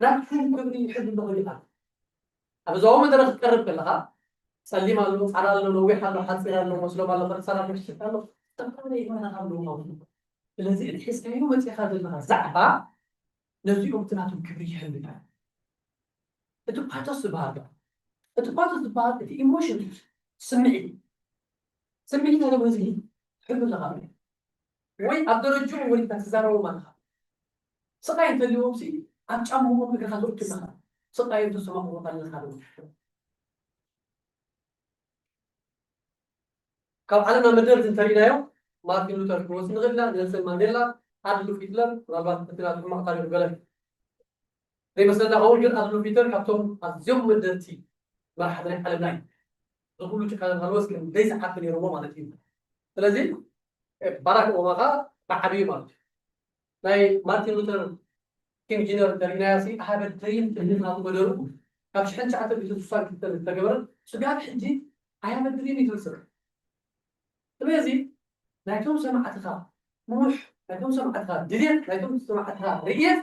ናብ ሕን ክብሪ ይሕል ኣለኹ ይበሃል ኣብ ዞባዊ መደረ ክትቀርብ ከለኻ ጸሊም ኣሎ ጻዕዳ ኣሎ ነዊሕ ኣሎ ሓፂር ኣሎ መስሎም ኣሎ ቅርሳር ኣሎ ሽት ኣሎ ዝተፈላለዩ ይሆናል ኣለዎ ማለት ነው ስለዚ እቲ ሒዝካዮ መፅኻ ዘለኻ ዛዕባ ነዚኦም እቲ ናቶም ክብሪ ይሕል ይበሃል እቲ ፓቶስ ዝበሃል ከዓ እቲ ፓቶስ ዝበሃል እቲ ኢሞሽን ስምዒት ስምዒት ናይ ህዝቢ ሕሉ ኣለኻ ወይ ኣብ ደረጅኡ ወሪድካ ትዛረቦም ኣለኻ ስቓይ እንተልዎም ሲ ኣብ ጫምኦም እግርኻ ትእቱ ኣለኻ ስቓዮም ተሰማቕዎም ኣለኻ ዶ ካብ ዓለምና መደርት እንተሪእናዮ ማርቲን ሉተር ክንወስድ ንኽእል ኢና ኔልሰን ማንዴላ ኣድሉፍ ሂትለር ምናልባት እቲ ናቱ ሕማቕ ታሪኹ ገለ ዘይመስለና ኸውን ግን ኣድሉፍ ሂትለር ካብቶም ኣዝዮም መደርቲ መራሕቲ ናይ ዓለምና እዩ እዚ ኩሉ ጭካነ ሃልወስ ግን ዘይሰሓት ነይርዎ ማለት እዩ ስለዚ ባራክ ኦባማ ከዓ ብዓብዩ ማለት እዩ ናይ ማርቲን ሉተር ኪንግ ጂነር እንተሪእናያ ሲ ሃበ ድሪም ትብል ናቱ መደሩ ካብ ሽሕን ትሽዓተ ሚእትን ስሳን ክልተን ዝተገበረ ስጋብ ሕጂ ኣያበ ድሪም ይትብል ስርሕ ስለዚ ናይቶም ሰማዕትኻ ጥሙሕ ናይቶም ሰማዕትኻ ድልየት ናይቶም ሰማዕትኻ ርእየት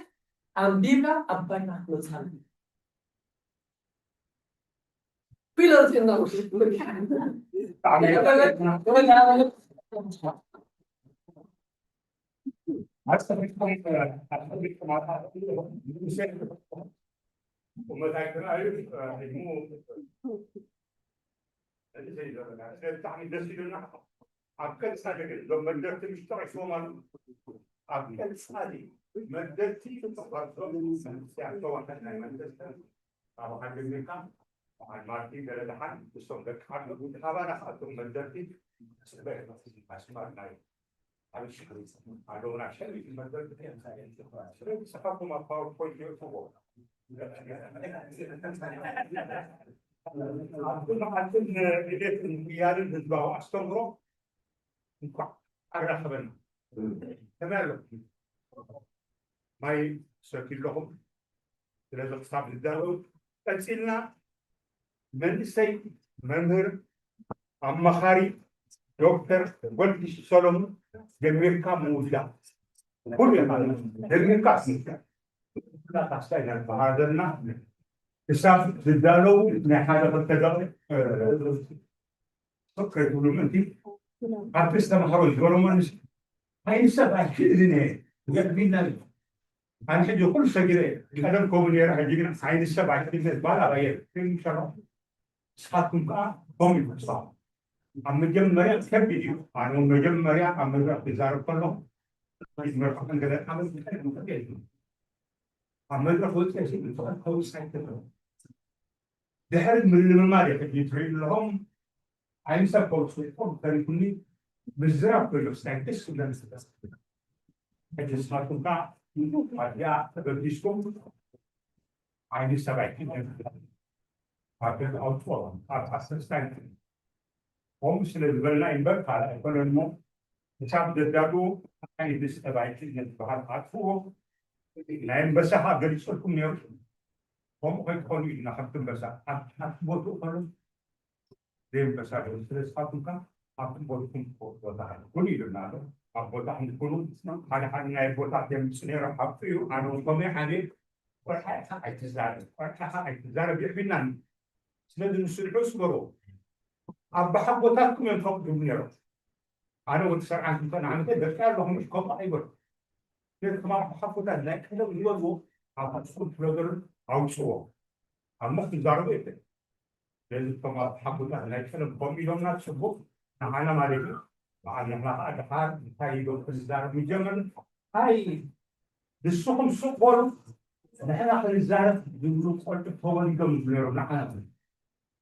ኣንቢብካ ኣብ ባይታ ክትመፅእ ኣለካ ፒለር ዜና ብጣዕሚ ደስ ኢሉና ኣብ ቀፃሊ ግን እዞም መደርቲ ምሽ ተቂስዎም ኣሉ ኣብ ቀፃሊ መደርቲ ተዋሕድ ናይ መደርቲ ኣባኻ ጀሚርካ በዓል ማርቲ ገለ ደሓን እሶም ደቂ ዓዱ ካባና ክኣቶም መደርቲ ስበ ኣስማት ናይ ዓብይ ሽግር ኣለውና ሸሪፍ መደርቲ ስለዚ ሰሓኩም ኣብ ፓወርፖይንት የእትዎ ኣብቲ መዓልትን ዕቤትን ምቅያርን ህዝባዊ ኣስተምህሮ እንኳዕ ኣራኸበና ከመይ ኣለኩም ማይ ሰትዩ ኣለኹም ስለዚ ክሳብ ዝዳለዉ ቀፂልና መንእሰይ መምህር ኣማኻሪ ዶክተር ወዲ ሰሎሙን ጀሚርካ ምውዳእ ኩሉ ጀሚርካ ስምካ ካስታይ ኢና ዝበሃር ዘለና ክሳብ ዝዳለዉ ናይ ሓደ ክልተ ደቂቕ ሱቅ ከይትብሉ ምእንቲ ኣብቲ ዝተምሃሮ ዝገረመኒ ዓይኒ ሰብ ኣይክእልን እየ ዘዕቢና ኣሎ ኣነ ሕጂ ኩሉ ሰጊረ ቀደም ከምኡ ነይረ ሕጂ ግን ዓይኒ ሰብ ኣይክእልን ባል ኣባየ ንሰራ ንስኻትኩም ከዓ ከምኡ ኢኹም ትስራሑ ኣብ መጀመርያ ከቢድ እዩ ኣነ እውን መጀመርያ ኣብ መድረክ ክዛረብ ከለኹ መርፍዕን ገለ ኣብ መድረክ ወፅአ ከውሳይ ድሕሪ ምልምማድ እዩ ሕጂ ትሪኡ ኣለኹም ዓይኒ ሰብ ከውፅእኩም ተሪፉኒ ምዝራብ ኮይኑ ስታይ ደስ ዝብለኒ ስለ ሕጂ ንስኻትኩም ከዓ ኣዲኣ ተበጊስኩም ዓይኒ ሰብ ኣይክእልን ኣብ ደገ ኣውፅኦ ኣብ ኣሰስታይ ከምኡ ስለ ዝበልና እምበር ካልእ ኣይኮነን እሞ ክሳብ ዘዳሉ ዓይኒ ሰብ ኣይክእልን ዝበሃል ኣጥፍዎ ናይ ኣንበሳ ከዓ ገሊፀልኩም ነይሩ ከምኡ ከይትኾኑ ኢልና ከምቲ ኣንበሳ ኣብቲ ቦትኡ ከሎ ዘይበሳል ስለ ዝኻትኩም ከ ኣብቲ ቦትኩም ቦታ ኩኑ ኢሉና ኣሎ ኣብ ቦታ ንኩኑ ሓደ ሓደ ናይ ቦታ የምፅ ነይሩ ሓቁ እዩ ኣነ እውን ከመይ ሓደ ቆልዓ ኢኻ ኣይትዛረብ፣ ቆልዓ ኢኻ ኣይትዛረብ ይዕብናኒ። ስለዚ ንስድዑ ስበሮ። ኣባሓጎታትኩም እዮም ፈቕዱም ነይሮም። ኣነ ወዲ ሰርዓን ክልተ ዓመተ ደቂ ኣለኹ፣ ምሽ ከምኡ ኣይበሉ። ነቲ ከም ኣባሓጎታት ናይ ቀደም ዝበልዎ ኣብ ኣስኩል ብሎገርን ኣውፅዎ። ኣብ ሞኽ ትዛረቡ የለን። ስለዚ እቶም ኣባሓጎታት ናይ ቀደም ከምኡ ኢሎምና፣ ፅቡቕ ንዓና ማለት እዩ። በዓል ንሕና ከዓ ደሓር እንታይ ኢሎም ክንዛረብ ምጀመርን። ኣይ ንስኹም ሱቕ በሉ፣ ንሕና ክንዛረብ ዝብሉ ቆልዑ ተወሊዶም ነይሮም ንዓና።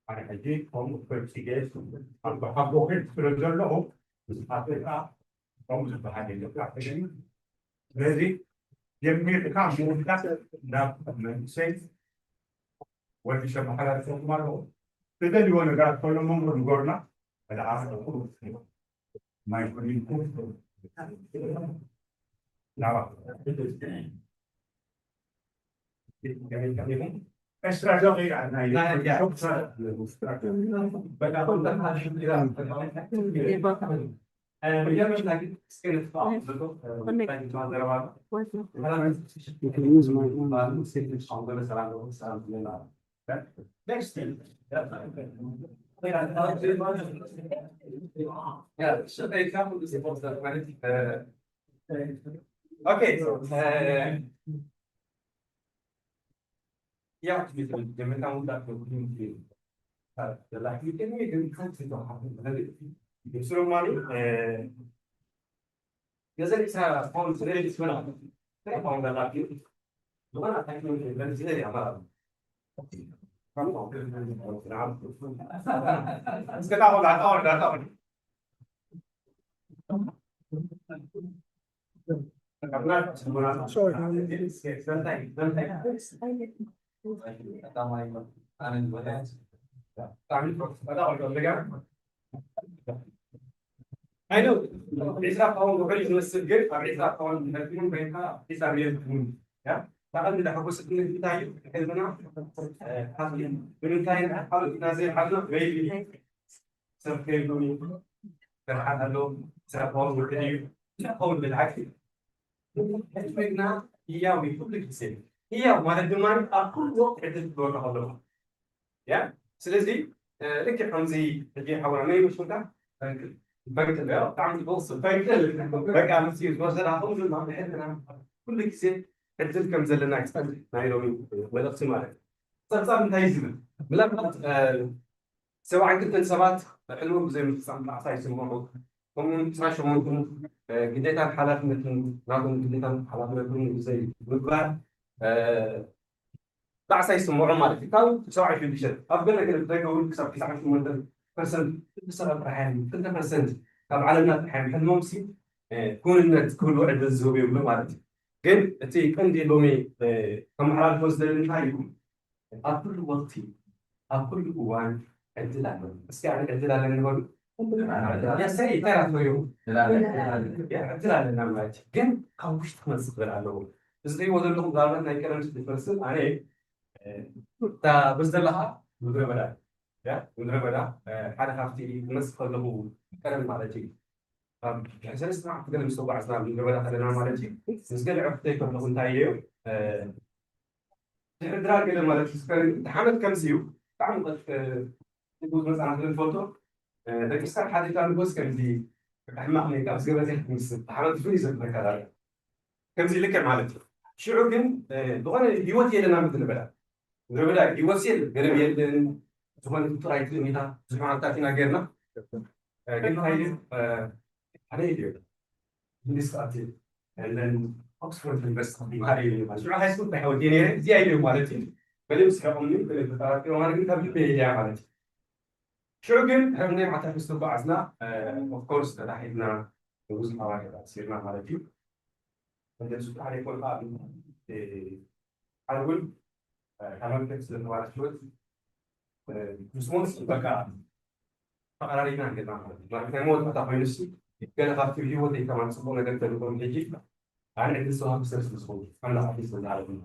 ኣነ ሕጂ ከምኡ ፈፂገ ኣባሓጎ ስለ ዘለኹ ንስኻትካ ከምኡ ዝበሃል የለካ። ስለዚ ጀሚርካ ምውዳእ ናብ መንእሰይ ወዲ ሰብ መሓላልፎም ኣለኹ። ትደልይዎ ነገራት ከሎ መንጎ ንገሩና። መልኣኽ ማይ ኩሊንኩ ናባ ዕስራ ደቂቃ ናይ Okay, so, uh, yeah, you can, you can count that for me. But the like you can make in country to happen. It's Romani, uh, yes, it's a phone, it's really, it's not. They found that like you. What I think you can, it's really about. Let's get out of that, out of that, out. Sorry. I know. ዒስራ ፓውንድ ውዕል ዝመስል ግን ኣብ ዒስራ ፓውንድ ተጠቂሙ ኮይንካ ሒሳብ የልክምን። ያ ታቐሚ ዳሕጎስ ትምህርት እንታይ እዩ? ሕልምና ሓዝሊ ብምንታይ ኢና? ካልኦት ኢና ዘይሓዝና ወይ ሰብ ከይብሉ ስርሓት ኣለዎም። ዒስራ ፓውንድ ውዕል እዩ። ዒስራ ፓውንድ ብልዓት እዩ። ሕልምና ህያው እዩ ኩሉ ግዜ። ህያው ማለት ድማ ኣብ ኩሉ ወቅት ዕድል ክትወርቕ ኣለዎ። ያ ስለዚ ልክዕ ከምዚ ሕጂ ሓውና መን ይመስልካ? ፈንቅል። ፈንቅል ያ ብጣዕሚ ጽቡቕ ስም። ፈንቅል በቃ ምስ ዝወሰዳ ከምኡ ድማ ንሕልና ኩሉ ግዜ ዕድል ከም ዘለና ይጸንሕ ናይ ሎሚ መልእኽቲ ማለት እዩ። ጸብጻብ እንታይ እዩ ዝብል? ምናልባት ሰብዓን ክልተን ሰባት ሕልሞም ብዘይ ምፍጻም ጣዕሳ ይስምዑ። ከምኡውን ዕስራን ሸሞንተን ግዴታን ሓላፍነትን ናቶም ግዴታን ሓላፍነትን ብዘይ ምግባር ጣዕሳ ይስምዖም ማለት እዩ። ካብ ሰብዓ ሽዱሽተ ኣብ ገለ ገለ ደገ እውን ክሳብ ትስዓን ሸሞንተን ፐርሰንት ክልተ ሰባት ጥራሕ እዮም፣ ክልተ ፐርሰንት ካብ ዓለምና ጥራሕ እዮም። ሕልሞም ሲ ክውንነት ክህልዎ ዕድል ዝህቡ የብሉ ማለት እዩ። ግን እቲ ቀንዲ ሎሚ ከመሓላልፎ ዝደሊ እንታይ እዩ? ኣብ ኩሉ ወቅቲ ኣብ ኩሉ እዋን ዕድል ኣሎ። እስኪ ኣነ ዕድል ኣለኒ በሉ። ያሰይ እንታይ ናትበዩ? ዕድል ኣለና ማለት እዩ። ግን ካብ ውሽጢ ክመፅእ ክብል ኣለዎ። እዚ ትሪእዎ ዘለኹም ምናልባት ናይ ቀደም ዝመስል ኣነ እታ በዚ ዘለኻ ምድረ በዳ እያ። ምድረ በዳ ሓደ ካብቲ ክመፅእ ከለኹ ቀደም ማለት እዩ። ካብ ሰለስተ መዓልቲ ገለ ምስ ተጓዕዝና ምድረ በዳ ከለና ማለት እዩ። ምስ ገለ ዕርፍተይ ከለኹ እንታይ እየዮ ድሕሪ ድራር ገለ ማለት እዩ። እቲ ሓመድ ከምዚ እዩ። ብጣዕሚ ንጉስ መፅናዕቲ ንፈልጦ ደቂ ስታር ሓቲትካ ንጎስ ከምዚ ሕማቕ ሜካ ኣብ ዝገበረ ትመስል ሓመድ ፍሉይ ዘብለካ ዳርጋ ከምዚ ልክዕ ማለት እዩ። ሽዑ ግን ዝኾነ ህይወት የለና ምድረ በዳ ምድረ በዳ ህይወት የለን፣ ገረብ የለን፣ ዝኾነ ጥራይ ትልሚታ ብዙሕ መዓልታት ኢና ጌርና። ግን እንታይ እዩ ሓደ ኢሉ እንግሊዝ ክኣትዩ ለን ኦክስፎርድ ዩኒቨርሲቲ ይምሃር እዩ ማለት ሽዑ ሃይስኩል እንታይ ሕወት ነይረ እዚኣ ኢሉ ማለት እዩ። በደንብ ስሕቆምኒ በደንብ ተጠራጢሮ ማለት ግን ካብ ልበ ኢልያ ማለት እዩ። ሽዑ ግን ሕርነ ማዕታ ምስ ተጓዓዝና ኦፍኮርስ ተታሒዝና ብዙሕ ሓባሪ ተኣሲርና ማለት እዩ። እንደሱ ሓደ ይኮን ሓልውን ተመልከት ስለተባለ ሽወት ምስ ሞት በቃ ተቐራሪብና ንገዛ ማለት እዩ። ማለት ናይ ሞት ቦታ ኮይኑ ሲ ገለ ካብቲ ህይወተይ ከማን ፅቡቕ ነገር ተልኮም ሕጂ ኣነ ዕድል ዝተዋህብ ሰብ ስለ ዝኾንኩ ኣምላኽ ኣፊ ስለ ዝዓለምና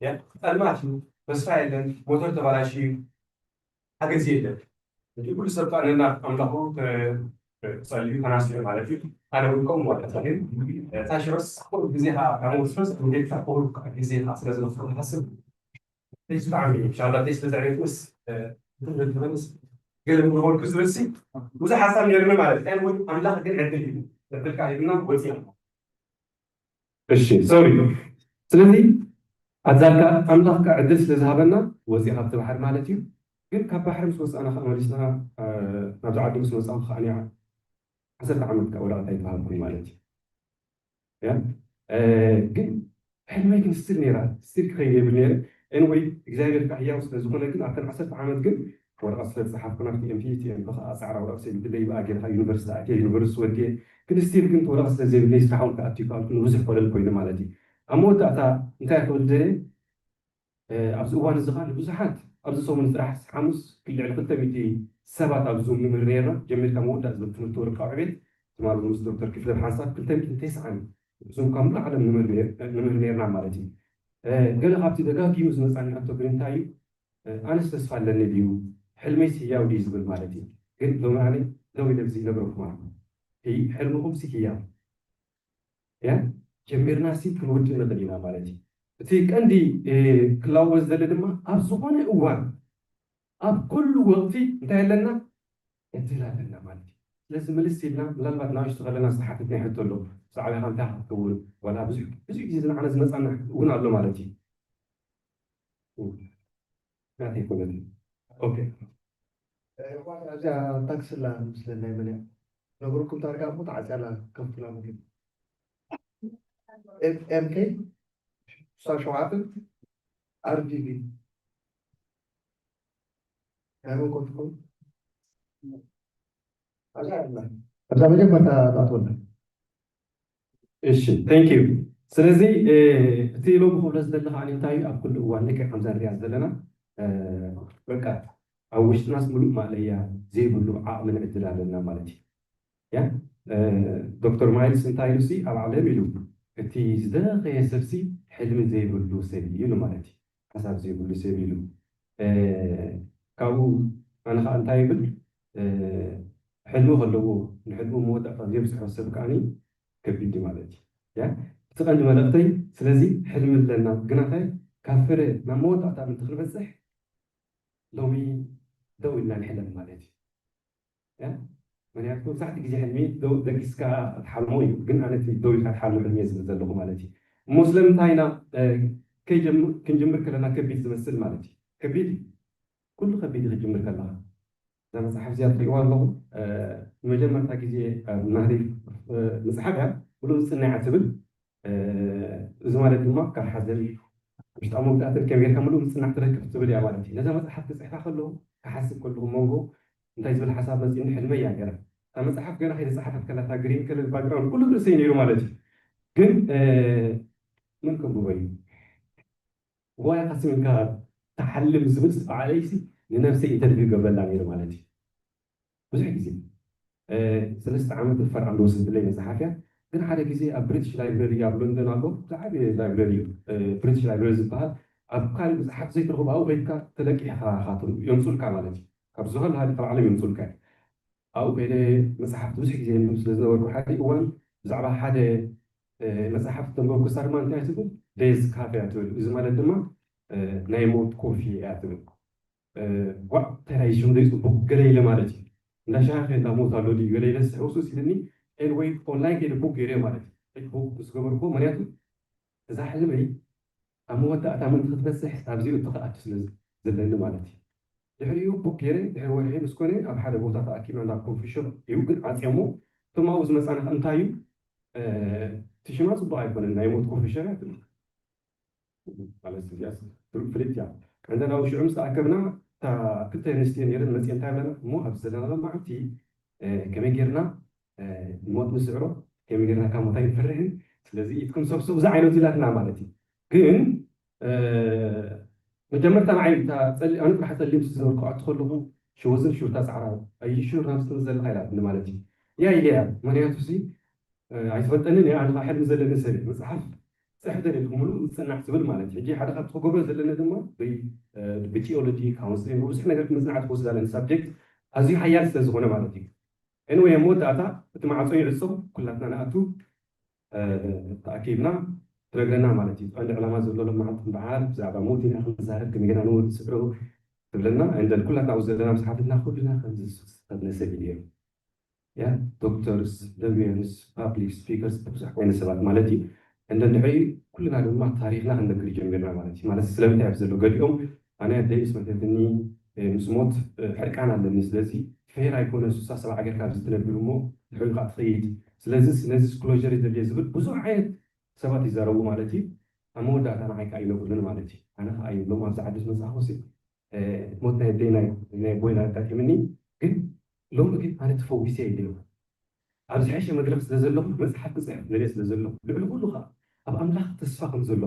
ያ ጸልማት እዩ። ተስፋ የለን። ሞተር ተባላሽ እዩ። ሓገዝ የለን። እቲ ኩሉ ሰብ ጠዕንና ኣምላኹ ጸልዩ ተናሲሑ ማለት እዩ። ኣነ እውን ከምኡ ማለት እዩ። ግን ታሽዑስ ኩሉ ግዜኻ ካብ ወስዶስ እንዴት ኩሉ ግዜኻ ስለ ዝወስዶ ክሓስብ ደስ ብጣዕሚ ኢንሻላ ደስ በዚ ዕቤት ምስ ትምህርትንስ ገለ ምንበልኩ ዝብልሲ ብዙሕ ሓሳብ ነርኒ ማለት እዩ። ወይ ኣምላኽ ግን ዕድል እዩ ዕድልካ ሂብና ወፂና እሺ ሶሪ። ስለዚ ኣዛልካ ኣምላኽካ ዕድል ስለ ዝሃበና ወፂኻ ኣብቲ ባሕሪ ማለት እዩ። ግን ካብ ባሕሪ ምስ ወፃእና ከዓ መሊስና ናብዚ ዓዲ ምስ መፃኹ ከዓ ዓሰርተ ዓመት ከዓ ወረቐት ኣይተዋሃብኩን ማለት እዩ። ግን ሕልመይ ግን ስቲል ነይራ ስቲል ክኸይድ የብል ነይረ። ኤንወይ እግዚኣብሔር ከዓ ህያው ስለ ዝኾነ ግን ኣብተን ዓሰርተ ዓመት ግን ወረቐት ስለ ዝፀሓፍኩ ናብቲ ኤምፒ እቲ ኤምፒ ከዓ ፃዕራ ወረቐት ስለ ዝብለይ ብኣ ጌርካ ዩኒቨርሲቲ ኣትየ ዩኒቨርሲቲ ወድየ። ግን ስቲል ግን ወረቐት ስለ ዘይብለይ ስራሕ እውን ክኣትዩ ካልኩ ንብዙሕ ኮለል ኮይኑ ማለት እዩ። ኣብ መወዳእታ እንታይ ክብል ደልየ ኣብዚ እዋን እዚ ከዓ ንብዙሓት ኣብዚ ሰሙን ጥራሕ ሓሙስ ልዕሊ ክልተ ሚእቲ ሰባት ኣብዚ ዙም ንምህር ነርና። ጀሚርካ መወዳእ ዝብል ትምህርቲ ወርቃዊ ዕቤት ትማሊ ምስ ዶክተር ክፍለ ሓንሳብ ክልተ ሚእትን ተስዓን እዞም ካብ ሙሉእ ዓለም ንምህር ነርና ማለት እዩ። ገለ ካብቲ ደጋጊሙ ዝመፃኒ ሕቶ ግን እንታይ እዩ? ኣነስ ተስፋ ኣለኒ ድዩ? ሕልመይስ ህያው ድዩ ዝብል ማለት እዩ። ግን ሎሚ ኣነ ደው ኢለ ብዚ ይነግረኩም ኣለኹ። ሕልምኹምሲ ህያው እያ። ጀሚርና ሲ ክንውድእ ንኽእል ኢና ማለት እዩ። እቲ ቀንዲ ክላወስ ዘለ ድማ ኣብ ዝኾነ እዋን ኣብ ኩሉ ወቕቲ እንታይ ኣለና? ዕድል ኣለና ማለት እዩ። ስለዚ ምልስ ኢልና ምናልባት ንኣሽቱ ከለና ዝተሓተትና ሕቶ ኣሎ። ብዛዕባ ኢኻ እንታይ ክትከውን ዋላ ብዙሕ ብዙሕ ግዜ ዝንዓነ ዝመፃና እውን ኣሎ ማለት እዩ። ናተይ ኮነት ኦኬ እዚኣ ታክሲ ላ ምስለና ይመን እያ ነገርኩም ታርጋ እሞ ተዓፅያ ላ ከፍቱላ ምግብ ኤምኬ ስሳ ሸውዓትን ኣርዲቢ ናይ መን ኮን ትኸውን ኣብዛ መጀመርታ ትኣትወና እሺ thank you። ስለዚ እቲ ሎሚ ክብሎ ዝደሊ ከዓ እንታይ እዩ ኣብ ኩሉ እዋን ልክዕ ከምዛ ንሪኣ ዘለና በቃ ኣብ ውሽጥናስ ሙሉእ ማእለያ ዘይብሉ ዓቕምን ዕድል ኣለና ማለት እዩ። ያ ዶክተር ማይልስ እንታይ ኢሉ ሲ ኣብ ዓለም ኢሉ እቲ ዝደኸየ ሰብሲ ሕልሚ ዘይብሉ ሰብ እዩ ኢሉ ማለት እዩ። ሓሳብ ዘይብሉ ሰብ ኢሉ ካብኡ ኣነ ከዓ እንታይ ይብል ሕልሚ ከለዎ ንሕልሙ መወዳእታ ዘብፅሖ ሰብ ከዓ ከቢድ ማለት እዩ። ያ እቲ ቀንዲ መልእክተይ ስለዚ ሕልሚ ኣለና ግናኸ ካብ ፍረ ናብ መወዳእታ ምንቲ ክንበፅሕ ሎሚ ደው ኢልና ንሕለም ማለት እዩ። ምክንያቱ መብዛሕቲ ግዜ ሕልሚ ደቂስካ ትሓልሞ እዩ ግን ኣነ ደው ኢልካ ትሓልሞ ሕልሚ ዝብል ዘለኹ ማለት እዩ። እሞ ስለምንታይ ኢና ክንጅምር ከለና ከቢድ ዝመስል ማለት እዩ። ከቢድ እዩ ኩሉ ከቢድ እዩ ክጅምር ከለካ እዛ መፅሓፍ እዚኣ ትሪእዋ ኣለኹ ንመጀመርታ ግዜ ናተይ መፅሓፍ እያ ብሉ ዝፅናያ ትብል እዚ ማለት ድማ ካብ ሓዘን ውሽጣዊ መውዳእትን ከመይ ጌርካ ምሉእ ምፅናዕ ትረክብ ትብል እያ ማለት እዩ። ነዛ መፅሓፍ ክፅሕፋ ከለኹ ክሓስብ ከለኹ መንጎ እንታይ ዝብል ሓሳብ መፂኒ ሕልመይ እያ ነይራ። እታ መፅሓፍ ገና ከይተፃሓፈት ከላ እታ ግሪን ከለር ባክግራውንድ ኩሉ ርእሰይ ነይሩ ማለት እዩ። ግን ምን ከንብቦ እዩ ዋይ ካስም ኢልካ ትሓልም ዝብል ባዕለይሲ ንነብሰይ ኢንተርቪው ገብረላ ነይሩ ማለት እዩ። ብዙሕ ግዜ ሰለስተ ዓመት ፈርዓም ዝወስድ ድለይ መፅሓፍ እያ። ግን ሓደ ግዜ ኣብ ብሪቲሽ ላይብረሪ ኣብ ሎንደን ኣሎ ዝዓበየ ላይብረሪ እዩ። ብሪቲሽ ላይብረሪ ዝበሃል ኣብ ካልእ መፅሓፍ ዘይትረኽቦ ኣብኡ ከይድካ ተለቂሕካ የምፁልካ ማለት እዩ። ካብ ዝኾነ ሃዲ ካብ ዓለም የምፁልካ እዩ። ኣብኡ ከይደ መፅሓፍቲ ብዙሕ ግዜ የንብብ ስለ ዝነበርኩ ሓደ እዋን ብዛዕባ ሓደ መፅሓፍ ተንበብኩ ሳርማ እንታይ ትብል ደዝ ካፍ እያ ትብል። እዚ ማለት ድማ ናይ ሞት ኮፊ እያ ትብል። ዋዕ ተራይ ሽም ደይ ፅቡቅ ገለ ኢለ ማለት እዩ። እንዳሻኸ እንዳሞት ኣሎ ድዩ ገለ ኢለ ስሕውሱስ ኢልኒ ኤንወይ ኦንላይን ከይደ ቡክ ገይረ ማለት እዩ። ቡክ ምስ ገበርኩ ምክንያቱ እዛ ሕልመይ ኣብ መወዳእታ ምንቲ ክትበፅሕ ኣብዚኡ እትኽኣቱ ስለ ዘለኒ ማለት እዩ። ድሕሪኡ ቡክ ገይረ ድሕሪ ወርሒ ምስ ኮነ ኣብ ሓደ ቦታ ተኣኪብና እንዳ ኮፊ ሾፕ እዩ ግን ዓፅዮሞ እቶም ኣብኡ ዝመፃና እንታይ እዩ እቲ ሽማ ፅቡቅ ኣይኮነን ናይ ሞት ኮፊ ሾፕ እያ ትብል ማለት እዚኣስ ትርጉም ፍልጥ እያ። ዕንተ ናብ ሽዑ ምስ ተኣከብና እታ ክልተ ኣንስትዮ ነይረን መፅኤን እንታይ ኣለና እሞ ኣብዚ ዘለና መዓልቲ ከመይ ጌርና ሞት ንስዕሮ ከመይ ጌርና ካብ ሞት ኣይንፈርሕን ስለዚ ኢትኩም ሰብስቡ ዝዓይነቱ ኢላትና ማለት እዩ። ግን መጀመርታ ንዓይ ኣነ ጥራሕ ፀሊም ዝነበርኩ ኣቲ ከለኹ ሽወዝን ሽውታ ፃዕራ ኣይሹር ናብ ስትም ዘለካ ኢላትኒ ማለት እዩ። ያ ኢለያ ምክንያቱ ሲ ኣይትፈልጠንን እያ ኣነ ሕልሚ ዘለኒ ሰብ እየ መፅሓፍ ፅሕፍ ደለልኩ ሙሉእ ምፅናዕ ትብል ማለት እዩ። ሕጂ ሓደ ካብቲ ክገብሮ ዘለና ድማ ብቲኦሎጂ ካውንስሊንግ ብዙሕ ነገር ምፅናዕ ትወስድ ኣለኒ ሳብጀክት ኣዝዩ ሓያል ስለ ዝኾነ ማለት እዩ። Anyway፣ ኣብ መወዳእታ እቲ ማዕጾ ይዕጾ፣ ኩላትና ንኣቱ፣ እ፣ ተኣኪብና ትነግረና ማለት እዩ። ቀንዲ ዕላማ ዘሎ ሎማዓንቲ እምበኣር ብዛዕባ ሞት ኢና ክንዛረብ፣ ከመይ ጌርና ንወዲ ስዑ ትብለና። እንደን ኩላትና ኣብኡ ዘለና ምስ ሓፍትና ኩልና ከምዚ ዝስክስ ሰብ ነሰብ እዩ ነይሩ። ያ፣ ዶክተርስ፣ ሎየርስ፣ ፓብሊክ ስፒከርስ፣ ብዙሕ ዓይነት ሰባት ማለት እዩ። እንደን ድሕሪ ኩልና ድማ ታሪኽና ክንነግር ጀሚርና ማለት እዩ። ማለት ስለምንታይ ኣብ ዘሎ ገሊኦም ኣነ ኣደይ ምስ መተትኒ፣ እ፣ ምስ ሞት፣ እ፣ ሕርቃን ኣለኒ። ስለዚ ፌር ኣይኮነ ስሳ ሰብዓ ጌርካ ኣብዚ ትነብር እሞ ድሕሪኡ ከዓ ትኸይድ። ስለዚ ነዚ ክሎዥር ይደልየ ዝብል ብዙሕ ዓይነት ሰባት ይዛረቡ ማለት እዩ። ኣብ መወዳእታ ንዓይ ከዓ ይነግሩኒ ማለት እዩ። ኣነ ከዓ ይብሎም ኣብዚ ዓዲ ዝመፅኣኹ ሲ፣ እ፣ ሞት ናይ ኣደይ ናይ ናይ ኣቦይን ኣጋጢምኒ፣ ግን ሎሚ ግን ኣነ ተፈዊሰ ኢለ። ኣብ ዝሐሸ መድረኽ ስለ ዘለኹ መፅሓፍ ክፅሕፍ ደልየ ስለ ዘለኹ ልዕሊ ኩሉ ከዓ ኣብ ኣምላኽ ተስፋ ከም ዘሎ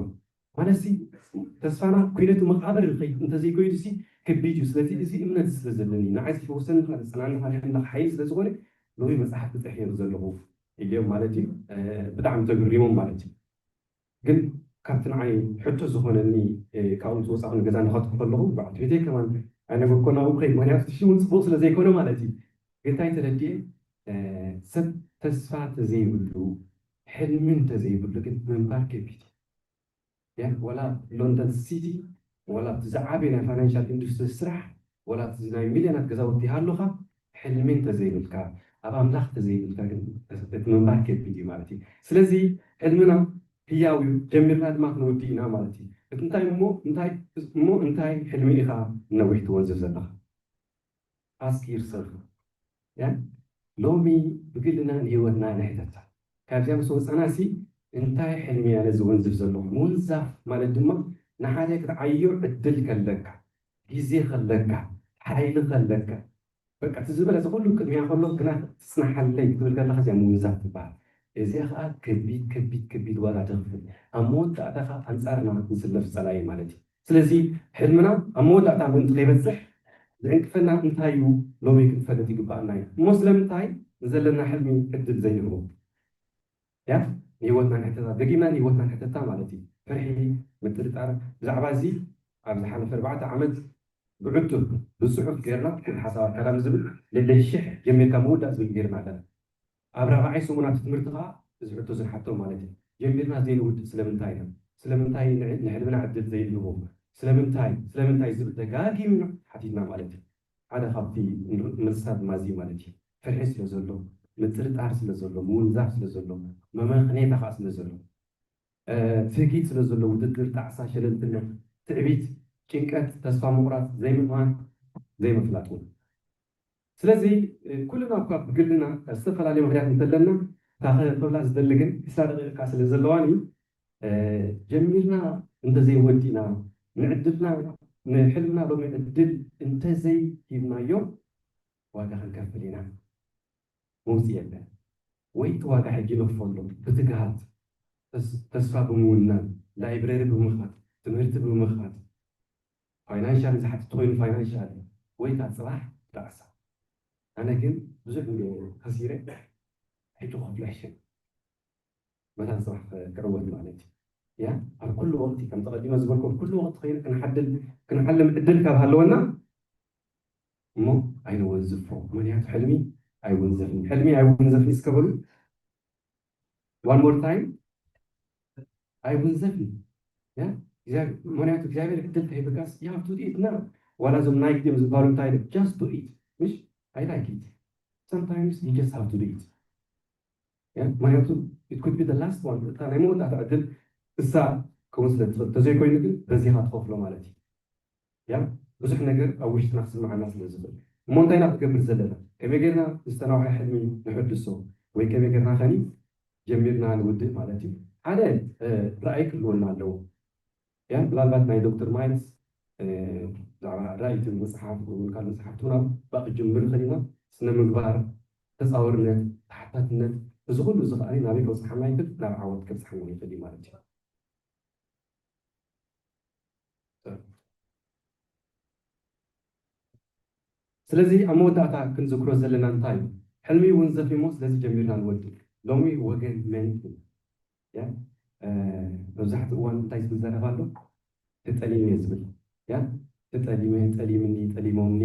ማለት ሲ ተስፋና ኩነቱ መቃብር ይኸይድ እንተዘይኮይዱ ሲ ከቢድ እዩ። ስለዚ እዚ እምነት ስለ ዘለኒ ንዓይ ዝፈወሰኒ ከዓ ዘፅናኒ ከዓ ናይ ኣምላኽ ሓይሊ ስለ ዝኾነ ሎሚ መፅሓፍ ክፅሕፍ እየ ዘለኹ ኢልዮም ማለት እዩ። እ፣ ብጣዕሚ ተግሪሞም ማለት እዩ። ግን ካብቲ ንዓይ ሕቶ ዝኾነኒ፣ እ፣ ካብኡ ምስ ወፃኹ ንገዛ እናኸድኩ ከለኹ በዓልቲ ቤተይ ከማን ኣይነገርኮን ኣብኡ ከይድ፣ ምክንያቱ እቲ ሽሙ እውን ፅቡቕ ስለ ዘይኮነ ማለት እዩ። ግን እንታይ ተረዲኤ፣ እ፣ ሰብ ተስፋ ተዘይብሉ ሕልሚ እንተዘይብሉ ግን ምንባር ከቢድ እዩ። ያ፣ ወላ ሎንደን ሲቲ፣ ወላ ኣብቲ ዝዓበየ ናይ ፋይናንሻል ኢንዱስትሪ ስራሕ፣ ወላ ኣብቲ ናይ ሚልዮናት ገዛውቲ ይሃሉኻ፣ ሕልሚ እንተዘይብልካ፣ ኣብ ኣምላኽ እንተዘይብልካ ግን እቲ ምንባር ከቢድ እዩ ማለት እዩ። ስለዚ ሕልምና ህያው እዩ፣ ጀሚርና ድማ ክንወዲ ኢና ማለት እዩ። እቲ እንታይ እሞ እንታይ፣ እሞ እንታይ ሕልሚ ኢኻ ነዊሕ ትወንዝፍ ዘለኻ? Ask yourself። ያ፣ ሎሚ ብግልና ንህይወትና ንሕተታ። ካብዚኣ ምስ ወፃና ሲ እንታይ ሕልሚ እያ ነዚ ወንዝፍ ዘለኹ? ምውንዛፍ ማለት ድማ ንሓደ ክትዓዮ ዕድል ከለካ፣ ግዜ ከለካ፣ ሓይሊ ከለካ፣ በቃ እቲ ዝበለጸ ኩሉ ቅድሚያ ከሎ ግና ትጽናሓለይ ክትብል ከለኻ እዚኣ ምውንዛፍ ትበሃል። እዚኣ ከዓ ከቢድ ከቢድ ከቢድ ዋጋ ተኽፍል። ኣብ መወዳእታ ከዓ ኣንጻርና ዝስለፍ ጸላኢ ማለት እዩ። ስለዚ ሕልምና ኣብ መወዳእታ ምእንቲ ከይበጽሕ ዝዕንቅፈና እንታይ እዩ ሎሚ ክንፈልጥ ይግባኣና እዩ። እሞ ስለምንታይ ንዘለና ሕልሚ ዕድል ዘይንህቦ? ያ፣ ንህይወትና ንሕተታ፣ ደጊምና ንህይወትና ንሕተታ ማለት እዩ። ፍርሒ፣ ምጥርጣር፣ ብዛዕባ እዚ ኣብ ዝሓለፈ ኣርባዕተ ዓመት ብዕቱብ፣ ብጽሑፍ ጌርና፣ ኩሉ ሓሳብ ኣካዳሚ ዝብል ልዕሊ ሽሕ ጀሚርካ ምውዳእ ዝብል ጌርና ኣለና። ኣብ ራብዓይ ሰሙን ኣብቲ ትምህርቲ ከኣ እዚ ሕቶ ዝንሓቶ ማለት እዩ። ጀሚርና ዘይንውድእ ስለምንታይ ኢና? ስለምንታይ ንዕ-፣ ንሕልምና ዕድል ዘይንህቦ? ስለምንታይ? ስለምንታይ ዝብል ደጋጊምና ሓቲትና ማለት እዩ። ሓደ ካብቲ ንር-፣ መልስታት ድማ እዚ ማለት እዩ። ፍርሒ ስለ ዘሎ፣ ምጥርጣር ስለ ዘሎ፣ ምውንዛፍ ስለ ዘሎ፣ መመኽኔታ ከኣ ስለ ዘሎ። እ፣ ትህኪት ስለ ዘሎ፣ ውድድር፣ ጣዕሳ፣ ሸለልትነት፣ ትዕቢት፣ ጭንቀት፣ ተስፋ ምቑራጽ፣ ዘይምእማን፣ ዘይምፍላጥ እውን። ስለዚ፣ እ፣ ኩልና እኳ ብግልና ካብ ዝተፈላለየ ምኽንያት እንተለና፣ እታ ክብላ ዝደሊ ግን ዕስራ ደቂቕ እካ ስለ ዘለዋኒ፣ እ፣ ጀሚርና እንተዘይወዲእና፣ ንዕድልና፣ ንሕልምና ሎሚ ዕድል እንተዘይሂብናዮ፣ ዋጋ ክንከፍል ኢና። መውጽኢ የለን። ወይ እቲ ዋጋ ሕጂ ነኽፈሎ ብትግሃት፣ ተስ-፣ ተስፋ ብምውናን፣ ላይብረሪ ብምኻድ፣ ትምህርቲ ብምኻድ፣ ፋይናንሻል ዝሓትት ኮይኑ ፋይናንሻል፣ ወይ ከዓ ጽባሕ ጣዕሳ። ኣነ ግን ብዙሕ ሚልዮን ከሲረ፣ ሕጂ ክኸፍሎ ይሕሸኒ። መታን ጽባሕ ክዕወት ማለት እዩ። ያ፣ ኣብ ኩሉ ወቕቲ፣ ከም ተቐዲመ ዝበልኩ፣ ኣብ ኩሉ ወቕቲ ኮይኑ ክንሓድል፣ ክንሓልም ዕድል ካብ ሃለወና፣ እሞ ኣይንወንዝፎ። ምኽንያቱ ሕልሚ ኣይውንዘፍን። ሕልሚ ኣይውንዘፍን እስከ በሉ። One more time። ኣይውንዘፍን። ያ? እግዚኣብሔር፣ ምኽንያቱ እግዚኣብሔር ዕድል ከይበቃስ you have to do it now። ዋላ እዞም ናይክ ድዮም ዝበሃሉ እንታይ ኢሎም? Just do it። ምሽ? I like it። Sometimes you just have to do it። ያ? ምኽንያቱ it could be the last one። እታ ናይ መወዳእታ ዕድል እሳ ክኸውን ስለ ትኽእል። ተዘይኮይኑ ግን በዚኻ ትኸፍሎ ማለት እዩ። ያ? ብዙሕ ነገር ኣብ ውሽጥና ክስምዓና ስለ ዝኽእል። እሞ እንታይ ኢና ክገብር ዘለና? ከመይ ጌርና ዝተናውሐ ሕልሚ ንሕድሶ? ወይ ከመይ ጌርና ኸኒ ጀሚርና ንውድእ ማለት እዩ? ሓደ፣ እ፣ ራእይ ክህልወና ኣለዎ። ያ? ምናልባት ናይ ዶክተር ማይልስ፣ እ፣ ብዛዕባ ራእይ ትብል መጽሓፍ ወይ እውን ካልእ መጽሓፍ ትብላ ብኣ ክጅምር ይኽእል ኢና። ስነ ምግባር፣ ተጻዋርነት፣ ተሓታትነት፣ እዚ ኩሉ እዚ ከኣ ናበይ ከብጽሓና ይኽእል? ናብ ዓወት ከብጽሓና ይኽእል እዩ ማለት እዩ። ስለዚ ኣብ መወዳእታ ክንዝክሮ ዘለና እንታይ እዩ? ሕልሚ እውን ዘፊሞ፣ ስለዚ ጀሚርና ንወድእ። ሎሚ ወገን መን እዩ? ያ? እ፣ መብዛሕትኡ እዋን እንታይ ዝብል ዘረባ ኣሎ? ተጠሊመ ዝብል። ያ? ተጠሊመ፣ ጠሊምኒ፣ ጠሊሞምኒ።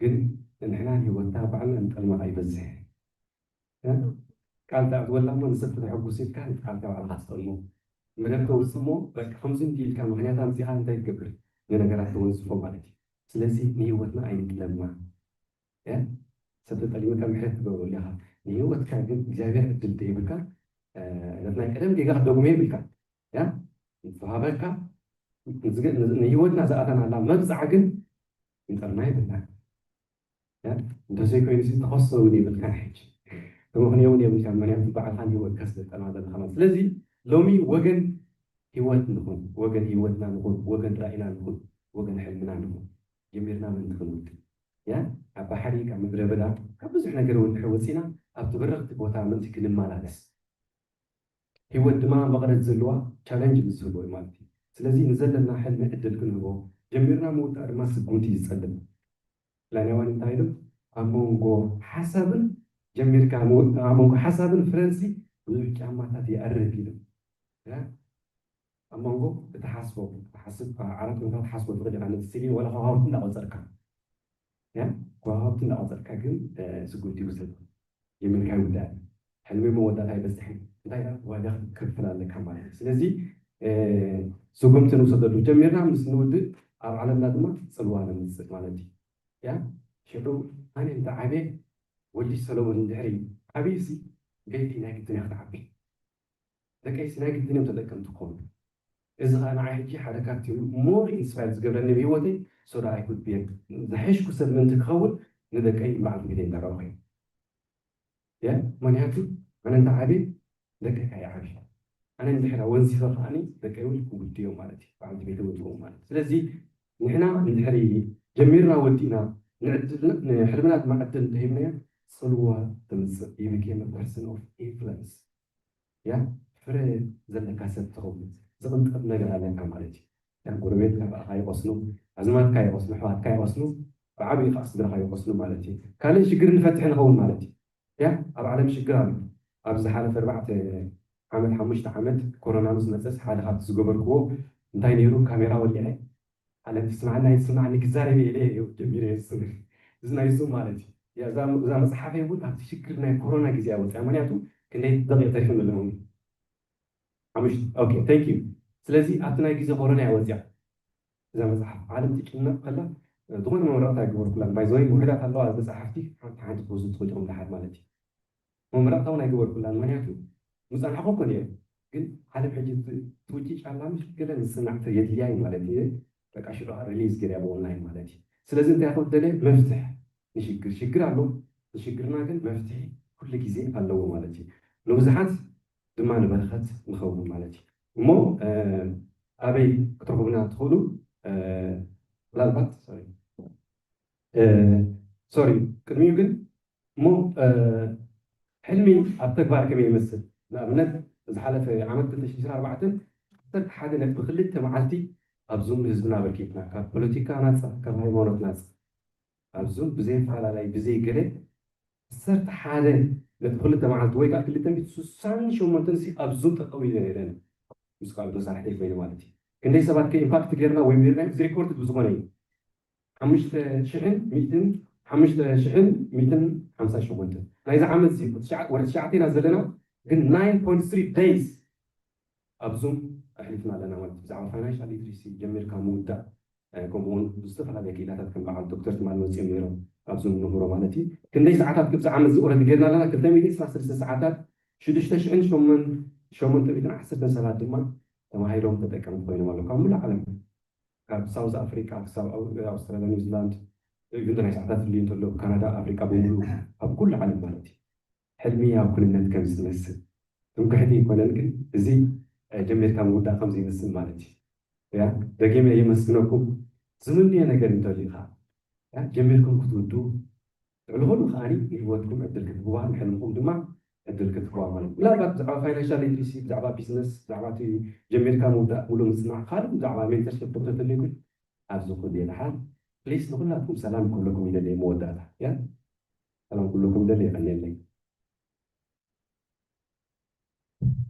ግን ንሕና ንህይወትና ባዕልና ንጠልማ ኣይበዝሕ። ቃል ተኣትወላ እሞ ንሰብ ከተሐጉስ ኢልካ ቃል ተባዕልካ ትጠልሞ። መደብ ተውፅእ እሞ በቃ ከምዚ እንዲ ኢልካ ምክንያት ኣምፂኻ እንታይ ትገብር? ንነገራት ተወንዝፎ ማለት እዩ። ስለዚ ንህይወትና ኣይንጥለማ። ሰብ ተጠሊምካ ምሕረት ትገብረሉ ኢኻ። ንህይወትካ ግን እግዚኣብሔር ዕድል ተሂብካ ነቲ ናይ ቀደም ጌጋ ክደግሞ የብልካ። ያ ንተዋሃበካ ንህይወትና ዝኣተናላ መብፅዓ ግን ንጠርና የብልና። እንተዘይ ኮይኑ ተኸሶ እውን የብልካን ሕጂ ተመኽንዮ እውን የብልካ። ምክንያቱ በዓልካ ንህይወትካ ስለጠና ዘለካ ማለት። ስለዚ ሎሚ ወገን ህይወት ንኹን፣ ወገን ህይወትና ንኹን፣ ወገን ራእይና ንኹን፣ ወገን ሕልምና ንኹን። ጀሚርና ምእንቲ ክንውድእ ያ ኣብ ባሕሪ ካብ ምድረ በዳ ካብ ብዙሕ ነገር እውን ድሕር ወፂና ኣብቲ በረኽቲ ቦታ ምእንቲ ክንመላለስ ህይወት ድማ መቕረት ዘለዋ ቻለንጅ ምስ ዝህልዎ እዩ ማለት እዩ። ስለዚ ንዘለና ሕልሚ ዕድል ክንህቦ ጀሚርና ምውዳእ ድማ ስጉምቲ እዩ ዝፀልብ። ላይናዋን እንታይ ኢሉ ኣብ መንጎ ሓሳብን ጀሚርካ ኣብ መንጎ ሓሳብን ፍረንሲ ብዙሕ ጫማታት ይኣርግ ኢሉ ኣብ መንጎ እትሓስቦ ዓራት ምታት ሓስቦ ትኽእል ኢኻ ነቲ ስኒ ወላ ከዋክብቲ እንዳቆፀርካ ከዋክብቲ እንዳቆፀርካ ግን ስጉምቲ ይውሰድ። የምንካ ይውዳእ ሕልሚ መወዳእታ ኣይበፅሕን እንታይ ዋጋ ክትከፍል ኣለካ ማለት እዩ። ስለዚ ስጉምቲ ንውሰደሉ ጀሚርና ምስ ንውድእ ኣብ ዓለምና ድማ ፅልዋ ነምፅእ ማለት እዩ። ያ ሽዑ ኣነ እንተ ዓብየ ወዲ ሰለሞን እንድሕሪ ዓብይሲ ቤቲ ናይ ግድን ክትዓቢ ደቀይሲ ናይ ግድን እዮም ተጠቀምቲ ክኾኑ። እዚ ከዓ ንዓይ ሕጂ ሓደ ካብቲ ሞር ኢንስፓየር ዝገብረኒ ብህይወተይ ሶዳ ኣይኩድ ብየን ዝሐሽኩ ሰብ ምእንቲ ክኸውን ንደቀይ በዓልቲ ቤተይ እንዳረብኹ ምክንያቱ ኣነ እንተ ዓብየ ደቀይ ከይዓብዩ ኣነ እንድሕራ ወንዚፈ ከዓኒ ደቀይ እውን ክውድዮ ማለት እዩ በዓልቲ ቤተይ ወድዎ ማለት ስለዚ ንሕና እንድሕሪ ጀሚርና ወዲእና ንሕልምና ድማ ዕድል እንተሂብናዮ ፅልዋ ትምፅእ ይብኬም ፐርሰን ኦፍ ኢንፍሉንስ ያ ፍረ ዘለካ ሰብ ትኸውን ዝቕንጠብ ነገር ኣለካ ማለት እዩ። ያ ጎረቤትካ ብኣኻ ይቐስኑ፣ ኣዝማድካ ይቐስኑ፣ ኣሕዋትካ ይቐስኑ፣ ብዓብዩ ከዓ ስድራኻ ይቐስኑ ማለት እዩ። ካልእ ሽግር ንፈትሕ ንኸውን ማለት እዩ። ያ ኣብ ዓለም ሽግር ኣሎ። ኣብ ዝሓለፈ ኣርባዕተ ዓመት ሓሙሽተ ዓመት ኮሮና ምስ መፀስ ሓደ ካብቲ ዝገበርክዎ እንታይ ነይሩ ካሜራ ወሊዐ ዓለም ትስማዓኒ ኣይትስማዓኒ ክዛረብ እየ ኢለ ጀሚረ ዝስምዕ እዚ ናይ ዙም ማለት እዩ። እዛ መፅሓፈይ እውን ኣብቲ ሽግር ናይ ኮሮና ግዜ እያ ወፅያ ምክንያቱ ክንደይ ደቂቕ ተሪፎም ዘለዎም ሓሙሽተ ኦኬ thank you ስለዚ ኣብቲ ናይ ግዜ ኮሮና እያ ወፅያ እዛ መፅሓፍ ዓለም ትጭነቕ ከላ ዝኾነ መምረቕታ ኣይገበርኩላን ባይዘወይ ውሕዳት ኣለዋ መፅሓፍቲ ሓንቲ ሓንቲ ክወስዱ ትኽእሉ ኢኹም ደሓር ማለት እዩ መምረቕታ እውን ኣይገበርኩላን ምክንያቱ ምፀናሕኹ እኮ ነይሩ ግን ዓለም ሕጂ ትውጪ ጫላ ምሽ ገለ ምፅናዕ የድልያ እዩ ማለት እዩ በቃ ሽዑ ሪሊዝ ገይርያ ብኦንላይን ማለት እዩ ስለዚ እንታይ ክብል ደልየ መፍትሕ ንሽግር ሽግር ኣሎ ንሽግርና ግን መፍትሒ ኩሉ ግዜ ኣለዎ ማለት እዩ ንብዙሓት ድማ ንበረኸት ንኸውን ማለት እዩ እሞ ኣበይ ክትረኽቡና ትኽእሉ ምናልባት ሶሪ ቅድሚኡ ግን እሞ ሕልሚ ኣብ ተግባር ከመይ ይመስል ንኣብነት ዝሓለፈ ዓመት ክልተ ሽሕን ዕስራን ኣርባዕተን ዓሰርተ ሓደ ነጥቢ ክልተ መዓልቲ ኣብ ዙም ንህዝብና ኣበርኪትና ካብ ፖለቲካ ናፃ ካብ ሃይማኖት ናፃ ኣብ ዙም ብዘይ ኣፈላላይ ብዘይ ገለ ዓሰርተ ሓደ ነጥቢ ክልተ መዓልቲ ወይ ከዓ ክልተ ሚእቲ ስሳን ሸሞንተን ሲ ኣብ ዙም ጠጠው ኢለ ነይረ ምስ ካልኦት መሳርሕተይ ኮይነ ማለት እዩ ክንደይ ሰባት ከ ኢምፓክት ጌርና ወይ ጌርና እዚ ሪኮርድ ብዝኾነ እዩ ሓሙሽተ ሽሕን ሚእትን ሓሙሽተ ሽሕን ሚእትን ሓምሳ ሸሞንተ ናይዚ ዓመት እዚ ወደ ትሽዓተ ኢና ዘለና ግን nine point three days ኣብ ዙም ኣሕሊፍና ኣለና ማለት ብዛዕባ ፋይናንሻል ሊትሬሲ ጀሚርካ ምውዳእ ከምኡውን ዝተፈላለዩ ክኢላታት ከም በዓል ዶክተር ትማል መፅኦም ነይሮም ኣብ ዙም ንምህሮ ማለት እዩ ክንደይ ሰዓታት ግብፂ ዓመት ዝቆረድ ጌርና ኣለና ክልተ ሚእትን ዕስራን ሰለስተን ሰዓታት ሽዱሽተ ሽሕን ሸሞንተ ሚእትን ዓሰርተን ሰባት ድማ ተማሂሮም ተጠቀምቲ ኮይኖም ኣለዉ ካብ ሙሉእ ዓለም ካብ ሳውዝ ኣፍሪካ ክሳብ ኣውስትራሊያ ኒውዚላንድ ግን ናይ ሰዓታት ፍልዩ እንተሎ ካናዳ ኣፍሪካ ብምሉ ኣብ ኩሉ ዓለም ማለት እዩ ሕልሚ ኣብ ኩንነት ከም ዝመስል ትምክሕቲ ይኮነን ግን እዚ ጀሚርካ ምውዳእ ከም ዘይመስል ማለት እዩ ያ ደጊመ የመስግነኩም ዝምንዮ ነገር እንተልዩ ከዓ ጀሚርኩም ክትውዱ ልዕሊ ኩሉ ከዓኒ ንህይወትኩም ዕድል ክትህቡዋ ንሕልምኹም ድማ ዕድል ክትህቡዋ ማለት እዩ። ምናልባት ብዛዕባ ፋይናንሻል ሊትሬሲ፣ ብዛዕባ ቢዝነስ፣ ብዛዕባ እቲ ጀሚርካ ምውዳእ ሙሉእ ምጽናዕ፣ ካልእ ብዛዕባ ሜንተርሺፕ ዶ ተተልዩ ግን ኣብዚ ኩሉ እየ ደሓን። ፕሊስ ንኹላትኩም ሰላም ክብለኩም ይደሊ እየ መወዳእታ። ያ ሰላም ክብለኩም ይደሊ የቐንየለይ።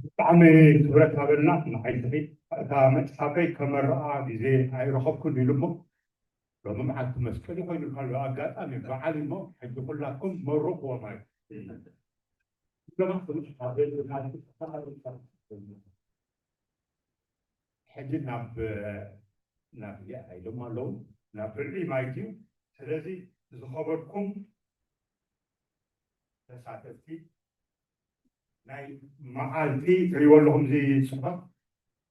ብጣዕሚ ክብረት ሃበልና ንዓይ ስዒድ እታ መፅሓፈይ ከመርቓ ግዜ ኣይረኸብኩን ኢሉ እሞ ሎሚ መዓልቲ መስቀል ኮይኑ ካሎ ኣጋጣሚ በዓል እሞ ሕጂ ኩላኩም መርቕዎ ማለት ሕጂ ናብ ናብ ኢሎም ኣለዉ ናብ ብልዒ ማለት እዩ። ስለዚ ዝኸበርኩም ተሳተፍቲ ናይ መዓልቲ ትሪእዎ ኣለኹም እዚ ፅሑፍ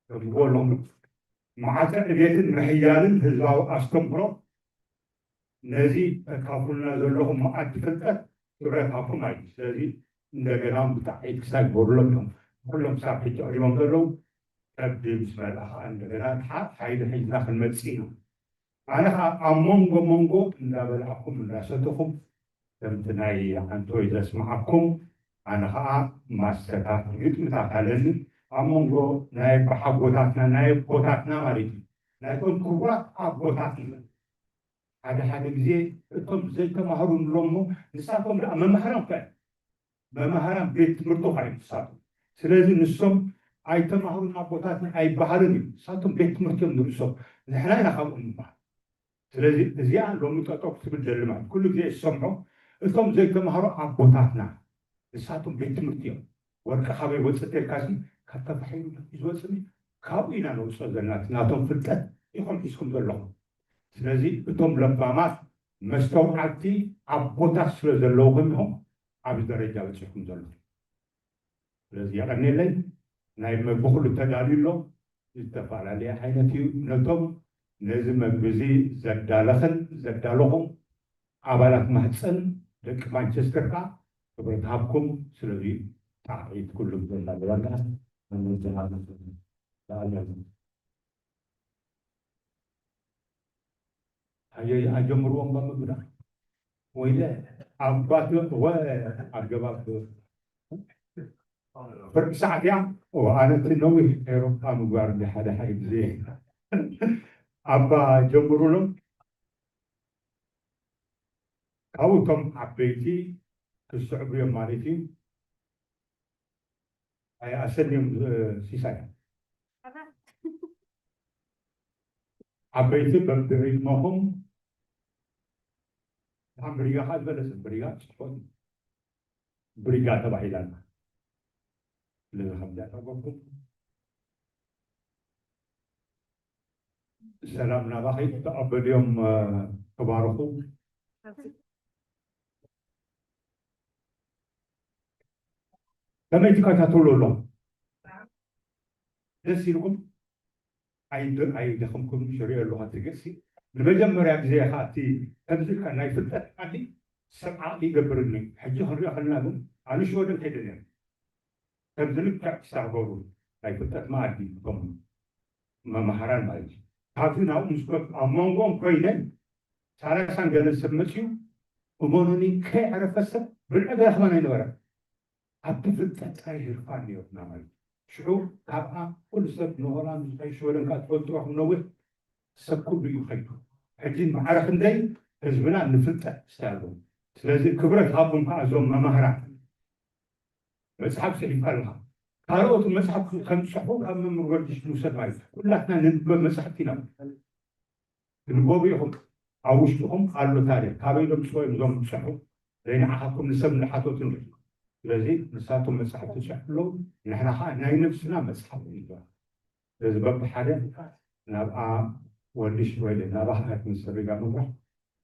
ተንብቦ ኣለኹም። መዓልቲ ዕቤትን ምሕያልን ህዝባዊ ኣስተምህሮ ነዚ ተካፍሉና ዘለኹም መኣዲ ፍልጠት ክብረት ሃብኩም ኣይዩ። ስለዚ እንደገና ብጣዕዒት ክሳይ ግበሩሎም እዮም። ኩሎም ክሳብ ሕጂ ቀሪቦም ዘለዉ ከብዲ ምስ መልኣ ከዓ እንደገና ሓይሊ ሒዝና ክንመፅእ ኢና። ኣነ ከዓ ኣብ መንጎ መንጎ እንዳበላዕኩም እንዳሰተኹም ከምቲ ናይ ሓንቶይ ዘስምዓኩም ኣነ ከዓ ማስተታት ግጥምታት ኣለኒ ኣብ መንጎ ናይ ኣቦሓጎታትና ናይ ኣቦታትና ማለት እዩ ናይቶም ክቡራት ኣቦታትና ሓደ ሓደ ግዜ እቶም ዘይተማህሩ ንብሎም እሞ ንሳቶም ደኣ መማህራን ከ መማህራን ቤት ትምህርቲ ኳ እዮም ንሳቶም ስለዚ ንሶም ኣይተማህሩን ኣቦታትና ኣይበሃልን እዩ ንሳቶም ቤት ትምህርቲ እዮም ንርእሶም ንሕና ኢና ካብኦም ንበሃል ስለዚ እዚኣ ሎሚ ጠጠው ክትብል ደሊ ማለት ኩሉ ግዜ ዝሰምዖ እቶም ዘይተማህሩ ኣቦታትና ንሳቶም ቤት ትምህርቲ እዮም ወርቂ ካበይ ወፅእ ተልካሲ ካብ ተፋሒሩ ዝወፅእ ካብኡ ኢና ነውፅኦ ዘለና ናቶም ፍልጠት ኢኹም ሒዝኩም ዘለኹም ስለዚ እቶም ለባማት መስተውዓልቲ ኣቦታት ስለ ዘለውኹም ኢኹም ኣብዚ ደረጃ በፂሕኩም ዘለኹም ስለዚ የቐኔለይ ናይ መግቢ ኩሉ ተዳልዩ ኣሎ ዝተፈላለየ ዓይነት እዩ ነቶም ነዚ መግቢ እዚ ዘዳለኽን ዘዳለኹም ኣባላት ማህፀን ደቂ ማንቸስተር ከዓ ክብረት ሃብኩም ስለዚ ጣዕዒት ኩሉ ዘለዋ ኣጀምርዎም በምግዳ ወይለ ኣባት ወ ኣገባብ ፍርቂ ሰዓት እያ ኣነ እቲ ነዊሕ ኤሮፓ ምግባር እንዲ ሓደ ሓደ ግዜ ኣባ ጀምሩሎም ካብኡቶም ዓበይቲ ክስዕቡ እዮም ማለት እዩ ኣይኣሰን እዮም ሲሳይ ዓበይቲ በብዕድመኹም እታ ምሪጋ ከዓ ዝበለጸ ምሪጋ ጽሕፎት ብሪጋ ተባሂላ ኣላ ስለዚ ከምዚኣ ተገብኩም ሰላም ናባኺ ተቐበልዮም ተባረኹ ከመይ ትከታተሉ ኣለኹም ደስ ኢልኩም ኣይደኸምኩም ሽሪኦ ኣለኹ ትግእሲ ንመጀመርያ ግዜ ኸዓ እቲ ከምዚ ኢልካ ናይ ፍልጠት ዓዲ ሰብ ዓቕሊ ይገብርኒ ሕጂ ክንሪኦ ከለና ግን ኣነ ሽወደን ከይደ ነረ ከምዚ ልክዕ ክሳገሩ ናይ ፍልጠት መኣዲ እቶም መምሃራን ማለት እዩ ካብዚ ናብኡ ምስ ኣብ መንጎም ኮይነ ሳላሳን ገለን ሰብ መፅዩ እመኑኒ ከይዕረፈ ሰብ ብልዒ ገረኽባን ኣይነበረን ኣብቲ ፍልጠት ጥራይ ህርፋን ነይሩና ማለት እዩ ሽዑ ካብኣ ኩሉ ሰብ ንሆላንድ ዝኸይድ ሽወደን ከዓ ትፈልጥዋ ነዊሕ ሰብ ኩሉ እዩ ኸይዱ ሕጂ ማዕረ ክንደይ ህዝብና ንፍልጠት ስታሉ ስለዚ ክብረት ሃቦም ከዓ እዞም መማህራን መፅሓፍ ፅሒፍካ ኣለካ ካልኦት መፅሓፍ ከምፅሑ ካብ መምህር ወርዲሽ ንውሰድ ማለት ኩላትና ንንበብ መፅሓፍቲ ኢና ክንበቡ ኢኹም ኣብ ውሽጥኹም ኣሎ ታሪክ ካበይ ዶም ፅወዮም ዞም ፅሑ ዘይንዓኻኩም ንሰብ ንሓቶት ንርኢ ስለዚ ንሳቶም መፅሓፍ ትፅሕፍሎም ንሕና ከዓ ናይ ነብስና መፅሓፍ ንግበር ስለዚ በብሓደ ናብኣ ወልሽ ወይ ናባኻ ክንስርጋ ምብራሕ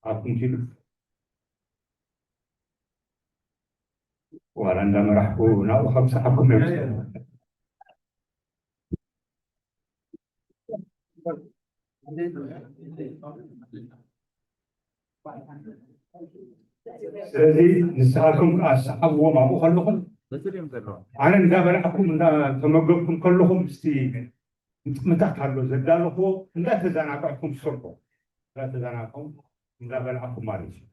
ኣብኩም ኪዱ ዋላ እንዳመራሕኩ ናብኡ ከምፅሓኩም ስለዚ ንስኻትኩም ከዓ ሰሓብዎም ኣብኡ ከለኹም ኣነ እንዳበላዕኩም እንዳተመገብኩም ከለኹም ምስቲ ምጥምታት ኣሎ ዘዳለኽዎ እንዳተዘናጋዕኩም ትሰርሑ እንዳተዘናጋዕኩም እንዳበላዕኩም ማለት እዩ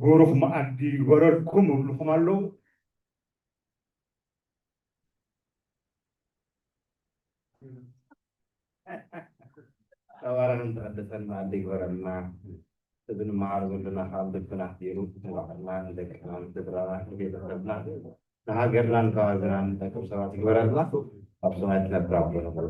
ብሩኽ መኣዲ ይግበረልኩም እብልኹም ኣለዉ ተባረኽን ተቐደሰን መኣዲ ይግበረልና እዚ ንመሃሮ ዘለና ካብ ደቅና ነይሩ፣ ንባዕልና፣ ንደቅና፣ ንስድራና፣ ንቤተሰብና፣ ንሃገርናን ከባቢናን ንጠቅም ሰባት ይግበረልና። ኣብ ሰማይ ትነብር ኣቦና በሉ።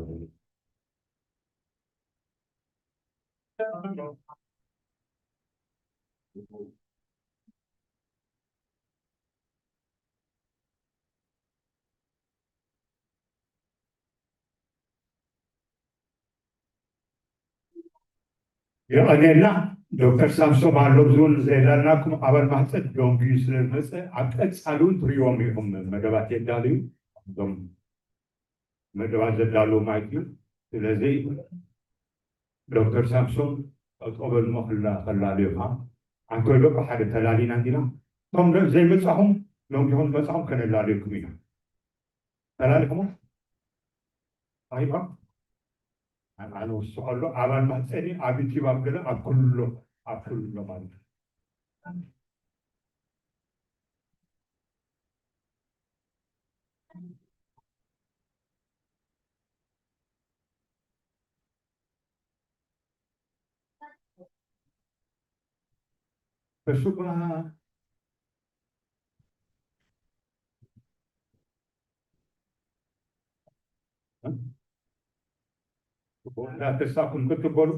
የቐንየልና። ዶክተር ሳምሶም ኣሎ፣ እዚ እውን ዘየዳልናኩም ኣባል ማህፀን ደንጉዩ ስለ ዝመፀ፣ ኣብ ቀፃሊ እውን ትርእይዎም ኢኹም። መደባት የዳልዩ፣ እዞም መደባት ዘዳልዉ ማለት እዩ። ስለዚ ዶክተር ሳምሶም ጠጠው በል እሞ ክላ-፣ ከላልዩኻ። ኣንኮይ ዶ ብሓደ ተላሊና እንዲና? እቶም ደ-፣ ዘይመጻኹም፣ ሎሚ ዲኹም ዝመጻኹም ከነላልየኩም ኢና። ተላሊኹም? ኣይባ? ኣነ፣ ኣነ ውስኸሎ፣ ኣባል ማህፀኒ ኣብ ዩቲዩብ ኣብ ገለ ኣብ ኩሎ፣ ኣብ ኩሎ ማለት እዩ። እሱ ባ-፣ እንዳተሳእኩም ክትበሉ።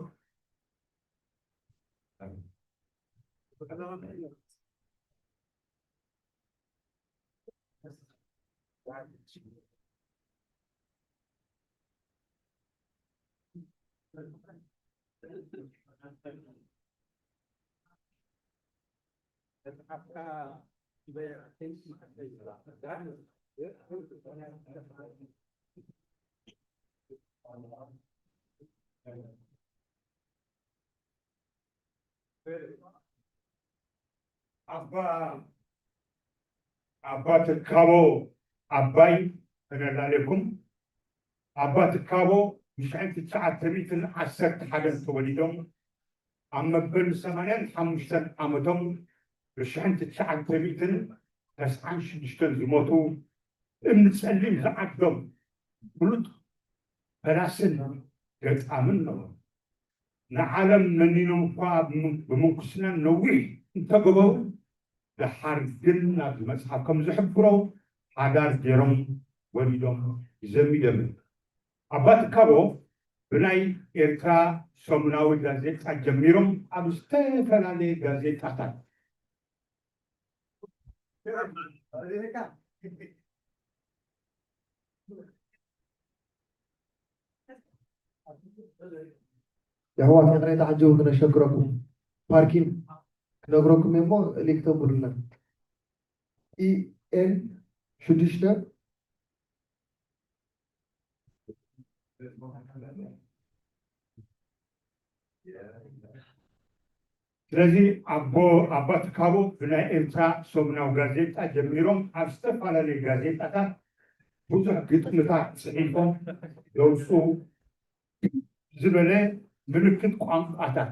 ኣባ፣ ኣባ ትካቦ ኣባይ ተነላለኩም። ኣባ ትካቦ ብሽሕን ትሽዓተ ሚእትን ዓሰርተ ሓደን ተወሊዶም፣ ኣብ መበል ሰማንያን ሓሙሽተን ዓመቶም ብሽሕን ትሽዓተ ሚእትን ተስዓን ሽዱሽተን ዝሞቱ፣ እምኒ ጸሊም ዝዓዶም ፍሉጥ ፈላስን ገጣምን ነበሩ። ንዓለም መኒኖም እኳ ብም-፣ ብምንኩስናን ነዊሕ እንተገበሩ፣ ደሓር ግን ናብዚ መጽሓፍ ከም ዝሕብሮ ሓዳር ገይሮም ወሊዶም ዘሚዶም እዮም። ኣባ ትካቦ ብናይ ኤርትራ ሰሙናዊ ጋዜጣ ጀሚሮም ኣብ ዝተፈላለየ ጋዜጣታት የሕዋት ይቕሬታ ሕጂ እውን ክነሸግረኩም ፓርኪን ክነግረኩም እየ እሞ ሊክ ተብሉና። ኢ ኤን ሽዱሽተ ስለዚ ኣቦ ኣባ ትካቦ ብናይ ኤርትራ ሰሙናዊ ጋዜጣ ጀሚሮም ኣብ ዝተፈላለዩ ጋዜጣታት ብዙሕ ግጥምታት ጽሒፎም ዘውፅኡ ዝበለ ምልክት ቋንቋታት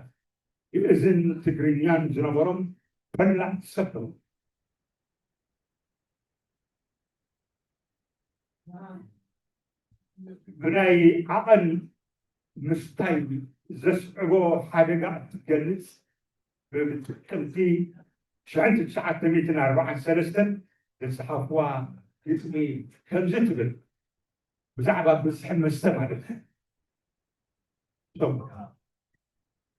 ግእዝን ትግርኛን ዝነበሮም ፈላጥ ሰብ ነው። ብናይ ዓቐን ምስታይ ዘስዕቦ ሓደጋ እትገልጽ ብጥቅምቲ ሽሕን ትሽዓተ ሚእትን ኣርባዓን ሰለስተን ዝጸሓፍዋ ግጥሚ ከምዚ ትብል፣ ብዛዕባ ብዝሒ መስተ ማለት እዩ።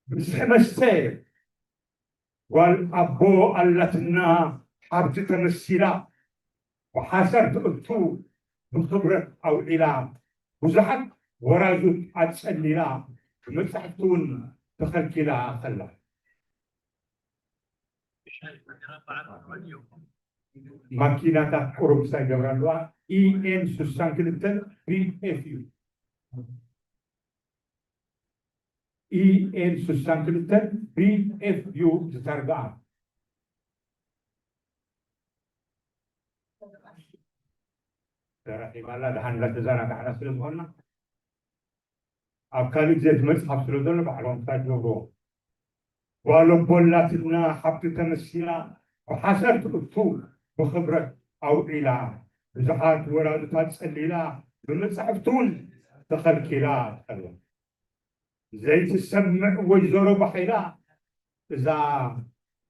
ብዝሒ መስተ ጓል ኣቦ ኣላትና ሓብቲ ተመሲላ፣ ብሓሰር ትእቱ ብኽብረት ኣውዒላ፣ ብዙሓት ወራዙት ኣጸሊላ፣ ብመጻሕፍቲ እውን ተኸልኪላ ከላ። ማኪናታት ቁሩብ ሳይ ገብራ ኣለዋ። ኢ ኤን ስሳን ክልተን ቢ ኤፍ ዩ። ኢ ኤን ስሳን ክልተን ቢ ኤፍ ዩ ዝታርግኣ። ተረኺባላ፣ ደሓን እንዳተዘናጋዕና ስለ ዝኾንና፣ ኣብ ካልእ ግዜ እቲ መጽሓፍ ስለ ዘሎ ባዕሎም እንታይ ትገብርዎ። ጓል ኣቦ ኣላትና ሓብቲ ተመሲላ፣ ብሓሰር ትእቱ ብኽብረት ኣውዒላ፣ ብዙሓት ወራዙታት ጸሊላ፣ ብመጻሕፍቲ እውን ተኸልኪላ ትኸላ። ዘይትሰምዕ ወይዘሮ ባሒላ፣ እዛ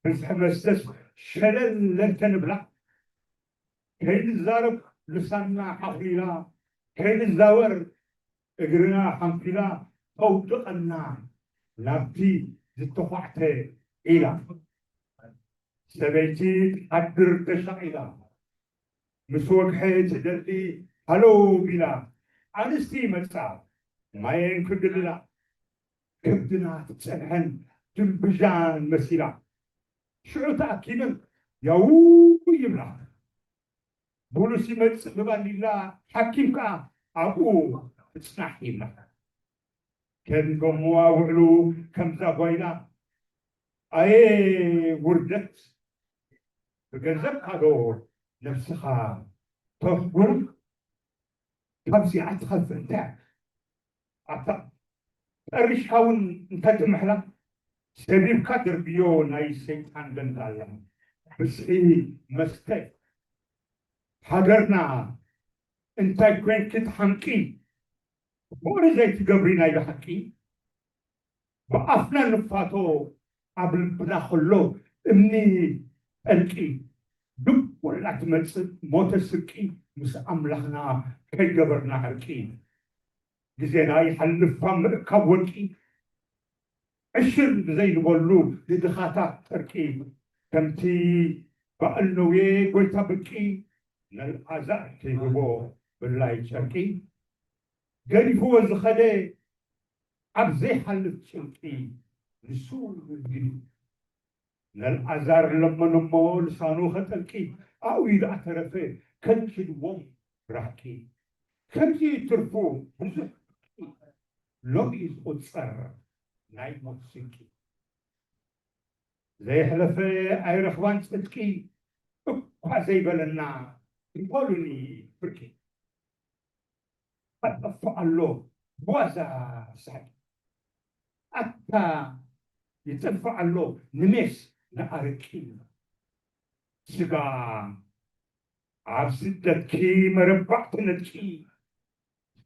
ብዝሒ መስተስ ሸለል ለንተንብላ፣ ከይንዛረብ ልሳንና ሓኹሊላ፣ ከይንዛወር እግርና ሓንኪላ ተውድቐና ናብቲ ዝተዃዕተ ኢላ። ሰበይቲ ትሓድር ተሻቒላ፣ ምስ ወግሐ ትደሊ ሃለው ቢላ፣ ኣንስቲ ይመጻ ማየን ክድልላ፣ ከብድና ትጸንሐን ድንብዣን መሲላ፣ ሽዑ ተኣኪበን ያው ይብላ። ቡሉስ ይመጽእ ብባንዲላ፣ ሓኪም ከኣ ኣብኡ ትጽናሕ ይብላ። ከድገሙዋ ውዕሉ ከምዛ ጓይላ፣ ኣየ ውርደት፣ ብገንዘብካ ዶ ነብስኻ ተፍጉር? ካብዚኣ ትኸፍእ እንታይ ኣታ? ጠሪሽካ እውን እንተትምሕላ፣ ሰቢብካ ደርብዮ ናይ ሰይጣን ገንዳላ። ብስሒ መስተ ሃገርና እንታይ ኮንኪ ትሓምቂ? ፍቕሪ ዘይትገብሪ ናይ ብሓቂ? ብኣፍና ንፋቶ ኣብ ልብና ከሎ እምኒ ጠልቂ፣ ዱብ ወላ ትመጽእ ሞተ ስቂ፣ ምስ ኣምላኽና ከይገበርና ዕርቂ። ግዜና ይሓልፍ ኣብ ምእካብ ወርቂ፣ ዕሽር ዘይንበሉ ንድኻታት ጨርቂ፣ ከምቲ በዓል ነውየ ጎይታ ብርቂ፣ ነልኣዛር ከይህቦ ብላይ ጨርቂ፣ ገዲፍዎ ዝኸደ ኣብ ዘይሓልፍ ጭንቂ፣ ንሱ ግዲ። ነልኣዛር ለመኖሞ ልሳኑ ኸጠልቂ፣ ኣብኡ ደኣ ተረፈ ከልኪልዎም ራሕቂ። ከምዚ ትርፉ ብዙሕ ሎሚ እዩ ዝቑጸር ናይ ሞት ስንቂ። ዘየሕለፈ ኣይረኽባን ጽድቂ፣ እኳ ዘይበለና ይበሉኒ ብርቂ። ኣጠፍእ ኣሎ ብዋዛ ሳቂ፣ ኣታ ይጠፍእ ኣሎ ንሜስ ንኣረቂ። ስጋ ኣብ ስደትኪ መረባዕ ትነድቂ፣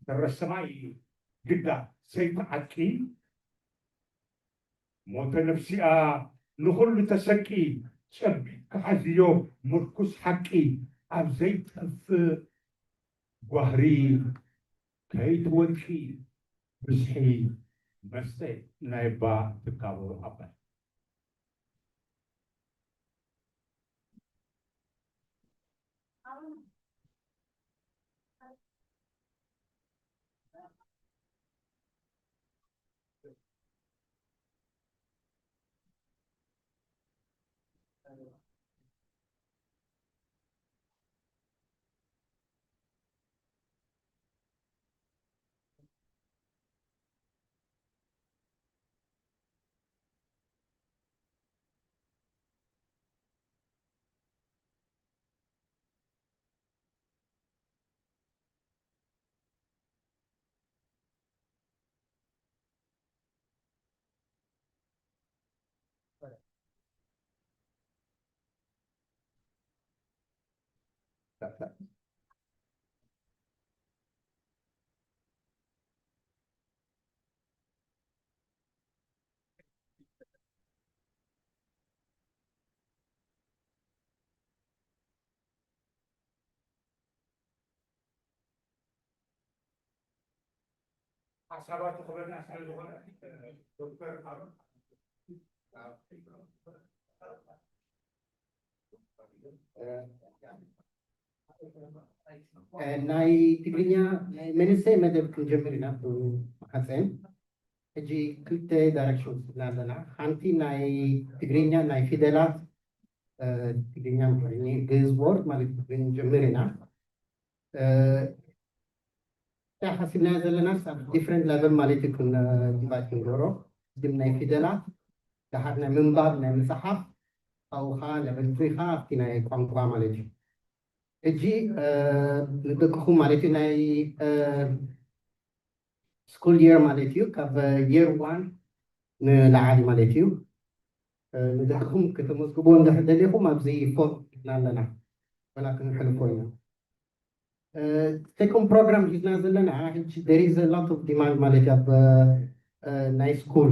ሰረ ሰማይ ግዳ ሰይትዓቂ። ሞተ ነፍሲኣ ንኹሉ ተሰቂ፣ ጨቢጥካ ሓዝዮ ምርኩስ ሓቂ፣ ኣብ ዘይጠፍእ ጓህሪ ከይትወድቂ። ብዝሒ መስተ ናይ ኣባ ትካቦ ኣባይ። ሓሳባቱ ክበና ስለ ዝኾነ ዶክተር ኣሮን ናይ ትግርኛ ናይ መንእሰይ መደብ ክንጀምር ኢና ብመሓፀን። ሕጂ ክልተ ዳይሬክሽን ስና ኣለና። ሓንቲ ናይ ትግርኛ ናይ ፊደላት ትግርኛ ግዕዝ ቦርድ ማለት ክንጀምር ኢና። እንታይ ሓሲብናዮ ዘለና ኣብ ዲፍረንት ለቨል ማለት እዩ። ኢንቫይት ክንገብሮ፣ ቅድም ናይ ፊደላት፣ ደሓር ናይ ምንባብ ናይ ምፅሓፍ፣ ካብኡ ከዓ ለቨል ትሪ ከዓ ኣብቲ ናይ ቋንቋ ማለት እዩ። ሕጂ ንደቅኹም ማለት እዩ ናይ ስኩል የር ማለት እዩ፣ ካብ የር ዋን ንላዓሊ ማለት እዩ። ንደቅኹም ከተመዝግቦ እንድሕር ደሊኹም ኣብዚ ፎርም ኣለና፣ ወላ ክንሕልፎ ኢና። ቴኮም ፕሮግራም ሒዝና ዘለና ሕጂ there is a lot of demand ማለት እዩ ኣብ ናይ ስኩል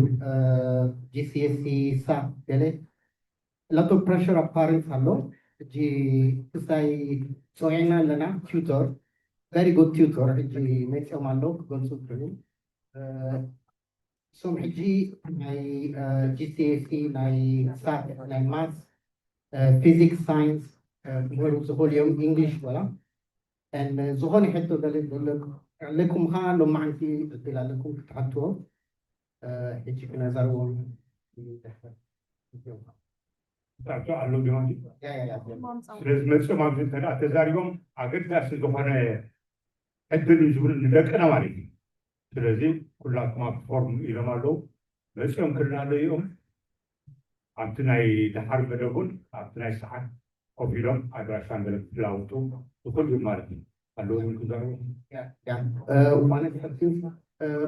ጂሲኤስሲ ሳት ገለ ሎት ኦፍ ፕረሽር ኣብ ፓረንትስ ኣሎ። ሕጂ ክሳይ ፀዊዕና ኣለና ቲዩተር፣ ቨሪ ጉድ ቲዩተር ሕጂ መፂኦም ኣለዉ ክገልፁ ይኽእሉ። እሶም ሕጂ ናይ ጂሲኤስሲ ናይ ሳት ናይ ማትስ ፊዚክስ ሳይንስ ክምህሩ ዝኽእሉ እዮም። ኢንግሊሽ ወላ ዝኾነ ሕቶ ኣለኩም ኸዓ ሎማዓንቲ ዕድል ኣለኩም ክትሓትዎ። ሕጂ ክነዛርቦም ብጣዕሚ ኣሎ ዲማንድ ስለዚ መፅኦም ኣብዚ እንተ ተዛሪቦም ኣገዳሲ ዝኾነ ዕድል እዩ ዝብል ንደቅና ማለት እዩ። ስለዚ ኩላትኩም ኣብ ፎርም ኢሎም ኣለዉ መፅኦም ክላለዩ እዮም። ኣብቲ ናይ ደሓር መደብ እውን ኣብቲ ናይ ሰዓት ኮፍ ኢሎም ኣድራሻ ገለ ክለዋወጡ ይኽእሉ እዮም ማለት እዩ። ኣለዉ ክዛረቡ ማለት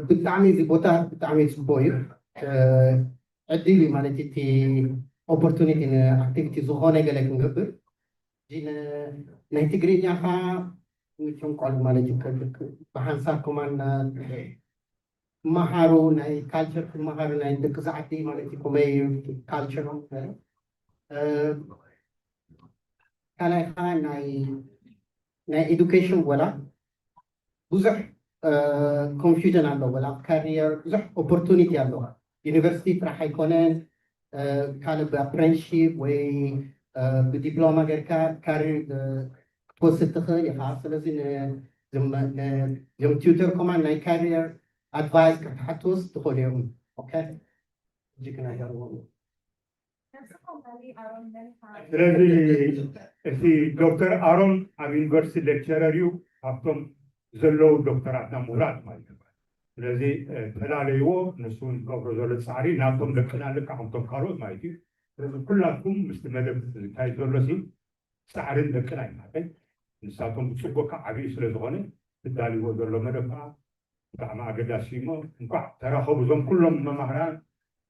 ብጣዕሚ እዚ ቦታ ብጣዕሚ ፅቡቅ እዩ። ዕድል እዩ ማለት እቲ ኦፖርቱኒቲ ንኣክቲቪቲ ዝኾነ ገለ ክንገብር ናይ ትግርኛ ከዓ ምቸም ቆልዑ ማለት እዩ። ብሓንሳብ ከማን መሃሩ ናይ ካልቸር ክመሃሩ ናይ ደቂ ዓዲ ማለት እዩ። ከመይ ካልቸሮም ካልኣይ ከዓ ናይ ናይ ኤዱኬሽን ወላ ብዙሕ ኮንፊውዥን ኣሎ። ወላ ካሪየር ብዙሕ ኦፖርቱኒቲ ኣሎ። ዩኒቨርሲቲ ጥራሕ ኣይኮነን፣ ካልእ ብኣፕረንትሺፕ ወይ ብዲፕሎማ ጌርካ ካሪር ክትወስድ ትኽእል ኢኻ። ስለዚ እዞም ቲዩተር ከማን ናይ ካሪየር ኣድቫይስ ክትሓትወስ ትኽእሉ እዮም። ኦኬ ሕጂ ክነገርዎም ስለዚ እቲ ዶክተር ኣሮን ኣብ ዩኒቨርሲቲ ሌክቸረር እዩ። ካብቶም ዘለዉ ዶክተራትና ምሁራት ማለት እዩ። ስለዚ ተላለይዎ ንሱ እውን ዝገብሮ ዘሎ ፃዕሪ ናቶም ደቅና ልክዕ ከምቶም ካልኦት ማለት እዩ። ስለዚ ኩላትኩም ምስቲ መደብ ዝካየድ ዘሎ ሲ ፃዕርን ደቅና እዩ ማለት ንሳቶም ብፅቡቅ ከዓ ዓብዩ ስለዝኾነ ትዳልይዎ ዘሎ መደብ ከዓ ብጣዕሚ ኣገዳሲ እሞ እንኳዕ ተራኸቡ እዞም ኩሎም መማህራን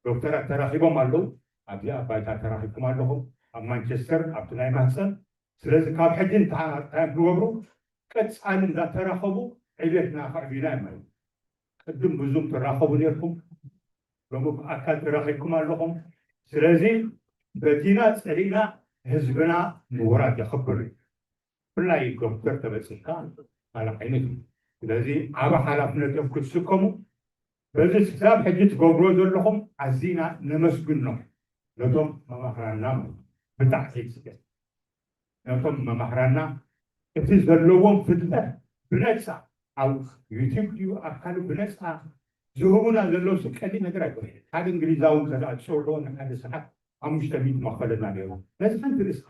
ዶክተራት ተራኺቦም ኣለዉ። ኣብዚኣ ባይታ ተራኺብኩም ኣለኹም ኣብ ማንቸስተር ኣብቲ ናይ ማህፀን። ስለዚ ካብ ሕጂ እንታይ እዮም ክገብሩ ቀፃሊ እንዳተራኸቡ ዕቤትና ከዕብዩና እዮም ማለት ቅድም ብዙም ትራኸቡ ነርኩም ሎሚ ብኣካል ተራኺብኩም ኣለኹም። ስለዚ በዲና ፀሊእና ህዝብና ምሁራት የኽብር እዩ። ብፍላይ ዶክተር ተበፂሕካ ካልእ ዓይነት እዩ። ስለዚ ዓብ ሓላፍነት እዮም ክትስከሙ። በዚ ክሳብ ሕጂ ትገብርዎ ዘለኹም ኣዚና ነመስግኖም ነቶም መማኽራና ማለት እዩ። ብጣዕሚ ይስገድ ነቶም መማኽራና እቲ ዘለዎም ፍልጠት ብነፃ ኣብ ዩቲብ ድዩ ኣብ ካልእ ብነፃ ዝህቡና ዘለዉ ሲ ቀሊል ነገር ኣይኮነ። ሓደ እንግሊዛዊ እንተ ዝፀውዕዎ ንሓደ ሰዓት ሓሙሽተ ሚእቲ መኽፈለና ነይሩ ነዚ ሓንቲ ርእሲ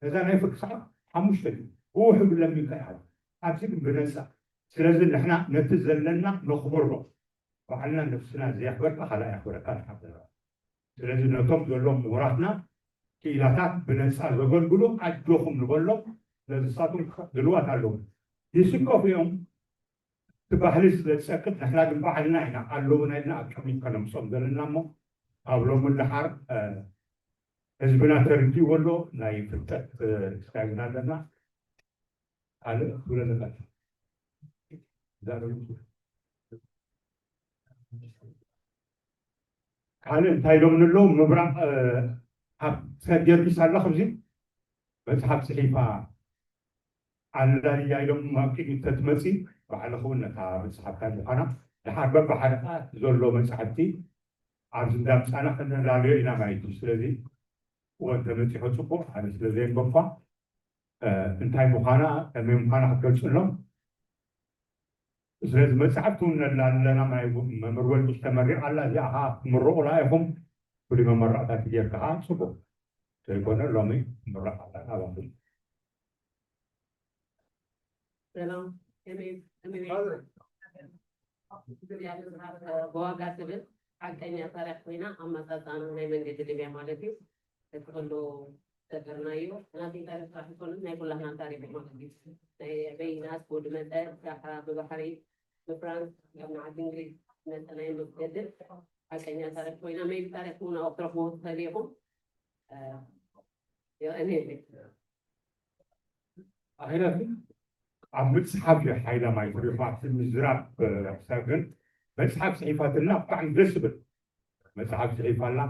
ነዛ ናይ ፍርቂ ሰዓት ሓሙሽተ ሚእቲ ብውሕዱ ለሚንካ ይሃቡ ኣብዚ ግን ብነፃ። ስለዚ ንሕና ነቲ ዘለና ነኽብሮ ባዕልና ነብስና ዘየኽበርካ ካልእ ኣየኽብረካ ንሓብረና። ስለዚ ነቶም ዘለዎም ምሁራትና ክኢላታት ብነፃ ዘገልግሉ ኣጆኹም ንበሎም። ስለዚ ንሳቶም ድልዋት ኣለዎም ይስከፉ እዮም። እቲ ባህሊ ስለ ዝፀቅጥ ንሕና ግን ባዕልና ኢና ኣለውና ኢልና ኣብ ቅድሚት ከነምፅኦም ዘለና እሞ ካብ ሎሚ ንደሓር ህዝብና ተረዲእዎ ኣሎ። ናይ ፍልጠት ስታይልና ኣለና። ካልእ ክብለለካ ካልእ እንታይ ኢሎም ንለዉ ምብራቕ ካብ ሰብ ጀርጊስ ኣለኹ እዚ መፅሓፍ ፅሒፋ ኣላልያ ኢሎም ኣብ ቅድሚት ተትመፂ ባዕልኺ እውን ነታ መፅሓፍካ ምዃና ድሓር በብሓደ ከዓ ዘሎ መፅሓፍቲ ኣብዚ እንዳምፃና ከነላልዮ ኢና ማለት እዩ። ስለዚ እወ እንተመፂሑ ፅቡቕ ኣነ ስለ ዘየንበብኳ እንታይ ምዃና ከመይ ምዃና ክትገልፅሎም ስለዚ መፅሓፍቲ እውን ነላ ኣለና ናይ መምህር ወልድሽ ተመሪቓ ኣላ እዚኣ ከዓ ትምረቑላ ኢኹም ፍሉይ መመረቕታ ትጌርካ ከዓ ፅቡቕ ዘይኮነ ሎሚ ትምረቕ ኣላ ኣባኹም ሰላም ብዋጋ ትብል ሓቀኛ ታሪክ ኮይና ኣመፃፃና ናይ መንገዲ ሊብያ ማለት እዩ እቲ ኩሉ ተገርናዮ ናተይ ታሪክ ጥራሕ ይኮነ ናይ ኩላህና ታሪክ ማለት እዩ ናይ በይናት ወዲ መጠ ብባሕሪ ብፍራንስ ናብ ንዓዲ እንግሊዝ መጠ ናይ መስገድል ሓቀኛ ታሪክ ኮይና ሜቢ ታሪክ እውን ኣብ ትረክቡ ትኽእል ኢኹም የቀኔ ኣኺላ ግን ኣብ ምፅሓፍ እዩ ሓይላ ማይ ትሪፋት ምዝራብ ሕሳብ ግን መፅሓፍ ፅሒፋትና ብጣዕሚ ደስ ዝብል መፅሓፍ ፅሒፋ ኣላ።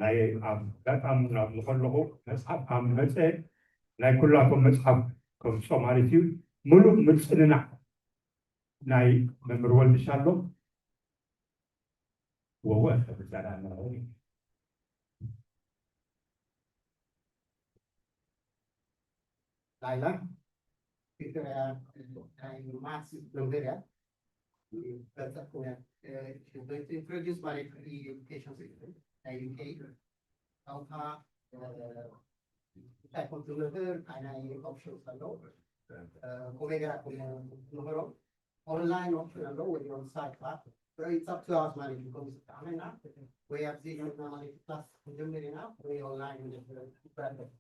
ናይ ኣብ ኣጋጣሚ ናብ ዝኸለኹ መፅሓፍ ካብ መፀ ናይ ኩላቶም መፅሓፍ ከምፅኦ ማለት እዩ። ምሉእ ምፅንናዕ ናይ መምህር ወልድሻ ኣሎ። ወወ ተብዛላ ላይላ ቪክቶሪያ ናይ ማትስ መምህር እያ። በፀኩ ኢንትሮዲስ ማለት ኤዱኬሽን ሲስተም ናይ ዩኬ ኣውታ እንታይ ኮም ትምህር ናይ ኦፕሽንስ ኣለዉ። ኮሜገራ ትምህሮም ኦንላይን ኦፕሽን ኣለዉ ወይ ኦን ሳይት ኣ it's up to us ማለት እዩ። ኮም ዝጠዓመና ወይ ኣብዚ ና ማለት ክላስ ክንጀምር ኢና ወይ ኦንላይን ይበረከት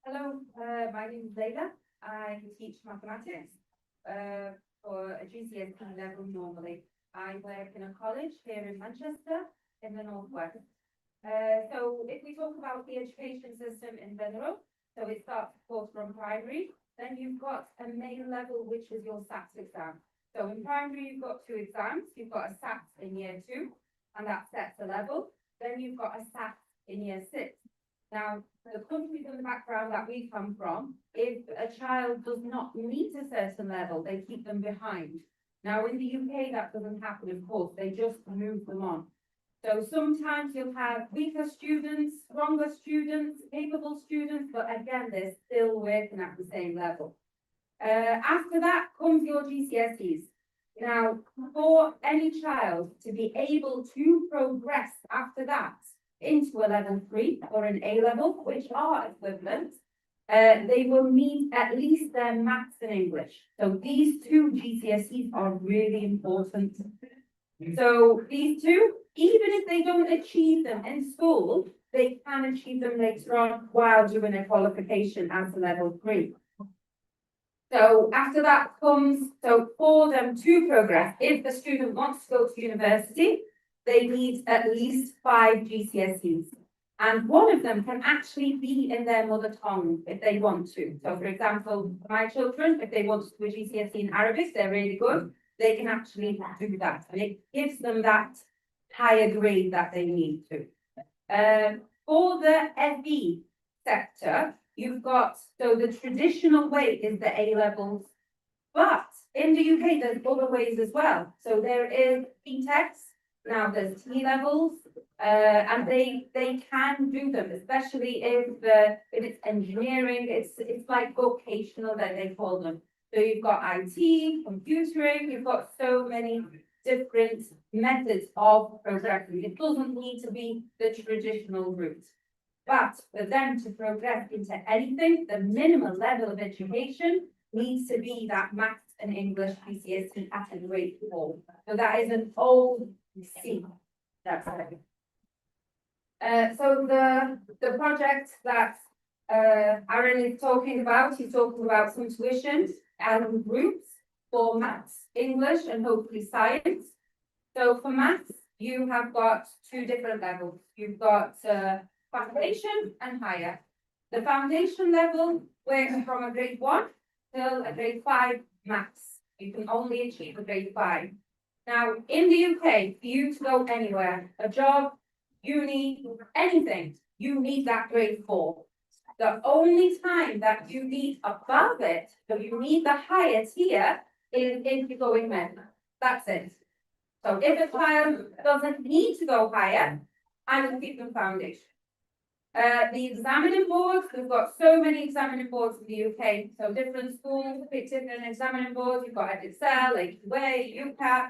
Hello, uh, my name is Layla. I teach mathematics uh, for a G C S E level normally. I work in a college here in Manchester in the northwest. Uh, so if we talk about the education system in general, so it starts of course from primary, then you've got a main level which is your SATs exam. So in primary you've got two exams, you've got a SATs in year two, and that sets a level. Then you've got a SATs in year six. Now, the countries and the background that we come from, if a child does not meet a certain level, they keep them behind. Now, in the U K, that doesn't happen, of course, they just move them on. So sometimes you'll have weaker students, stronger students, capable students, but again, they're still working at the same level. Uh, after that comes your G C S Es. Now, for any child to be able to progress after that into a level three or an A level, which are equivalent, uh, they will need at least their maths and English. So these two G C S Es are really important. So these two, even if they don't achieve them in school, they can achieve them later on while doing a qualification as a level three. So after that comes, so for them to progress, if the student wants to go to university, they need at least five G C S Es. And one of them can actually be in their mother tongue if they want to. So for example, my children, if they want to do a G C S E in Arabic, they're really good, they can actually do that. And it gives them that higher grade that they need to. Um, for the F E sector, you've got, so the traditional way is the A levels, but in the U K there's other ways as well. So there is B Techs, now there's T levels, uh, and they they can do them, especially if uh, if it's engineering, it's it's like vocational that they call them. So you've got I T, computing, you've got so many different methods of progressing. It doesn't need to be the traditional route. But for them to progress into anything, the minimum level of education needs to be that maths and English G C S E at a grade four. So that is an old C. That's it. Uh, so the the project that uh, Aaron is talking about, he's talking about some tuition and groups for maths, English, and hopefully science. So for maths, you have got two different levels. You've got uh, foundation and higher. The foundation level works from a grade one till a grade five maths. You can only achieve a grade five. Now, in the U K, for you to go anywhere, a job, uni, anything, you need that grade four. The only time that you need above it, so you need the higher tier, is if you're going men. That's it. So if a child doesn't need to go higher, I will give them foundation. Uh, the examining boards, we've got so many examining boards in the U K, so different schools pick different examining boards. You've got Edexcel, A Q A, UCAT.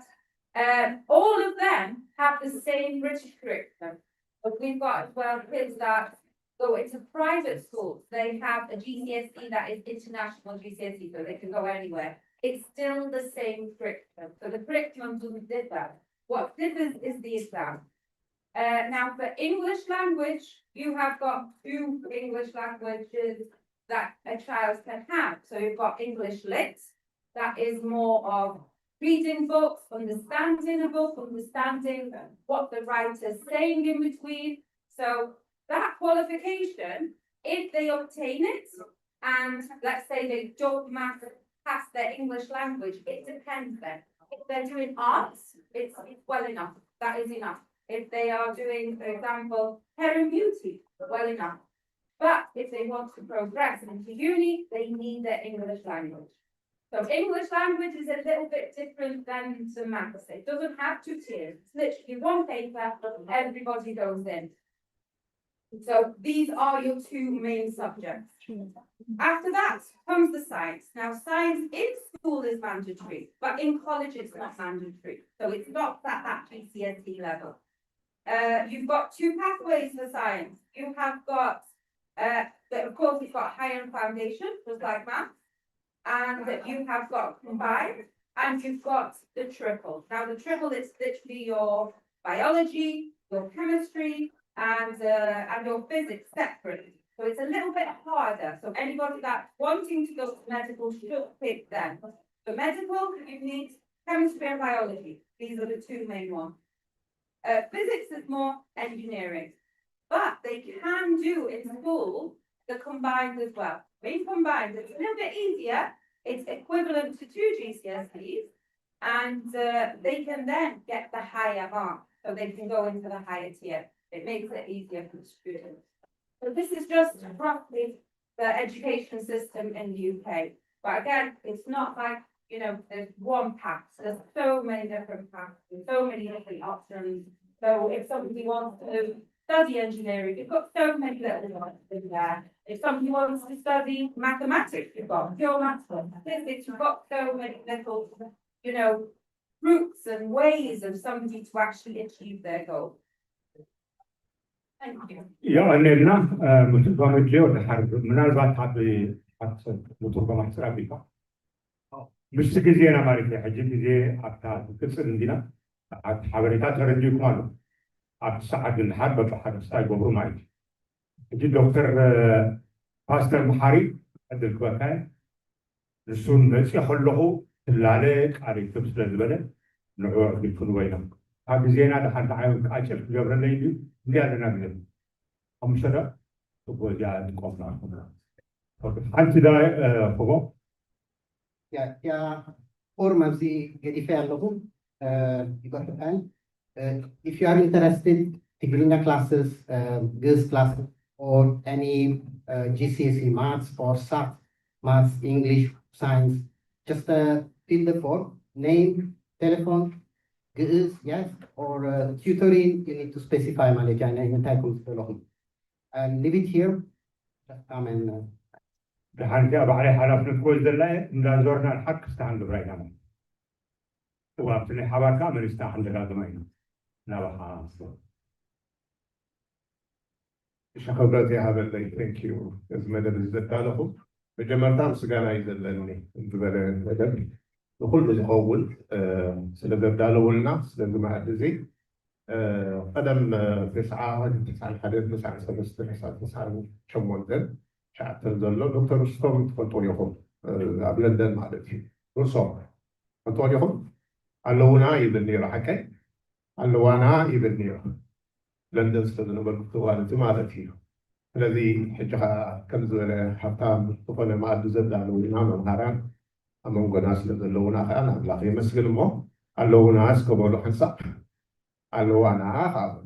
Uh, all of them have the same British curriculum, but we've got as well kids that go into private schools. They have a G C S E that is international G C S E, so they can go anywhere. It's still the same curriculum, so the curriculum doesn't differ. What differs is the exam. Uh, now, for English language, you have got two English languages that a child can have. So you've got English Lit, that is more of reading books, understanding a book, understanding what the writer's saying in between. So that qualification, if they obtain it, and let's say they don't math pass their English language, it depends then. If they're doing arts, it's, it's well enough. That is enough. If they are doing, for example, hair and beauty, well enough. But if they want to progress into uni, they need their English language. So English language is a little bit different than the maths. It doesn't have two tiers. It's literally one paper, everybody goes in. So these are your two main subjects. After that comes the science. Now, science in school is mandatory, but in college it's not mandatory. So it's not at that G C S E level. Uh, you've got two pathways for science. You have got, uh, the, of course, you've got higher and foundation, just like maths, and you have got combined, and you've got the triple. Now, the triple is literally your biology, your chemistry, and uh, and your physics separate. So it's a little bit harder. So anybody that's wanting to go to medical should pick them. For medical, you need chemistry and biology. These are the two main ones. Uh, physics is more engineering, but they can do in school the combined as well. In combined, it's a little bit easier. It's equivalent to two G C S Es, and uh, they can then get the higher mark, so they can go into the higher tier. It makes it easier for the students. So this is just roughly the education system in the U K. But again, it's not like, you know, there's one path. There's so many different paths and so many different options. So if somebody wants to study engineering, you've got so many little options there. If somebody wants to study mathematics, you've got pure maths, physics, you've got so many little, you know, routes and ways of somebody to actually achieve their goal. Thank you. የቐኔልና። ምትርጓም ጆ ድሓር ምናልባት ኣብ ሓሰብ ምትርጓም ኣሕፅር ኣቢልካ ምስቲ ግዜና ማለት እዩ። ሕጂ ግዜ ኣብታ ትቅፅል እንዲና ሓበሬታ ተረዲእኩም ኣሎ። ኣብቲ ሰዓት ግን ድሓር በብሓደ እንታይ ይገብሩ ማለት እዩ። ሕጂ ዶክተር ፓስተር መሓሪ ዕድል ክበካ ንሱ መፅእ ከለኹ ትላለ ቃል ይክብ ስለ ዝበለ ንዑ ዕድል ክንቦ ኢና ካብ ግዜና ድሓር ንዓይ ቃጭል ክገብረለይ እዩ እንዲ ኣለና ግዜ ሓሙሽተ ዳ ጽቡቅ እዚኣ ንቆምና ሓንቲ ዳ ክቦ ያ ፎርም ኣብዚ ገዲፈ ኣለኹ ይጎትታን if you are interested ትግርኛ classes ግእዝ classes or any GCSE maths or sat maths English science just fill the form name telephone ግእዝ yes or tutoring you need to specify ማለት ያ ናይ ምንታይ ከም ዝደለኹም leave it here just come and ድሓን እዚኣ ባዕለይ ሓላፍነት ክወስደላ እየ እንዳዞርና ድሓር ክስተሓን ግብራ ኢና ማለት እዋ ኣብቲ ናይ ሓባር ከዓ መሪስና ክንደጋግማ ኢና ናባኻ እሺ ክብረት ይሃበለይ thank you እዚ መደብ እዚ ዘዳለኹም መጀመርታ ምስጋና እዩ ዘለኒ ዝበለ መደብ ንኩሉ ዝኸውን ስለ ዘዳለውልና ስለዚ መኣዲ እዚ ቀደም ተስዓ ተስዓን ሓደን ተስዓን ሰለስተን ተስዓን ሸሞንተን ትሽዓተን ዘሎ ዶክተር ርስቶም ትፈልጥዎ ኢኹም ኣብ ለንደን ማለት እዩ ርሶም ትፈልጥዎ ኢኹም ኣለውና ይብል ነይሩ ሓቀይ ኣለዋና ይብል ነይሩ ለንደን ስለ ዝነበርኩ እዋን እቲ ማለት እዩ ስለዚ ሕጂ ከዓ ከም ዝበለ ሃብታም ዝኾነ መኣዲ ዘዳለውና መምሃራን ኣብ መንጎና ስለ ዘለውና ከዓ ንኣምላኽ የመስግን እሞ ኣለውና እስከ በሉ ሓንሳእ ኣለዋና ከዓ በሉ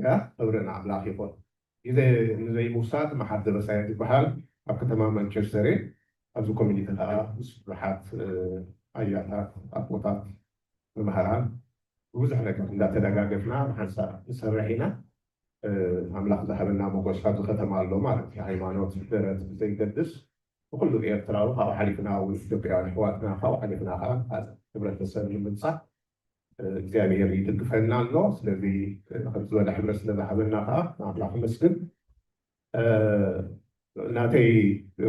ያ ክብሪ ንኣምላኽ ይኹን ግዜ ንዘይምውሳድ መሓር ደበሳየት ይበሃል ኣብ ከተማ ማንቸስተር እየ ኣብዚ ኮሚኒቲ ከዓ ምስ ብዙሓት ኣያታት ኣቦታት መምሃራን ብብዙሕ ነገር እንዳተደጋገፍና ብሓንሳብ ንሰርሕ ኢና ኣምላኽ ዝሃበና ሞጎስ ኣብዚ ከተማ ኣሎ ማለት እዩ ሃይማኖት ደረት ብዘይገድስ ንኩሉ ኤርትራዊ ካብኡ ሓሊፍና እውን ኢትዮጵያውያን ኣሕዋትና ካብኡ ሓሊፍና ከዓ ህብረተሰብ ንምምፃእ እግዚኣብሔር ይድግፈና ኣሎ ስለዚ ከም ዝበለ ሕብረት ስለ ዝሃበና ከዓ ንኣምላኽ መስግን ናተይ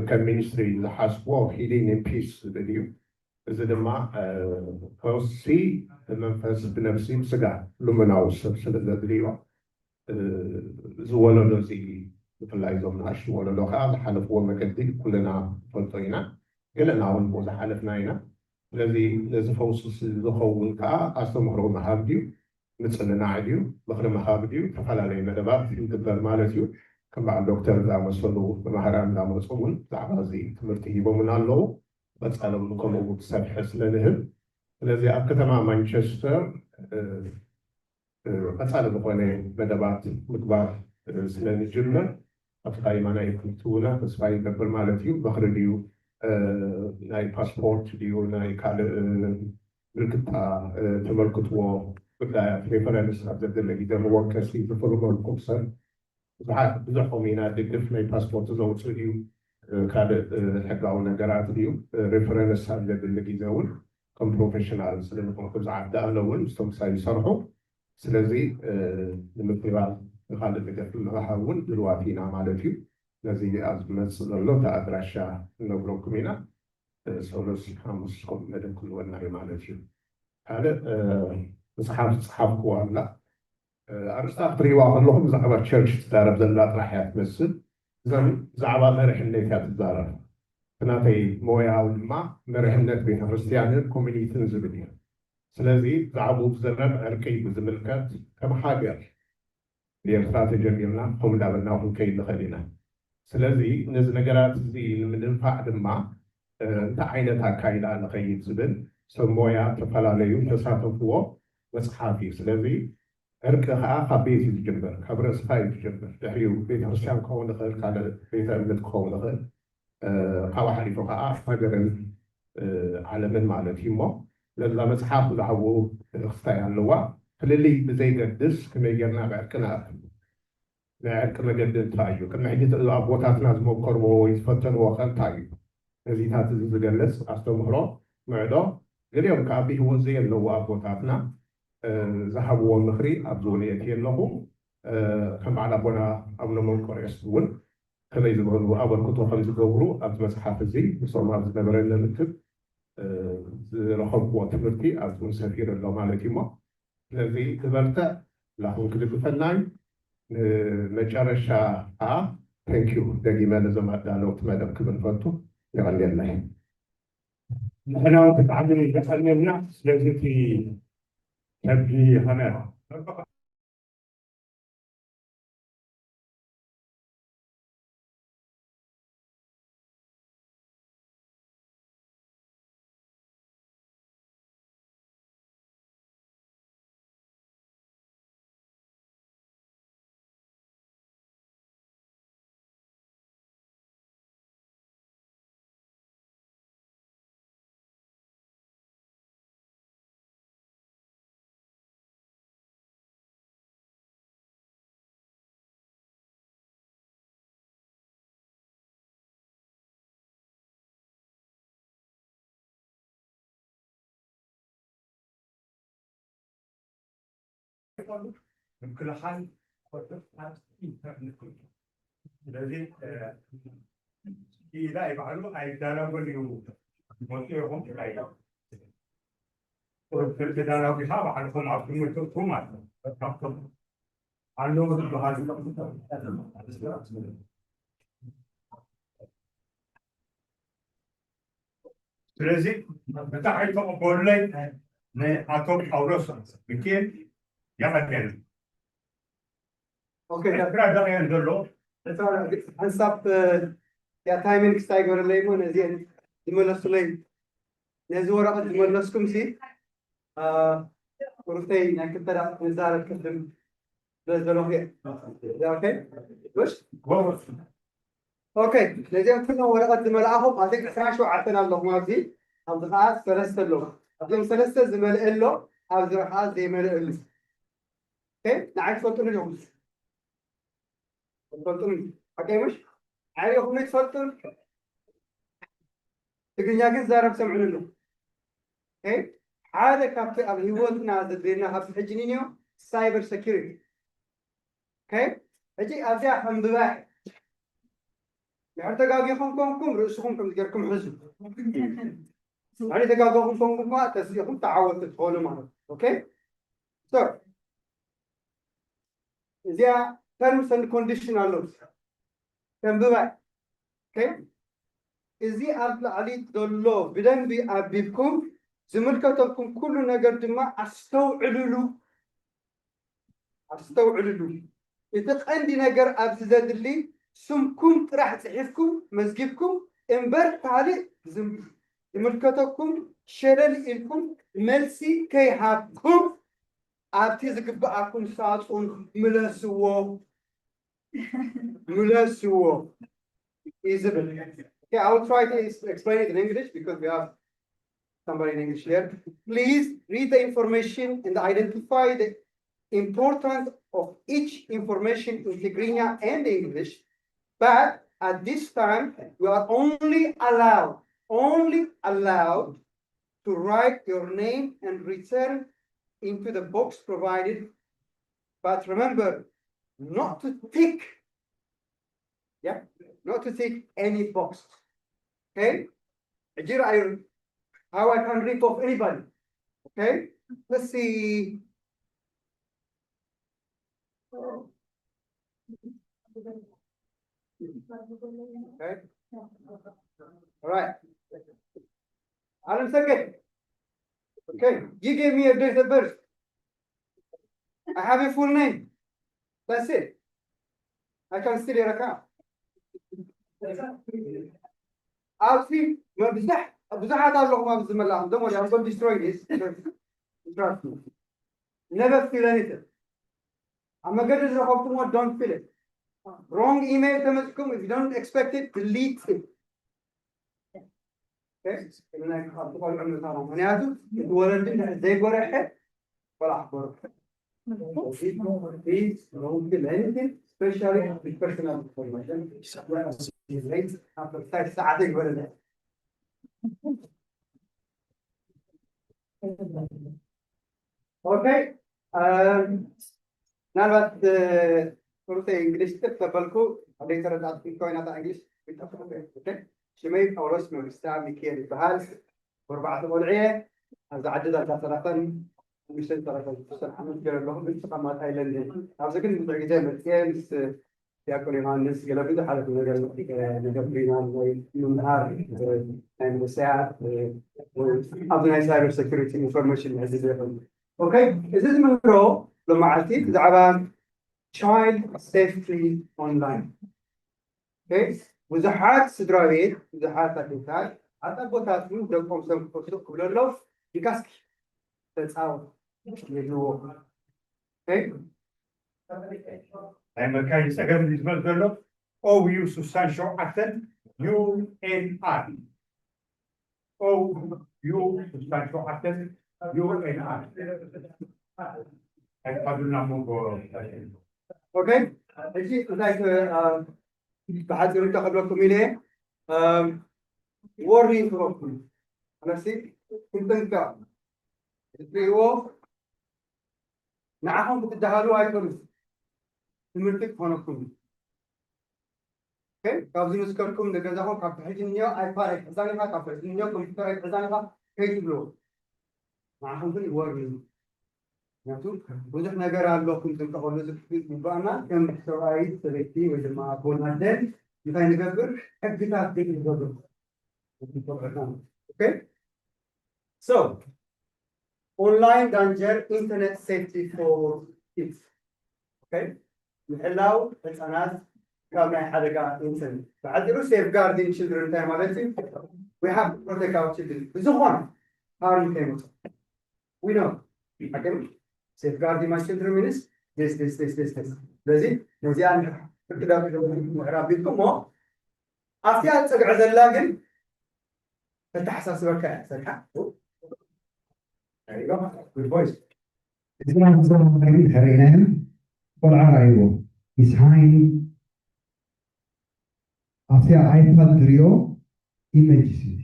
ከም ሚኒስትሪ ዝሓስቦ healing in peace ዝብል እዩ እዚ ድማ ፈውሲ ብመንፈስ ብነብሲ ብስጋ ልሙናዊ ሰብ ስለ ዘድልዮ እዚ ወለዶ እዚ ብፍላይ እዞም ንኣሽቱ ወለዶ ከዓ ዝሓለፍዎ መገዲ ኩልና ንፈልጦ ኢና ገለና እውን ብኡ ዝሓለፍና ኢና ስለዚ ነዚ ፈውሲ ዝኸውን ከዓ ኣስተምህሮ ምሃብ ድዩ ምፅንናዕ ድዩ ምኽሪ ምሃብ ድዩ ዝተፈላለዩ መደባት ይግበር ማለት እዩ ከም በዓል ዶክተር ዝኣመሰሉ መማህራን እናመፁ እውን ብዛዕባ እዚ ትምህርቲ ሂቦምና ኣለዉ መፃሎም ከምኡ ክሰፍሐ ስለ ንህብ ስለዚ ኣብ ከተማ ማንቸስተር ቀፃሊ ዝኾነ መደባት ምግባር ስለ ንጅምር ኣብቲ ዳይማ ናይ ክትውና ተስፋ ይገብር ማለት እዩ። በክሪ ድዩ ናይ ፓስፖርት ድዩ ናይ ካልእ ምልክታ ተመልክትዎ ጉዳያት ሬፈረንስ ኣብ ዘድለ ግዜ መወከሲ ዝፍርመልኩም ሰብ ብዙሓት ብዙሕ ከምኡ ኢና ድግፍ ናይ ፓስፖርት ዘውፅእ ድዩ ካልእ ሕጋዊ ነገራት ድዩ ሬፈረንስ ኣብ ዘድሊ ግዜ እውን ከም ፕሮፌሽናል ስለዝኾንኩ ብዛዕባ ኣነ እውን ምስቶም ክሳብ ይሰርሑ ስለዚ ንምክባር ንካልእ ደገፍ ንምሃብ እውን ድልዋት ኢና ማለት እዩ። ነዚ ኣብ ዝመፅእ ዘሎ እቲ ኣድራሻ ንነግረኩም ኢና። ሰሉስ ሓሙስ ኮም መደብ ክህልወና እዩ ማለት እዩ። ካልእ መፅሓፍ ዝፀሓፍክዎ ኣላ ኣርስታ ክትሪእዋ ከለኹም ብዛዕባ ቸርች ትዛረብ ዘላ ጥራሕ እያ ትመስል። እዛ ብዛዕባ መሪሕነት እያ ትዛረብ። እቲ ናተይ ሞያዊ ድማ መሪሕነት ቤተክርስትያንን ኮሚኒቲን ዝብል እዩ። ስለዚ ብዛዕባኡ ዝዘረብ ዕርቂ ብዝምልከት ከም ሃገር ብኤርትራ ተጀሚርና ከምኡ እንዳበልና ክንከይድ ንኽእል ኢና። ስለዚ ነዚ ነገራት እዚ ንምድንፋዕ ድማ እንታይ ዓይነት ኣካይዳ ንኸይድ ዝብል ሰብ ሞያ ዝተፈላለዩ ተሳተፍዎ መፅሓፍ እዩ። ስለዚ ዕርቂ ከዓ ካብ ቤት እዩ ዝጅምር፣ ካብ ርእስኻ እዩ ዝጅምር። ድሕሪኡ ቤተክርስትያን ክኸውን ይኽእል፣ ካልእ ቤተ እምነት ክኸውን ይኽእል። ካብኡ ሓሊፉ ከዓ ሃገርን ዓለምን ማለት እዩ። እሞ ነዛ መፅሓፍ ብዛዕባኡ ክስታይ ኣለዋ። ፍልልይ ብዘይገድስ ከመይ ጌርና ብዕርቂ ንኣክል ናይ ዕርቂ መገዲ እንታይ እዩ? ቅድሚ ሕጂ ኣቦታትና ዝመከርዎ ወይ ዝፈተንዎ ከ እንታይ እዩ? ነዚታት እዚ ዝገልፅ ኣስተምህሮ ምዕዶ ገሊኦም ከዓ ብህይወት ዘየለዉ ኣቦታትና ዝሃብዎ ምኽሪ ኣብዚ እውን የእትየ ኣለኹ። ከም በዓል ኣቦና ኣቡነ መንቆርዮስ እውን ከመይ ዝበሉ ኣበርክቶ ከም ዝገብሩ ኣብዚ መፅሓፍ እዚ ምስኦም ኣብ ዝነበረኒ ርክብ ዝረኸብክዎ ትምህርቲ ኣብዚ እውን ሰፊሩ ኣሎ ማለት እዩ። እሞ ስለዚ ክበርትዕ ላኹም ክድግፈና እዩ። ንመጨረሻ ከዓ ተንኪዩ ደጊመ ነዞም ኣዳለውቲ መደብ ክብል ፈቱ። የቐንየልና እዩ። ንሕና እውን ብጣዕሚ የቐንየልና። ስለዚ እቲ ከብዲ ከመ ምክልኻል ኮርዶች ኢንተርኔት ስለዚ ኢላ ይባዕሉ ኣይዳረጎን እዩ መፅኡ ይኹም ኢላ ኢላ ቁርብ ተዳራጒኻ ባዕልኹም ኣብ ትምህርትኩም ኣሎ ኣለዉ ዝበሃል ስለዚ ብጣዕሚ ተቐበሉለይ ንኣቶ ጳውሎስ ሚኪኤል የቐንየልና ኤርትራ ደቕየን ዘሎ ሓንሳብ ያ ታይሚንግ ክስታይ ገበረለይ እሞ ነዚአን ዝመለሱለይ ነዚ ወረቐት ዝመለስኩም ሲ ቁርብተይ ናይ ክልተ ደቂቕ ንዛረብ ቅድም ስለ ዘለኹ እየ። ኦኬ ነዚኦም ኩሎም ወረቐት ዝመልኣኹም ኣዘ ዕስራን ሸውዓተን ኣለኹም ኣብዚ ኣብዚ ከዓ ሰለስተ ኣለዉ ኣብዞም ሰለስተ ዝመልአ ኣሎ ኣብዚ ከዓ ዘይመልአ ኣሎ ንዓይ ትፈልጡኒ ዲኹም ትፈልጡኒ ሓቀይ ምሽ ንዓይ ዲኹም ትፈልጡን ትግርኛ ግን ዛረብ ሰምዑኒ ኣለኹ ሓደ ካብቲ ኣብ ህይወትና ዘድልየና ካብቲ ሕጂ ንንዮ ሳይበር ሰኪሪቲ ሕጂ ኣብዚኣ ከንብባ ድሕሪ ተጋጊኹም ኮንኩም ርእስኹም ከም ዝገርኩም ሕዙ ድሕሪ ተጋገኹም ኮንኩም ከዓ ተስኢኹም ተዓወቱ ትኾኑ ማለት ኦኬ እዚኣ terms and condition ኣሎ ተንብባ እዚ ኣብ ላዕሊ ዘሎ ብደንቢ ኣቢብኩም ዝምልከተኩም ኩሉ ነገር ድማ ኣስተውዕልሉ ኣስተውዕልሉ እቲ ቀንዲ ነገር ኣብዚ ዘድሊ ስምኩም ጥራሕ ፅሒፍኩም መዝጊብኩም እምበር ካልእ ዝም ዝምልከተኩም ሸለል ኢልኩም መልሲ ከይሃብኩም ኣብቲ ዝግብኣኩም ሳጹን ምለስዎ። ምለስዎ እዩ ዝብል። Okay, I will try to explain it in English because we have somebody in English here. Please read the information and identify the importance of each information in Tigrinya and English. But at this time, you are only allowed, only allowed to write your name and return into the box provided. But remember, not to tick, yeah, not to tick any box. Okay? ሕጂ ርኣዩ how I can rip off anybody. Okay? Let's see. Okay? All right. Alan Second. Okay, you gave me a date of birth. I have a full name. That's it. I can steal your account. ኣብዚ መብዛሕ ብዙሓት ኣለኹም ኣብዚ መላእኹም። Don't worry, I'm going to destroy this. Trust me. Never feel anything. ኣብ መገዲ ዝረኸብኩምዎ don't feel it. Wrong email ተመፅኩም, if you don't expect it, delete it. ምክንያቱ እቲ ወለዲ ዘይጎረሐ ቆልዓ ክጎርሕ። Please don't feel anything, especially with personal information. ሰዓተይ ይበለለ። Okay. ምናልባት ሩተ እንግሊሽ ጥፍ ተበልኩ ዘይተረዳእኩ ኮይና እታ እንግሊሽ ይጠፍእ። ሽመይ ጳውሎስ መንግስታ ሚካኤል ይበሃል። ወርባዕተ ቆልዑ እየ። ኣብዚ ዓዲ ዳርጋ ሰላሳን ሓሙሽተን ሰላሳን ሽዱሽተን ዓመት ገይረ ኣለኹ፣ ግን ተቐማጣይ ለንደን። ኣብዚ ግን ብዙሕ ግዜ መፅየ ምስ ዲያቆን ዮሃንስ ገለ ብዙሕ ሓለፍ ነገር ንገብር ኢና፣ ናይ ምምሃር ናይ መንእሰያት ኣብዚ ናይ ሳይበር ሴኩሪቲ ኢንፎርሜሽን ሕዚ ዘይኮነ። ኦኬ፣ እዚ ዝምህሮ ሎማዓልቲ ብዛዕባ ቻይልድ ሴፍቲ ኦንላይን። ኦኬ፣ ብዙሓት ስድራ ቤት፣ ብዙሓት ኣዴታት፣ ኣቦታት እውን ደቆም ሰንኮፍ ስቕ ክብለሎም ይካስኪ ተጻወት ይብልዎ። ኦኬ፣ ናይ መካይን ጸገም እዩ ዝበል ዘሎ። ኦዩ ስሳን ሸውዓተን ዩ ኤን ኣር። ኦዩ ስሳን ሸውዓተን ዩ ኤን ኣር። ኣይፋዱና መንጎ። ኦኬ፣ ሕጂ እንታይ ክ-፣ አ፣ ብሓፂሩ እንታይ ክብለኩም ኢለ እየ፣ አ፣ ወርኒንግ ክህበኩም። ኣነሲ ክንጥንቀቕ። እትሪእዎ ንዓኹም ክትደሃሉ ኣይኮኑን። ትምህርቲ ክኾነኩም እዩ። ኦኬ? ካብዚ ምስ ከድኩም ንገዛኹም ካብ ሕጂ እንዮ ኣይፓድ ኣይትሕዛን ኢኻ፣ ካብ ሕጂ እንዮ ኮምፒውተር ኣይትሕዛን ኢኻ ከይትብልዎ። ንዓኹም ግን ወርኒንግ። ምክንያቱ ብዙሕ ነገር ኣሎ ክንጥንቀቐሉ ዝግባኣና። ከም ሰብኣይ ሰበይቲ ወይ ድማ ኣቦን ኣደን እንታይ ንገብር? ሕግታት ግን ንገብር። ኦኬ? So, online danger, internet safety for kids. ኦኬ? ምሕላው ህፃናት ካብ ናይ ሓደጋ ኢንተርኔት። ብሓፂሩ ሴፍ ጋርዲንግ ችልድረን እንታይ ማለት እዩ? We have to protect our children ብዝኾነ ሃርም ከይመፁ። We know. ሓቂ ነው። Safeguarding my children means this, this, this, this, this. ስለዚ ነዚኣ ምሕራብ ኢልኩም እሞ ኣብቲኣ ትፀግዐ ዘላ ግን ተተሓሳስበካ እያ። ሰሪሓ። There you go. Good boys. እዚ ናይ ዘመናዊ ድሕሪናዮ ቆልዓ ራእይዎ። He's hiding። ኣብቲኣ ኣይፓድ ትሪኦ ኢሜጅ እዩ።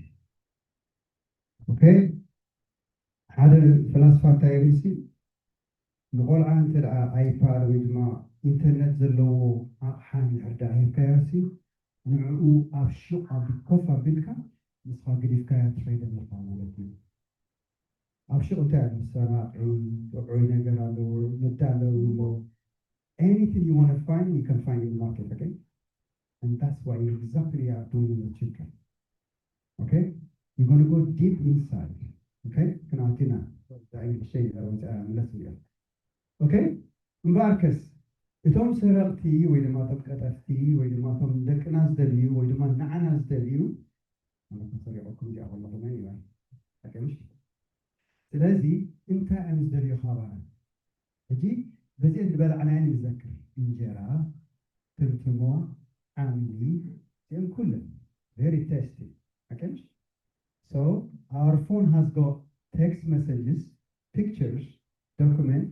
ኦኬ፣ ሓደ ፈላስፋ እንታይ ይብል ሲ፣ ንቆልዓ እንተ ደኣ ኣይፓድ ወይ ድማ ኢንተርነት ዘለዎ ኣቕሓ እንድሕር ደኣ ሂብካዮ ሲ፣ ንዕኡ ኣብ ሹቕ ኣብ ኮፍ ኣቢልካ ንስኻ ገዲፍካዮ ትኸይድ ኣለኻ ማለት እዩ። ኣብ ሹቕ እንታይ ኣሎ? ሰራቒ፣ ጥዑይ ነገር ኣለዎ፣ ነዳ ኣለዎ። Anything you want to find, you can find in the market, okay? And that's why you exactly are doing with children. Okay? We're going to go deep inside. Okay? ክንኣቱ ኢና። ንእሽተይ ንዕረብ ወፂኣ መለስ ንብል። ኦኬ? እምበኣርከስ እቶም ሰረቕቲ ወይ ድማ እቶም ቀጠፍቲ ወይ ድማ እቶም ደቅና ዝደልዩ ወይ ድማ ንዓና ዝደልዩ ማለት ተሰሪቑኩም እዚኣ ከለኹም እየ ይብል። ሓቂ ምሽ? ስለዚ እንታይ እዮም ዝደልዩ ካባና? ሕጂ በዚአን ዝበላዕናየን ንዘክር። እንጀራ፣ ትምትሞ፣ ዓምሊ፣ እዚኦም ኩለን very tasty። ሓቂ ምሽ? So our phone has got text messages, pictures, document,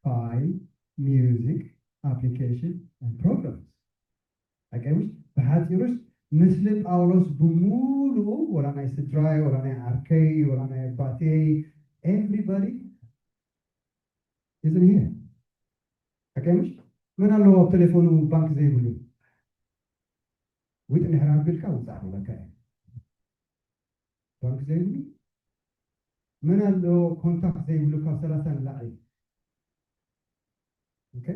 file, music, application, and programs. ሓቂ ምሽ? ብሓፂሩስ፣ ምስሊ ጳውሎስ ብምሉኡ፣ ወላ ናይ ስድራይ፣ ወላ ናይ ዓርከይ፣ ወላ ናይ ኣባቴይ፣ everybody is in here። ሓቂ ምሽ? መን ኣለዎ ኣብ ቴሌፎኑ ባንክ ዘይብሉ? ዊጥ እንድሕር ኣቢልካ ውፃእ ክብለካ እየ። ባንክ ዘይብሉ? መን ኣለዎ ኮንታክት ዘይብሉ ካብ ሰላሳ ንላዕሊ? ኦኬ።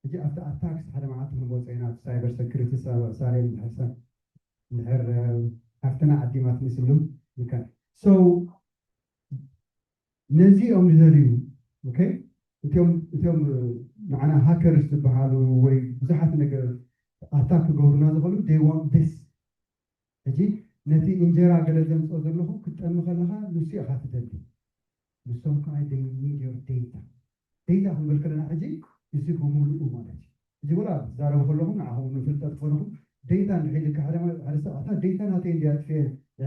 ሕጂ ኣብቲ ኣታክስ ሓደ መዓልቲ ክንመፅኦ ኢና፣ ኣብቲ ሳይበር ሰክሪቲ ሳሌም እንድሕር ሰብ፣ እንድሕር፣ እ፣ ሃፍትና ዓዲማ ትመስሉ። ኦኬ። So ነዚ እዮም ዝደልዩ። ኦኬ። እቲኦም፣ እቲኦም፣ እ፣ ንዓና ሃከርስ ዝበሃሉ ወይ ብዙሓት ነገር ኣታክ ክገብሩና ዝኽእሉ፣ they want this። ሕጂ ነቲ እንጀራ ገለ ዘምፅኦ ዘለኹ ክትጠሚ ከለኻ ንሱ ኢኻ ትደሊ። ንሶም ከዓ they need your data። ዴታ ክንብል ከለና ሕጂ እዚ ብምሉኡ ማለት እዩ። ሕጂ ወላ ትዛረቡ ከለኹም ንዓኹም ንፍልጠት ክኾነኹም ዴታ እንድሕር ኢልካ ሓደ ማ-፣ ሓደ ሰብ ኣታ ዴታ ናተይ እንድያ ኣጥፍኤ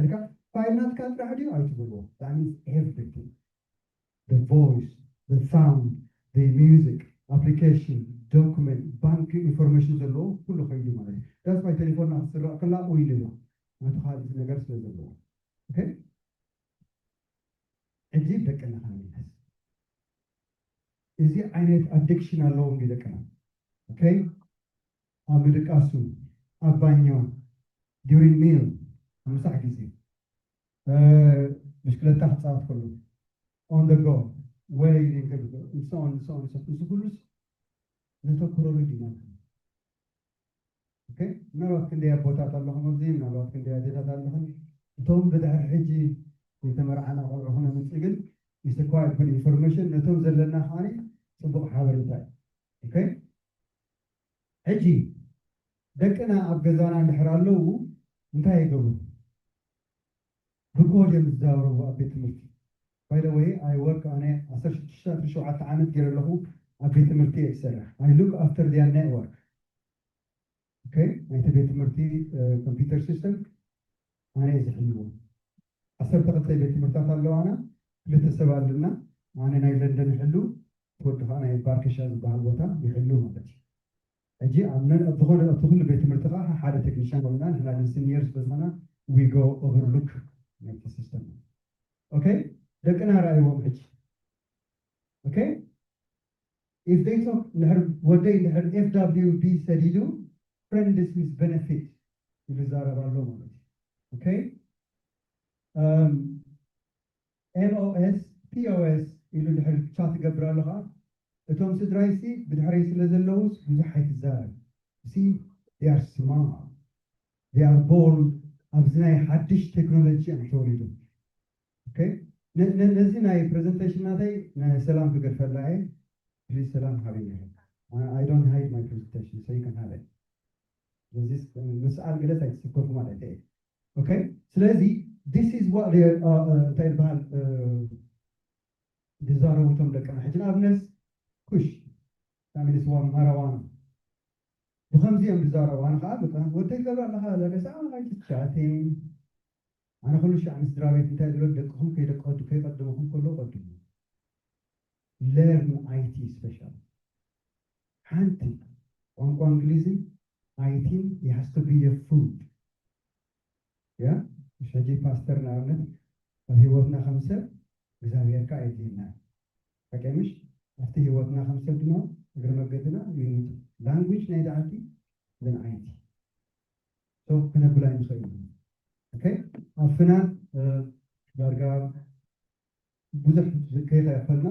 ኢልካ ፋይል ናትካ ጥራሕ ድዩ ኣይትበልዎ። That means everything. The voice, the sound, the music, application, document, ባንክ ኢንፎርሜሽን ዘለዎ ኩሉ ከይዱ ማለት እዩ። That's why ቴሌፎንና ክትስረቕ ከላ ኡይ ኢሉ ኣሎ። ነቲ ካልእ ነገር ስለ ዘለዎ። ኦኬ? ሕጂ ደቅና ክንምለስ። እዚ ዓይነት ኣዲክሽን ኣለዎም ድዩ ደቅና? ኦኬ? ኣብ ምድቃሱ፣ ኣብ ባኞ፣ during meal፣ ኣብ ምሳሕ ግዜ፣ እ፣ ብሽክለታ ክፃወት ከሎ፣ on the go፣ ወይ፣ and so on, so on, so on። እዚ ኩሉስ ነተኩረሉ ዲና? ኦኬ፣ ምናልባት ክንደይ ኣቦታት ኣለኹም ኣብዚ፣ ምናልባት ክንደይ ኣዴታት ኣለኹም። እቶም ብድሕሪ ሕጂ ዝተመርዓና ቆልዑ ክነምፅእ ግን፣ is quite good information፣ ነቶም ዘለና ከዓኒ ፅቡቕ ሓበሬታ እዩ። ኦኬ፣ ሕጂ ደቅና ኣብ ገዛና እንድሕር ኣለዉ እንታይ ይገብሩ? ብኮድ እዮም ዝዛረቡ ኣብ ቤት ትምህርቲ። By the way, I work፣ ኣነ ዓሰርተ ሽዱሽተ ዓሰርተ ሸውዓተ ዓመት ገይረ ኣለኹ ኣብ ቤት ትምህርቲ እየ ዝሰርሕ። I look after their network። ኦኬ፣ ናይቲ ቤት ትምህርቲ፣ እ፣ ኮምፒውተር ሲስተም ኣነ እየ ዝሕልዎ። ዓሰርተ ክልተ ቤት ትምህርታት ኣለዋና፣ ክልተ ሰብ ኣለና። ኣነ ናይ ለንደን ይሕሉ፣ እቲ ወዲ ከዓ ናይ ባርክሻ ዝበሃል ቦታ ይሕሉ ማለት እዩ። ሕጂ ኣብ መን-፣ ኣብ ዝኾነ፣ ኣብቲ ኩሉ ቤት ትምህርቲ ከዓ ሓደ ቴክኒሻን ኣለና። ንሕና ግን ሲኒየር ስለ ዝኾና we go overlook ናይቲ ሲስተም። ኦኬ፣ ደቅና ረኣይዎም ሕጂ። ኦኬ፣ if they talk፣ እንድሕር ወደይ እንድሕር ኤፍ ደብሊው ቢ ሰዲዱ፣ friends with benefit ኢሉ ይዛረብ ኣሎ ማለት እዩ። ኦኬ፣ እም፣ ኤም ኦ ኤስ፣ ፒ ኦ ኤስ ኢሉ እንድሕር ቻት ይገብር ኣሎ ከዓ፣ እቶም ስድራይሲ ብድሕረይ ስለ ዘለዉስ ብዙሕ ኣይትዛረብ። See, they are smart። They are bold። ኣብዚ ናይ ሓድሽ ቴክኖሎጂ እዮም ተወሊዶም። ኦኬ? ነ-፣ ነ-፣ ነዚ ናይ ፕሬዘንቴሽን ናተይ ንሰላም ክገድፈላ እየ። ፕሊዝ ሰላም ሃበኒ። I don't hide my presentation, so you can have it። ስለዚ ምስኣል ገለስ ኣይትስከፉ ማለት እየ። ኦኬ? ስለዚ this is what they are፣ uh, uh፣ እንታይ ይበሃል፣ uh፣ ዝዛረቡ እቶም ደቅና። ሕጂ ንኣብነት ኩሽ፣ I mean፣ ስዋ ማራዋና ብኸምዚ እዮም ዝዛረቡ። ኣነ ከዓ በቃ ወደይ ትገብር ኣለኻ ለገሳ ኣይትቻቴን። ኣነ ኩሉ ሻዕ ምስ ስድራ ቤት እንታይ ዝብሎ፣ ደቅኹም ከይደቀዱ-፣ ከይቀድሙኹም ከለዉ ቀድሙ። Learn ኣይ ቲ special። ሓንቲ ቋንቋ እንግሊዝን ኣይ ቲን you has to be your food። ያ፣ ምሽ ሕጂ ፓስተር ንኣብነት ኣብ ህይወትና ከም ሰብ እግዚኣብሔር ከዓ የድልየና እዩ። ሓቂ ምሽ? ኣብቲ ህይወትና ከም ሰብ ድማ እግረ መገድና you need language ናይ ደዓቲ then ኣይ ቲ። So ክነብላ ንኽእል ኢና። ኦኬ? ኣብ ፍናን፣ እ፣ ዳርጋ ብዙሕ ከይኸፈልና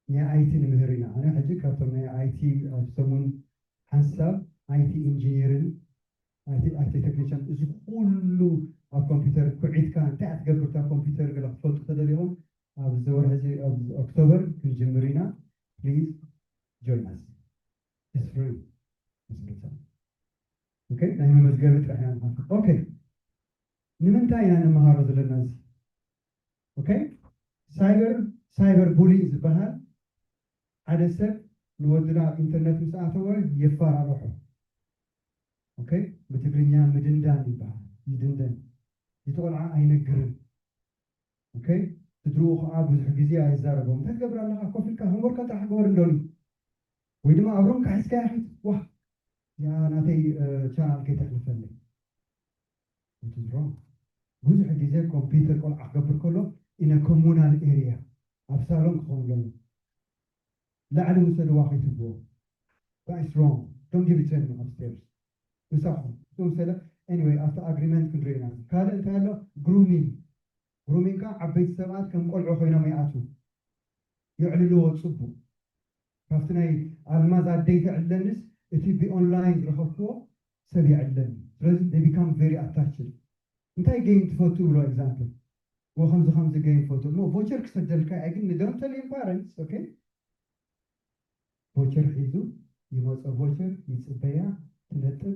ናይ ኣይ ቲ ንምህር ኢና። ኣነ ሕጂ ካብቶም ናይ ኣይ ቲ ኣብ ሰሙን ሓንሳብ ኣይ ቲ ኢንጂኒርን ኣይ ቲ፣ ኣይ ቲ ቴክኒሻን፣ እዚ ኩሉ ኣብ ኮምፒውተር ኩዒትካ እንታይ እያ ትገብር እታ ኮምፒውተር ገለ ክፈልጡ ተደሊኹም ኣብዚ ወርሒ እዚ፣ ኣብ ኦክቶበር ክንጅምር ኢና። ፕሊዝ ጆይን ኣስ። It's free። ኦኬ፣ ናይ መመዝገቢ ጥራሕ ኢና ንኸፍል። ኦኬ። ንምንታይ ኢና ንመሃሮ ዘለና እዚ? ኦኬ፣ ሳይበር ሳይበር ቡሊንግ ዝበሃል ሓደ ሰብ ንወድና ኣብ ኢንተርነት ምስ ኣተወ የፈራርሖ። ኦኬ፣ ብትግርኛ ምድንዳን ይበሃል። ይድንደን፣ እቲ ቆልዓ ኣይነግርን። ኦኬ፣ ስድርኡ ከዓ ብዙሕ ግዜ ኣይዛረቦም። እንታይ ትገብር ኣለካ? ኮፍ ኢልካ ሆምወርካ ጥራሕ ግበር እንደሉ። ወይ ድማ ኣብ ሩምካ ሒዝካያ ሒድ። ዋ፣ ያ ናተይ ቻናል ከይተሕልፈለይ። ብዙሕ ግዜ ኮምፒውተር ቆልዓ ክገብር ከሎ ኢነ ኮሙናል ኤሪያ ኣብ ሳሎን ክኸውን ገሎ ላዕሊ ውሰድዋ ከይትብዎ። That is wrong. Don't give it to him upstairs. ምሳኹም እቶም ሰለ anyway ኣብቲ ኣግሪመንት ክንሪኦ ኢና። ካልእ እንታይ ኣሎ? ግሩሚንግ። ግሩሚንግ ከዓ ዓበይቲ ሰባት ከም ቆልዑ ኮይኖም ይኣትዉ፣ የዕልልዎ። ፅቡቅ ካብቲ ናይ ኣልማዝ ኣደይ ተዕለንስ እቲ ብኦንላይን ዝረኸብክዎ ሰብ የዕለኒ። ስለዚ they become very attached። እንታይ ጌም ትፈቱ ብሎ ኤግዛምፕል ወ ከምዚ ከምዚ ጌም ፈቱ እሞ ቮቸር ክሰደልካ እየ ግን don't tell your parents okay። ቮቸር ሒዙ ይመፀ፣ ቮቸር ይፅበያ፣ ትነጥብ፣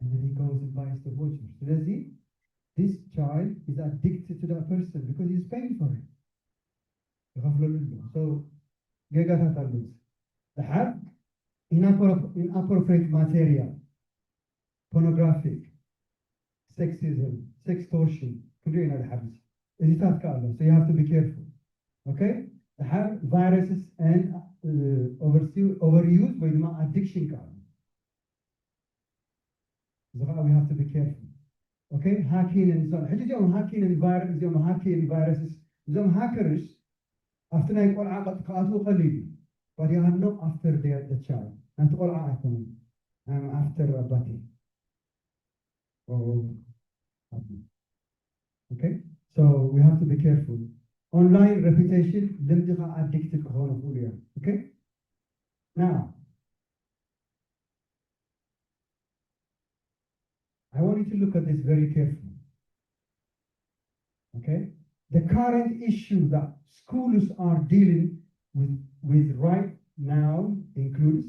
and then he goes and buys the voucher። ስለዚ this child is addicted to that person because he's paying for it። ይኸፍለሉ ኣሎ። So ጌጋታት ኣለዉ። ድሓር inappropriate material፣ pornographic፣ sexism፣ sextortion ክንሪኦ ኢና ድሓር። እዚታት ከ ኣሎ። So you have to be careful. Okay? ድሓር viruses and overuse ወይ ድማ ኣዲክሽን ከ ኣሎ። እዚ ከዓ we have to be careful. Okay? ሃኪን and so on። ሕጂ እዚኦም ሃኪን and virus እዚኦም ሃኪን viruses እዚኦም ሃከርስ ኣብቲ ናይ ቆልዓ ቀጥ ክኣትዉ ቀሊል እዩ። But you are not after the child። ናቲ ቆልዓ ኣይኮኑን። I'm after ኣባቴ። Okay? So we have to be careful. Online reputation ልምድኻ ኣዲክትድ ክኾኑ ይኽእሉ እዮም። Okay? Now I want you to look at this very carefully. Okay? The current issue that schools are dealing with, with right now includes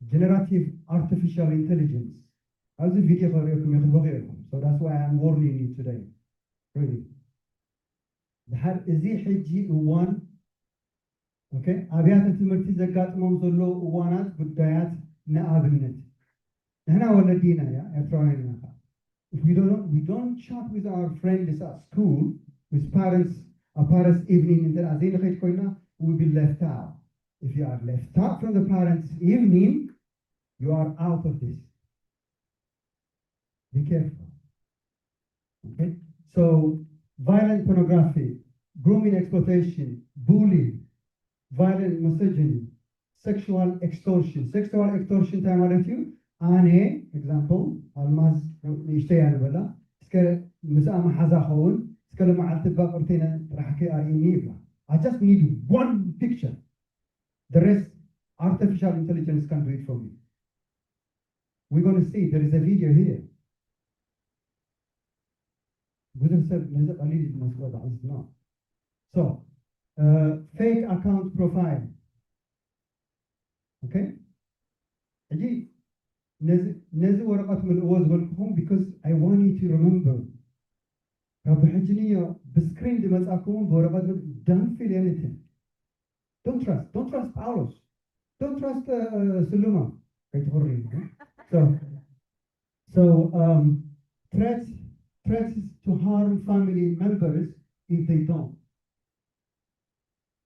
generative artificial intelligence. ኣብዚ ቪድዮ ከርእየኩም እየ ክትበኽዩ ኢኹም። So that's why I'm warning you today. Really. ድሓር እዚ ሕጂ እዋን okay ኣብያተ ትምህርቲ ዘጋጥሞም ዘለዉ እዋናት ጉዳያት ንኣብነት ንሕና ወለዲ ኢና እያ ኤርትራውያን ኢና ከዓ if we don't we don't chat with our friends at school with parents a parents evening እንተ ዘይንኸይድ ኮይና we will be left out. If you are left out from the parents evening you are out of this. Be careful. Okay? So violent pornography, grooming exploitation, bullying, violent misogyny, sexual extortion. Sexual extortion እንታይ ማለት እዩ? ኣነ example ኣልማዝ ንእሽተያ ንበላ እስከ ምስኣ መሓዛ ኸውን እስከ ለመዓልቲ ባቅርቴነ ጥራሕከ ኣርእኒ ይብላ። I just need one picture. The rest artificial intelligence can do it for me. We're going to see there is a video here. ብዙሕ ሰብ ነዚ ቀሊል ዝመስሎ ባዕልስ ነው። So uh, fake account profile okay ሕጂ ነዚ ወረቐት ምልእዎ ዝበልኩኹም because I want you to remember ካብ ሕጂ ንዮ ብስክሪን ዝመፃኩምን ብወረቐት don't feel anything. Don't trust. Don't trust Paulos. Don't trust uh, Suluma. Kay Torri. So, so um, threats, threats to harm family members if they don't.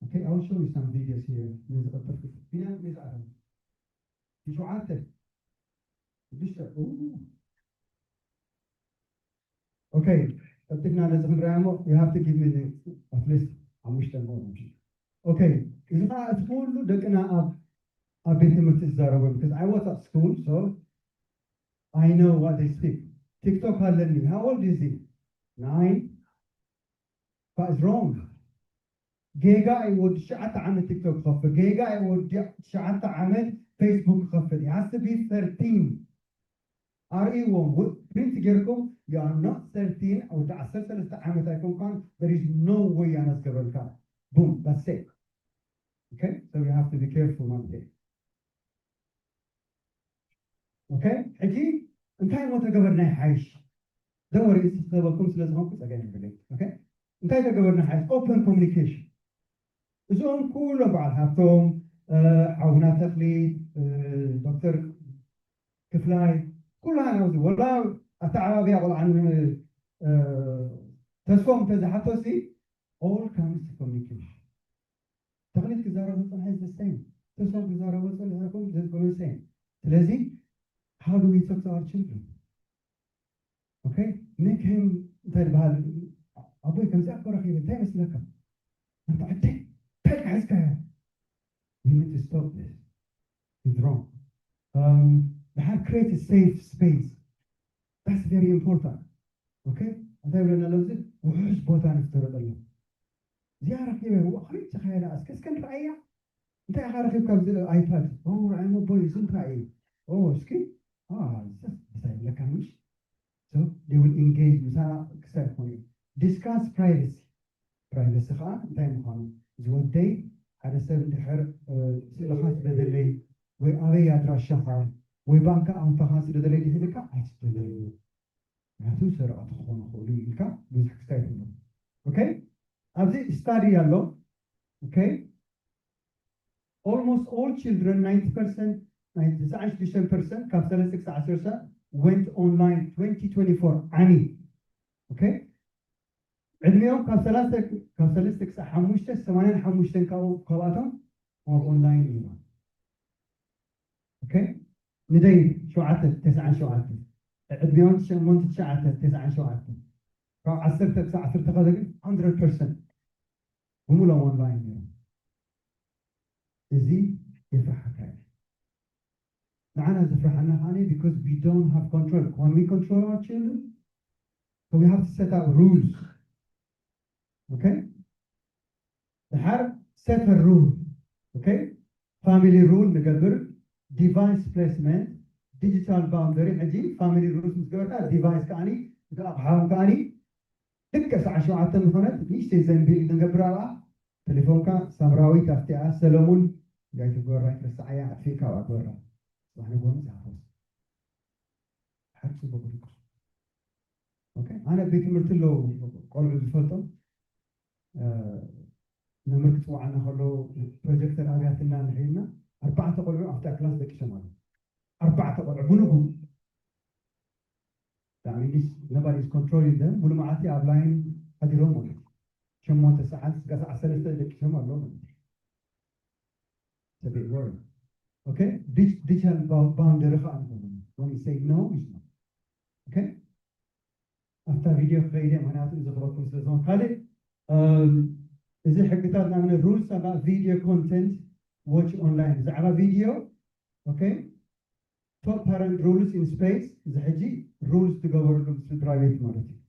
Okay, I'll show you some videos here. Okay, ቀልጢፍና ነዚ ክንሪኣ እሞ you have to give me at least ሓሙሽተ እሞ okay እዚ ከዓ እቲ ኩሉ ደቅና ኣብ ኣብ ቤት ትምህርቲ ዝዛረቡ because I was at school so I know what they speak. TikTok ኣለኒ. How old is he? Nine. What is wrong? ጌጋ እዩ ወዲ ትሽዓተ ዓመት ቲክቶክ ክኸፍት ጌጋ እዩ ወዲ ትሽዓተ ዓመት ፌስቡክ ክኸፍት has to be thirteen ኣርእይዎም ፕሪንት ጌርኩም you are not thirteen ወዲ ዓሰርተ ሰለስተ ዓመት ኣይኮንካን there is no way ኣነስገበልካ boom that's it okay so you have to be careful ማለት okay ሕጂ እንታይ ሞ ተገበርና ይሓይሽ? ደወር ዝተበኩም ስለ ዝኾንኩ ጸገም የብለይ። ኦኬ፣ እንታይ ተገበርና ይሓይሽ? Open communication። እዚኦም ኩሎም በዓል ሃብቶም፣ ሓውና ተኽሊት፣ ዶክተር ክፍላይ፣ ኩላና ኣብዚ ወላ ኣተዓባብያ ቆልዓ ተስፎም እንተዝሓቶሲ፣ all comes to communication። ተኽሊት ክዛረቡ ጽንሐ ዘሰይም፣ ተስፎም ክዛረቡ ጽንሐኩም ዘሰይም። ስለዚ how do we talk to our children? Okay? Make him እንታይ ዝበሃል ኣቦይ ከምዚ ኣኮ ረኺበ እንታይ መስለካ? ኣንታ ዕደይ እንታይ ሒዝካዮ? We need to stop this. It's wrong. Um, we have create a safe space. That's very important. Okay? እንታይ ብለና ኣለዚ ውሑስ ቦታ ንፍጠረሉ። እዚኣ ረኺበ ወቕሪ ተኸየላ እስከ እስከ ንረኣያ። እንታይ ኢኻ ረኺብካ ኣብዚ ኣይፓድ? ኦ ርኣይ ሞ ቦይ እዚ እንታይ እዩ? ኦ እስኪ ምሳይ ብለካ ምሽ? So they will engage ምሳና ክሳብ ይኾኑ እዩ። Discuss privacy. Privacy ከዓ እንታይ ምዃኑ፣ እዚ ወደይ ሓደ ሰብ እንድሕር ስእልኻ ስደደለይ ወይ ኣበይ ኣድራሻኻ ወይ ባንክ ኣውንትኻ ስደደለይ ድሕልካ ኣይትስደደለይ፣ ምክንያቱ ሰረቕቲ ክኾኑ ይኽእሉ ኢልካ ብዙሕ ክሳይ ትብሎ። Okay? ኣብዚ study ኣሎ። Okay? Almost all children, ninety percent, ናይ ትስዓን ሽዱሽተን ፐርሰንት ካብ ሰለስተ ክሳብ ዓሰርተ went online twenty twenty-four ዓሚ። Okay? ዕድሜኦም ካብ ሰላሳ ካብ ሰለስተ ክሳብ ሓሙሽተ ሰማንያን ሓሙሽተን ካብኡ ካብኣቶም ኣብ ኦንላይን እዮም። Okay? ንደይ ሸውዓተ ተስዓን ሸውዓተ ዕድሜኦም ሸሞንተ ትሽዓተ ተስዓን ሸውዓተ ካብ ዓሰርተ ክሳብ ዓሰርተ ሓደ ግን hundred percent ብምሎም ኦንላይን እዮም። እዚ የፍርሓካ እዩ። ንዓና ዘፍርሓና ከዓኒ because we don't have control. Can we control our children? So we have to set up rules. Okay? ድሓር set a rule. Okay? Family rule ንገብር፣ device placement፣ digital boundary። ሕጂ family rules ምስ ገበርካ device ከዓኒ እቲ ኣቕሓ እውን ከዓኒ ልክዕ ሰዓት ሸውዓተ ዝኾነት ንእሽተይ ዘንቢል ንገብር ኣብኣ፣ ቴሌፎንካ ሳምራዊት ኣብቲኣ ሰለሙን ጋይቲ ጎራ ኣይትረስዓያ ኣጥፊእካ ኣብኣ ጎራ። ጽባሕ ንግሆ ምጽሓፎስ ሓቂ ጽቡቕ ድቅሱ። ኦኬ፣ ኣነ ቤት ትምህርቲ ኣለዉ ቆልዑ ዝፈልጦም መምህር ክጽውዓና ከሎ ፕሮጀክተር ኣብያትና ንሕልና ኣርባዕተ ቆልዑ ኣብታ ክላስ ደቂሶም ኣለዉ። ኣርባዕተ ቆልዑ ብንጉ that means nobody is controlling them። ሙሉ መዓልቲ ኣብ ላይን ሓዲሮም ማለት እዩ። ሸሞንተ ሰዓት እስከ ሰዓት ሰለስተ ደቂሶም ኣለዉ ማለት እዩ። It's a bit worrying. Okay? Digital boundary ከዓ ንኾኑ when you say no is no. Okay? ኣብታ ቪድዮ ክኸይደ ምክንያቱ እዚ ክበኩም ስለ ዝኾን ካልእ እዚ ሕግታት ንኣብነት rules about video content watch online ብዛዕባ ቪድዮ okay top parent rules in space እዚ ሕጂ rules ትገበርሉ ስድራ ቤት ማለት እዩ።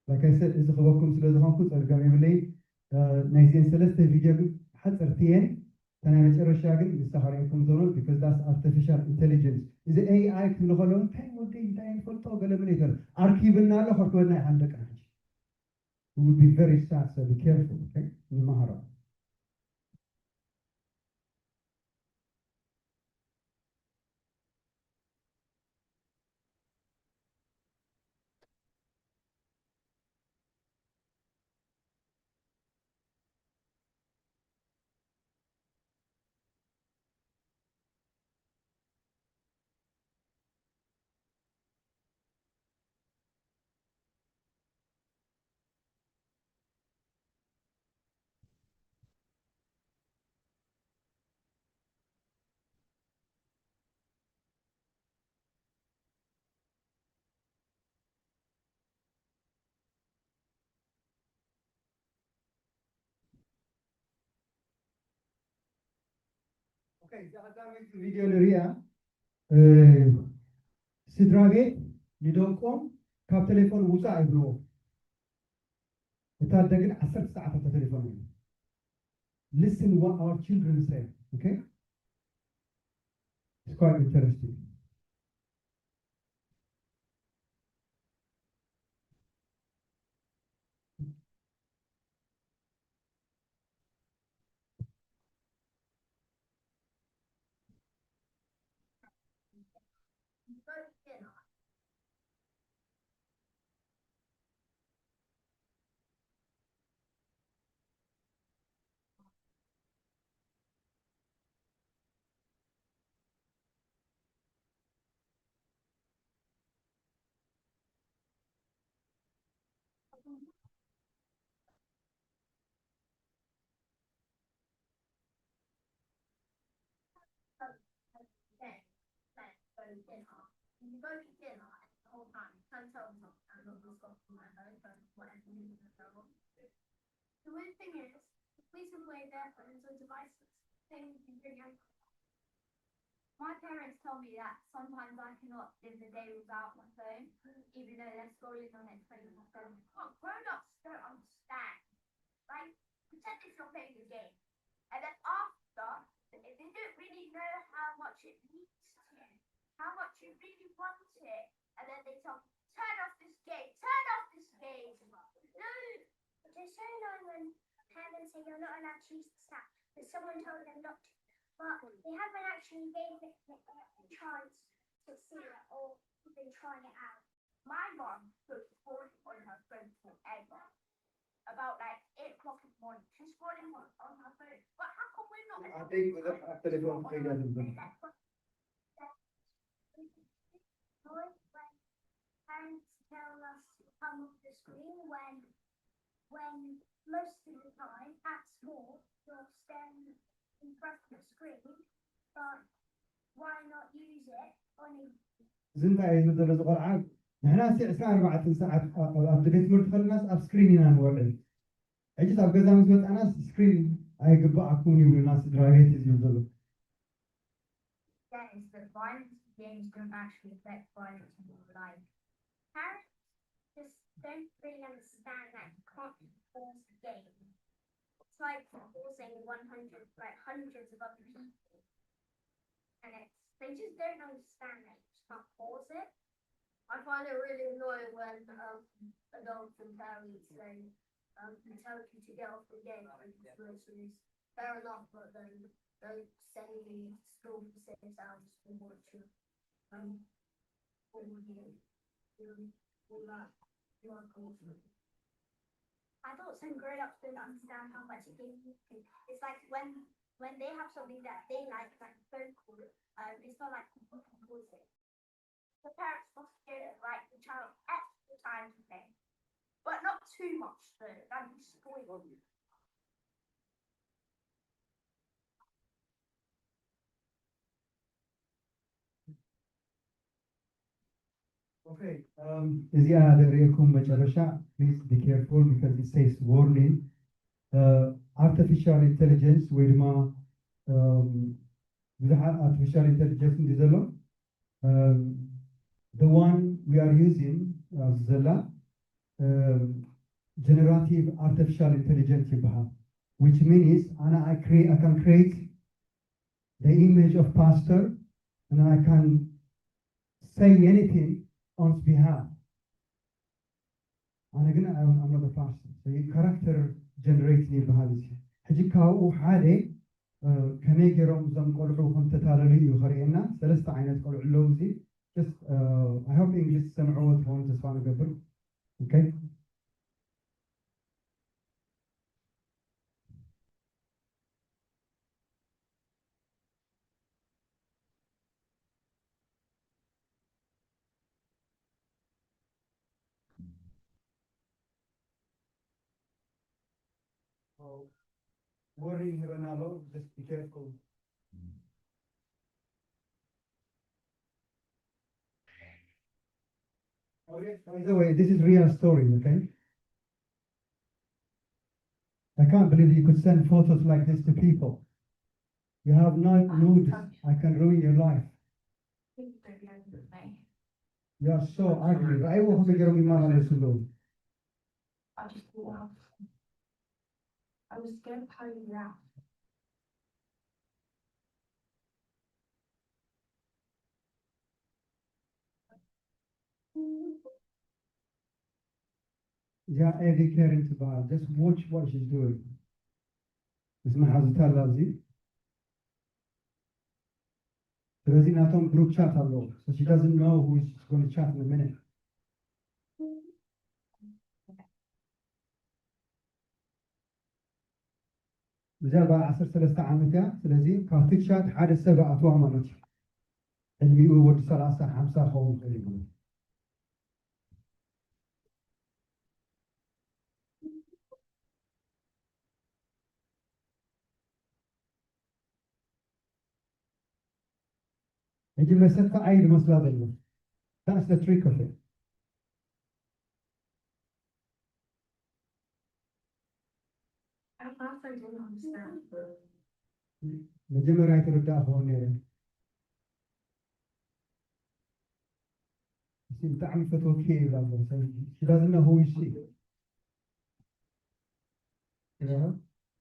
Like I said እዚ ክበኩም ስለ ዝኾንኩ ጸገም የብለይ። ናይዚን ሰለስተ ቪድዮ ግን ሓጽርቲ እየን። እታ ናይ መጨረሻ ግን ንሳ ከርእየኩም ዘሎ because that's artificial intelligence። እዚ A I ክብሉ ከለዉ እንታይ ወደይ እንታይ ይፈልጦ ገለ ምን ይበል ኣርኪብና ኣሎ ከርክበና ይሓንደቅና ሕጂ። We will be very sad, so be careful, okay? ንመሃሮ። ቪድዮ ንሪኣ። ስድራ ቤት ንደቆም ካብ ቴሌፎን ውፃእ ይብልዎ። እታ ኣደ ግን ዓሰርተ ሰዓታት ተተሪፎም እዮም። Listen what our children say, okay? It's quite interesting. The weird thing is, the police have weighed their phones on devices, saying you can bring alcohol. My parents tell me that sometimes I cannot live the day without my phone, even though they're scrolling on it twenty-four seven. Grown-ups don't understand. Like, pretend if you're playing a game. And then after, they don't really know how much it means to you, how much you really want it. And then they tell me, "Turn off this game, turn off this game." No, it's so annoying when parents say you're not allowed to use this app, but someone told them not to. But they haven't actually gave it a chance to see it or even try it out. My mom puts porn on her phone forever. About like eight o'clock in the morning. She's scrolling on, on her phone. But how come we're not? I think with a telephone. Parents tell us to come off the screen when, when most of the time at school you're staring in front of the screen, but why not use it on a እዚ እንታይ እዩ ዝብል ዘሎ እዚ ቆልዓ? ንሕና ሲ ዕስራን ኣርባዕተን ሰዓት ኣብ ቤት ትምህርቲ ከለናስ ኣብ ስክሪን ኢና ንወዕል። ሕጂስ ኣብ ገዛ ምስ መጻናስ ስክሪን ኣይግባኣኩም ይብሉና ስድራ ቤት እዩ ዝብል ዘሎ። That is that violence games don't actually affect violence in real life. Parents just don't really understand that you can't force the game. It's like forcing one hundred, like, hundreds of other people. And it's, they just don't understand that you just can't force it. I find it really annoying when um, adults and parents say, um, "We tell you to get off the game," and it's literally fair enough, but then don't send me to school for six hours to watch it. Um, all year. Um, all that. Adults and grown-ups don't understand how much it gives you. It's like when when they have something that they like, like a phone call, um, it's not like you can force it. The parents must give, like, the child extra time to play, but not too much though. That'd be spoiled. Okay, um, እዚኣ ደርእየኩም መጨረሻ, please be careful because it says warning. Uh, artificial intelligence ወይ ድማ um, ብዙሓት artificial intelligence እንዲ ዘሎ um, the one we are using ኣብዚ ዘላ um, generative artificial intelligence ይበሃል። Which means ኣነ I, create, I can create the image of pastor and I can say anything on his behalf. ኣነ ግን I'm not a pastor. So character generation ይበሃል እዚ። ሕጂ ካብኡ ሓደ ከመይ ገይሮም እዞም ቆልዑ ከም ተታለሉ እዩ ከርእየና። ሰለስተ ዓይነት ቆልዑ ኣለዉ። እዚ just I hope English ዝሰምዕዎ ትኾኑ ተስፋ ንገብር። Okay. Warning ሂበና ኣሎ። Just be careful. Okay, by the way, this is real story, okay? I can't believe you could send photos like this to people. You have no nudes. I can ruin your life. You are so ugly. I will be your man. I just thought I was scared of how you react. እዚኣ ኤቪ ኬርን ትበሃል። Just watch what she's doing. ምስ መሓዙታ ኣላ ኣብዚ። ስለዚ ናቶም group chat ኣለዎ። So she doesn't know who she's going to chat in a minute. እዚኣ ጓል ዓሰርተ ሰለስተ ዓመት እያ። ስለዚ ካብቲ chat ሓደ ሰብ ኣትዋ ማለት እዩ። ዕድሚኡ ወዲ ሰላሳ ሓምሳ ክኸውን ይኽእል እዩ ማለት እዩ። ሕጂ መሰካ ኣይ ዝመስላ ዘሎ that's the trick of it. መጀመርያ ኣይተረዳእኽዎን ነይረ። ብጣዕሚ ፈትወኪ ይብል ኣሎ። ሽዳዝና ሆይሲ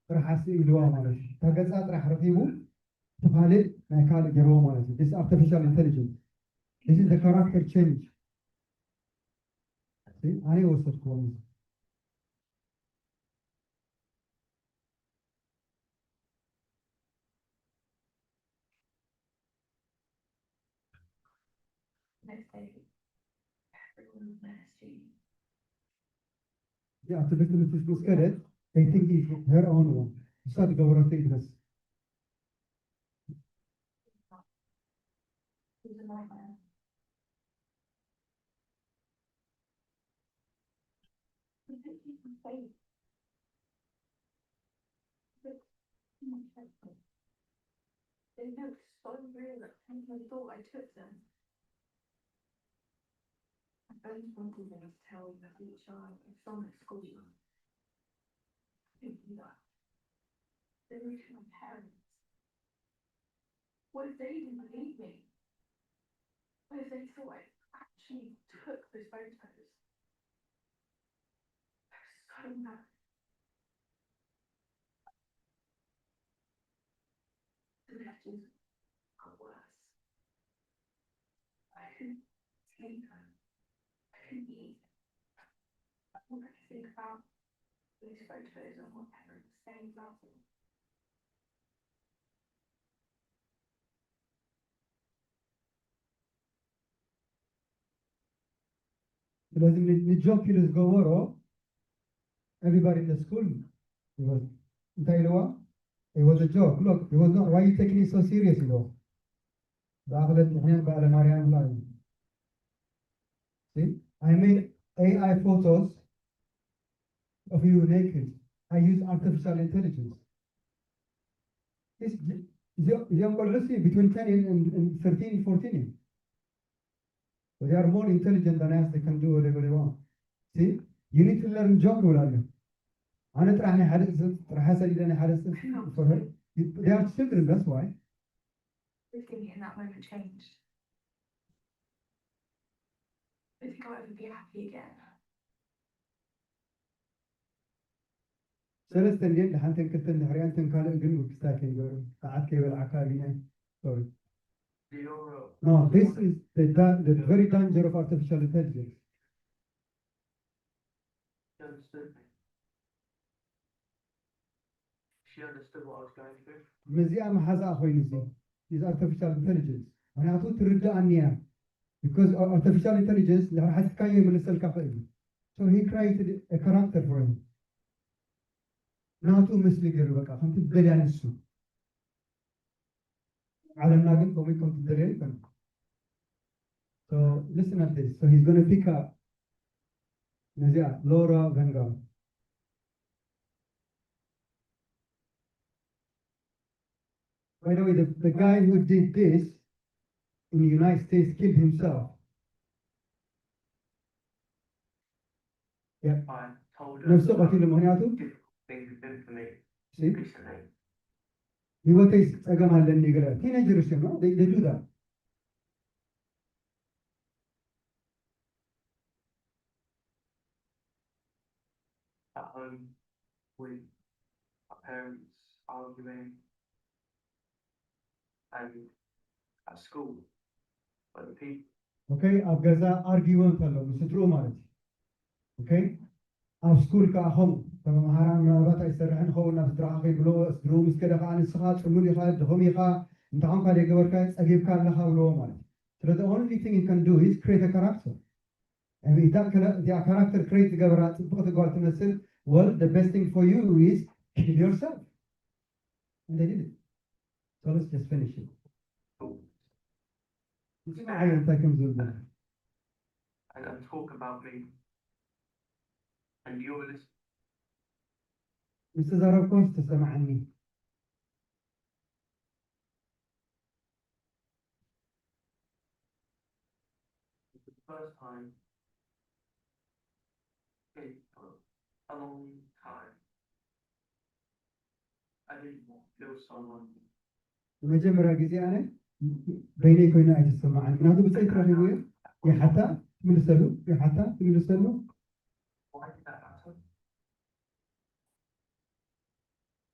ጥራሕ ስኢልዋ ማለት እዩ። እታ ገፃ ጥራሕ ረኪቡ ተፋልጥ ናይ ካልእ ገይርዎ ማለት እዩ። This artificial intelligence. This is the character change. ኣነ ወሰድክዎም። Yeah, to the to the to the I think it's her own one. It's not the government interest. They looked so real that I thought I took them. I don't want to tell them that each other from the school. They were my parents. What if they didn't believe me? What if they thought I actually took those photos? I'm so mad. The letters are worse. I couldn't sleep. I couldn't eat. All I could think about these photos and what everyone was saying about them. ስለዚ ንጆክ ኢሉ ዝገበሮ everybody in the school እንታይ ኢልዋ? It was a joke. Look, it was not. Why you taking it so serious? ኢልዎ ብኣኽለት ምክንያት በዓለ ማርያም ላ I made A I photos of you naked. I use artificial intelligence. እዚኦም ቆልዑ between ten and thirteen, fourteen እዮም። They are more intelligent than us. They can do whatever they want. See, you need to learn joke ይብላሉ። ኣነ ጥራሕ ናይ ሓደ ጥራሕ ሰሊደ ናይ ሓደ for her. They are children, that's why. Everything in that moment changed. I think I would be happy again. ሰለስተ እንድየን ደሓንተን ክልተን ድሕሪኣን እተን ካልእ ግን ውግስታ ከይገበሩ ሰዓት ከይበልዓካ ቢና። Sorry. No, this is the, da- the very danger of artificial intelligence. She understood what I was going through. ምስዚኣ መሓዛኣ ኮይኑ እዚ is artificial intelligence ምክንያቱ ትርዳኣኒ እያ። Because artificial intelligence እንድሕር ሓቲትካዮ ይምልሰልካ ክእል እዩ። So he created a character for him. ናቱ ምስሊ ገይሩ በቃ ከምቲ ዝደልያ ንሱ። ዓለምና ግን ከምኡ ከም ትደልዮ ይኮነ። So listen at this. So he's going to pick up ነዚኣ Laura Van Gaal. By the way, the, the guy who did this in the United States killed himself. Yeah. ነፍሱ ቀቲሉ ምክንያቱ ህይወተይ ጸገም ኣለኒ ገለ teenagers እዮም no they do that. At home with my parents arguing and at school. But the people Okay ኣብ ገዛ arguing ከሎ ምስ ስድርኡ ማለት እዩ። Okay ኣብ ስኩል ከዓ ከምኡ ተመምሃራን ምናልባት ኣይሰርሕን ኸውን ናብ ስድራኻ ከይብልዎ ስድርኡ ምስ ከደ ከዓ ንስኻ ፅሉል ኢኻ ድኹም ኢኻ እንታይ ኾንካ ዘይገበርካ ፀቢብካ ኣለኻ ብልዎ ማለት እዩ። ስለዚ only thing you can do is create a character. እዛ character create ዝገበራ ፅብቕቲ ጓል ትመስል well the best thing for you is kill yourself and they did it. So let's just finish it. ንስምዓዮ እንታይ ከም ዝብል ገለ I don't talk about me and you're listening. ምስ ተዛረብኩስ ተሰማዓኒ። first time in a long time. I didn't feel so lonely. ንመጀመርያ ግዜ ኣነ በይነይ ኮይነ ኣይተሰማዓን። ምክንያቱ ብፀይ ትረኺቡ እየ። ይሓታ ትምልሰሉ፣ ይሓታ ትምልሰሉ። Why did that happen?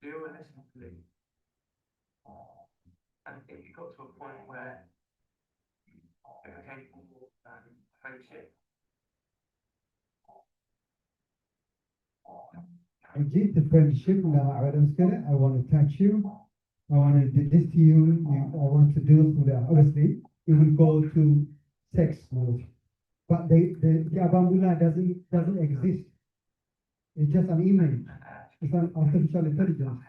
Do you know something? And it got to a point where it became more than friendship. ሕጂ እቲ friendship እናማዕበለ ምስ ከደ I want to touch you, I want to do this to you, I want to do this to you. Obviously, it will go to sex ማለት እዩ. But the, the, the abambula doesn't, doesn't exist. It's just an image. It's an artificial intelligence.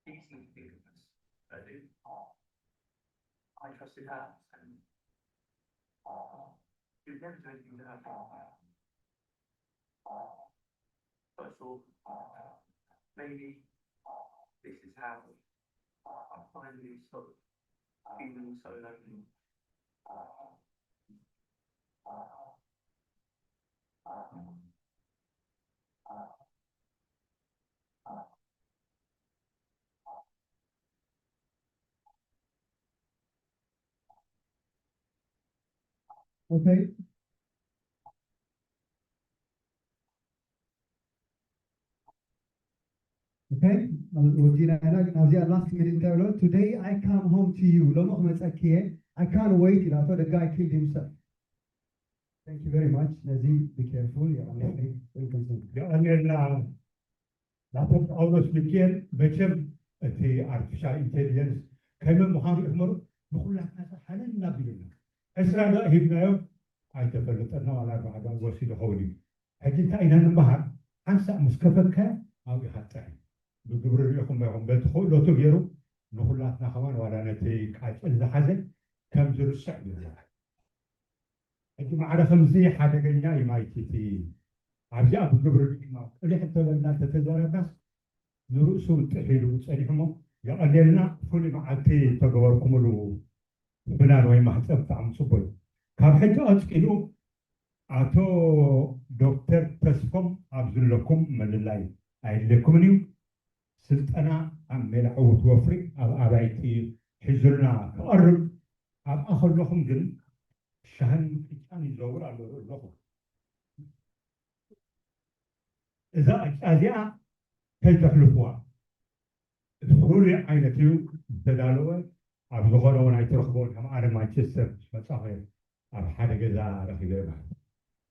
Easy to do this. I do. I trusted her and she would never do anything to her father. But I thought maybe this is how I finally stopped feeling so lonely. Okay. Okay, ወዲና ኢና። ናብዚኣ last minute እንታይ ብሎ? Today I come home to you. ሎሚ ክመፀኪ እየ። I can't wait ኢላቶ። The guy killed himself. Thank you very much. ነዚ be careful። የቐንየልና። ዶክተር ጳውሎስ ሚኪኤል፣ መቸም እቲ artificial intelligence ከመይ ምዃኑ ኢኹም ንኹላትና ሓለል እናቢሉና። ዕስራ ደቂቕ ሂብናዮ ኣይተፈለጠና፣ ዋላ ኣርባዓ ደቂቕ ወሲዱ ይኸውን እዩ። ሕጂ እንታይ ኢና ንምሃር? ሓንሳእ ምስ ከፈካ ኣብኡ ኢኻ ጥዕም። ብግብሪ ርኢኹም ኢኹም። በቲ ክእለቱ ገይሩ ንኹላትና ከማን ዋላ ነቲ ቃጭል ዝሓዘ ከም ዝርስዕ ገይሩ። ሕጂ ማዕረ ከምዚ ሓደገኛ እዩ ማይቲቲ ኣብዚኣ ብግብሪ ርኢና ቅሊሕ እንተበልና እንተተዛረብናስ ንርእሱ እውን ጥሒሉ ጸኒሑ እሞ የቐንየልና። ፍሉይ መዓልቲ ተገበርኩምሉ። ፍናን ወይ ማህፀን ብጣዕሚ ፅቡቅ እዩ። ካብ ሕጂ ቀፂሉ ኣቶ ዶክተር ተስፎም ኣብ ዘለኩም ምልላይ ኣየድልየኩምን እዩ። ስልጠና ኣብ ሜላ ዕውት ወፍሪ ኣብ ኣባይቲ ሒዙልና ክቐርብ ኣብኣ ከለኹም ግን ሻህን ምቅጫን ይዘውር ኣሎ ኣለኹ። እዛ ቅጫ እዚኣ ከይተሕልፉዋ። ፍሉይ ዓይነት እዩ ዝተዳለወ። ኣብ ዝኾነ እውን ኣይትረኽቦን። ከም ኣነ ማንቸስተር መጻኹ እየ ኣብ ሓደ ገዛ ረኺበ ማለት እዩ።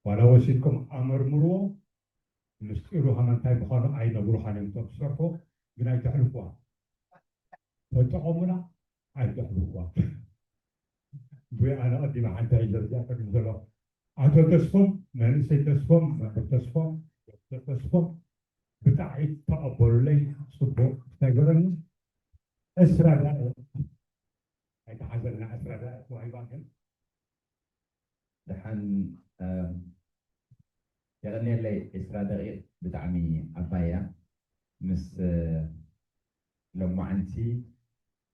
ዋላ ወሲድኩም ኣመርምርዎ። ምስጢሩ ከመ እንታይ ምዃኑ ኣይነግሩኻን እዮም እቶም ዝሰርሑ፣ ግን ኣይተሕልፉዋ። ተጠቐሙላ፣ ኣይተሕልፉዋ። ብኣነ ቀዲመ ሓንቲ ሒዘ እዚኣ ቅድሚ ዘሎ ኣቶ ተስፎም፣ መንእሰይ ተስፎም፣ መምህር ተስፎም፣ ዶክተር ተስፎም ብጣዕሚ ተቐበሉለይ። ጽቡቕ ተገረኒ። ዕስራ ደቂቕ ኣይተሓዘልና፣ ዕስራ ደቂቕ ተዋሂባ ግን ደሓን የቐንየለይ። ዕስራ ደቂቕ ብጣዕሚ ዓባይ እያ። ምስ ሎማዓንቲ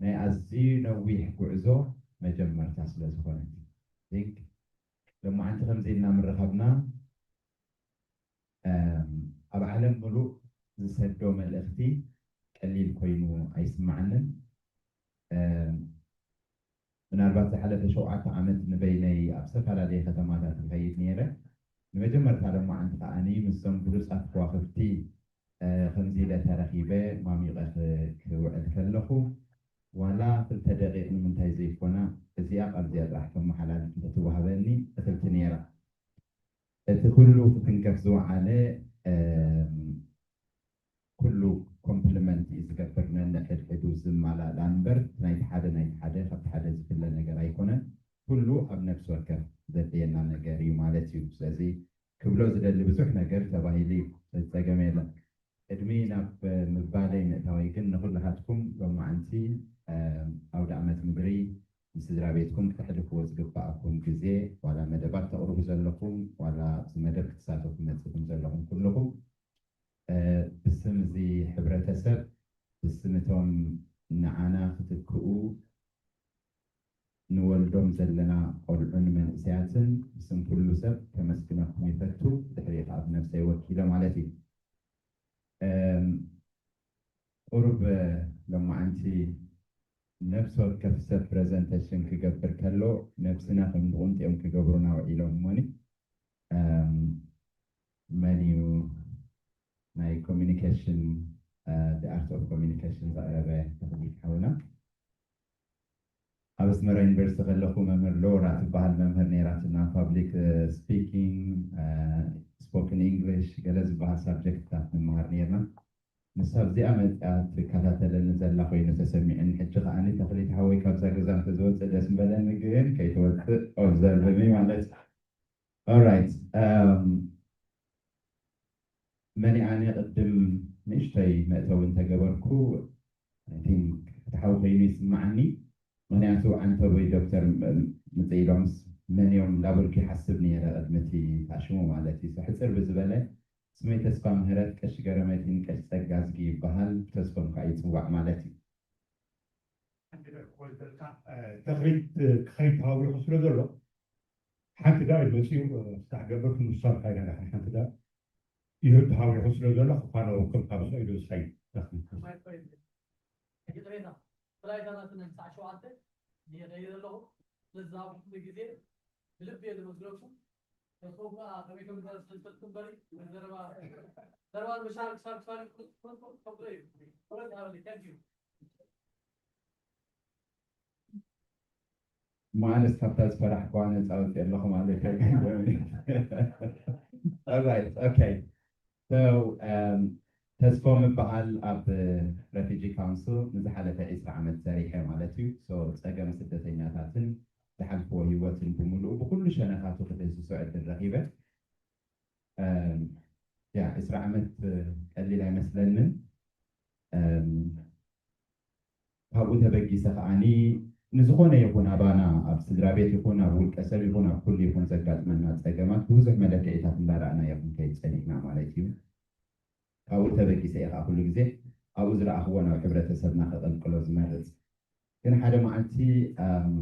ናይ ኣዝዩ ነዊሕ ጉዕዞ መጀመርታ ስለ ዝኾነት። ሎማዓንቲ ከምዚ ኢልና ምርኻብና ኣብ ዓለም ምሉእ ዝሰዶ መልእኽቲ ቀሊል ኮይኑ ኣይስምዓንን። ምናልባት ዝሓለፈ ሸውዓተ ዓመት ንበይነይ ኣብ ዝተፈላለየ ከተማታት ይኸይድ ነይረ። ንመጀመርታ ሎማዓንቲ ከዓኒ ምስቶም ብሉጻት ከዋኽብቲ ከምዚ ኢለ ተረኺበ ማሚቐ ክውዕል ከለኹ ዋላ ክልተ ደቂቕ ንምንታይ ዘይኮና እዚኣ ቃል እዚኣ ጥራሕ ከመሓላልፍ እንተትወሃበኒ እኽልቲ ነይራ። እቲ ኩሉ ክትንከፍ ዝወዓለ ኩሉ ኮምፕሊመንት እዩ ዝገብር፣ ነንሕድሕዱ ዝመላእላ እምበር ናይቲ ሓደ ናይቲ ሓደ ካብቲ ሓደ ዝፍለ ነገር ኣይኮነን። ኩሉ ኣብ ነፍሲ ወከፍ ዘድልየና ነገር እዩ ማለት እዩ። ስለዚ ክብሎ ዝደሊ ብዙሕ ነገር ተባሂሉ እዩ፣ እዚ ጸገም የለን። ቅድሚ ናብ ምባለይ ምእታወይ ግን ንኹልኻትኩም ሎማዓንቲ ስድራ ቤትኩም ክተሕልፍዎ ዝግባኣኩም ግዜ፣ ዋላ መደባት ተቕርቡ ዘለኹም፣ ዋላ ኣብዚ መደብ ክትሳተፉ መጺኹም ዘለኹም ኩልኹም፣ እ፣ ብስም እዚ ሕብረተሰብ፣ ብስም እቶም ንዓና ክትክኡ ንወልዶም ዘለና ቆልዑን መንእሰያትን፣ ብስም ኩሉ ሰብ ከመስግነኩም ይፈቱ። ድሕሪ ከኣ ብነብሰይ ወኪለ ማለት እዩ። እም፣ ቁሩብ፣ እ፣ ሎማዓንቲ ነፍሲ ወከፍ ሰብ ፕረዘንቴሽን ክገብር ከሎ፣ ነብስና ከም ብቑንጢኦም ክገብሩና ውዒሎም እሞኒ። እም፣ መን እዩ ናይ ኮሚኒኬሽን፣ እ፣ The Art of Communication ዘቕረበ ተኽሊት ሓውና? ኣብ ኣስመራ ዩኒቨርሲቲ ከለኹ መምህር ሎራ ትበሃል መምህር ነይራትና። ፓብሊክ፣ እ፣ ስፒኪንግ፣ እ፣ ስፖክን ኢንግሊሽ ገለ ዝበሃል ሳብጀክትታት ንመሃር ነይርና። ንሳ ኣብዚኣ መፂኣ ትከታተለኒ ዘላ ኮይኑ ተሰሚዑኒ። ሕጂ ከዓኒ ተኽሊት ሓወይ ካብዛ ገዛ እንተዝወፅእ ደስ ምበለኒ፣ ግን ከይትወፅእ ኦብዘርቭ ሚ ማለት እዩ። ኦራይት፣ እም፣ መን ኣነ ቅድም ንእሽተይ መእተዊ እንተገበርኩ፣ I think ፍትሓዊ ኮይኑ ይስምዓኒ። ምኽንያቱ ዓንተቦይ ዶክተር ም-፣ ምጽእ ኢሎምስ መን እዮም እንዳበልኩ ይሓስብ ነይረ ቅድሚ እቲ ታሽሙ ማለት እዩ። ሕጽር ብዝበለ ስመይ ተስፋ ምህረት ቀሺ ገረመቲን ቀሺ ጸጋዝጊ ይበሃል። ብተስፎም ከኣ ይጽዋዕ ማለት እዩ። ሓንቲ ነገር ክኾን ዘልካ፣ እ፣ ተኽሊት፣ እ፣ ክኸይድ ተሃዊኹ ስለ ዘሎ፣ ሓንቲ ዳይ መጺኡ፣ እ፣ ፍታሕ ገበር ክንውሳብ ካይና ዳሕና ሓንቲ ዳይ ይህብ ተሃዊኹ ስለ ዘሎ፣ ክፋነወኩም ካብ ስዒዱ ዝኸይድ ተኽሊት። ሕጂ ቅሬታ፣ ብላይ እዛ ናትና ክሳዕ ሸውዓተ እየ ከይደ ኣለኹ። ስለዚ ዝሃብኩምኒ ግዜ ብልቢ እየ ዘመስግነኩም። ንስኹም ከኣ ከመይ ከም ዝነበረ ስለ ዝፈልጡ እምበሪ፣ ዘረባ፣ ዘረባ ንምሻር ክሳብ ክሳብ ክሳብ ክሳብ እዩ። ክብረት ሃበኒ። Thank you። ማለት ካብታ ዝፈራሕኳ ነፃ ወፂአ ኣለኹ ማለት እዩ። Alright, okay. So, um, ተስፎም ይበሃል። ኣብ ረፊጂ ካውንስል ንዝሓለፈ ዕስራ ዓመት ሰሪሐ ማለት እዩ። So፣ ጸገም ስደተኛታትን ዝሓልፍዎ ህይወትን ብምሉኡ ብኩሉ ሸነኻቱ ክድህስሶ ዕድል ረኺበ። እም፣ ያ፣ ዕስራ ዓመት ቀሊል ኣይመስለንን። እም፣ ካብኡ ተበጊሰ ከዓኒ ንዝኾነ ይኹን ኣባና ኣብ ስድራ ቤት ይኹን ኣብ ውልቀ ሰብ ይኹን ኣብ ኩሉ ይኹን ዘጋጥመና ጸገማት ብብዙሕ መለክዒታት እንዳረኣናዮ ክንከይድ ጸኒሕና ማለት እዩ። ካብኡ ተበጊሰ እየ ከዓ ኩሉ ግዜ ኣብኡ ዝረኣኽዎ ናብ ሕብረተሰብና ከቐልቅሎ ዝመርጽ። ግን ሓደ መዓልቲ፣ እም፣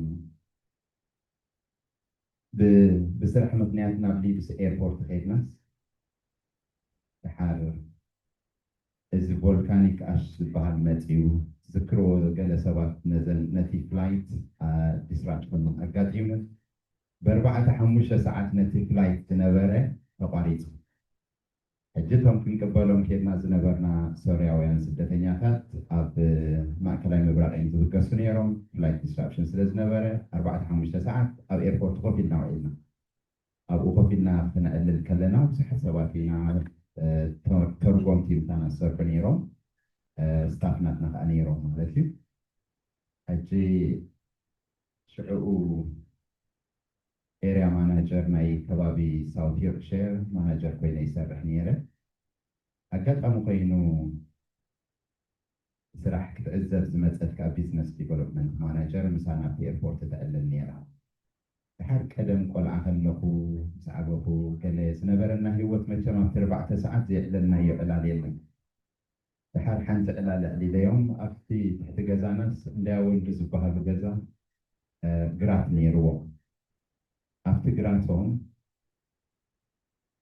ብ-፣ ብስራሕ ምኽንያት ናብ ሊድስ ኤርፖርት ከይድናስ፣ ደሓር እዚ ቮልካኒክ ኣሽ ዝበሃል መፂኡ፣ ዝክርዎ ገለ ሰባት ነዘን፣ ነቲ ፍላይት፣ አ፣ ዲስራፕሽን ኣጋጢሙ፣ ብኣርባዕተ ሓሙሽተ ሰዓት ነቲ ፍላይት ዝነበረ ተቋሪፁ። ሕጂ እቶም ክንቅበሎም ኬድና ዝነበርና ሶርያውያን ስደተኛታት ኣብ ማእከላይ ምብራቕ እዮም ዝብገሱ ነይሮም። ፍላይት ዲስራፕሽን ስለ ዝነበረ፣ ኣርባዕተ ሓሙሽተ ሰዓት ኣብ ኤርፖርት ኮፍ ኢልና ውዒልና። ኣብኡ ኮፍ ኢልና ክነዕልል ከለና፣ ብዙሓት ሰባት ኢና፣ እ፣ ተ-፣ ተርጎምቲ ምሳና ዝሰርሑ ነይሮም። እ፣ ስታፍ ናትና ከኣ ነይሮም ማለት እዩ። ሕጂ ሽዕኡ ኤርያ ማናጀር ናይ ከባቢ ሳውት ዮርክሸር ማናጀር ኮይነ ይሰርሕ ነይረ። ኣጋጣሚ ኮይኑ ስራሕ ክትዕዘብ ዝመጸት ከኣ ቢዝነስ ዲቨሎፕመንት ማናጀር ምሳና ኣብቲ ኤርፖርት ተዕልል ነይራ። ድሓር ቀደም ቆልዓ ከለኹ ምስ ዓበኹ ገለ ዝነበረና ህይወት መቸም ኣብቲ ኣርባዕተ ሰዓት ዘየዕለልናዮ ዕላል የለን። ድሓር ሓንቲ ዕላል ኣዕሊለዮም ኣብቲ ትሕቲ ገዛናስ እንዳያ ወልዱ ዝበሃሉ ገዛ፣ እ፣ ግራት ነይርዎም። ኣብቲ ግራቶም፣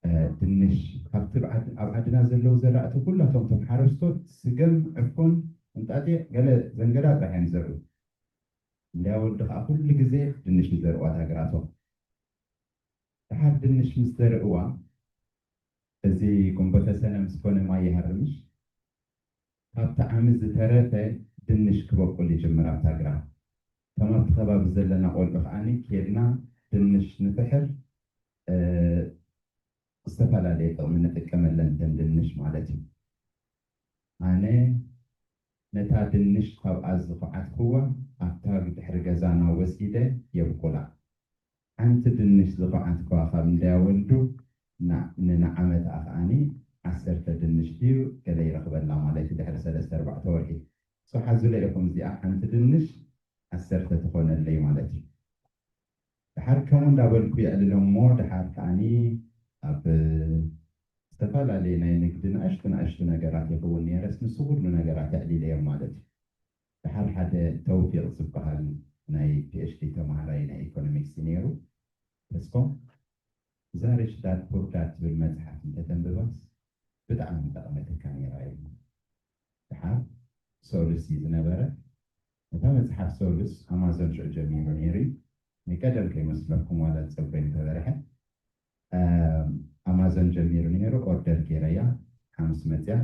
እ፣ ድንሽ ካብቲ ኣብ ዓድ-፣ ኣብ ዓድና ዘለዉ ዘራእቲ ኩላቶም እቶም ሓረስቶት ስገም፣ ዕፉን፣ እንጣጢዕ፣ ገለ ዘንገዳ ጥራሕ እዮም ዝዘርኡ። እንዳያ ወልዱ ከዓ ኩሉ ግዜ ድንሽ ይዘርእዋ እታ ግራቶም። ድሓር ድንሽ ምስ ዘርእዋ፣ እዚ ጉንበተ ሰነ ምስ ኮነ ማይ ይሃርምሽ፣ ካብ ጣዕሚ ዝተረፈ ድንሽ ክበቁል ይጅምር ኣብታ ግራት። እቶም ኣብቲ ከባቢ ዘለና ቆልዑ ከዓኒ ኬድና ድንሽ ንፍሕር፣ እ፣ ዝተፈላለየ ጥቕሚ ንጥቀመለን እተን ድንሽ ማለት እዩ። ኣነ ነታ ድንሽ ካብኣ ዝኹዓትክዋ ኣብታ ድሕሪ ገዛና ወሲደ የብቁላ። ሓንቲ ድንሽ ዝኹዓትክዋ ካብ እንዳያ ወልዱ ና-፣ ንንዓመታ ከዓኒ ዓሰርተ ድንሽ ድዩ ገለ ይረኽበላ ማለት እዩ፣ ድሕሪ ሰለስተ ኣርባዕተ ወርሒ። So ሓዙለይ ኢኹም፣ እዚኣ ሓንቲ ድንሽ ዓሰርተ ትኾነለይ ማለት እዩ። ድሓር ከምኡ እንዳበልኩ የዕልሎ እሞ ድሓር ከዓኒ ኣብ ዝተፈላለየ ናይ ንግዲ ንኣሽቱ ንኣሽቱ ነገራት ይኸውን ነይረስ ንሱ ኩሉ ነገራት የዕሊለዮም ማለት እዩ። ድሓር ሓደ ተውፊቕ ዝበሃል ናይ ፒኤችዲ ተምሃራይ ናይ ኢኮኖሚክስ ነይሩ። ተስፎም እዛ ሪች ዳድ ፑር ዳድ ትብል መፅሓፍ እንተተንብባስ ብጣዕሚ ምጠቐመትካ ነይራ እዩ። ድሓር ሶልስ እዩ ዝነበረ። እታ መፅሓፍ ሶልስ ኣማዞን ሽዑ ጀሚሩ ነይሩ እዩ። ናይ ቀደም ከይመስለኩም ዋላ ፀጉረይ እንተበርሐ ኣማዞን ጀሚሩ ነይሩ። ኦርደር ገይረያ ሓሙስ መፅያ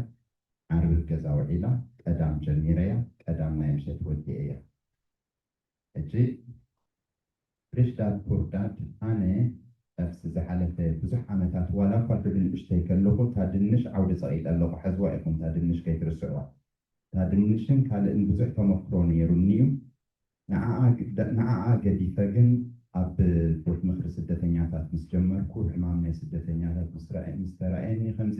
ዓርቢ ገዛ ውዒላ። ቀዳም ጀሚረያ ቀዳም ናይ ምሸት ወዲኤያ። ሕጂ ሪች ዳድ ፑር ዳድ ኣነ ኣብቲ ዝሓለፈ ብዙሕ ዓመታት ዋላ እኳ እቲ ብንእሽተይ ከለኹ እታ ድንሽ ዓውዲ ፀቒጠ ኣለኹ። ሓዝዋ ኢኹም እታ ድንሽ ከይትርስዕዋ። እታ ድንሽን ካልእን ብዙሕ ተመክሮ ነይሩኒ እዩ። ንዓኣ ገዲፈ ግን ኣብ ቤት ምኽሪ ስደተኛታት ምስ ጀመርኩ ሕማም ናይ ስደተኛታት ምስ ተረኣየኒ ከምዚ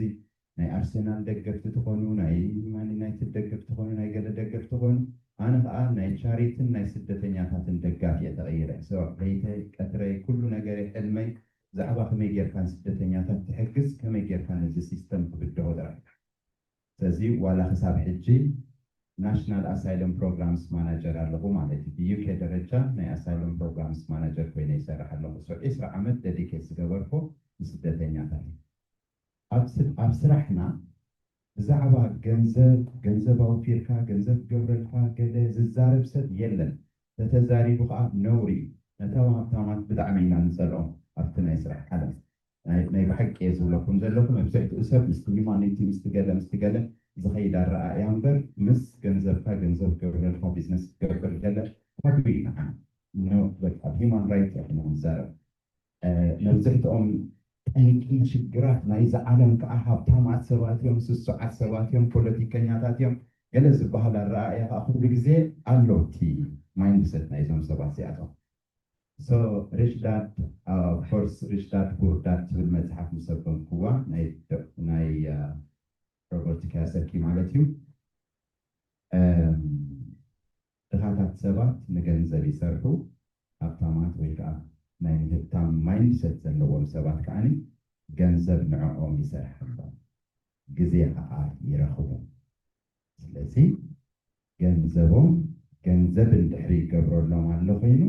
ናይ ኣርሰናል ደገፍቲ ትኾኑ፣ ናይ ማን ዩናይትድ ደገፍቲ ትኾኑ፣ ናይ ገለ ደገፍቲ ትኾኑ፣ ኣነ ከዓ ናይ ቻሪትን ናይ ስደተኛታትን ደጋፊ እየ ተቐይረ። ለይተይ ቀትረይ ኩሉ ነገረይ ሕልመይ ብዛዕባ ከመይ ጌርካ ንስደተኛታት ትሕግዝ፣ ከመይ ጌርካ ነዚ ሲስተም ክብድሆ ጥራሕ። ስለዚ ዋላ ክሳብ ሕጂ ናሽናል ኣሳይለም ፕሮግራምስ ማናጀር ኣለኹ ማለት እዩ። ብዩኬ ደረጃ ናይ ኣሳይለም ፕሮግራምስ ማናጀር ኮይነ ይሰርሕ ኣለኹ። ሶ ዒስራ ዓመት ደዲኬት ዝገበርኮ ንስደተኛታት እዩ። ኣብ ስራሕና ብዛዕባ ገንዘብ፣ ገንዘብ ኣውፊርካ፣ ገንዘብ ክገብረልካ ገለ ዝዛረብ ሰብ የለን። ተተዛሪቡ ከዓ ነውሪ እዩ። ነቶም ሃብታማት ብጣዕሚ ኢና ንፀልኦም ኣብቲ ናይ ስራሕ ዓለም። ናይ ብሓቂ እየ ዝብለኩም ዘለኹ። መብዝሕትኡ ሰብ ምስቲ ሂማኒቲ፣ ምስቲ ገለ፣ ምስቲ ገለ ዝኸይድ ኣረኣእያ እምበር ምስ ገንዘብካ፣ ገንዘብ ክገብረልካ፣ ቢዝነስ ክገብር ገለ ሓዱ እዩ ንዓና። በቃ ሂማን ራይት ኢና ንዛረብ። መብዝሕትኦም ጠንቂ ሽግራት ናይዚ ዓለም ከዓ ሃብታማት ሰባት እዮም፣ ስሱዓት ሰባት እዮም፣ ፖለቲከኛታት እዮም፣ ገለ ዝበሃል ኣረኣእያ ከዓ ኩሉ ግዜ ኣሎ። እቲ ማይንድሰት ናይዞም ሰባት እዚኣቶም። ሶ ሪች ዳድ ኦፍኮርስ ሪች ዳድ ፑር ዳድ ትብል መፅሓፍ ምስ ኣንበብኩዋ ናይ ሮበርት ኪዮሳኪ ማለት እዩ። ድኻታት ሰባት ንገንዘብ ይሰርሑ፣ ሃብታማት ወይ ከዓ ናይ ምህብታም ማይንድሰት ዘለዎም ሰባት ከዓኒ ገንዘብ ንዕኦም ይሰርሐሎም፣ ግዜ ከዓ ይረኽቡ። ስለዚ ገንዘቦም ገንዘብ እንድሕሪ ይገብረሎም ኣሎ ኮይኑ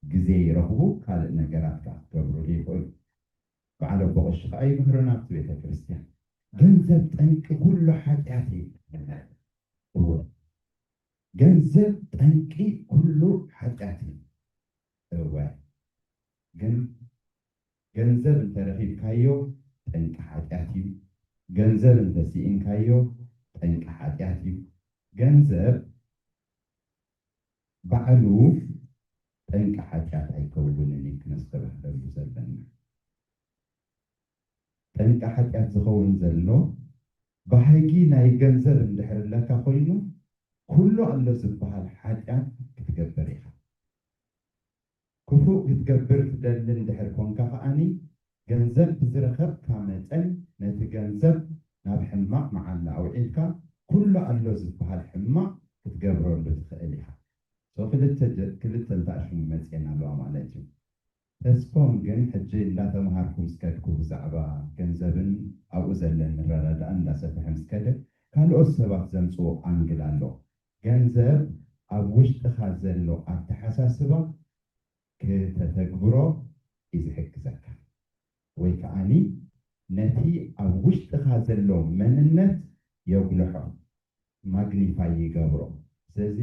ግዜ ይረኽቡ፣ ካልእ ነገራት ከዓ ክገብሩሉ ይኽእሉ። በዓል ኣቦ ቀሺ ከዓ ይምህሩና ኣብቲ ቤተ ክርስቲያን። ገንዘብ ጠንቂ ኩሉ ሓጢኣት እዩ። እወ፣ ገንዘብ ጠንቂ ኩሉ ሓጢኣት እዩ። እወ፣ ግን ገንዘብ እንተረኺብካዮ ጠንቂ ሓጢኣት እዩ። ገንዘብ እንተስኢንካዮ ጠንቂ ሓጢኣት እዩ። ገንዘብ ባዕሉ ጠንቂ ሓጢኣት ኣይከውንን እዩ ክነስተባህለሉ ዘለና። ጠንቂ ሓጢኣት ዝኸውን ዘሎ ባህጊ ናይ ገንዘብ እንድሕር ኣለካ ኮይኑ ኩሉ ኣሎ ዝበሃል ሓጢኣት ክትገብር ኢኻ። ክፉእ ክትገብር ትደሊ እንድሕር ኮንካ ከዓኒ ገንዘብ ብዝረኸብካ መጠን ነቲ ገንዘብ ናብ ሕማቕ መዓላ ኣውዒልካ ኩሉ ኣሎ ዝበሃል ሕማቕ ክትገብረሉ ትኽእል ኢኻ። ክልተ ክልተ እንተኣሽሙ መፅኤና ኣለዋ ማለት እዩ። ተስፎም ግን ሕጂ እንዳተምሃርኩ ምስ ከድኩ ብዛዕባ ገንዘብን ኣብኡ ዘለ ምረዳዳእ እንዳሰፍሐ ምስ ከደ ካልኦት ሰባት ዘምፅዎ ኣንግል ኣሎ። ገንዘብ ኣብ ውሽጥኻ ዘሎ ኣተሓሳስባ ክተተግብሮ እዩ ዝሕግዘካ ወይ ከዓኒ ነቲ ኣብ ውሽጥኻ ዘሎ መንነት የጉልሖ፣ ማግኒፋይ ይገብሮ። ስለዚ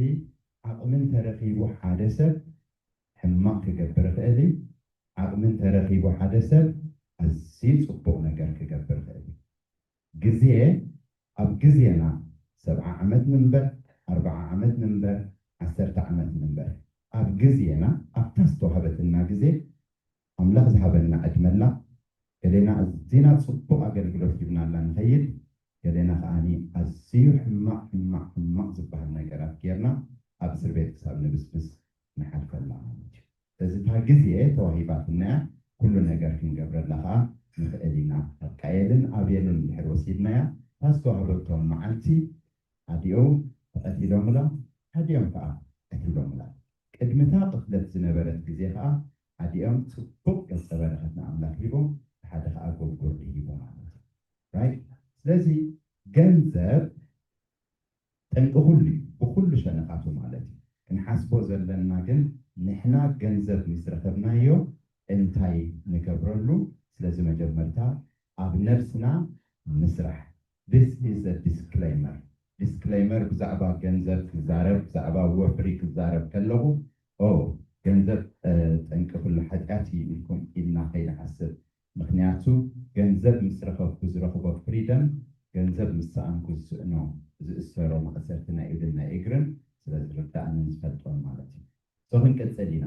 ዓቕሚ እንተረኺቡ ሓደ ሰብ ሕማቕ ክገብር ይኽእል እዩ። ዓቕሚ እንተረኺቡ ሓደ ሰብ ኣዝዩ ፅቡቕ ነገር ክገብር ይኽእል እዩ። ግዜ ኣብ ግዜና ሰብዓ ዓመት ንንበር፣ ኣርብዓ ዓመት ንንበር፣ ዓሰርተ ዓመት ንንበር ኣብ ግዜና ኣብታ ዝተዋህበትና ግዜ ኣምላኽ ዝሃበና ዕድመ ኣላ። ገሌና ኣዚና ጽቡቕ ኣገልግሎት ሂብናላ ንኸይድ፣ ገሌና ከኣኒ ኣዝዩ ሕማቕ ሕማቕ ሕማቕ ዝበሃል ነገራት ጌርና ኣብ እስር ቤት ክሳብ ንብስብስ ንሓልፈላ ማለት እዩ። ስለዚ እታ ግዜ ተዋሂባትና እያ፣ ኩሉ ነገር ክንገብረላ ከኣ ንኽእል ኢና። ኣብ ቃየልን ኣቤልን እንድሕር ወሲድናያ እታ ዝተዋህበቶም መዓልቲ ሓዲኦም ተቐቲሎምላ፣ ሓዲኦም ከኣ ቅድሚ እታ ቅትለት ዝነበረት ግዜ ከዓ ሓዲኦም ጽቡቕ ገጸ በረኸት ንኣምላኽ ሂቦም፣ ሓደ ከዓ ጎልጎል ሂቦ ማለት እዩ። ራይት? ስለዚ ገንዘብ ጠንቂ ኩሉ እዩ፣ ብኩሉ ሸነኻቱ ማለት እዩ። ክንሓስቦ ዘለና ግን ንሕና ገንዘብ ምስ ረኸብናዮ እንታይ ንገብረሉ? ስለዚ መጀመርታ ኣብ ነብስና ንስራሕ። This is a disclaimer. Disclaimer ብዛዕባ ገንዘብ ክዛረብ፣ ብዛዕባ ወፍሪ ክዛረብ ከለኹ ኦ ገንዘብ ጠንቂ ኩሉ ሓጢኣት እዩ ኢልኩም ኢልና ከይንሓስብ። ምክንያቱ ገንዘብ ምስ ረኸብኩ ዝረኽቦ ፍሪደም ገንዘብ ምስ ሰኣንኩ ዝስእኖ ዝእሰሮ ማእሰርቲ ናይ ኢድን ናይ እግርን ስለ ዝርዳእንን ዝፈልጦን ማለት እዩ። ሶ ክንቅፅል ኢና።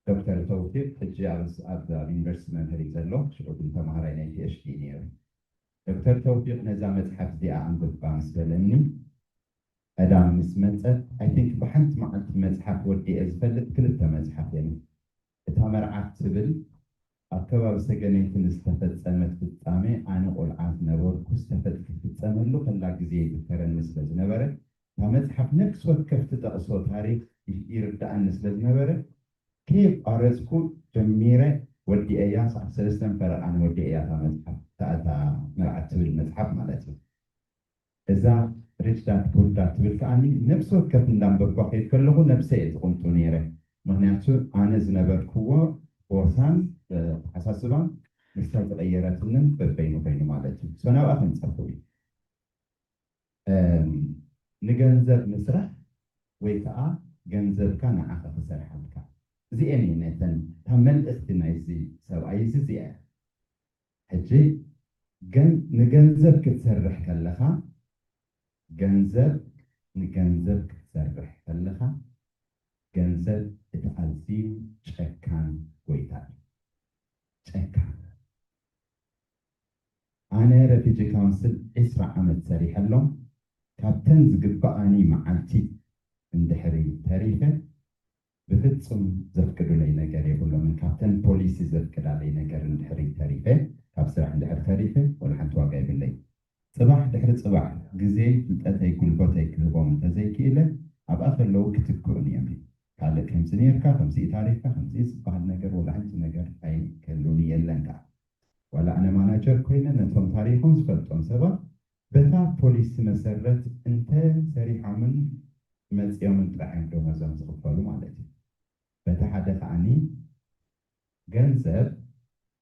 ዶክተር ተውፊቅ ሕጂ ኣብ ዩኒቨርሲቲ መምህር እዩ ዘሎ፣ ሽዑ ግን ተምሃራይ ናይ ፒኤችዲ እዩ ነይሩ። ዶክተር ተውፊቅ ነዛ መፅሓፍ እዚኣ ኣንብባ ምስ በለኒ ቀዳም ምስ መፀት ኣይ ቲንክ ብሓንቲ መዓልቲ መፅሓፍ ወዲኤ ዝፈልጥ ክልተ መፅሓፍ እየን። እታ መርዓት ትብል ኣብ ከባቢ ሰገነይቲ ንዝተፈፀመት ፍፃሜ ኣነ ቆልዓ ዝነበርኩ ዝተፈፀመሉ ከላ ግዜ ይዝከረኒ ስለ ዝነበረ እታ መፅሓፍ ነፍሲ ወከፍ ትጠቕሶ ታሪክ ይርድኣኒ ስለ ዝነበረ ከየቋረፅኩ ጀሚረ ወዲኤያ። ሰዓት ሰለስተን ፈረቓን ወዲኤያ እታ መፅሓፍ እታ መርዓት ትብል መፅሓፍ ማለት እዩ። እዛ ሪች ዳድ ፑር ዳድ ትብል ከዓኒ ነብሲ ወከፍ እንዳንበብኳ ከይድ ከለኹ ነብሰይ እየ ዝቕምጡ ነይረ። ምክንያቱ ኣነ ዝነበርክዎ ቦታን ኣተሓሳስባን ምስታ ዝቐየረትንን በበይኑ ኮይኑ ማለት እዩ። ሶ ናብኣ ክንፀርፉ እዩ። ንገንዘብ ምስራሕ ወይ ከዓ ገንዘብካ ንዓኻ ክሰርሓልካ። እዚኤን እየ ነተን እታ መልእኽቲ ናይዚ ሰብኣይ እዚ እዚኣ እያ። ሕጂ ንገንዘብ ክትሰርሕ ከለኻ ገንዘብ ንገንዘብ ክትሰርሕ ከለኻ ገንዘብ እቲ ኣዝዩ ጨካን ጎይታ እዩ። ጨካን። ኣነ ረፊጂ ካውንስል ዕስራ ዓመት ሰሪሐሎም ካብተን ዝግብኣኒ መዓልቲ እንድሕሪ ተሪፈ ብፍጹም ዘፍቅዱለይ ነገር የብሎምን። ካብተን ፖሊሲ ዘፍቅዳለይ ነገር እንድሕሪ ተሪፈ ካብ ስራሕ እንድሕር ተሪፈ ወላ ሓንቲ ዋጋ የብለይ። ጽባሕ ድሕሪ ጽባሕ ግዜይ፣ ፍልጠተይ፣ ጉልበተይ ክህቦም እንተዘይክኢለ ኣብኣ ከለዉ ክትክኡኒ እዮም። ካልእ ከምዚ ነርካ፣ ከምዚ ታሪኽካ፣ ከምዚ ዝበሃል ነገር ወላ ሓንቲ ነገር ኣይከሉኒ የለን ከኣ። ዋላ ኣነ ማናጀር ኮይነ ነቶም ታሪኾም ዝፈልጦም ሰባት በታ ፖሊሲ መሰረት እንተ ሰሪሖምን መጺኦምን ጥራሕ እዮም ደሞዞም ዝኽፈሉ ማለት እዩ። በቲ ሓደ ከኣኒ ገንዘብ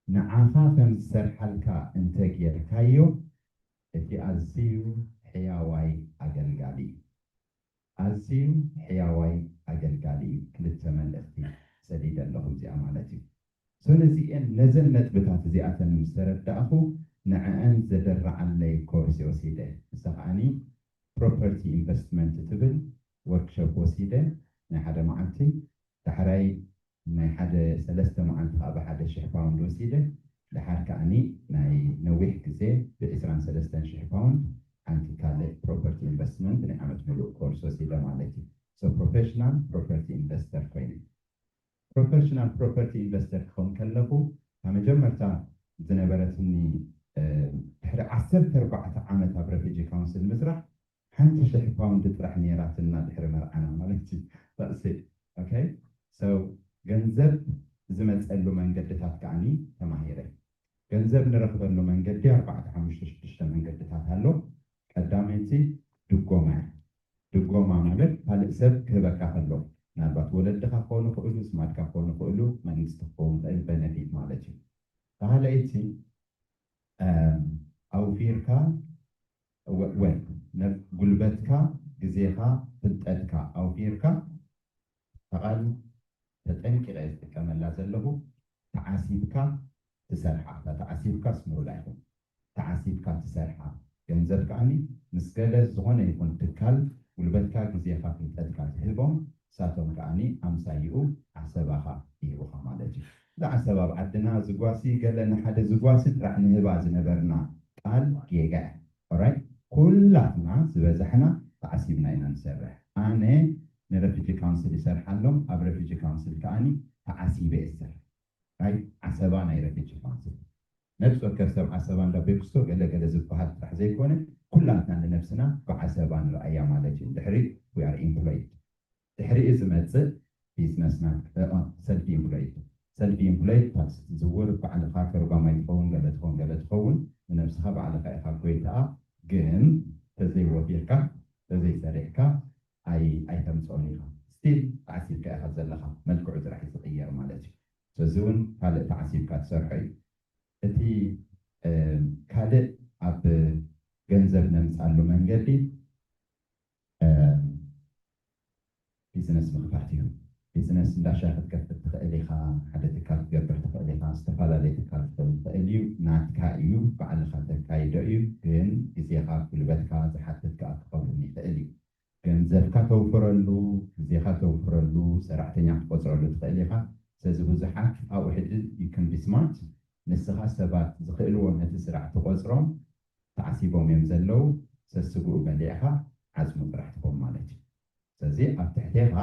ንዓኻ ከም ዝሰርሓልካ እንተ ጌርካዮ እቲ ኣዝዩ ሕያዋይ ኣገልጋሊ እዩ። ኣዝዩ ሕያዋይ ኣገልጋሊ እዩ። ክልተ መልእኽቲ ሰዲደ ኣለኹ እዚኣ ማለት እዩ። ሶ ነዚኤን ነዘን ነጥብታት እዚኣተን ምስ ተረዳእኹ ንዕአን ዘደረዓለይ ኮርስ ወሲደ። ንሳ ከዓኒ ፕሮፐርቲ ኢንቨስትመንት ትብል ወርክሾፕ ወሲደ ናይ ሓደ መዓልቲ። ዳሕራይ ናይ ሓደ ሰለስተ መዓልቲ ከዓ ብሓደ ሽሕ ፓውንድ ወሲደ። ድሓር ከዓኒ ናይ ነዊሕ ግዜ ብዕስራን ሰለስተን ሽሕ ፓውንድ ሓንቲ ካልእ ፕሮፐርቲ ኢንቨስትመንት ናይ ዓመት ሙሉእ ኮርስ ወሲደ ማለት እዩ። ሶ ፕሮፌሽናል ፕሮፐርቲ ኢንቨስተር ኮይነ። ፕሮፌሽናል ፕሮፐርቲ ኢንቨስተር ክኸውን ከለኹ ካብ መጀመርታ ዝነበረትኒ ድሕሪ ዓሰርተ ኣርባዕተ ዓመት ኣብ ረፊጂ ካውንስል ምስራሕ ሓንቲ ሽሕ ፓውንድ ጥራሕ ነይራትና ድሕሪ መርዓና ማለት እዩ። ኦኬ። ሶ ገንዘብ ዝመፀሉ መንገድታት ከዓኒ ተማሂረ። ገንዘብ ንረኽበሉ መንገዲ ኣርባዕተ ሓሙሽተ ሽዱሽተ መንገድታት ኣሎ። ቀዳመይቲ ድጎማ እያ። ድጎማ ማለት ካልእ ሰብ ክህበካ ከሎ ምናልባት ወለድኻ ክኾኑ ይኽእሉ፣ ስማድካ ክኾኑ ይኽእሉ፣ መንግስቲ ክኸውን ይኽእል፣ በነፊት ማለት እዩ። ካልኣይቲ ኣውፊርካ ወ- ወ- ነብ- ጉልበትካ፣ ግዜኻ፣ ፍልጠትካ ኣውፊርካ እታ ቃል ተጠንቂቐ ዝጥቀመላ ዘለኹ ተዓሲብካ ትሰርሓ። እታ ተዓሲብካ ስምሩላ ይኹን ተዓሲብካ ትሰርሓ ገንዘብ ከዓኒ ምስ ገለ ዝኾነ ይኹን ትካል ጉልበትካ፣ ግዜኻ፣ ፍልጠትካ ትህቦም ንሳቶም ከዓኒ ኣምሳይኡ ዓሰባኻ ይህቡኻ ማለት እዩ። እዛ ዓሰብ ኣብ ዓድና ዝጓሲ ገለ ንሓደ ዝጓሲ ጥራሕ ንህባ ዝነበርና ቃል ጌጋ እያ። ኦራይት ኩላትና ዝበዛሕና ተዓሲብና ኢና ንሰርሕ። ኣነ ንረፊጂ ካውንስል ይሰርሓሎም ኣብ ረፊጂ ካውንስል ከዓኒ ተዓሲበ እየ ዝሰርሕ። ናይ ዓሰባ ናይ ረፊጂ ካውንስል ነብሲ ወከፍ ሰብ ዓሰባ እንዳ ቤክስቶ ገለ ገለ ዝበሃል ጥራሕ ዘይኮነ ኩላትና ንነብስና ብዓሰባ ንረኣያ ማለት እዩ። ድሕሪ we are employed ድሕሪኡ ዝመፅእ ቢዝነስ ናት ሰልፍ ኢምፕሎይድ። ሰልፍ ኢምፕሎይድ ታክሲ ትዝውር፣ ባዕልኻ ተርጓማይ ትኸውን፣ ገለ ትኸውን፣ ገለ ትኸውን፣ ንነብስኻ ባዕልኻ ኢኻ ጎይታኣ። ግን ተዘይወፊርካ፣ ተዘይሰሪሕካ ኣይ ኣይተምፅኦን ኢኻ። ስቲል ተዓሲብካ ኢኻ ዘለኻ፣ መልክዑ ጥራሕ እዩ ዝቕየር ማለት እዩ። ስለዚ እውን ካልእ ተዓሲብካ ትሰርሖ እዩ። እቲ ካልእ ኣብ ገንዘብ ነምፃሉ መንገዲ ቢዝነስ ምኽፋት እዩ። ቢዝነስ እንዳሻ ክትከፍት ትኽእል ኢኻ፣ ሓደ ትካል ክትገብር ትኽእል ኢኻ፣ ዝተፈላለየ ትካል ክትኸውን ትኽእል እዩ። ናትካ እዩ፣ ባዕልኻ ተካይዶ እዩ። ግን ግዜኻ፣ ጉልበትካ ዝሓትት ከዓ ክኸውን ይኽእል እዩ። ገንዘብካ ተውፍረሉ፣ ግዜኻ ተውፍረሉ፣ ሰራሕተኛ ክትቆፅረሉ ትኽእል ኢኻ። ስለዚ ብዙሓት ኣብኡ ሕጂ you can be smart፣ ንስኻ ሰባት ዝኽእልዎም ነቲ ስራሕ ትቆፅሮም፣ ተዓሲቦም እዮም ዘለዉ። ሰስግኡ በሊዕኻ ዓፅሙ ጥራሕ ትኾን ማለት እዩ። ስለዚ ኣብ ትሕቴኻ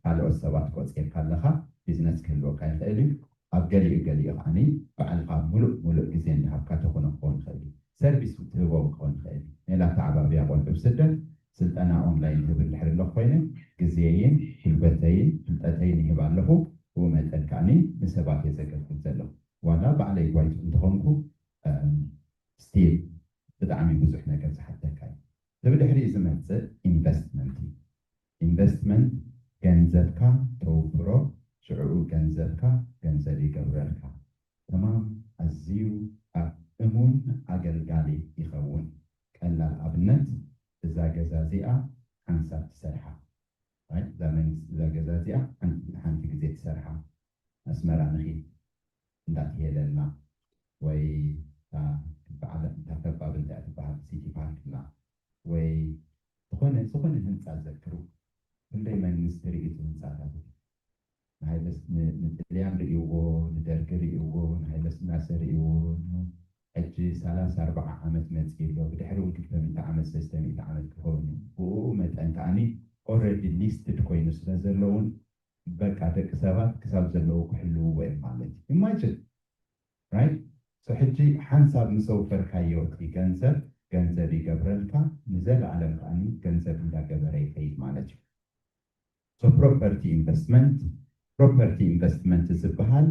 ካልኦት ሰባት ቆፂርካ ኣለኻ፣ ቢዝነስ ክህልወካ ይኽእል እዩ። ኣብ ገሊኡ ገሊኡ ከዓኒ ባዕልኻ ሙሉእ ሙሉእ ግዜ እንዳሃብካ ተኾኖ ክኸውን ይኽእል እዩ። ሰርቪስ ትህቦም ክኸውን ይኽእል እዩ። ሜላ ተዓባብያ ቆልዑ ብስደት ስልጠና ኦንላይን ይህብ እንድሕር ኣለኹ ኮይነ፣ ግዜይን ጉልበተይን ፍልጠተይን ይህብ ኣለኹ። ብኡ መጠን ከዓኒ ንሰባት እየ ዘገልግል ዘለኹ። ዋላ ባዕለይ ጓይቱ እንተኾንኩ ስቲል ብጣዕሚ ብዙሕ ነገር ዝሓተካ እዩ። ብድሕሪኡ ዝመፅእ ኢንቨስትመንት እዩ። ኢንቨስትመንት ገንዘብካ ተውፍሮ፣ ሽዕኡ ገንዘብካ ገንዘብ ይገብረልካ። ተማም ኣዝዩ ኣብ እሙን ኣገልጋሊ ይኸውን። ቀላል ኣብነት፣ እዛ ገዛ እዚኣ ሓንሳብ ትሰርሓ። ራይት? እዛ መንግስቲ እዛ ገዛ እዚኣ ሓንቲ ሓንቲ ግዜ ትሰርሓ። ኣስመራ ንኺድ እንዳትሄለልና ወይ እታ በዓል እታ ከባቢ እንታይ ትበሃል ሲቲ ፓርክ እና ወይ ዝኾነ ዝኾነ ህንፃ ዘክሩ። ክንደይ መንግስቲ ርእዩ እቲ ህንፃታት ንሃይለስ ንጥልያን ርእይዎ፣ ንደርጊ ርእይዎ፣ ንሃይለ ስላሴ ርእይዎ። ሕጂ ሰላሳ ኣርባዓ ዓመት መፅኡ ኣሎ። ብድሕሪ እውን ክልተ ሚእቲ ዓመት ሰለስተ ሚእቲ ዓመት ክኸውን እዩ። ብኡ መጠን ከዓኒ ኦልሬዲ ሊስትድ ኮይኑ ስለ ዘለውን በቃ ደቂ ሰባት ክሳብ ዘለዉ ክሕልውዎ እዮም ማለት እዩ። ኢማጅን ራይት? ሕጂ ሓንሳብ ምስ ኣውፈርካዮ እቲ ገንዘብ ገንዘብ ይገብረልካ፣ ንዘለኣለም ከዓኒ ገንዘብ እንዳገበረ ይኸይድ ማለት እዩ። ሶ ፕሮፐርቲ ኢንቨስትመንት፣ ፕሮፐርቲ ኢንቨስትመንት ዝበሃል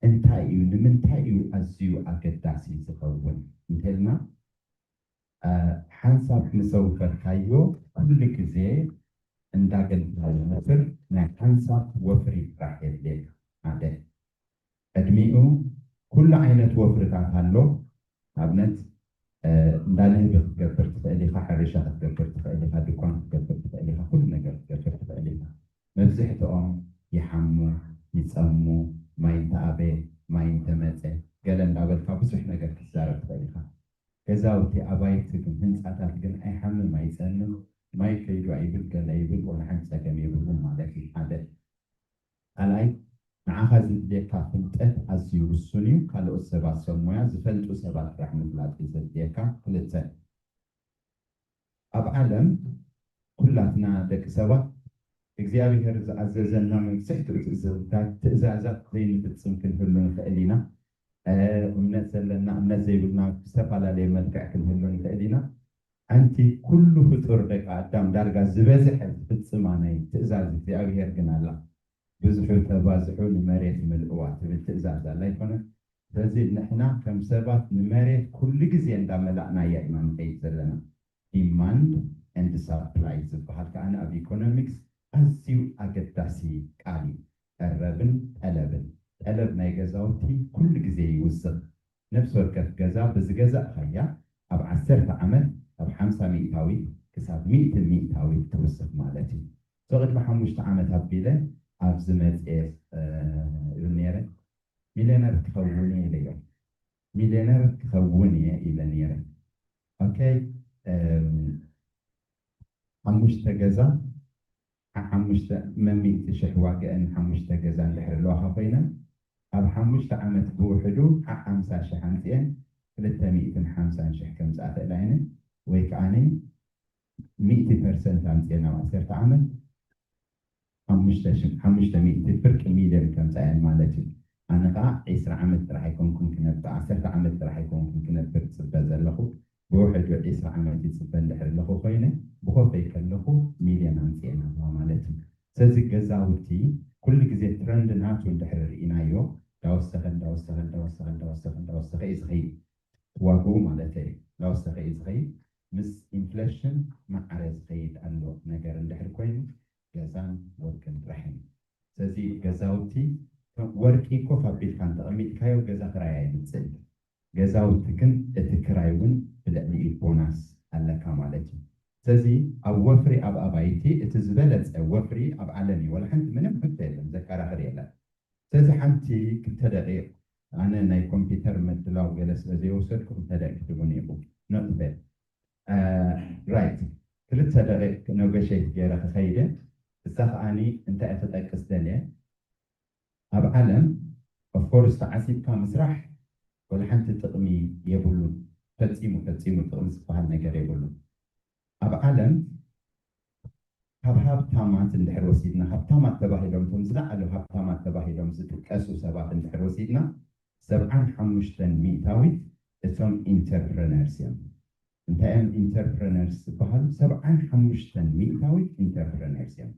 እንታይ እዩ? ንምንታይ እዩ ኣዝዩ ኣገዳሲ ዝኸውን እንተልና፣ ሓንሳብ ምስ ኣውፈርካዮ ኩሉ ግዜ እንዳገልግላ ዝነብር ናይ ሓንሳብ ወፍሪ ጥራሕ የድልየካ። ሓደ ዕድሚኡ ኩሉ ዓይነት ወፍርታት ኣሎ። ኣብነት እንዳንህቢ ክትገብር ትኽእል ኢኻ፣ ሕርሻ ክትገብር ትኽእል ኢኻ፣ ድኳን ክትገብር ትኽእል ኢኻ፣ ኩሉ ነገር ክትገብር ትኽእል ኢኻ። መብዝሕትኦም ይሓሙ፣ ይፀሙ፣ ማይ እንተኣበ፣ ማይ እንተመፀ፣ ገለ እንዳበልካ ብዙሕ ነገር ክትዛረብ ትኽእል ኢኻ። ገዛውቲ ኣባይቲ ግን ህንፃታት ግን ኣይሓምም ኣይፀምም፣ ማይ ከይዱ ኣይብል ገለ ይብል፣ ወላ ሓንቲ ፀገም የብሉን ማለት እዩ። ሓደ ካልኣይ ንዓኻ ዝድልየካ ፍልጠት ኣዝዩ ውሱን እዩ። ካልኦት ሰባት ሰብ ሞያ ዝፈልጡ ሰባት ጥራሕ ምፍላጥ እዩ ዘድልየካ። ክልተ ኣብ ዓለም ኩላትና ደቂ ሰባት እግዚኣብሔር ዝኣዘዘና መብዝሕትኡ ትእዛዛት ዘይንፍፅም ክንህሉ ንኽእል ኢና። እምነት ዘለና እምነት ዘይብልና ብዝተፈላለየ መልክዕ ክንህሉ ንኽእል ኢና። ሓንቲ ኩሉ ፍጡር ደቂ ኣዳም ዳርጋ ዝበዝሐ ዝፍፅማ ናይ ትእዛዝ እግዚኣብሔር ግን ኣላ። ብዙሑ ተባዝሑ ንመሬት ምልእዋ ትብል ትእዛዝ ኣላ ኣይኮነን። ስለዚ ንሕና ከም ሰባት ንመሬት ኩሉ ግዜ እንዳመላእናያ ኢና ንኸይድ ዘለና። ዲማንድ ኤንድ ሳፕላይ ዝበሃል ከኣ ኣብ ኢኮኖሚክስ ኣዝዩ ኣገዳሲ ቃል እዩ። ቀረብን ጠለብን። ጠለብ ናይ ገዛውቲ ኩሉ ግዜ ይውስኽ። ነፍሲ ወከፍ ገዛ ብዝገዛእኻያ ኣብ ዓሰርተ ዓመት ካብ ሓምሳ ሚእታዊት ክሳብ ሚእቲ ሚእታዊት ትውስኽ ማለት እዩ። ሶ ቅድሚ ሓሙሽተ ዓመት ኣቢለ ኣብ ዝመፅእ ይብል ነይረ ሚልዮነር ክኸውን እየ ኢለዮ። ሚልዮነር ክኸውን እየ ኢለ ነይረ። ኦኬ ሓሙሽተ ገዛ ሓሙሽተ መሚእቲ ሽሕ ዋግአን ሓሙሽተ ገዛ እንድሕር ኣለዋኻ ኮይነን ኣብ ሓሙሽተ ዓመት ብውሕዱ ሓሓምሳ ሽሕ ኣምፅኤን ክልተ ሚእትን ሓምሳን ሽሕ ከምፅኣ ክእላ እየን ወይ ከዓኒ ሚእቲ ፐርሰንት ኣምፅኤን ኣብ ዓሰርተ ዓመት ሓሙሽተ ሚእቲ ፍርቂ ሚልዮን ከምፃ እየን ማለት እዩ። ኣነ ከዓ ዒስራ ዓመት ጥራሕ ኣይኮንኩን ክነብር ዓሰርተ ዓመት ጥራሕ ኣይኮንኩን ክነብር ፅበ ዘለኹ ብውሕዱ ዒስራ ዓመት ይፅበ እንድሕር ኣለኹ ኮይነ ብኮፈይ ከለኹ ሚልዮን ኣምፅኤን ኣለዋ ማለት እዩ። ስለዚ ገዛውቲ ኩሉ ግዜ ትረንድ ናቱ እንድሕር ርኢናዮ፣ እንዳወሰኸ እንዳወሰኸ እንዳወሰኸ እንዳወሰኸ እንዳወሰኸ እዩ ዝኸይድ። ዋግኡ ማለት እዩ፣ እንዳወሰኸ እዩ ዝኸይድ። ምስ ኢንፍሌሽን ማዕረ ዝኸይድ ኣሎ ነገር እንድሕር ኮይኑ፣ ገዛን ወርቅን ጥራሕ እዩ። ስለዚ ገዛውቲ፣ ወርቂ እኮ ካብ ቢልካ እንተቐሚጥካዮ ገዛ ክራይ ኣይምፅእን። ገዛውቲ ግን እቲ ክራይ እውን ብልዕሊኡ ቦናስ ኣለካ ማለት እዩ። ስለዚ ኣብ ወፍሪ ኣብ ኣባይቲ እቲ ዝበለፀ ወፍሪ ኣብ ዓለም እዩ። ዋላ ሓንቲ ምንም ሕቶ የለን፣ ዘከራኽር የለን። ስለዚ ሓንቲ ክልተ ደቂቕ፣ ኣነ ናይ ኮምፒውተር ምድላው ገለ ስለ ዘይወሰድኩ ክልተ ደቂቕ ትቡን ኢኹ። ነጥፈ ራይት፣ ክልተ ደቂቕ ነጎሸት ገይረ ክኸይደ። እዛ ከዓኒ እንታይ እየ ክጠቅስ ደልየ? ኣብ ዓለም ኦፍኮርስ ተዓሲብካ ምስራሕ ወላ ሓንቲ ጥቕሚ የብሉን። ፈጺሙ ፈጺሙ ጥቕሚ ዝበሃል ነገር የብሉን። ኣብ ዓለም ካብ ሃብታማት እንድሕር ወሲድና፣ ሃብታማት ተባሂሎም፣ እቶም ዝለዓሉ ሃብታማት ተባሂሎም ዝጥቀሱ ሰባት እንድሕር ወሲድና፣ ሰብዓን ሓሙሽተን ሚእታዊት እቶም ኢንተርፕረነርስ እዮም። እንታይ እዮም ኢንተርፕረነርስ ዝበሃሉ? ሰብዓን ሓሙሽተን ሚእታዊት ኢንተርፕረነርስ እዮም።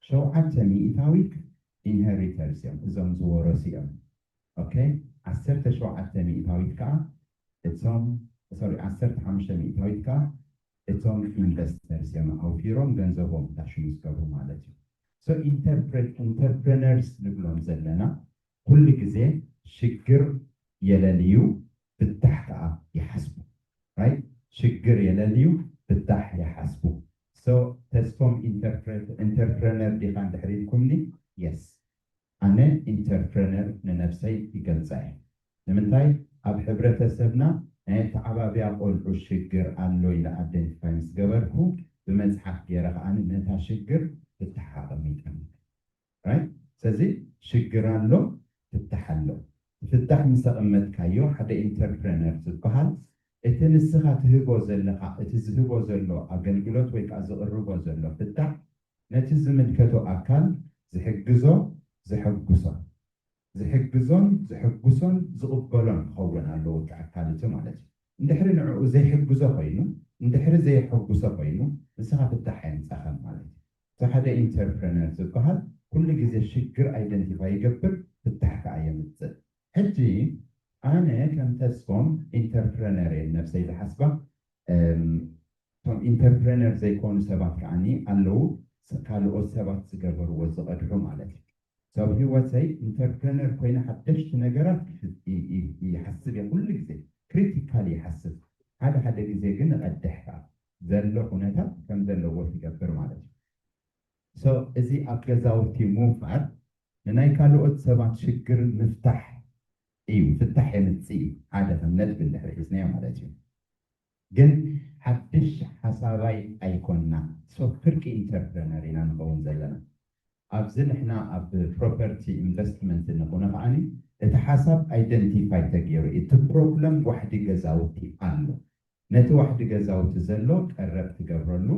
ሸውዓተ ሚእታዊት ኢንሄሪተርስ እዮም፣ እዞም ዝወረሱ እዮም። ኦኬ፣ ዓሰርተ ሸውዓተ ሚእታዊት ከዓ እቶም፣ ሶሪ፣ ዓሰርተ ሓሙሽተ ሚእታዊት ከዓ እቶም ኢንቨስተርስ እዮም፣ ኣውፊሮም ገንዘቦም ታሽሙ ዝገብሩ ማለት እዩ። ሶ ኢንተርፕረ-፣ ኢንተርፕረነርስ ንብሎም ዘለና ኩሉ ግዜ ሽግር የለልዩ፣ ፍታሕ ከዓ ይሓስቡ። ራይት? ሽግር የለልዩ፣ ፍታሕ ይሓስቡ። ሶ ተስፎም ኢንተርፕረ-፣ ኢንተርፕረነር ዲኻ እንድሕር ኢልኩምኒ፣ የስ፣ ኣነ ኢንተርፕረነር ንነብሰይ ይገልጻ እየ። ንምንታይ? ኣብ ሕብረተሰብና ናይ ኣተዓባብያ ቆልዑ ሽግር ኣሎ ኢለ ኣደንቲፋይ ምስ ገበርኩ፣ ብመጽሓፍ ገይረ ከኣ ነታ ሽግር ፍታሕ ኣቐሚጠ። ራይት? ስለዚ ሽግር ኣሎ፣ ፍታሕ ኣሎ። ፍታሕ ምስ ኣቐመጥካዮ፣ ሓደ ኢንተርፕረነር ዝበሃል እቲ ንስኻ ትህቦ ዘለኻ፣ እቲ ዝህቦ ዘሎ ኣገልግሎት ወይ ከዓ ዝቕርቦ ዘሎ ፍታሕ ነቲ ዝምልከቶ ኣካል ዝሕግዞ፣ ዘሐጉሶ፣ ዝሕግዞን ዘሐጉሶን ዝቕበሎን ክኸውን ኣለዎ እቲ ኣካል እቲ ማለት እዩ። እንድሕሪ ንዕኡ ዘይሕግዞ ኮይኑ፣ እንድሕሪ ዘየሐጉሶ ኮይኑ፣ ንስኻ ፍታሕ ኣየምጻኻን ማለት እዩ። እቲ ሓደ ኢንተርፕረነር ዝበሃል ኩሉ ግዜ ሽግር ኣይደንቲፋይ ይገብር፣ ፍታሕ ከኣ የምጽእ። ሕጂ ኣነ ከም ተስፎም ኢንተርፕረነር እየ ነብሰይ ዝሓስባ። እም፣ እቶም ኢንተርፕረነር ዘይኮኑ ሰባት ከዓኒ ኣለዉ፣ ስ-፣ ካልኦት ሰባት ዝገበርዎ ዝቐድሑ ማለት እዩ። ሰብ ህይወተይ ኢንተርፕረነር ኮይነ ሓደሽቲ ነገራት ይፍ-፣ ይ-፣ ይ-፣ ይሓስብ እየ፣ ኩሉ ግዜ ክሪቲካል ይሓስብ። ሓደ ሓደ ግዜ ግን እቐድሕ ከኣ ዘሎ ኩነታት ከም ዘለዎ ትገብር ማለት እዩ። ሶ እዚ ኣብ ገዛውቲ ምውፋር ንናይ ካልኦት ሰባት ሽግር ምፍታሕ እዩ፣ ፍታሕ የምጽእ እዩ። ሓደ ከም ነጥቢ እንድሕር ሒዝናዮ ማለት እዩ። ግን ሓድሽ ሓሳባይ ኣይኮንና። ሶ ፍርቂ ኢንተርፕረነር ኢና ንኸውን ዘለና። ኣብዚ ንሕና ኣብ ፕሮፐርቲ ኢንቨስትመንት ንኹነ ከዓኒ እቲ ሓሳብ ኣይደንቲፋይ ተገይሩ እዩ። እቲ ፕሮብለም ዋሕዲ ገዛውቲ ኣሎ። ነቲ ዋሕዲ ገዛውቲ ዘሎ ቀረብ ትገብረሉ፣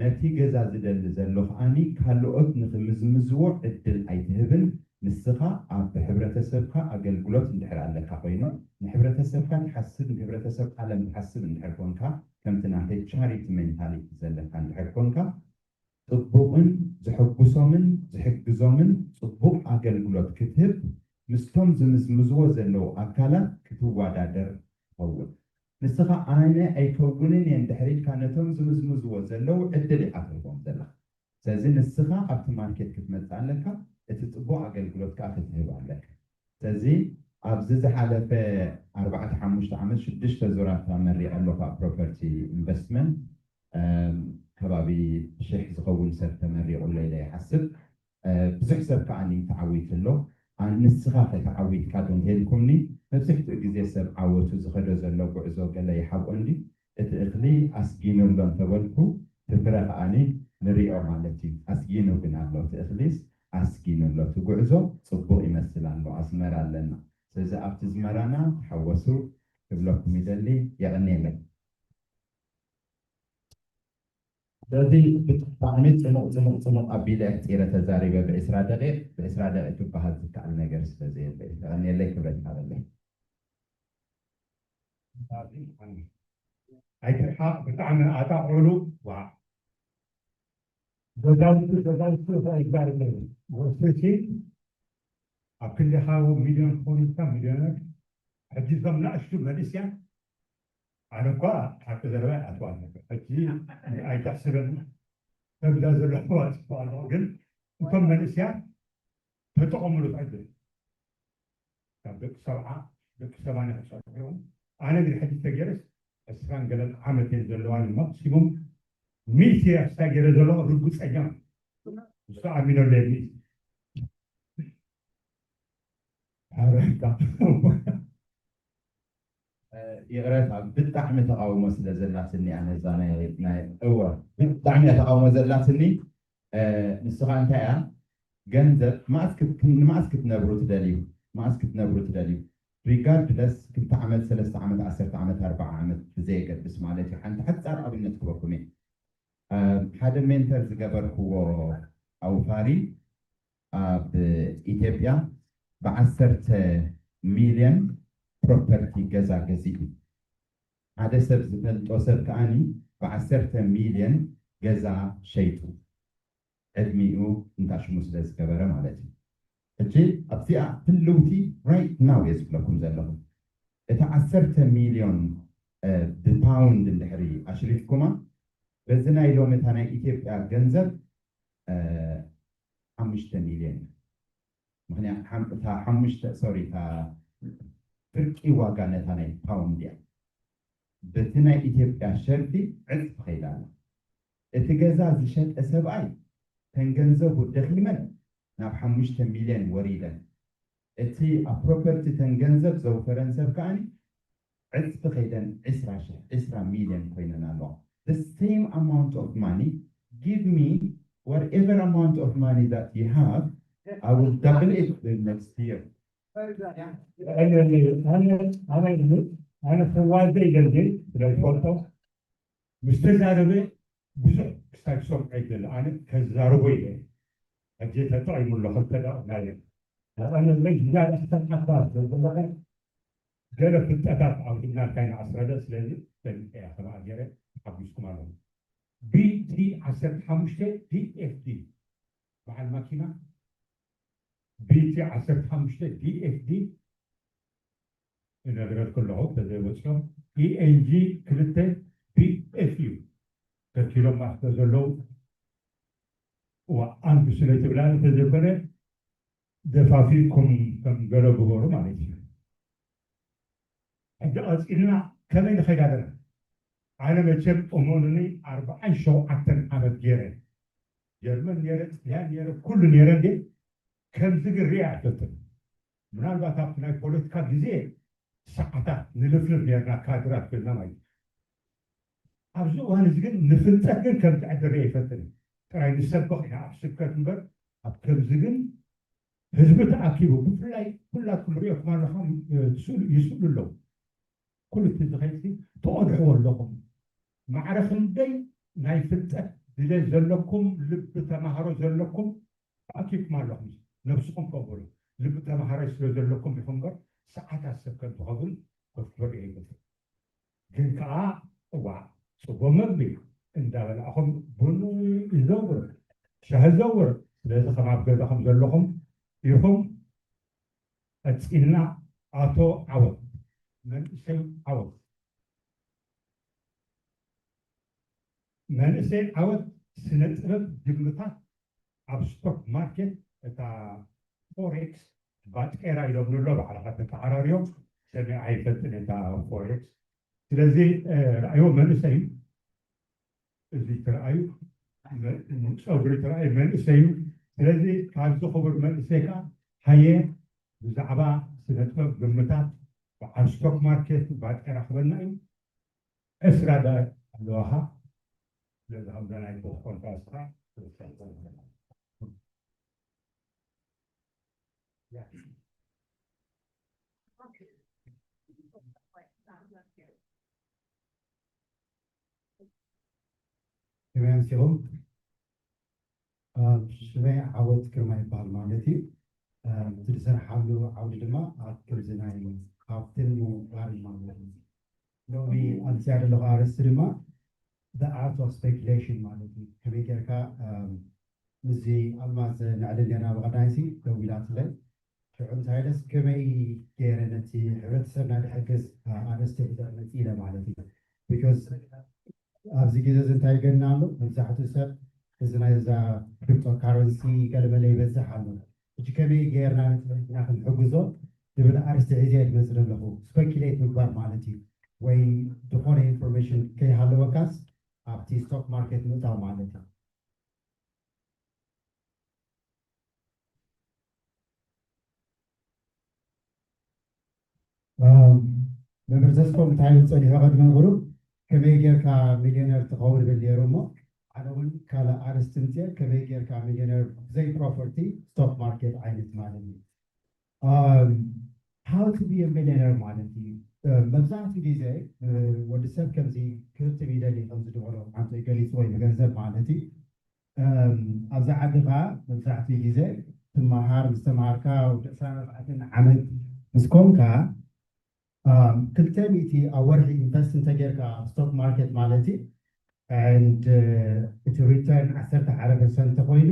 ነቲ ገዛ ዝደሊ ዘሎ ከዓኒ ካልኦት ንኽምዝምዝዎ ዕድል ኣይትህብን። ንስኻ ኣብ ሕብረተሰብካ ኣገልግሎት እንድሕር ኣለካ ኮይኑ፣ ንሕብረተሰብካ ትሓስብ፣ ንሕብረተሰብ ዓለም ትሓስብ እንድሕር ኮንካ፣ ከምቲ ናተይ ቻሪቲ ሜንታሊቲ ዘለካ እንድሕር ኮንካ፣ ጽቡቕን ዘሐጉሶምን ዝሕግዞምን ጽቡቕ ኣገልግሎት ክትህብ ምስቶም ዝምዝምዝዎ ዘለዉ ኣካላት ክትወዳደር ትኸውን። ንስኻ ኣነ ኣይከውንን እየ እንድሕር ኢልካ ነቶም ዝምዝምዝዎ ዘለዉ ዕድል ኢኻ ትህቦም ዘለኻ። ስለዚ ንስኻ ኣብቲ ማርኬት ክትመጽእ ኣለካ፣ እቲ ጽቡቕ ኣገልግሎት ከኣ ክትህብ ኣለካ። ስለዚ ኣብዚ ዝሓለፈ ኣርባዕተ ሓሙሽተ ዓመት ሽዱሽተ ዙራት ተመሪቐ ኣለኹ ኣብ ፕሮፐርቲ ኢንቨስትመንት። እም፣ ከባቢ ሽሕ ዝኸውን ሰብ ተመሪቑ ኣሎ ኢለ ይሓስብ። እ፣ ብዙሕ ሰብ ከኣ ተዓዊቱ ኣሎ። ኣ-፣ ንስኻ ከ ተዓዊትካ ዶ እንተልኩምኒ፣ መብዝሕትኡ ግዜ ሰብ ዓወቱ ዝኸዶ ዘሎ ጉዕዞ ገለ ይሓብኦ እንዲ፣ እቲ እኽሊ ኣስጊኑ ኣሎ እንተበልኩ፣ እቲ ፍረ ከኣ ንሪኦ ማለት እዩ። ኣስጊኑ ግን ኣሎ፣ እቲ እኽሊስ ኣስጊኑ ኣሎ። እቲ ጉዕዞ ጽቡቕ ይመስል ኣሎ፣ ኣስመራ ኣለና። ስለዚ ኣብቲ ኣስመራና ተሓወሱ ክብለኩም ይደሊ። የቐንየለይ። ስለዚ ብጣዕሚ ጽሙቕ፣ ጽሙቕ፣ ጽሙቕ ኣቢለ ኣሕጺረ ተዛሪበ ብዕስራ ደቂቕ፣ ብዕስራ ደቂቕ ክበሃል ዝከኣል ነገር ስለ ዘየለ። የቐንየለይ፣ ክብረት ይሃበለይ። ኣይትርሓቕ፣ ብጣዕሚ ኣጣቕዑሉ። ዋ። ገዛውቲ ገዛውቲ እንታይ ይግባር ኣለዎ? ወስሲ ኣብ ክንዲ ካብ ሚልዮን ክኾኑ ኢልካ ሚልዮነር፣ ሕጂ እዞም ናእሽቱ መንእስያት፣ ኣነ እኳ ሓቂ ዘረባ ይኣትዋ ኣለኩ። ሕጂ ኣይተሕስበኒ፣ ከምዛ ዘለኹ ኣጽፎ ኣለኹ። ግን እቶም መንእስያት ተጠቐምሉ ዕድል። ካብ ደቂ ሰብዓ፣ ደቂ ሰማንያ ክሰርሑ እዮም። ኣነ ግን ሕጂ ተገይረስ ዕስራን ገለን ዓመት እየን ዘለዋኒ፣ ማክሲሙም ሚእቲ እያ ክሳብ ገይረ ዘለኹ ርግጸኛ። ንሱ ኣሚኖ ኣለኒ። ሓረካ። እ፣ ይቕረታ፣ ብጣዕሚ ተቓውሞ ስለ ዘላትኒ እያ ነዛ ናይ ናይ እወ፣ ብጣዕሚ እያ ተቓውሞ ዘላትኒ። እ፣ ንስኻ እንታይ እያ ገንዘብ መኣስ ክት- ንመኣስ ክትነብሩ ትደልዩ? መኣስ ክትነብሩ ትደልዩ? ሪጋርድለስ ክልተ ዓመት፣ ሰለስተ ዓመት፣ ዓሰርተ ዓመት፣ ኣርባዓ ዓመት ብዘየገድስ ማለት እዩ። ሓንቲ ሓጻር ኣብነት ክበኩም እየ። እ፣ ሓደ ሜንተር ዝገበርክዎ ኣውፋሪ ኣብ ኢትዮጵያ ብዓሰርተ ሚልዮን ፕሮፐርቲ ገዛ ገዚኡ። ሓደ ሰብ ዝፈልጦ ሰብ ከኣኒ ብዓሰርተ ሚልዮን ገዛ ሸይጡ። ዕድሚኡ እንታሽሙ ስለ ዝገበረ ማለት እዩ። ሕጂ ኣብዚኣ ህልውቲ ራይት ናው እየ ዝብለኩም ዘለኹ። እቲ ዓሰርተ ሚልዮን እ፣ ብፓውንድ እንድሕሪ ኣሽሪፍኩማ በዚ ናይ ሎሚ እታ ናይ ኢትዮጵያ ገንዘብ እ፣ ሓሙሽተ ሚልዮን እዩ። ምክንያቱ ሓም- እታ ሓሙሽተ ሶሪ እታ ፍርቂ ዋጋ ነታ ናይ ፓውንድ እያ። በቲ ናይ ኢትዮጵያ ሸርፊ ዕፅፊ ከይዳ ኣላ። እቲ ገዛ ዝሸጠ ሰብኣይ ተን ገንዘቡ ደኺመን ናብ ሓሙሽተ ሚልዮን ወሪደን። እቲ ኣብ ፕሮፐርቲ ተን ገንዘብ ዘውፈረን ሰብ ከኣ ዕፅፊ ከይደን ዕስራ ሺሕ ዕስራ ሚልዮን ኮይነን ኣለዋ። The same amount of money, give me whatever amount of money that you have, I will double it the next year. ኣነ ኣነ ኣነ ኣነ ተዋዘ ኢለ እንጂ ስለ ዝፈልጦ ምስ ተዛረበ ብዙሕ ክሳብ ዝሰምዖ ይደሊ። ኣነ ከዛርቦ ኢለ ሕጂ ተጠቒሙ ኣሎ ክልተ ደቂቕ ናይ ኣነ ዝያዳ ክሰምዓካ ስለ ዘለኹ ገለ ፍልጠታት ኣውዲእናልካ ኢና ኣስረደ። ስለዚ ፈሊጠ እያ ከምኣ ገይረ ተሓጒስኩም ኣለኹ። ቢቲ ዓሰርተ ሓሙሽተ ዲኤፍዲ በዓል ማኪና ቢቲ ዓሰርተ ሓሙሽተ ዲኤፍዲ እነግረልኩ ኣለኹ። ተዘይወፅኦም ኢኤንጂ ክልተ ቢኤፍዩ ከልኪሎም ማእክቶ ዘለዉ እዋ ኣንዱ ስለ ትብላኒ ተዘይኮነ ደፋፊእኩም ከም ገለ ግበሩ ማለት እዩ። ሕጂ ቀፂልና ከመይ ንኸይድ ኣለና? ኣነ መቸም እመኑኒ ኣርባዓን ሸውዓተን ዓመት ገይረ ጀርመን ነይረ ጥልያን ነይረ ኩሉ ነይረ እንዴ ከምዚ ግን ሪኣ ኣይፈልጥን። ምናልባት ኣብቲ ናይ ፖለቲካ ግዜ ሰዓታት ንልፍልፍ ነርና ካድራት ኮይና ማለት እዩ። ኣብዚ እዋን እዚ ግን ንፍልጠት ግን ከምዚ ዕድል ሪአ ይፈልጥን ጥራይ ንሰብኽ ኢና ኣብ ስብከት እምበር ኣብ ከምዚ ግን ህዝቢ ተኣኪቡ ብፍላይ ኩላትኩም ሪኦኩም ኣለኹም ይስእሉ ኣለዉ። ኩሉ እቲ ዝኸይድሲ ትቐድሕዎ ኣለኹም። ማዕረ ክንደይ ናይ ፍልጠት ድሌት ዘለኩም ልቢ ተማሃሮ ዘለኩም ተኣኪብኩም ኣለኹም። ነብስኹም ከብሩ ልቢ ተማሃራይ ስለ ዘለኩም ኢኹም እምበር ሰዓታት ሰብ ከም ትኸብሩ ክትፈርዩ ኣይግብር። ግን ከዓ እዋ ፅቡቅ ምግቢ እንዳበላዕኹም ቡን ይዘውር ሻሂ ዘውር። ስለዚ ከም ኣብ ገዛኹም ዘለኹም ኢኹም። ቀፂልና ኣቶ ዓወት መንእሰይ ዓወት መንእሰይ ዓወት ስነ ጥበብ ግምታት ኣብ ስቶክ ማርኬት እታ ፎሬክስ ባጤራ ኢሎም ንሎ ባዕልኻ ተተዓራርዮም ሰሚዐ ኣይፈልጥን እታ ፎሬክስ። ስለዚ ረኣይዎ መንእሰይ እዩ እዚ ትርኣዩ ፀጉሪ ትርኣዩ መንእሰይ እዩ። ስለዚ ካብዚ ክቡር መንእሰይ ከዓ ሃየ ብዛዕባ ስነ ጥበብ ግምታት በዓል ስቶክ ማርኬት ባጤራ ክበና እዩ። ዕስራ ደቂቕ ኣለዋኻ። ስለዚ ከምዛ ናይ ፖስት ኮንፈረንስኻ ከመይ ኣምሲኹም? ሽመይ ዓወት ግርማ ይበሃል ማለት እዩ። እቲ ዝሰርሓሉ ዓውዲ ድማ ኣብ ከምዚ ናይ ሃብትን ምውቃርን ማለት እዩ። ሎሚ ኣምስያ ዘለኹ ኣርእስቲ ድማ the art of speculation ማለት እዩ። ከመይ ጌርካ ምስዚ ኣልማዝ ንዕልል ኔርና ብቐዳይሲ ደው ኢላትለይ ሽዑ እንታይ ኢለስ ከመይ ገይረ ነቲ ሕብረተሰብና ድሕግዝ ኣርእስቲ ሒዘ ክመፅእ ኢለ ማለት እዩ። Because ኣብዚ ግዜ እዚ እንታይ ይገና ኣሎ? መብዛሕትኡ ሰብ እዚ ናይ እዛ ክሪፕቶ ካረንሲ ገለመለ ይበዝሕ ኣሎ። ሕጂ ከመይ ገይርና ነቲ ህዝብና ክንሕግዞ ዝብል ኣርእስቲ ሒዘ እየ ዝመፅእ ዘለኹ። ስፐኪሌት ምግባር ማለት እዩ፣ ወይ ዝኾነ ኢንፎርሜሽን ከይሃለወካስ ኣብቲ ስቶክ ማርኬት ምእታው ማለት እዩ። መምህር ተስፎም እንታይ ይብል ጸኒሑ ቅድሚ ቁሩብ ከመይ ጌርካ ሚልዮነር ትኸውን ይብል ነይሩ እሞ ኣነ እውን ካልእ ኣርእስቲ ምፅእ ከመይ ጌርካ ሚልዮነር ብዘይ ፕሮፐርቲ ስቶክ ማርኬት ዓይነት ማለት እዩ። How to be a millionaire ማለት እዩ። መብዛሕትኡ ግዜ ወዲ ሰብ ከምዚ ክህብትም ይደሊ ከምዚ ዝበሎ ሓንቲ ገሊፅዎ እዩ ብገንዘብ ማለት እዩ። ኣብዚ ዓዲ ከዓ መብዛሕትኡ ግዜ ትመሃር ምስ ተምሃርካ ወዲ ዕስራን ኣርባዕተን ዓመት ምስ ኮንካ ክልተ ሚእቲ ኣብ ወርሒ ኢንቨስት እንተጌርካ ኣብ ስቶክ ማርኬት ማለት እዩ and እቲ ሪተርን ዓሰርተ ሓደ ፐርሰንት ተኮይኑ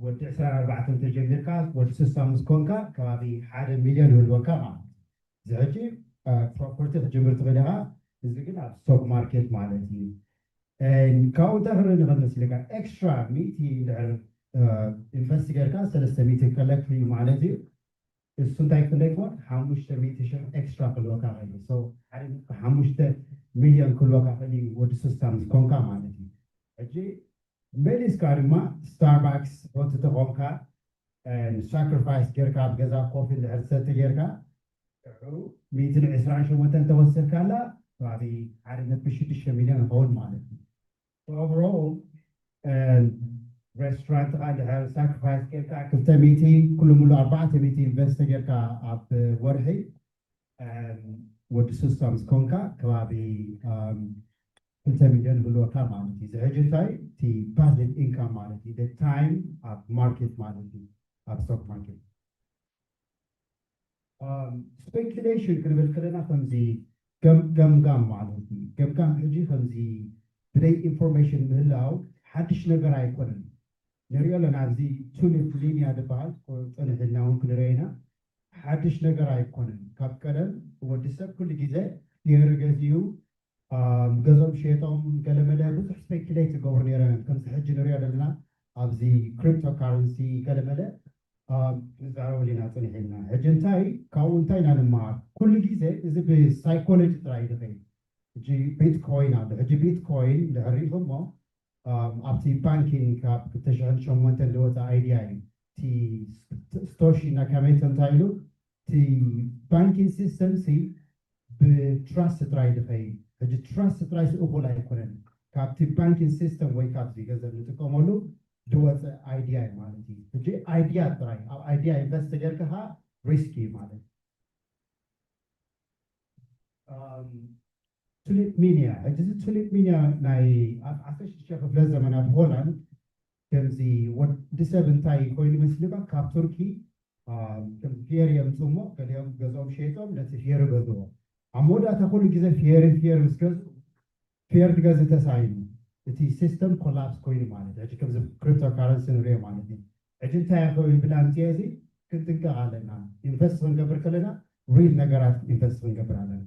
ወዲ ዕስራን ኣርባዕተን ተጀሚርካ ወዲ ስሳ ምስ ኮንካ ከባቢ ሓደ ሚልዮን ይህልወካ ማለት እዩ። እዚ ሕጂ ፕሮፐርቲ ክትጅምር ትኽእል ኢኻ። እዚ ግን ኣብ ስቶክ ማርኬት ማለት እዩ። ካብኡ እንታይ ክርኢ ንኽእል መሲልካ ኤክስትራ ሚእቲ እንድሕር ኢንቨስት ጌርካ ሰለስተ ሚእቲ ከለክ ማለት እዩ። እሱ እንታይ ክንደይ ክኾን ሓሙሽተ ሚእቲ ሽሕ ኤክስትራ ክልወካ ኽእል እዩ። ሓደ ሓሙሽተ ሚልዮን ክልወካ ኽእል እዩ ወዲ ስሳ ምስ ኮንካ ማለት እዩ። ሕጂ መሊስካ ድማ ስታርባክስ ሆቲ ተኾንካ ሳክሪፋይስ ጌርካ ኣብ ገዛ ኮፊ እንድሕር ትሰቲ ጌርካ ሽዑ ሚእትን ዕስራን ሸሞንተን ተወሰድካላ ከባቢ ሓደ ነጥቢ ሽዱሽተ ሚልዮን ይኸውን ማለት እዩ። ኦቨሮል ሬስቶራንትካ እንድሕር ሳክሪፋይስ ጌርካ ክልተ ሚእቲ ኩሉ ሙሉ ኣርባዕተ ሚእቲ ኢንቨስት ጌርካ ኣብ ወርሒ ወዲ ስሳ ምስ ኮንካ ከባቢ ክልተ ሚልዮን ይህልወካ ማለት እዩ። እዚ ሕጂ እንታይ እቲ ፓሲቭ ኢንካም ማለት እዩ ታይም ኣብ ማርኬት ማለት እዩ ኣብ ስቶክ ማርኬት ስፔኪሌሽን ክንብል ከለና ከምዚ ገምጋም ማለት እዩ። ገምጋም ሕጂ ከምዚ ብደይ ኢንፎርሜሽን ምህላው ሓድሽ ነገር ኣይኮነን። ንሪኦ ኣለና ኣብዚ ቱሊፕ ሊንያ ዝበሃል ጸኒሕልና እውን ክንሪኦ ኢና። ሓድሽ ነገር ኣይኮነን። ካብ ቀደም ወዲ ሰብ ኩሉ ግዜ ገይሩ ገዚኡ ገዝኦም ሸይጦም ገለመለ ብዙሕ ስፔኪሌት ዝገብሩ ነይሮም እዮም። ከምዚ ሕጂ ንሪኦ ዘለና ኣብዚ ክሪፕቶ ካረንሲ ገለመለ ንዛረበሉ ኢና ፅንሕ ኢልና። ሕጂ እንታይ ካብኡ እንታይ ኢና ንመሃር? ኩሉ ግዜ እዚ ብሳይኮሎጂ ጥራይ እዩ ዝኸይድ። ሕጂ ቢትኮይን ኣሎ። ሕጂ ቢትኮይን እንድሕር ሪኢኹሞ ኣብቲ ባንኪንግ ካብ ክልተ ሽሕን ሸሞንተን ዝወፀ ኣይድያ እዩ። እቲ ስቶሺ ናካሞቶ እንታይ ኢሉ እቲ ባንኪንግ ሲስተም ሲ ብትራስት ጥራይ ዝኸይድ ሕጂ ትራስት ጥራይ እኹል ኣይኮነን። ካብቲ ባንኪንግ ሲስተም ወይ ካብዚ ገንዘብ ንጥቀመሉ ዝወፀ ኣይድያ እዩ ማለት እዩ። ሕጂ ኣይድያ ጥራይ ኣብ ኣይድያ ኢንቨስት ጌርካ ከዓ ሪስክ እዩ ማለት እዩ። ቱሊፕ ሚንያ ሕጂ እዚ ቱሊፕ ሚንያ ናይ ኣብ ዓሰርተ ሽዱሽተ ክፍለ ዘመን ኣብ ሆላንድ ከምዚ ወዲ ሰብ እንታይ ኮይኑ መስልካ ካብ ቱርኪ ከም ፌር የምፅኡ እሞ ገሊኦም ገዝኦም ሸይጦም ነቲ ፌር ገዝዎ። ኣብ መወዳእታ ኩሉ ግዜ ፌር ፌር ምስ ገዝኡ ፌር ትገዝእ ተሳኢኑ እቲ ሲስተም ኮላፕስ ኮይኑ ማለት ሕጂ ከምዚ ክሪፕቶ ካረንሲ ንሪኦ ማለት እዩ። ሕጂ እንታይ ያኸው ይብል ኣምፅኦ እዚ ክንጥንቀቕ ኣለና። ኢንቨስት ክንገብር ከለና ሪል ነገራት ኢንቨስት ክንገብር ኣለና።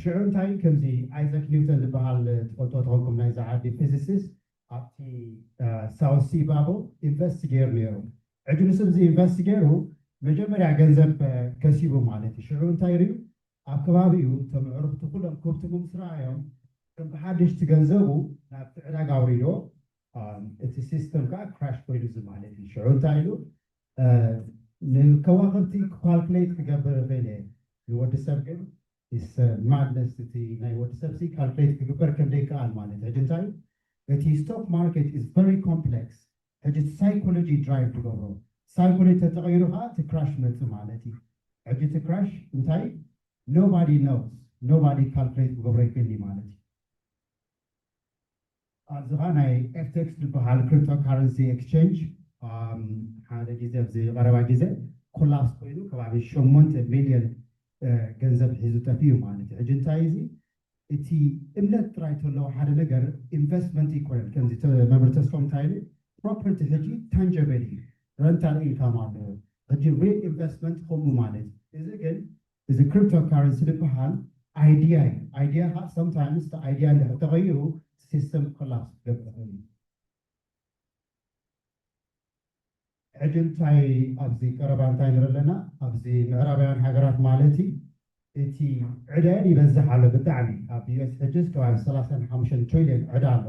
ሽዑ እንታይ ከምዚ ኣይዛክ ኒውተን ዝበሃል ትፈልጦ ተኾንኩም ናይዛ ዓዲ ፊዚሲስት ኣብቲ ሳውት ሲ ባብል ኢንቨስት ገይሩ ነይሩ። ሕጂ ንሱ እዚ ኢንቨስት ገይሩ መጀመርያ ገንዘብ ከሲቡ ማለት እዩ። ሽዑ እንታይ ርዩ ኣብ ከባቢኡ እቶም ኣዕሩኽቲ ኩሎም ከብትሙ ምስ ረኣዮም ከም ብሓድሽ እቲ ገንዘቡ ናብቲ ዕዳጋ ኣውሪዶ እቲ ሲስተም ከዓ ክራሽ ኮይኑ እዚ ማለት እዩ። ሽዑ እንታይ ኢሉ ንከዋኽብቲ ካልኩሌት ክገብር ይኽእል እየ ንወዲ ሰብ ግን ማድነስ እቲ ናይ ወዲ ሰብ ሲ ካልኩሌት ክግበር ከም ዘይከኣል ማለት ሕጂ እንታይ እቲ ስቶክ ማርኬት ኢዝ ቨሪ ኮምፕሌክስ። ሕጂ ሳይኮሎጂ ድራይቭ ትገብሮ ሳይኮሎጂ ተተቐይሩ ከዓ እቲ ክራሽ መፅእ ማለት እዩ። ሕጂ እቲ ክራሽ እንታይ nobody knows nobody ካልኩሌት ክገብሮ ይክእል ማለት እዩ። ኣብዚ ከዓ ናይ ኤፍቴክስ ዝበሃል ክሪፕቶ ካረንሲ ኤክስቼንጅ ሓደ ግዜ ኣብዚ ቀረባ ግዜ ኮላፕስ ኮይኑ ከባቢ ሸሞንተ ሚልዮን ገንዘብ ሒዙ ጠፊኡ ማለት እዩ። ሕጂ እንታይ እዚ እቲ እምነት ጥራይ ተለዎ ሓደ ነገር ኢንቨስትመንት ይኮነን። ከምዚ መምህር ተስፎም እንታይ ኢሉ ፕሮፐርቲ ሕጂ ታንጀብል እዩ፣ ረንታል ኢንካም ኣለዎ። ሕጂ ሪል ኢንቨስትመንት ከምኡ ማለት እዩ። እዚ ግን እዚ ክሪፕቶ ካረንሲ ዝበሃል ኣይዲያ እዩ። ኣይዲያ ከዓ ሰምታይምስ እቲ ኣይዲያ እንድሕር ተቐይሩ ሲስተም ኮላፕስ ክገብር ይኽእል እዩ። ሕጂ እንታይ ኣብዚ ቀረባ እንታይ ንርኢ ኣለና? ኣብዚ ምዕራባውያን ሃገራት ማለት እዩ እቲ ዕዳየን ይበዝሕ ኣሎ ብጣዕሚ። ኣብ ዩኤስ ሕጅስ ከባቢ ሰላሳን ሓሙሽተን ትሪልዮን ዕዳ ኣሎ።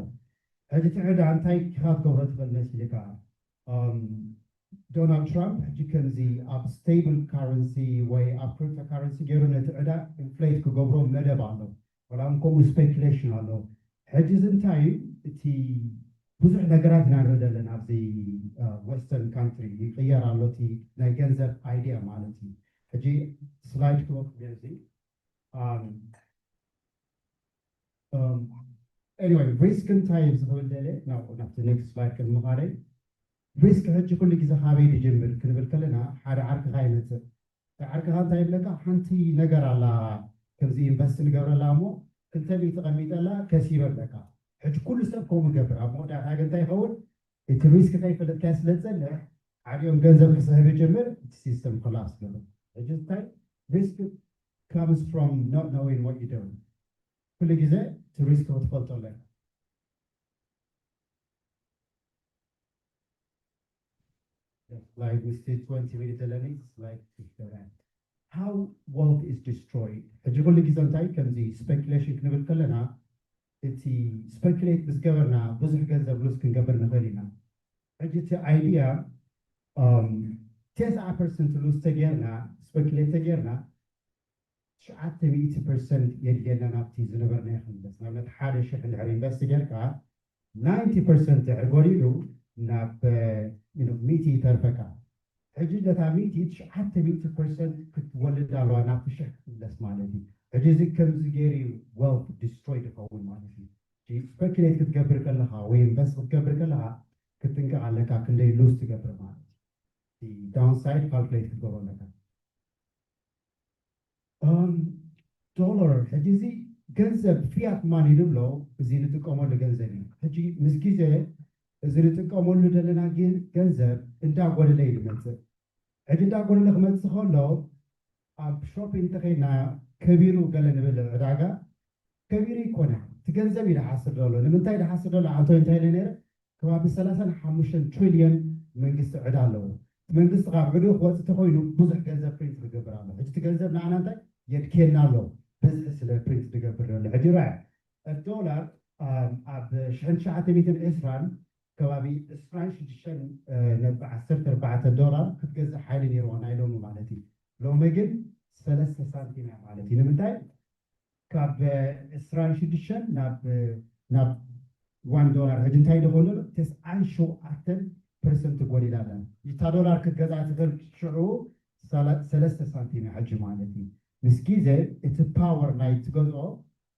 ሕጂ እቲ ዕዳ እንታይ ኢኻ ክትገብሮ ትኽእል መሲልካ? ዶናልድ ትራምፕ ሕጂ ከምዚ ኣብ ስቴብል ካረንሲ ወይ ኣብ ክሪፕቶ ካረንሲ ገይሩ ነቲ ዕዳ ኢንፍሌት ክገብሮ መደብ ኣሎ። ወላ እውን ከምኡ ስፔኩሌሽን ኣሎ። ሕጂ እዚ እንታይ እዩ? እቲ ብዙሕ ነገራት ኢና ንርኢ ዘለና ኣብዚ ወስተርን ካንትሪ ይቅየር ኣሎ እቲ ናይ ገንዘብ ኣይዲያ ማለት እዩ። ሕጂ ስላይድ ክወቅ ገዚ anyway ሪስክ እንታይ እዩ ዝኽብል ደለ ናብቲ ኔክስት ስላይድ ቅድሚ ምኻደይ ሪስክ ሕጂ ኩሉ ግዜ ካበይ ዝጅምር ክንብል ከለና ሓደ ዓርክኻ ይመፅእ። እቲ ዓርክኻ እንታይ ይብለካ? ሓንቲ ነገር ኣላ ከምዚ ኢንቨስት ንገብረላ እሞ ክልተ ሚእቲ ቀሚጠላ ከሲበ ኣለካ። ሕጂ ኩሉ ሰብ ከምኡ ይገብር። ኣብ መወዳእታ ግን እንታይ ይኸውን? እቲ ሪስክ ከይፈለጥካዮ ስለ ዝፀንሕ ሓዲኦም ገንዘብ ክስሕብ ይጅምር፣ እቲ ሲስተም ኮላፕስ ይገብር። ሕጂ እንታይ risk comes from not knowing what you do። ኩሉ ግዜ እቲ ሪስክ ክትፈልጦ ኣለካ። Like we see twenty minutes ዘለኒ like how wealth is destroyed። ሕጂ ኩሉ ግዜ እንታይ ከምዚ ስፔኩሌሽን ክንብል ከለና እቲ ስፔኩሌት ምስ ገበርና ብዙሕ ገንዘብ ሉዝ ክንገብር ንኽእል ኢና። ሕጂ እቲ ኣይዲያ ተስዓ ፐርሰንት ሉዝ ተጌርና ስፔኩሌት ተጌርና ትሽዓተ ሚእቲ ፐርሰንት የድልየና ናብቲ ዝነበርናዮ ክንመለስ። ንኣብነት ሓደ ሽሕ እንድሕር ኢንቨስት ጌርካ ናይንቲ ፐርሰንት ድሕር ጎዲሉ ናብ ሚእቲ ይተርፈካ። ሕጂ ነታ ሚእቲ ትሽዓተ ሚእቲ ፐርሰንት ክትወልድ ኣለዋ ናብቲ ሽሕ ክትምለስ ማለት እዩ። ሕጂ እዚ ከምዚ ገይሩ እዩ ዌልት ዲስትሮይ ዝኸውን ማለት እዩ። ስፐኪሌት ክትገብር ከለኻ ወይ ኢንቨስት ክትገብር ከለኻ ክትጥንቀቕ ኣለካ፣ ክንደይ ሉዝ ትገብር ማለት እዩ። ዳውንሳይድ ካልኩሌት ክትገብሮ ኣለካ። ዶላር ሕጂ እዚ ገንዘብ ፊያት ማኒ ንብሎ እዚ ንጥቀመሉ ገንዘብ እዩ። ሕጂ ምስ ግዜ እዚ ንጥቀመሉ ዘለና ገንዘብ እንዳጎደለ እዩ ዝመፅእ። ሕጂ እንዳጎደለ ክመፅእ ከሎ ኣብ ሾፒንግ እንተኸይድና ከቢሩ ገለ ንብል ዕዳጋ ከቢሩ ይኮነ እቲ ገንዘብ እዩ ዝሓስር ዘሎ። ንምንታይ ዝሓስር ዘሎ? ዓንቶ እንታይ ኢለ ነይረ? ከባቢ ሰላሳን ሓሙሽተን ትሪልዮን መንግስቲ ዕዳ ኣለዎ። መንግስቲ ካብ ዕዱ ክወፅእ ተኮይኑ ብዙሕ ገንዘብ ፕሪንት ክገብር ኣሎ። ሕጂ እቲ ገንዘብ ንዓና እንታይ የድክየና ኣሎ? ብዝሒ ስለ ፕሪንት ዝገብር ዘሎ። ሕጂ ራያ ዶላር ኣብ ሽሕን ትሽዓተ ሚእትን ዕስራን ከባቢ ዕስራን ሽዱሽተን ነጥቢ ዓሰርተ ኣርባዕተ ዶላር ክትገዝእ ሓይሊ ነይርዋ ናይ ሎሚ ማለት እዩ። ሎሚ ግን ሰለስተ ሳንቲም እያ ማለት እዩ። ንምንታይ? ካብ ዕስራን ሽዱሽተን ናብ ናብ ዋን ዶላር ሕጂ እንታይ ደኾሎ ተስዓን ሸውዓተን ፐርሰንት ጎዲላ ኣላ። እታ ዶላር ክትገዛ ትኽእል ሽዑ ሰለስተ ሳንቲም እያ ሕጂ ማለት እዩ። ምስ ግዜ እቲ ፓወር ናይ ትገዝኦ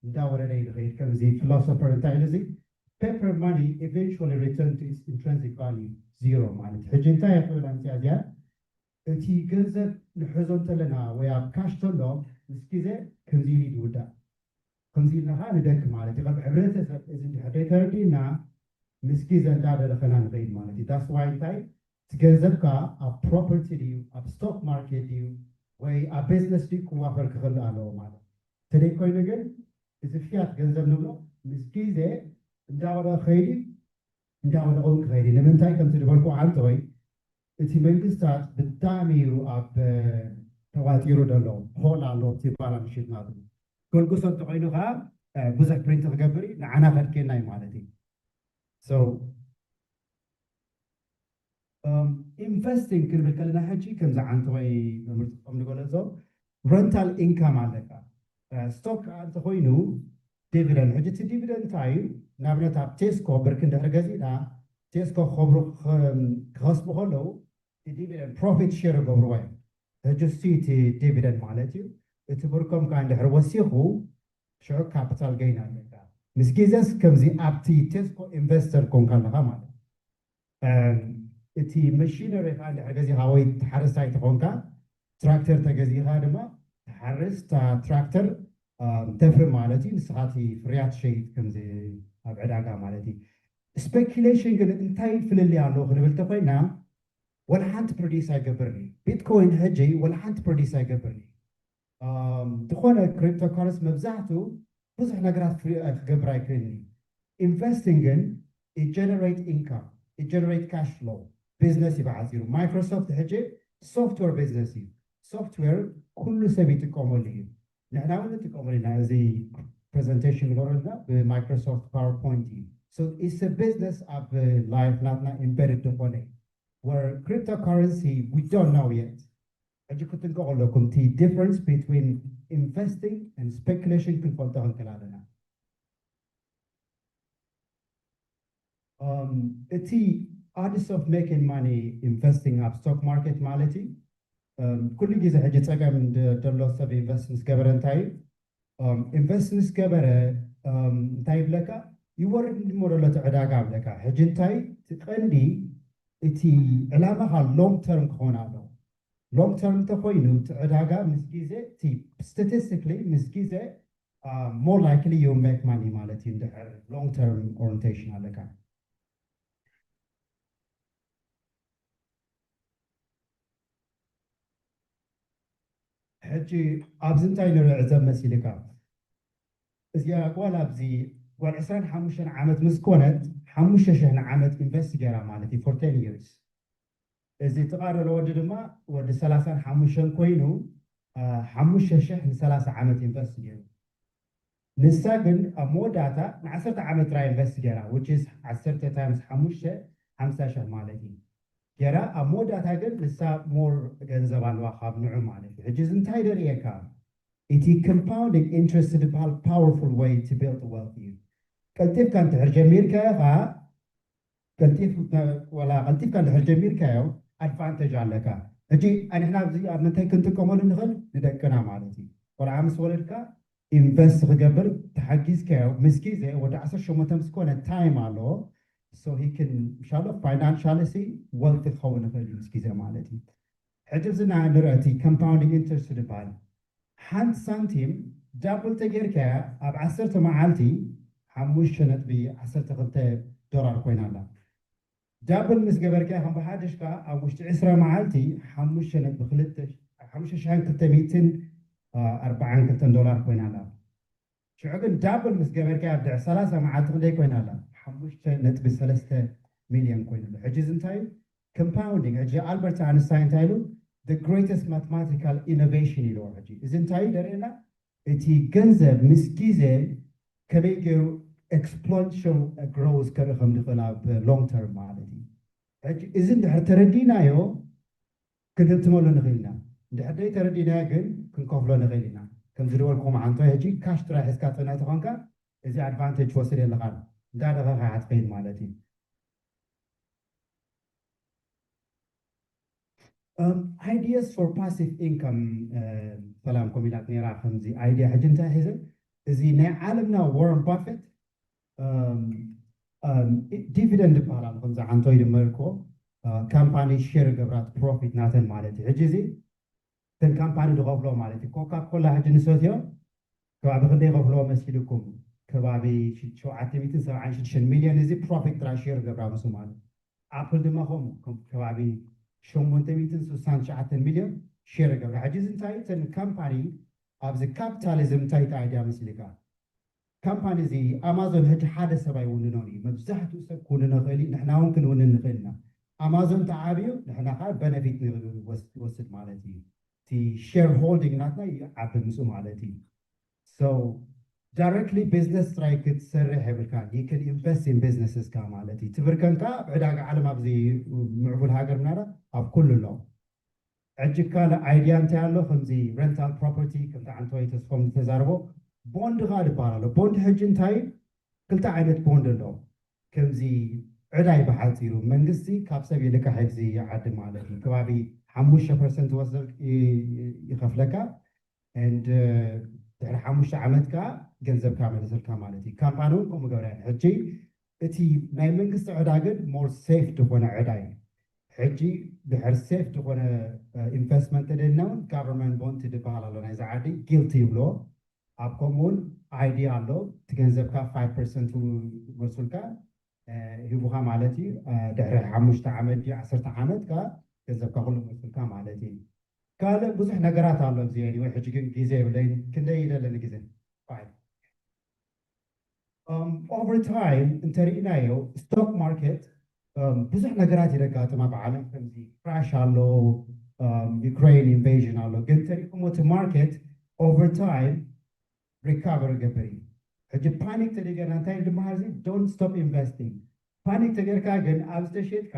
እንዳወረደ እዩ ዝኸይድ። ከምዚ ፊሎሶፈር እንታይ ኢሉ እዚ paper money eventually return to its intrinsic value zero ማለት እዩ። ሕጂ እንታይ ይኽእል ኣምፅያ እዚኣ እቲ ገንዘብ ንሕዞ እንተለና ወይ ኣብ ካሽ ተሎ ምስ ግዜ ከምዚ ኢሉ እዩ ዝውዳእ። ከምዚ ኢልና ከዓ ንደክ ማለት እዩ። ከም ሕብረተሰብ እዚ እንድሕር ዘይተረዲእና ምስ ግዜ እንዳደለኸና ንኸይድ ማለት እዩ። ዳስ ዋይ እንታይ እቲ ገንዘብካ ኣብ ፕሮፐርቲ ድዩ ኣብ ስቶክ ማርኬት ድዩ ወይ ኣብ ቢዝነስ ድዩ ክዋፈር ክኽእል ኣለዎ ማለት እዩ። ተደይ ኮይኑ ግን እዚ ፍያት ገንዘብ ንብሎ ምስ ግዜ እንዳወደቐ ከይድ እዩ። እንዳወደቐ እውን ክኸይድ እዩ። ንምንታይ ከምቲ ዝበልኩ ዓንተወይ እቲ መንግስታት ብጣዕሚ እዩ ኣብ ተዋጢሩ ዘሎ ሆል ኣሎ እቲ ባላንስ ሺት ናቱ ገልግሶ እንተኮይኑ ከዓ ብዙሕ ፕሪንት ክገብር እዩ ንዓና ከድክየና እዩ ማለት እዩ። ኢንቨስቲንግ ክንብል ከለና ሕጂ ከምዚ ዓንተወይ መምህር ጥቅም ንገለጾ ረንታል ኢንካም ኣለካ። ስቶክ ከዓ እንተኮይኑ ዲቪደንድ ሕጂ እቲ ዲቪደንድ እንታይ እዩ? ንኣብነት ኣብ ቴስኮ ብርክ እንድሕር ገዚእና ቴስኮ ክኸብሩ ክኸስቡ ከለዉ ዲቪደንድ ፕሮፊት ሼር ይገብርዎ እዮም። ሕጂ እሱ እቲ ዲቪደንድ ማለት እዩ። እቲ ብርኮም ከዓ እንድሕር ወሲኹ ሽዑ ካፒታል ገይን ኣለካ። ምስ ግዜስ ከምዚ ኣብቲ ቴስኮ ኢንቨስተር ኮንካ ኣለካ ማለት እዩ። እቲ መሽነሪ ከዓ እንድሕር ገዚኻ ወይ ሓረስታይ ተኾንካ ትራክተር ተገዚእኻ ድማ ትሓርስ እታ ትራክተር ተፍሪ ማለት እዩ። ንስኻ እቲ ፍርያት ትሸይጥ ከምዚ ኣብ ዕዳጋ ማለት እዩ። ስፔኪሌሽን ግን እንታይ ፍልልይ ኣለዎ ክንብል እንተኮይና፣ ወላ ሓንቲ ፕሮዲስ ኣይገብርን እዩ። ቢትኮይን ሕጂ ወላ ሓንቲ ፕሮዲስ ኣይገብርን እዩ። ዝኾነ ክሪፕቶ ካረንሲ መብዛሕቱ ብዙሕ ነገራት ክገብር ኣይክእልን እዩ። ኢንቨስቲንግ ግን ጀነሬት ኢንካም፣ ጀነሬት ካሽ ፍሎ፣ ቢዝነስ እዩ ብሓፂሩ። ማይክሮሶፍት ሕጂ ሶፍትዌር ቢዝነስ እዩ። ሶፍትዌር ኩሉ ሰብ ይጥቀመሉ እዩ። ንሕና እውን ንጥቀመሉ ኢና። እዚ ፕሬዘንቴሽን ንገብረልና ብማይክሮሶፍት ፓወርፖይንት እዩ። ቢዝነስ ኣብ ላይፍ ናትና ኢምቤድድ ዝኾነ እዩ። Where cryptocurrency, we don't know yet. ሕጂ ክትንቀቑ ኣለኩም። እቲ difference between investing and speculation ክንፈልጦ ክንክእል ኣለና። እቲ odds of making money investing ኣብ ስቶክ ማርኬት ማለት እዩ። ኩሉ ግዜ ሕጂ ፀገም ደሎ ሰብ ኢንቨስት ምስ ገበረ እንታይ እዩ? ኢንቨስት ምስ ገበረ እንታይ ይብለካ? ይወርድ እንድሞ ደሎ እቲ ዕዳጋ ይብለካ። ሕጂ እንታይ እቲ ቀንዲ እቲ ዕላማኻ ሎንግ ተርም ክኾን ኣለዎ። ሎንግ ተርም እንተኮይኑ እቲ ዕዳጋ ምስ ግዜ እቲ ስታቲስቲክሊ ምስ ግዜ more likely you make money ማለት እዩ። እንድሕር ሎንግ ተርም ኦሪንቴሽን ኣለካ። ሕጂ ኣብዚ እንታይ ንርኢ ዘብ መሲልካ? እዚኣ ጓል ኣብዚ ጓል ዕስራን ሓሙሽተን ዓመት ምስ ኮነት ሓሙሽተ ሽሕ ንዓመት ኢንቨስት ገይራ ማለት እዩ for ten years። እዚ ተቓረሎ ወዲ ድማ ወዲ ሰላሳን ሓሙሽተን ኮይኑ ሓሙሽተ ሽሕ ንሰላሳ ዓመት ኢንቨስት ገይሩ። ንሳ ግን ኣብ መወዳእታ ንዓሰርተ ዓመት ጥራይ ኢንቨስት ገይራ which is ዓሰርተ ታይምስ ሓሙሽተ ሓምሳ ሽሕ ማለት እዩ። ገይራ ኣብ መወዳእታ ግን ንሳ ሞር ገንዘብ ኣለዋ ካብ ንዑ ማለት እዩ። ሕጂ እዚ እንታይ ደርእየካ? እቲ compounding interest ዝበሃል powerful way to build wealth እዩ። ቀልጢፍካ እንድሕር ጀሚርካዮ ከዓ ቀልጢፍ ወላ ቀልጢፍካ እንድሕር ጀሚርካዮ ኣድቫንቴጅ ኣለካ። ሕጂ ኣንሕና ኣብዚ ኣብ ምንታይ ክንጥቀመሉ ንኽእል? ንደቅና ማለት እዩ። ቆልዓ ምስ ወለድካ ኢንቨስት ክገብር ተሓጊዝካዮ ምስ ግዜ ወዲ ዓሰርተ ሸሞንተ ምስ ኮነ ታይም ኣለዎ። So he can ኢንሻላ ፋይናንሻሊ ሲ ወልቲ ክኸውን ይኽእል እዩ ምስ ግዜ ማለት እዩ። ሕጂ እዚ ንርኢ እቲ compounding interest ዝበሃል ሓንቲ ሳንቲም ዳብል ተጌርካያ ኣብ ዓሰርተ መዓልቲ ሓሙሽተ ነጥቢ ዓሰርተ ክልተ ዶላር ኮይና ኣላ። ዳብል ምስ ገበርካያ ከም ብሓድሽ ከዓ ኣብ ውሽጢ ዕስራ መዓልቲ ሓሙሽተ ነጥቢ ክልተ ሓሙሽተ ሽሕን ክልተ ሚእትን ኣርባዓን ክልተን ዶላር ኮይና ኣላ። ሽዑ ግን ዳብል ምስ ገበርካያ ኣብ ድሕሪ ሰላሳ መዓልቲ ክንደይ ኮይና ኣላ? ሓሙሽተ ነጥቢ ሰለስተ ሚልዮን ኮይኑ ኣሎ። ሕጂ እዚ እንታይ እዩ? Compounding። ሕጂ ኣልበርት ኣንስታይን እንታይ ኢሉ? The greatest mathematical innovation ኢልዎ። ሕጂ እዚ እንታይ እዩ ደርእየና? እቲ ገንዘብ ምስ ግዜ ከመይ ገይሩ exponential growth ከርኢ ከም ንኽእል ኣብ ሎንግ ተርም ማለት እዩ። ሕጂ እዚ እንድሕር ተረዲእናዮ ክንህብትመሉ ንኽእል ኢና። እንድሕር ደይ ተረዲእናዮ ግን ክንከፍሎ ንኽእል ኢና። ከም ዝበልኩም ዓንቶ ሕጂ ካሽ ጥራይ ሒዝካ ፅንሕ ተኾንካ እዚ ኣድቫንቴጅ ትወስድ የለኻን። እንዳደኸኻ ኢኻ ትኸይድ ማለት እዩ። Um, ideas for passive income ሰላም ኮሚላት ነይራ። ከምዚ ኣይዲያ ሕጂ እንታይ ሒዘ እዚ ናይ ዓለምና ዋረን ባፌት ዲቪደንድ ይበሃል ኣሎ። ከምዚ ዓንቶ ይድመርኮ ካምፓኒ ሼር ገብራት ፕሮፊት ናተን ማለት እዩ። ሕጂ እዚ እተን ካምፓኒ ዝኸፍሎ ማለት እዩ። ኮካ ኮላ ሕጂ ንሰትዮ ከባቢ ክንደይ ከፍሎ መሲልኩም? ከባቢ ሸውዓተ ሚእትን ሰብዓን ሽዱሽተን ሚልዮን እዚ ፕሮፊት ጥራይ ሼር ገብራ ምስ ማለት እዩ። ኣፕል ድማ ከምኡ ከም ከባቢ ሸሞንተ ሚእትን ስሳን ትሽዓተን ሚልዮን ሼር ገብራ። ሕጂ እዚ እንታይ እዩ? እተን ካምፓኒ ኣብዚ ካፒታሊዝም እንታይ እቲ ኣይድያ መሲልካ? ካምፓኒ እዚ ኣማዞን ሕጂ ሓደ ሰብ ኣይውንኖን እዩ። መብዛሕትኡ ሰብ ክውንኖ ይኽእል እዩ። ንሕና እውን ክንውንን ንኽእል ኢና። ኣማዞን ተዓብዩ ንሕና ከዓ በነፊት ንወስድ ማለት እዩ። እቲ ሼር ሆልዲንግ ናትና ይዓቢ ምስኡ ማለት እዩ። So directly ቢዝነስ ጥራይ ክትሰርሕ የብልካ። You can invest in businesses ካ ማለት እዩ። ትብርከን ከዓ ዕዳጋ ዓለም ኣብዚ ምዕቡል ሃገር ምናዳ ኣብ ኩሉ ኣሎ። ሕጂ ካልእ ኣይድያ እንታይ ኣሎ? ከምዚ ሬንታል ፕሮፐርቲ ከምቲ ዓንተወይ ተስፎም ዝተዛርቦ ቦንድ ከዓ ዝበሃል ኣሎ። ቦንድ ሕጂ እንታይ ክልተ ዓይነት ቦንድ ኣሎ። ከምዚ ዕዳይ ብሓፂሩ መንግስቲ ካብ ሰብ ይልቃሕ ኣብዚ ዓዲ ማለት እዩ። ከባቢ ሓሙሽተ ፐርሰንት ወስድ ይኸፍለካ and ድሕሪ ሓሙሽተ ዓመት ከዓ ገንዘብካ መልሰልካ ማለት እዩ። ካምፓኒ እውን ከምኡ ገብራ ሕጂ እቲ ናይ መንግስቲ ዕዳ ግን ሞር ሴፍ ዝኾነ ዕዳ እዩ። ሕጂ ድሕር ሴፍ ዝኾነ ኢንቨስትመንት ተደልና እውን ጋቨርንመንት ቦንድ ዝበሃል ኣሎ ናይዚ ዓዲ ጊልቲ ይብሎ ኣብ ከምኡ እውን ኣይዲ ኣሎ እቲ ገንዘብካ ፋይቭ ፐርሰንት ይመልሱልካ ሂቡኻ ማለት እዩ ድሕሪ ሓሙሽተ ዓመት ድዩ ዓሰርተ ዓመት ከ ገንዘብካ ኩሉ ይመልሱልካ ማለት እዩ ካልእ ብዙሕ ነገራት ኣሎ እዚ ወይ ሕጂ ግን ግዜ የብለይን ክንደይ ይደለኒ ግዜ over time እንተርኢናዮ ስቶክ ማርኬት ብዙሕ ነገራት ይደጋጥማ ብዓለም ከምዚ ክራሽ ኣሎ ዩክሬን ኢንቬዥን ኣሎ ግን ተሪእኩሞ እቲ ማርኬት over time recover ይገብር እዩ ሕጂ ፓኒክ ተደገና እንታይ ድማ ዚ don't stop investing ፓኒክ ተገርካ ግን ኣብ ዝተሸጥካ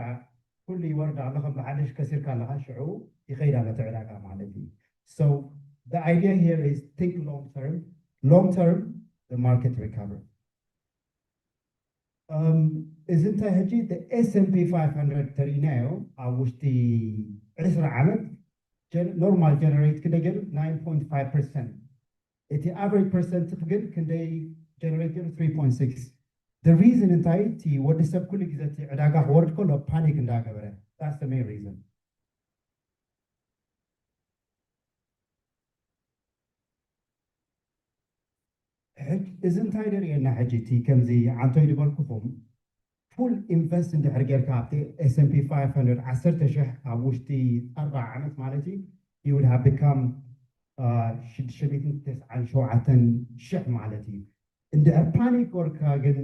ኩሉ ይወርዳ ኣሎ ከም ብሓደሽ ከሲርካ ኣለካ ሽዑ ይኸይድ ኣሎ ትዕዳጋ ማለት እዩ so the idea here is think long term long term the market recover እዚ እንታይ ሕጂ S&P five hundred ተሪእናዮ ኣብ ውሽጢ ዕስራ ዓመት ኖርማል ጀነሬት ክንደይ ገይሩ nine point five percent እቲ average percent ግን ክንደይ ጀነሬት ገይሩ three point six the reason እንታይ እቲ ወዲ ሰብ ኩሉ ግዜ እቲ ዕዳጋ ክወርድ ከሎ ፓኒክ እንዳገበረ that's the main reason እዚ እንታይ ደርእየና ሕጂ እቲ ከምዚ ዓንቶይ ዝበልኩኹም full invest እንድሕር ጌርካ ኣብቲ S&P five hundred ዓሰርተ ሽሕ ኣብ ውሽጢ ኣርባዓ ዓመት ማለት እዩ you would have become ሽዱሽተ ሚእትን ተስዓን ሸውዓተን ሽሕ ማለት እዩ እንድሕር ፓኒክ ወርካ ግን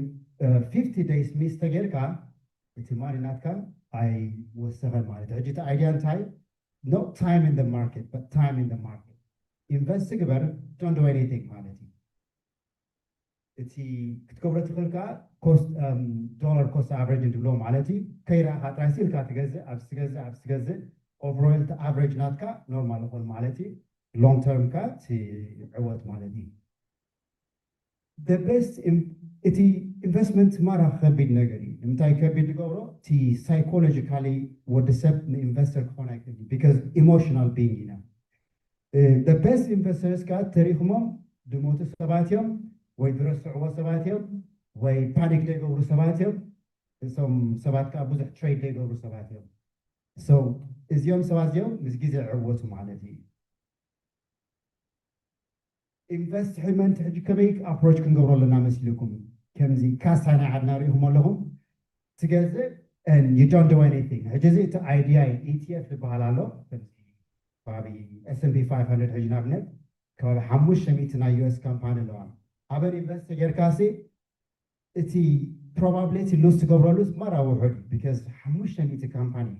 fifty days miss ተጌርካ እቲ ማኒ ናትካ ኣይወሰኸን ማለት እዩ ሕጂ እቲ idea እንታይ not time in the market but time in the market invest ግበር don't do anything ማለት እዩ እቲ ክትገብሮ ትኽእል ከዓ dollar cost average ንብሎ ማለት እዩ ከይረኣኻ ጥራይ ኢልካ ትገዝእ ኣብዚ ትገዝእ ኣብዚ ትገዝእ overall average ናትካ normal ይኾን ማለት እዩ long term ካ ትዕወት ማለት እዩ the best እቲ investment ማራ ከቢድ ነገር እዩ ንምንታይ ከቢድ ንገብሮ እቲ psychologically ወዲ ሰብ ንኢንቨስተር ክኾን ኣይክእል because emotional being ኢና the best investors ከዓ ተሪእኹሞም ድሞቱ ሰባት እዮም ወይ ዝረስዕዎ ሰባት እዮም ወይ ፓኒክ ዘይገብሩ ሰባት እዮም እሶም ሰባት ከዓ ብዙሕ trade ዘይገብሩ ሰባት እዮም so እዚኦም ሰባት እዚኦም ምስ ግዜ ዕወቱ ማለት እዩ investment ሕጂ ከመይ approach ክንገብሮ ኣለና መሲልኩም ከምዚ ካሳ ናይ ዓድና ሪኢኹም ኣለኹም ትገዝእ and you don't do anything ሕጂ እዚ እቲ idea እዩ E T F ዝበሃል ኣሎ ከባቢ S&P five hundred ሕጂ ንኣብነት ከባቢ ሓሙሽተ ሚእቲ ናይ U S company ኣለዋ ኣበን invest ተጌርካ ሲ እቲ probability lose ትገብረሉ ማራ ውሑድ because ሓሙሽተ ሚእቲ company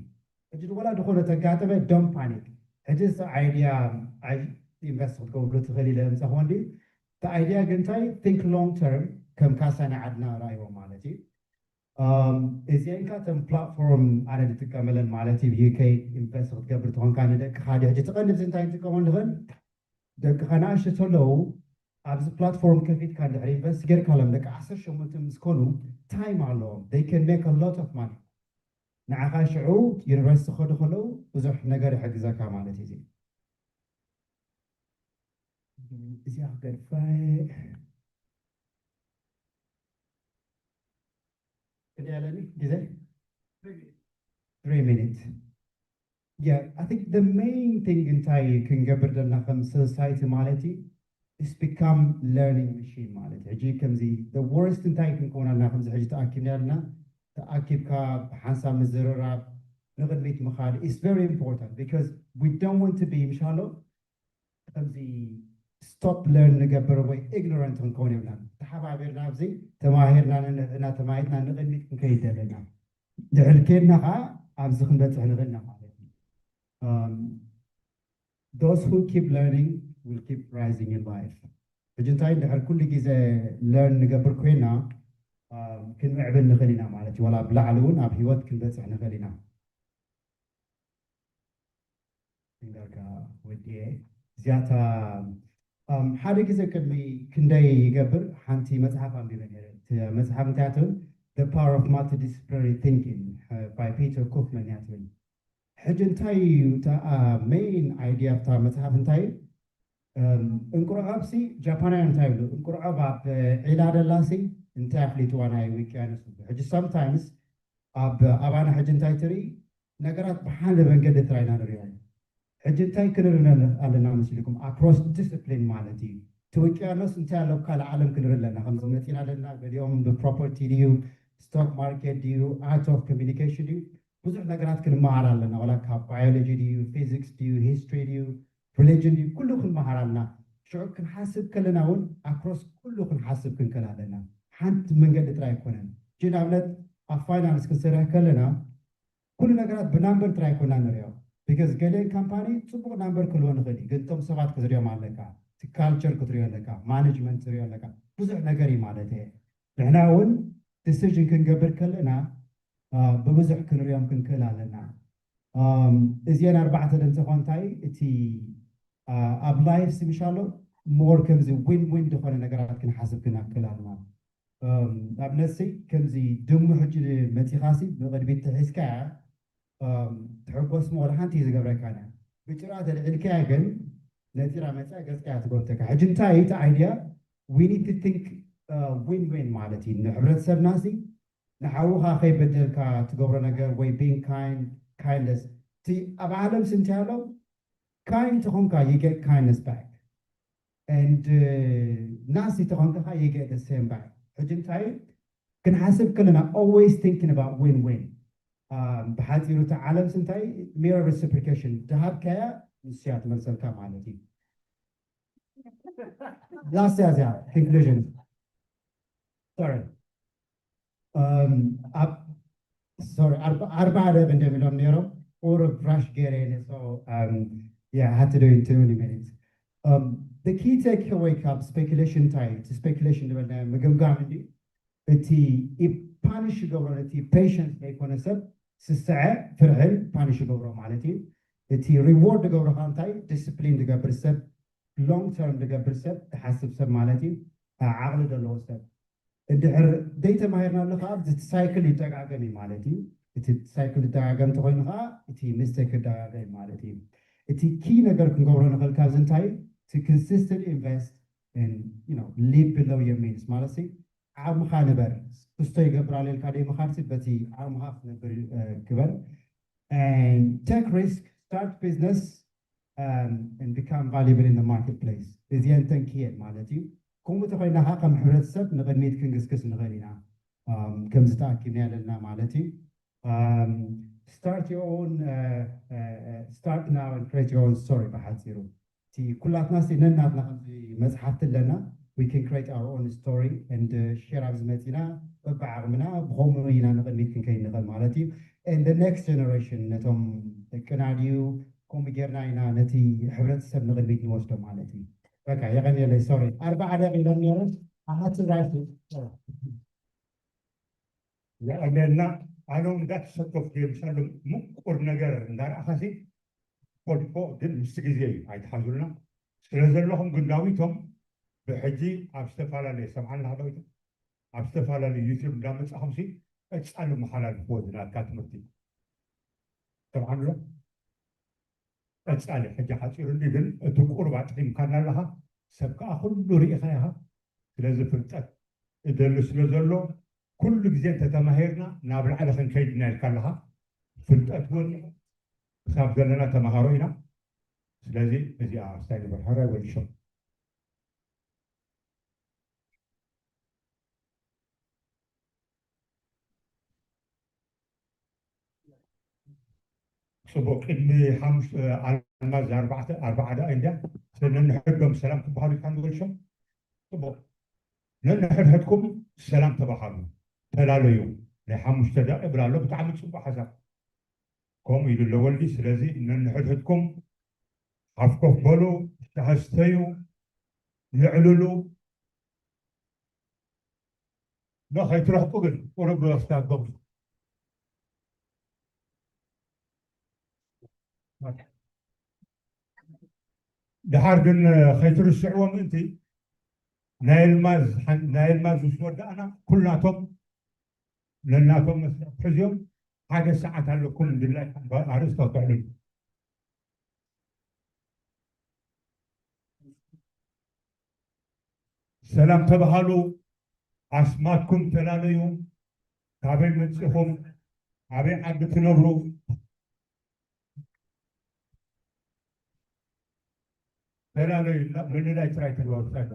እዩ ሕጂ ወላ ዝኾነ ተጋጠመ don't panic ሕጂ እዚ idea invest ክትገብሩ ትኽእል ኢለ ምፃኹም እንዲ እቲ idea ግን እንታይ think long term ከም ካሳ ናይ ዓድና ረኣይዎ ማለት እዩ እዚአን ካተን platform ኣነ ዝጥቀመለን ማለት እዩ UK invest ክትገብር ትኾንካ ንደቅኻ ዲ ሕጂ ትቐንድዚ እንታይ ንጥቀመሉ ንኽእል ደቅኻ ንኣሽቱ ተለዉ ኣብዚ platform ከፊትካ እንድሕር invest ጌርካሎም ደቂ ዓሰርተ ሸሞንተ ምስ ኮኑ time ኣለዎም they can make a lot of money ንዓኻ ሽዑ ዩኒቨርሲቲ ክኸዱ ከለዉ ብዙሕ ነገር ይሕግዘካ ማለት እዩ እዚኣ ክገድፋ ክንደይ ኣለኒ ግዜ three minutes yeah I think the main thing እንታይ ክንገብር ዘለና ከም society ማለት እዩ is become learning machine ማለት ሕጂ ከምዚ the worst እንታይ ክንከውን ኣለና ከምዚ ሕጂ ተኣኪብና ኣለና ተኣኪብካ ብሓንሳብ ምዝርራብ ንቕድሚት ምኻድ is very important because we don't want to be ምሻሎ ከምዚ stop learn ንገብር ወይ ignorant ክንከውን የብልናን ተሓባቢርና ኣብዚ ተማሂርና ንንዕና ተማሂርና ንቕድሚት ክንከይድ ዘለና ድሕር ኬድና ከዓ ኣብዚ ክንበፅሕ ንኽእልና ማለት እዩ those who keep learning will keep rising in life ሕጂ እንታይ እንድሕር ኩሉ ግዜ learn ንገብር ኮይና ክንምዕብል ንኽእል ኢና ማለት እዩ ወላ ብላዕሊ እውን ኣብ ህይወት ክንበፅሕ ንኽእል ኢና ንገርካ ወዲኤ እዚኣታ ሓደ ግዜ ቅድሚ ክንደይ ይገብር ሓንቲ መፅሓፍ ኣንቢበ ነረ መፅሓፍ እንታይ ትብል The Power of Multidisciplinary Thinking by Peter Koopman እያ ትብል ሕጂ እንታይ እዩ main idea ኣብታ መፅሓፍ እንታይ እዩ እንቁርዖብ ሲ ጃፓናውያን እንታይ ይብሉ እንቁርዖብ ኣብ ዒላ ደላሲ እንታይ ኣፍሊጥዋ ናይ ውቅያኖስ ሕጂ sometimes ኣብ ኣባና ሕጂ እንታይ ትርኢ ነገራት ብሓደ መንገዲ ጥራይ ኢና ንሪኦ። ሕጂ እንታይ ክንርኢ ኣለና መሲልኩም? Across discipline ማለት እዩ። እቲ ውቅያኖስ እንታይ ኣሎ ካልእ ዓለም ክንርኢ ኣለና። ከምዚ መፂና ኣለና፣ ገሊኦም ብ property ድዩ፣ stock market ድዩ፣ art of communication ድዩ፣ ብዙሕ ነገራት ክንመሃር ኣለና። ዋላ ካብ biology ድዩ፣ physics ድዩ፣ history ድዩ፣ religion ድዩ፣ ኩሉ ክንመሃር ኣለና። ሽዑ ክንሓስብ ከለና እውን across ኩሉ ክንሓስብ ክንክእል ኣለና። ሓንቲ መንገዲ ጥራይ ኣይኮነን። ሕጂ ንኣብነት ኣብ finance ክንሰርሕ ከለና ኩሉ ነገራት ብ number ጥራይ ኣይኮና ንሪኦ። Because ገሊአን ካምፓኒ ፅቡቕ number ክህልወን ይኽእል እዩ፣ ግን እቶም ሰባት ክትሪኦም ኣለካ፣ እቲ culture ክትሪኦ ኣለካ፣ management ክትሪኦ ኣለካ፣ ብዙሕ ነገር እዩ ማለት እየ። ንሕና እውን decision ክንገብር ከለና ብብዙሕ ክንሪኦም ክንክእል ኣለና። እዚአን ኣርባዕተ ደምሰ ኮንታይ እቲ ኣብ life ሲ ምሻሎ more ከምዚ win win ዝኾነ ነገራት ክንሓስብ ክንክእል ኣለና። ኣብነትሲ ከምዚ ድሙ ሕጂ መፂኻሲ ብቕድሚት ተሒዝካ ትሕጎስ ሞ ሓንቲ ዝገብረካ ነ ብጭራ ተልዕልካያ ግን ነፂራ መፅያ ገፅካያ ትጎተካ። ሕጂ እንታይ እዩ እቲ idea? We need to think win win ማለት እዩ። ንሕብረተሰብና ሲ ንሓውኻ ከይበደልካ ትገብሮ ነገር ወይ being kind, kindness እቲ ኣብ ዓለም ስንት ያለው kind ተኾንካ you get kindness back and uh, ናሲ ተኾንካ you get the same back። ሕጂ እንታይ ክንሓስብ ከለና always thinking about win win። ብሓፂሩ እቲ ዓለም ስንታይ mirror reciprocation ድሃብካያ ንስያ ትመልሰልካ ማለት እዩ። ላስያ እዚያ conclusion sorry ኣብ sorry ኣርባዓ ደብ እንደሚሎም ነይሮም ቁሩብ rush ገይረ so yeah I had to do it in twenty minutes። The key takeaway ካብ speculation እንታይ እቲ speculation ዝበልና ምግምጋም እንዲ እቲ punish ይገብሮ ነቲ patience ዘይኮነ ሰብ ስስዐ ፍርሕን punish ይገብሮ ማለት እዩ። እቲ reward ዝገብሮ ከዓ እንታይ discipline ዝገብር ሰብ long term ዝገብር ሰብ ዝሓስብ ሰብ ማለት እዩ። ዓቕሊ ዘለዎ ሰብ እንድሕር ዘይተማሂርናሉ ከዓ እቲ cycle ይደጋገም እዩ ማለት እዩ። እቲ cycle ይደጋገም እንተኮይኑ ከዓ እቲ mistake ይደጋገም እዩ ማለት እዩ። እቲ key ነገር ክንገብሮ ንኽእል ካብዚ እንታይ እቲ consistent invest in you know live below your means ማለት ዓቕምኻ ንበር ክስቶ ይገብር ኣሎ ኢልካ ደይ ምኻድሲ በቲ ዓቕምኻ ክትነብር ግበር take risk start business and become valuable in the marketplace እዚአን ተንክየን ማለት እዩ። ከምኡ ተኮይና ከዓ ከም ሕብረተሰብ ንቅድሚት ክንግስግስ ንኽእል ኢና። ከምዚ ተኣኪብና ያለና ማለት እዩ። Start your own start now and create your own story ብሓፂሩ እቲ ኩላትና ሲ ነናትና ከምዚ መፅሓፍቲ ኣለና we can create our own story and share ኣብዚ መፂና በብዓቕምና ብኸምኡ ኢና ንቅድሚት ክንከይድ ንኽእል ማለት እዩ። And the next generation ነቶም ደቅና ድዩ ከምኡ ጌርና ኢና ነቲ ሕብረተሰብ ንቅድሚት ንወስዶ ማለት እዩ። በቃ የቀንየለይ sorry ኣርባዓ ደቂ ኢሎም ነይሮም ኣሓቲ ራይት የቐንየልና ኣነ እውን እንዳተሰከፍኩ እየ ምሳሎም ምቁር ነገር እንዳረኣኻሲ ፖድኮ ግን ምስ ግዜ እዩ ኣይትሓዙልና ስለ ዘለኹም ግን ዳዊቶም ብሕጂ ኣብ ዝተፈላለየ ሰምዓልና ዳዊቶም ኣብ ዝተፈላለየ ዩቱብ እንዳመፃኹም ሲ ቀፃሊ መሓላልፍዎ ዝናትካ ትምህርቲ ሰምዓንሎ ቀፃሊ ሕጂ ሓፂሩኒ ግን እቲ ቁሩብ ኣጥዒምካና ኣለኻ ሰብ ከዓ ኩሉ ርኢኻ ኢኻ ስለዚ ፍልጠት እደሊ ስለ ዘሎ ኩሉ ግዜ እንተተማሂርና ናብ ላዕሊ ክንከይድ ኢና ኢልካ ኣለኻ ፍልጠት እውን ክሳብ ዘለና ተምሃሮ ኢና ስለዚ እዚኣ ስታይ ንበር ሕራይ ወልሾ ፅቡቅ ቅድሚ ሓሙሽተ ኣልማዝ ኣርባዕተ ኣርባዓ ደኣ እንድያ ነንሕድጎም ሰላም ክበሃሉ ኢልካ ንበልሾም ፅቡቅ ነንሕድሕድኩም ሰላም ተባሃሉ ተላለዩ ናይ ሓሙሽተ ደቂ ይብል ኣሎ ብጣዕሚ ፅቡቅ ሓሳብ ከምኡ ኢሉ ኣሎ ወልዲ ስለዚ ነንሕድሕድኩም ሓፍ ኮፍ በሉ ሻሂ ስተዩ የዕልሉ ዶ ከይትረሕቁ ግን ቁሩብ ዶ ኣስተጋግሩ ድሓር ግን ከይትርስዕዎ ምእንቲ ናይ ኣልማዝ ናይ ኣልማዝ ምስ ወዳእና ኩላቶም ነናቶም መስርሕ ሕዝዮም ሓደ ሰዓት ኣለኩም ድላይ ኣርእስቶ ትዕልሉ ሰላም ተባሃሉ ኣስማትኩም ተላለዩ ካበይ መፂኹም ኣበይ ዓዲ ትነብሩ ተላለዩና ምንላይ ጥራይ ተግባሩ ኣሎ።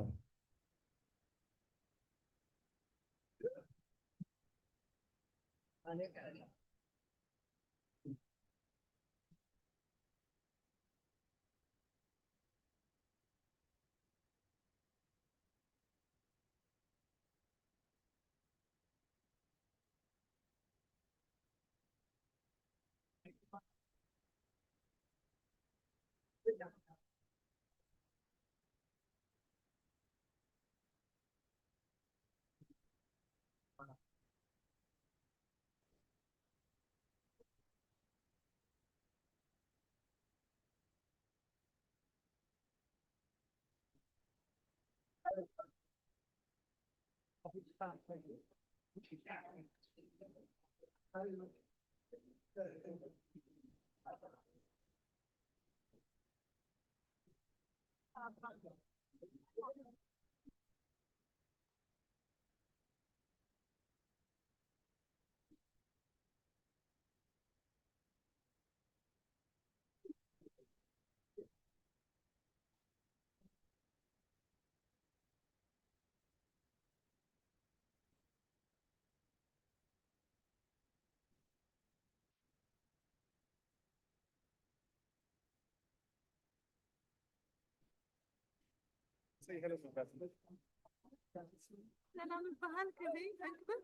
ሰላም ይበሃል። ከመይ ተንክብል?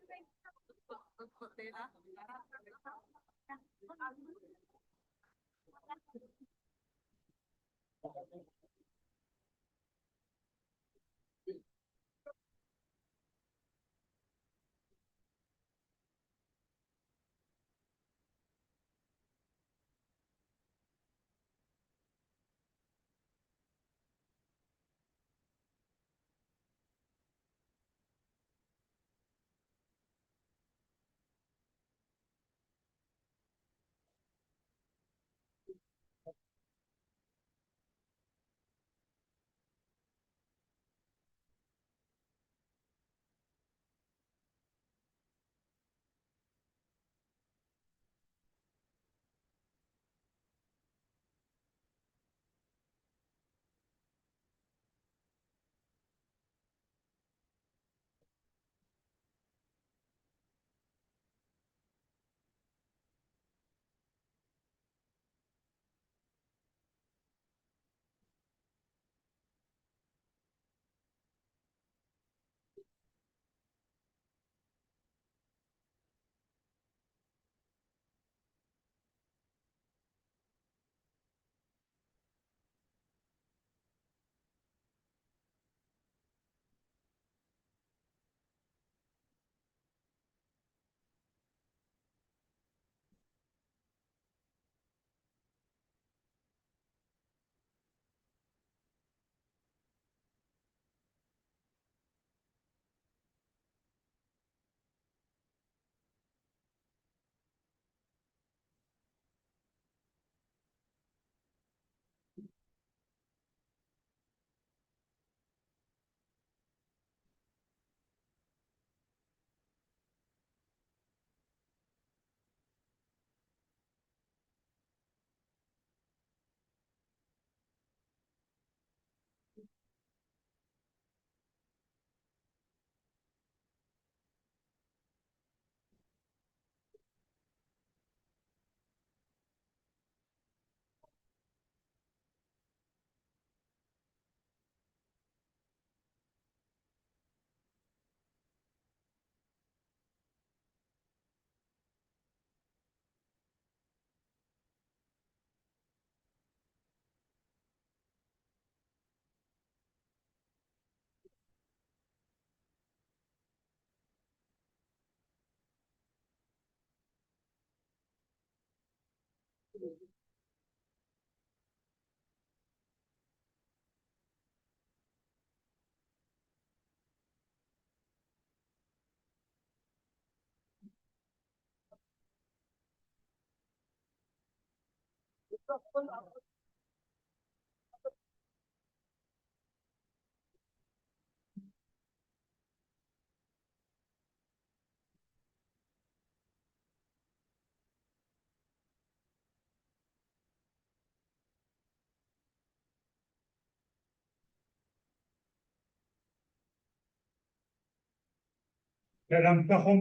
ሰላምታኹም።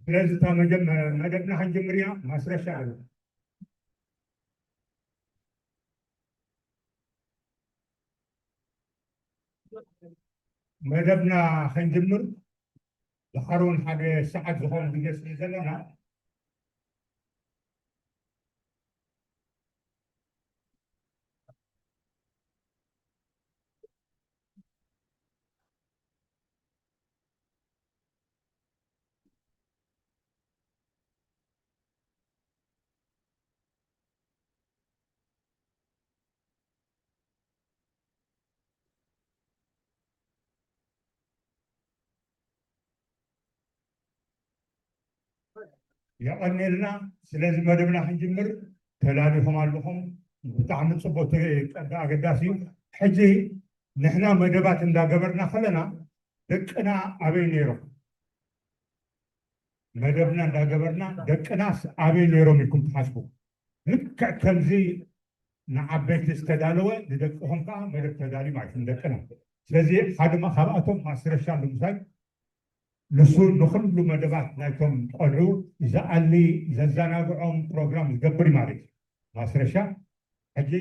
ስለዚ እታ መጀመ- መደብና ክንጅምር ኢና። ማስረሻ ኣሎ። መደብና ክንጅምር ድሓር እውን ሓደ ሰዓት ዝኸውን ግዜ ስለ ዘለና፣ የቐንየልና። ስለዚ መደብና ክንጅምር ተዳሊኹም ኣለኹም። ብጣዕሚ ጽቡቅ፣ ተ- ቀዳ ኣገዳሲ እዩ። ሕጂ ንሕና መደባት እንዳገበርና ከለና ደቅና ኣበይ ነይሮም? መደብና እንዳገበርና ደቅናስ ኣበይ ነይሮም ኢልኩም ትሓስቡ? ልክዕ ከምዚ ንዓበይቲ ዝተዳለወ ንደቅኹም ከዓ መደብ ተዳልዩ ማለት እዩ ንደቅና። ስለዚ ሓደ ካብኣቶም ማስረሻ ንምሳይ ንሱ ንኹሉ መደባት ናይቶም ቆልዑ ዝኣሊ ዘዘናግዖም ፕሮግራም ዝገብር እዩ ማለት እዩ። ማስረሻ ሕጂ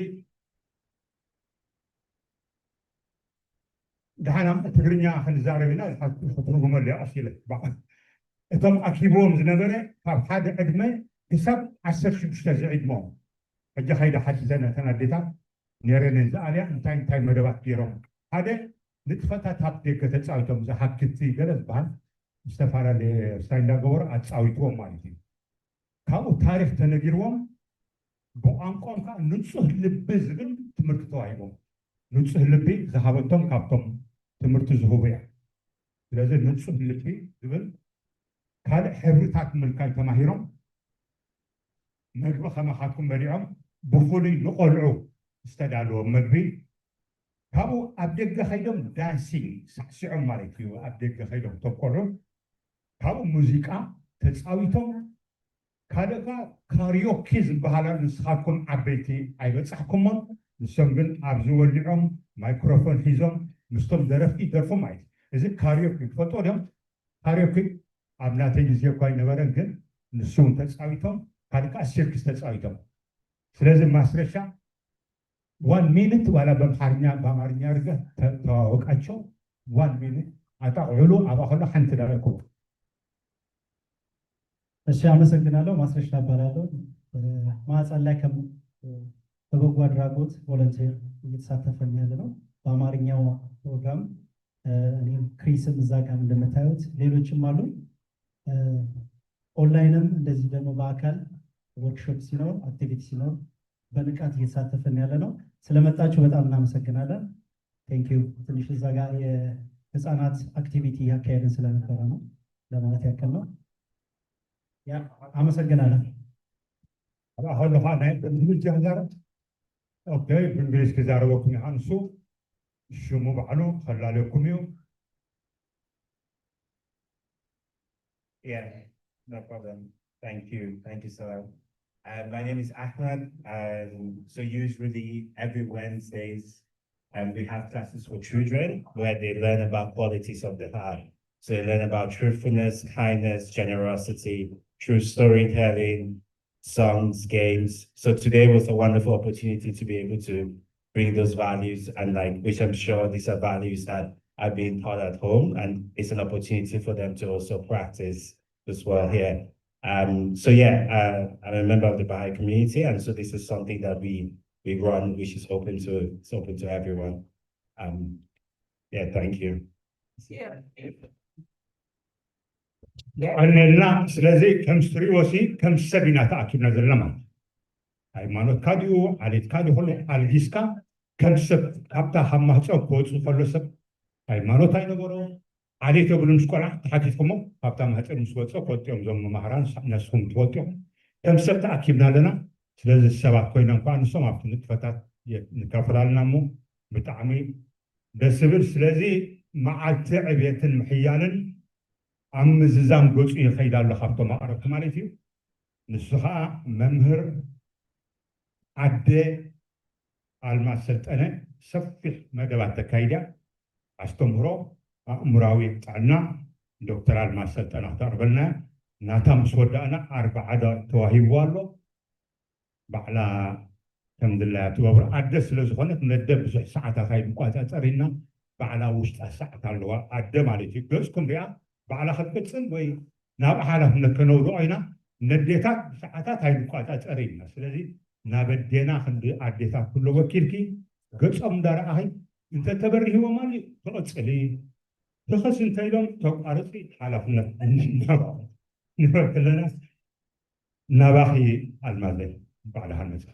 ደሓና ትግርኛ ክንዛረብ ኢና። ክትርጉመሉ እየ ቀስ ኢለ። እቶም ኣኪብዎም ዝነበረ ካብ ሓደ ዕድመ ክሳብ ዓሰርተ ሽዱሽተ ዝዕድሞም። ሕጂ ከይደ ሓቲተ ነተን ኣዴታት ነይረን እየን ዝኣልያ እንታይ እንታይ መደባት ገይሮም። ሓደ ንጥፈታት ኣብ ደገ ተፃዊቶም፣ ዝሓክቲ ገለ ዝበሃል ዝተፈላለየ ስታይ እንዳገበሩ ኣፃዊትዎም ማለት እዩ። ካብኡ ታሪክ ተነጊርዎም ብቋንቋም ከዓ ንፁህ ልቢ ዝብል ትምህርቲ ተዋሂቦም። ንፁህ ልቢ ዝሃበቶም ካብቶም ትምህርቲ ዝህቡ እያ። ስለዚ ንፁህ ልቢ ዝብል ካልእ ሕብርታት ምልካይ ተማሂሮም መግቢ ከማኻትኩም በሊዖም ብፍሉይ ንቆልዑ ዝተዳለወ መግቢ ካብኡ ኣብ ደገ ከይዶም ዳንሲንግ ሳዕሲዖም ማለት እዩ። ኣብ ደገ ከይዶም ተቆልዑ ካብኡ ሙዚቃ ተፃዊቶም ካልእካ ካሪዮኪ ዝበሃላ ንስኻትኩም ዓበይቲ ኣይበፃሕኩሞን። ንሶም ግን ኣብዚ ወሊዖም ማይክሮፎን ሒዞም ምስቶም ደረፍቲ ይደርፉ ማለት እዩ። እዚ ካሪዮኪ ትፈልጦ ዶም? ካሪዮኪ ኣብ ናተይ ግዜ እኳ ኣይነበረን፣ ግን ንሱ እውን ተፃዊቶም ካልእ ከዓ ሲርክስ ተፃዊቶም። ስለዚ ማስረሻ ዋን ሚኒት ዋላ በምሓርኛ በኣማርኛ ርገ ተዋወቃቸው። ዋን ሚኒት ኣጣቕዕሉ ኣብኣ ከሎ ሓንቲ ደቂቕ። እሺ፣ አመሰግናለሁ። ማስረሻ እባላለሁ። ማህፀን ላይ ከም በበጎ አድራጎት ቮለንቲር እየተሳተፈን ያለ ነው። በአማርኛው ፕሮግራም እኔም ክሪስም እዛ ጋር እንደምታዩት ሌሎችም አሉ። ኦንላይንም እንደዚህ ደግሞ በአካል ወርክሾፕ ሲኖር አክቲቪቲ ሲኖር በንቃት እየተሳተፍን ያለ ነው። ስለመጣችሁ በጣም እናመሰግናለን። ቴንኪዩ። ትንሽ እዛ ጋር የህፃናት አክቲቪቲ እያካሄድን ስለነበረ ነው ለማለት ያክል ነው። ያ አመሰግናለሁ። ኣብኣ ከለኻ ናይ ብእንግሊዝ ዲኻ ትዛረብ? ኦኬ፣ ብእንግሊዝ ክዛረበኩም ይሓንሱ። ሽሙ ባዕሉ ከላለኩም እዩ። Yeah, no problem. Thank you. Thank you, Salam. Uh, my name is Ahmed. Um, so usually every Wednesdays, um, we have classes for children where they learn about qualities of the heart. So they learn about truthfulness, kindness, generosity, true storytelling, songs, games. So today was a wonderful opportunity to be able to bring those values and like, which I'm sure these are values that are being taught at home, and it's an opportunity for them to also practice as well here. Um, so yeah, uh, I'm a member of the Baha'i community, and so this is something that we we run, which is open to it's open to everyone. Um, yeah, thank you. የቐነልና። ስለዚ ከም ትሪእዎ ሲ ከም ሰብ ኢና ተኣኪብና ዘለና ማለት እዩ። ሃይማኖትካ ድዩ ዓሌትካ ድዩ ከሎ ኣልጊስካ ከም ሰብ ካብታ ካብ ማህፀን ክወፅእ ከሎ ሰብ ሃይማኖት ኣይነበሮ ዓሌት የብሉን። ምስ ቆልዓ ተሓቲትኩሞ ካብታ ማህፀን ምስ ወፀ ክወጥኦም ዞም መማህራን ነስኹም ትወጥኦም ከም ሰብ ተኣኪብና ኣለና። ስለዚ ሰባት ኮይኖም ከዓ ንሶም ኣብቲ ንጥፈታት ንካፈላለና እሞ ብጣዕሚ ደስ ዝብል። ስለዚ መዓልቲ ዕብየትን ምሕያልን ኣብ ምዝዛም ገፁ ይኸይድ ኣሎ ካብቶም ኣቕረብቲ ማለት እዩ። ንሱ ከዓ መምህር ኣደ ኣልማዝ ሰልጠነ ሰፊሕ መደባት ተካይዳ ኣስተምህሮ ኣእምራዊ ጥዕና ዶክተር ኣልማዝ ሰልጠና ክተቕርበልና። ናታ ምስ ወዳእና ኣርባዓ ደቂቕ ተዋሂብዋ ኣሎ። ባዕላ ከም ድላያ ትገብሮ። ኣደ ስለ ዝኾነት መደ ብዙሕ ሰዓታት ኣይንቋጻጸር ኢና። ባዕላ ውሽጣ ሰዓት ኣለዋ ኣደ ማለት እዩ። ገጽኩም ሪኣ ባዕላ ክትቅጽል ወይ ናብ ሓላፍነት ከነውድቆ ኢና። ነዴታት ብሰዓታት ኣይንቋጻጸር ኢና። ስለዚ ናብ ኣዴና ክንዲ ኣዴታት ኩሎ ወኪልኪ ገጾም እንዳረኣኺ እንተተበሪህዎም ኣልዩ ትቕጽሊ። ትኽስ እንተ ኢሎም ተቋርጺ ሓላፍነት ንበክለና ናባኺ ኣልማዘይ ባዕልኻ መጽኣ።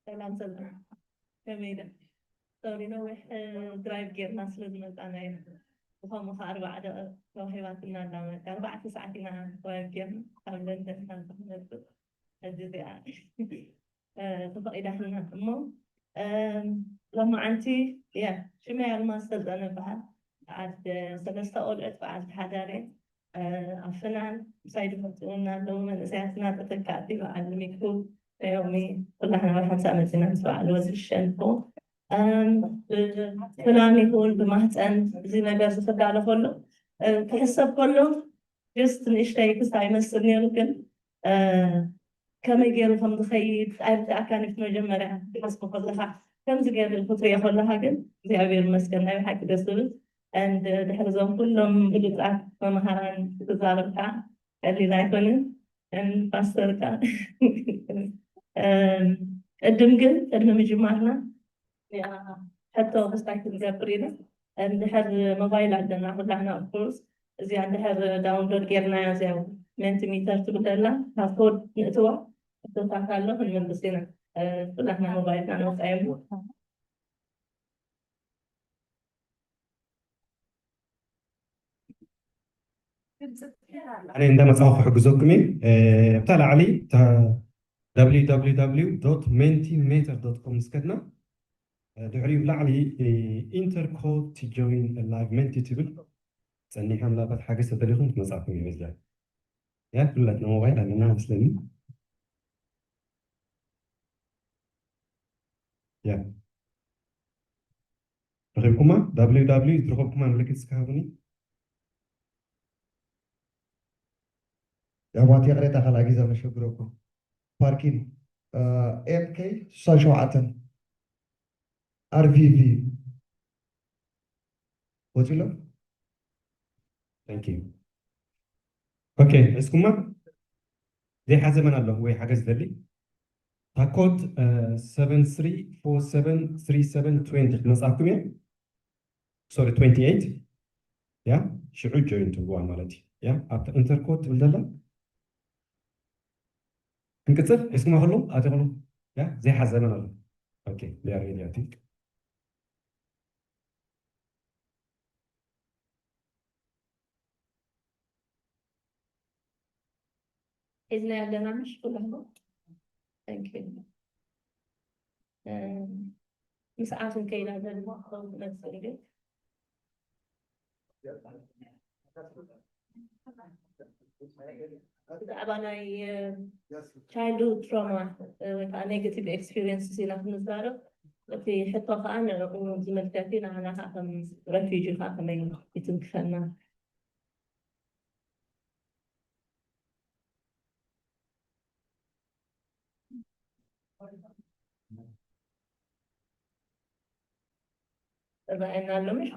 ሰላም ሰላም፣ ከመይ ኢለ? ሶሪ፣ ነዊሕ ድራይቭ ጌርና ስለ ዝመጻና ኢና። ብኸምኡ ኸዓ ኣርባዓ ደቂቕ ተዋሂባትና ኣላ። ማለት ኣርባዕተ ሰዓት ኢና ድራይቭ ጌርና ካብ ለንደን ናብ ክንመጽእ። ሕጂ እዚኣ ተፈቒዳትና እሞ፣ ሎማዓንቲ፣ ያ፣ ሽመይ ኣልማዝ ሰልጠነ እበሃል። በዓልቲ ሰለስተ ቆልዑት፣ በዓልቲ ሓዳር እየ። ኣብ ፍናን ምሳይ ዝመፅኡና ኣለዉ መንእሰያትና ተተካእቲ በዓል ሚኩ፣ ናኦሚ፣ ኩላህና ኣብ ሓንሳእ መፂና ምስ በዓል ወዚ ዝሸንፎ። ፍናን ይኹን ብማህፀን እዚ ነገር ዝኽዳለ ከሎ ክሕሰብ ከሎ ጀስት ንእሽተይ ክስታይ ይመስል ነይሩ፣ ግን ከመይ ገይሩ ከም ዝኸይድ ኣይርድኣካን እዩ። መጀመርያ ክትሓስቦ ከለኻ ከምዚ ገይሩ ክትሪኦ ከለኻ ግን እግዚኣብሔር ይመስገን ናይ ብሓቂ ደስ ዝብል። And ድሕሪ እዞም ኩሎም ብሉፃት መምሃራን ክትዛረብ ከዓ ቀሊል ኣይኮንን። And ፓስተር ከዓ ቅድም ግን ቅድሚ ምጅማርና ሕቶ ክስታይ ክንገብር ኢና። እንድሕር ሞባይል ኣለና ኩላህና ኦፍኮርስ እዚኣ እንድሕር ዳውንሎድ ጌርናያ እዚኣ ሜንቲሜተር ትብል ኣላ ካብ ኮድ ንእትዋ ሕቶታት ኣሎ ክንምልስ ኢና። ኩላህና ሞባይልና ነውፃዮም። ኣነ እንዳመፃኹ ክሕግዘኩም እየ። ኣብታ ላዕሊ www.mentimeter.com ምስ ከድና ድሕሪኡ ላዕሊ enter code to join live menti ትብል ፀኒሓ ምናልባት ሓገዝ ተደሊኹም ትመፃኩም እዩ። በዛ ያ ኩላትና ሞባይል ኣለና መስለኒ። ያ ረኺብኩማ? www ዝረኸብኩማ ምልክት እስከ ሃቡኒ። የሕዋት ይቕሬታ ካልኣይ ግዜ ከሸግረኩም። ፓርኪን ኤም ኬ ስሳን ሸውዓተን ኣር ቪ ቪ ወፂሎ። ኦኬ፣ ሒዝኩማ? ዘይሓዘ መን ኣሎ ወይ ሓገዝ ዝደሊ? እታ ኮድ seven three four seven three seven twenty ክትመፅኣኩም እያ። ሶሪ፣ twenty eight። ያ ሽዑ ጆይን ትብልዋ ማለት እዩ። ያ ኣብቲ ኢንተር ኮድ ትብል ዘላ ክንቅፅል ሒዝኩማ ከለዉ ኣትኹሉ። ያ ዘይሓዘ መን ኣሎ? ኦኬ፣ they are ready I think። ሒዝናዮ ኣለና ምሽ ኩላህና። Thank you። ምስዓብ እንከይና ዘለና ክኸውን ክመፅእ እዩ። ብዛዕባ ናይ ቻይልድሁድ ትራውማ ወይ ከዓ ኔጋቲቭ ኤክስፒሪየንስስ ኢና ክንዛረብ። እቲ ሕቶ ከዓ ንዕኡ ዝምልከት እዩ። ንዓና ከዓ ከም ረፊጂ ከዓ ከመይ ይትንክፈና? እርኣየና ኣሎ ምሽ?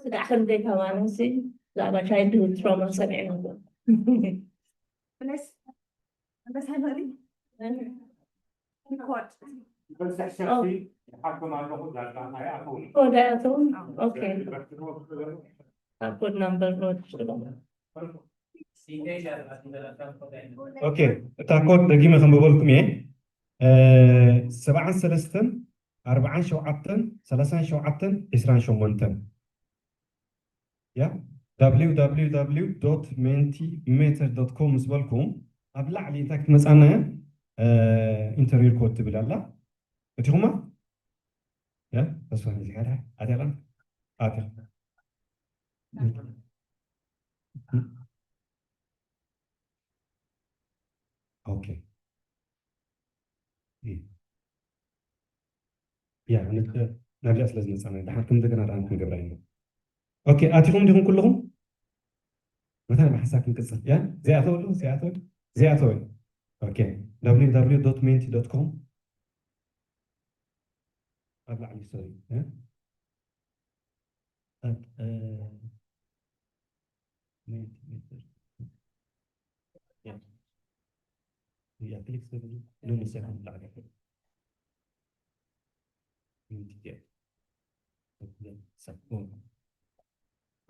ስጋዕ ከም ዘይተማን ሲ ብዛዕባ ቻይልድሁድ ትራውማ ሰሚዕና ኣሎ። ኮድ ኣያተውን? ኦኬ። ኣብ ኮድ ናምበር ኖት ኦኬ፣ እታ ኮድ ደጊመ ከንብበልኩም እየ። ሰብዓን ሰለስተን ኣርብዓን ሸውዓተን ሰላሳን ሸውዓተን ዒስራን ሸሞንተን። ያ www.mentimeter.com ምስ በልኩም ኣብ ላዕሊ እንታይ ክትመፃና እያ? ኢንተር ዩር ኮድ ትብል ኣላ። እቲኹማ ያ ተስፋ ነዚ ሓደ ኣቲኻ ኣቲኻ ኦኬ ያ ነብያ ስለ ዝመፃና ድሓር ከም እንደገና ዳኣ ክንገብራ ኢና። ኦኬ ኣቲኹም ዲኹም ኩልኹም? መታን ብሓሳብ ክንቅፅል ያ ዘይኣተወሉ ዘይኣተወሉ ዘይኣተወ ኦኬ www.menti.com ኣብ ላዕሊ ሶሪ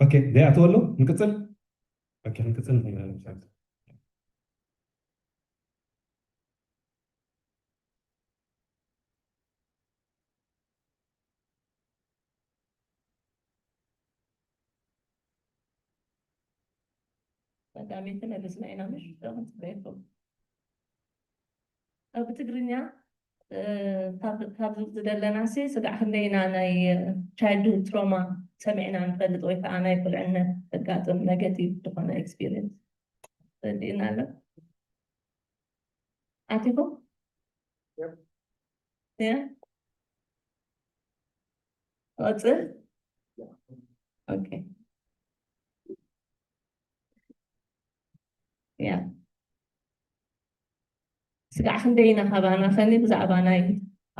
ኦኬ ዘይኣተወሉ ንቅፅል ኦኬ ክንቅፅል ንኽእል ኢና ቀዳመይቲ መለስና ኢና ምሽ ደኹም ትበይኩም ብትግርኛ ካብ ዝደለና ሲ ስጋዕ ክንደይና ናይ childhood trauma ሰሚዕና ንፈልጥ ወይ ከዓ ናይ ቁልዕነት ዘጋጥም negative ዝኾነ experience ረዲእና ኣሎ ኣቲኹም ያ ቀፅል ኦኬ ያ ስጋዕ ክንደይና ካባና ከኒ ብዛዕባ ናይ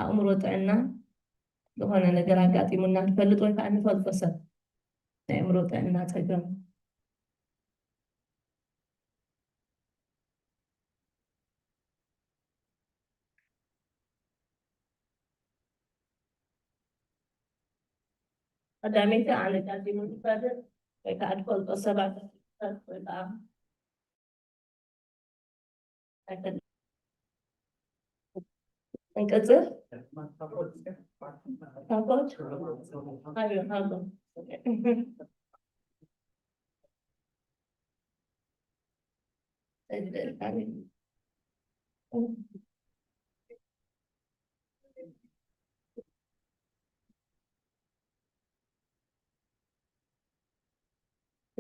ኣእምሮ ጥዕና ዝኾነ ነገር ኣጋጢሙና ንፈልጥ ወይ ከዓ ንፈልጦ ሰብ ናይ ኣእምሮ ጥዕና ፀገም ቀዳመይቲ ኣነ ጋዜሙ ዝፈልጥ ወይ ከዓ ዝፈልጦ ሰባት ወይ ከዓ እንቅፅል ታቦት ሃሎ ሃሎ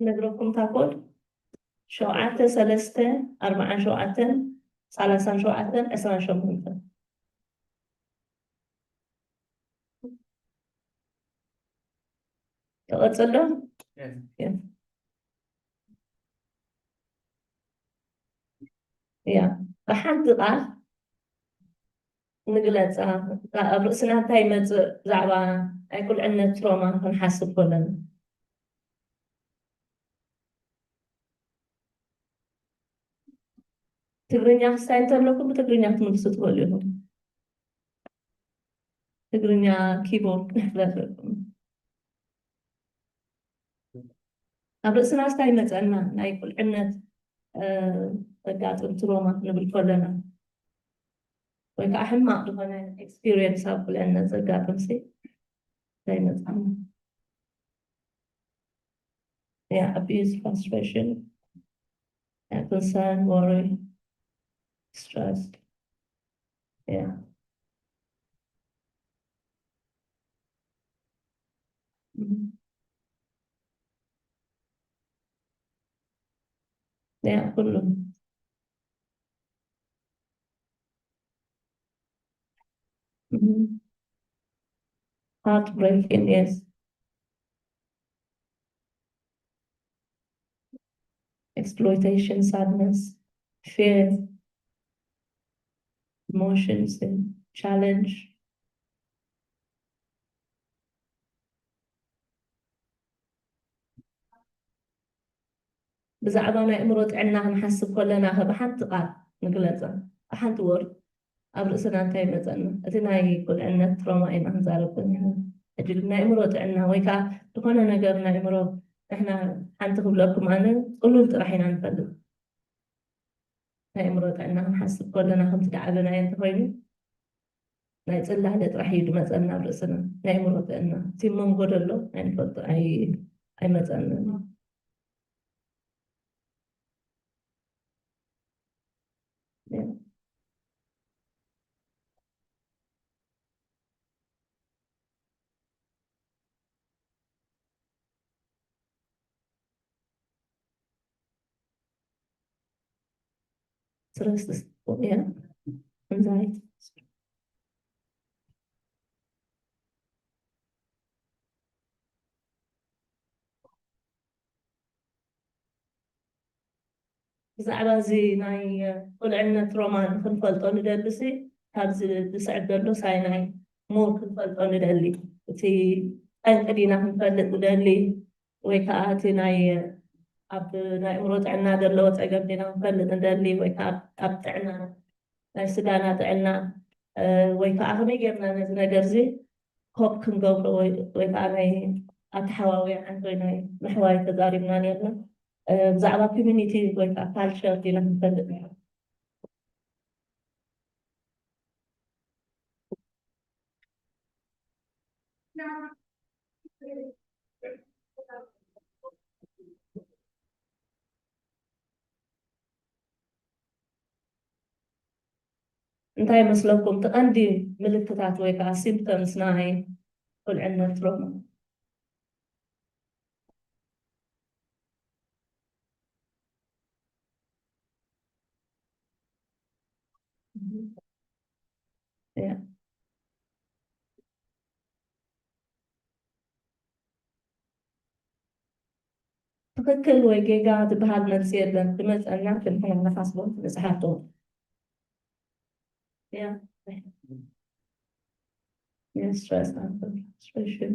ነግረኩም ታኮድ ሸውዓተ ሰለስተ ኣርባዓን ሸውዓተን ሰላሳን ሸውዓተን ዕስራን ሸሞንተን ተቐፅሎ ያ ብሓንቲ ቃል ንግለፃ ኣብ ርእስና እንታይ ይመፅእ ብዛዕባ ናይ ቁልዕነት ትሮማ ክንሓስብ ከለና ትግርኛ ክስታይ እንተለኩም ብትግርኛ ክትምልሱ ትኽእሉ ኢኹም ትግርኛ ኪቦርድ ክነፍለጥኩም ኣብ ርእስና ስታይ መፀና ናይ ቁልዕነት ዘጋጥም ትሮማ ክንብል ከለና ወይ ከዓ ሕማቕ ዝኾነ ኤክስፒሪየንስ ኣብ ቁልዕነት ዘጋጥም ሲ እንታይ መፅና yeah, abuse, frustration, yeah, concern, worry, stress. Yeah. Mm-hmm. Yeah, كله. Mm-hmm. Heartbreaking, yes. Exploitation, sadness, fear, emotions, and challenge. ብዛዕባ ናይ እምሮ ጥዕና ክንሓስብ ከለና ከ ብሓንቲ ቃል ንግለፀ ብሓንቲ ወርድ ኣብ ርእስና እንታይ ይመፀና እቲ ናይ ቁልዕነት ትሮማ ኢና ክንዛረብ ከለና ሕጂ ናይ እምሮ ጥዕና ወይ ከዓ ዝኾነ ነገር ናይ እምሮ ንሕና ሓንቲ ክብለኩም ኣነ ቅሉል ጥራሕ ኢና ንፈልጥ ናይ እምሮ ጥዕና ክንሓስብ ከለና ከምቲ ዳዓበናዮ እንተኮይኑ ናይ ፅላለ ጥራሕ እዩ ዝመፀና ኣብ ርእስና ናይ እምሮ ጥዕና እቲ መንጎ ደሎ ኣይንፈልጦ ኣይመፀና ስረስ እያ እንታይ ብዛዕባ እዚ ናይ ቁልዕነት ትሮማ ንክንፈልጦ ንደሊ ሲ ካብዚ ዝስዕብ ዘሎ ሳይናይ ሞር ክንፈልጦ ንደሊ። እቲ ጠንቂ ዲና ክንፈልጥ ንደሊ ወይ ከዓ እቲ ናይ ኣብ ናይ እምሮ ጥዕና ዘለዎ ፀገም ዲና ክንፈልጥ ንደሊ ወይ ከዓ ኣብ ጥዕና ናይ ስጋና ጥዕና ወይ ከዓ ከመይ ጌርና ነዚ ነገር እዚ ኮፕ ክንገብሮ ወይ ከዓ ናይ ኣተሓዋውያ ዓንቶይ ናይ ምሕዋይ ተዛሪብና ነርና። ብዛዕባ ኮሚኒቲ ወይ ከዓ ካልቸር ዲና ክንፈልጥ እንታይ ይመስለኩም? እቲ ቀንዲ ምልክታት ወይ ከዓ ሲምፕተምስ ናይ ቁልዕነት ትሮማ ትኽክል ወይ ጌጋ ዝበሃል መልሲ የለን። ዝመፀና ክንሕና ንሓስቦ ንፅሓፎ። Yeah. Yes, stress and frustration.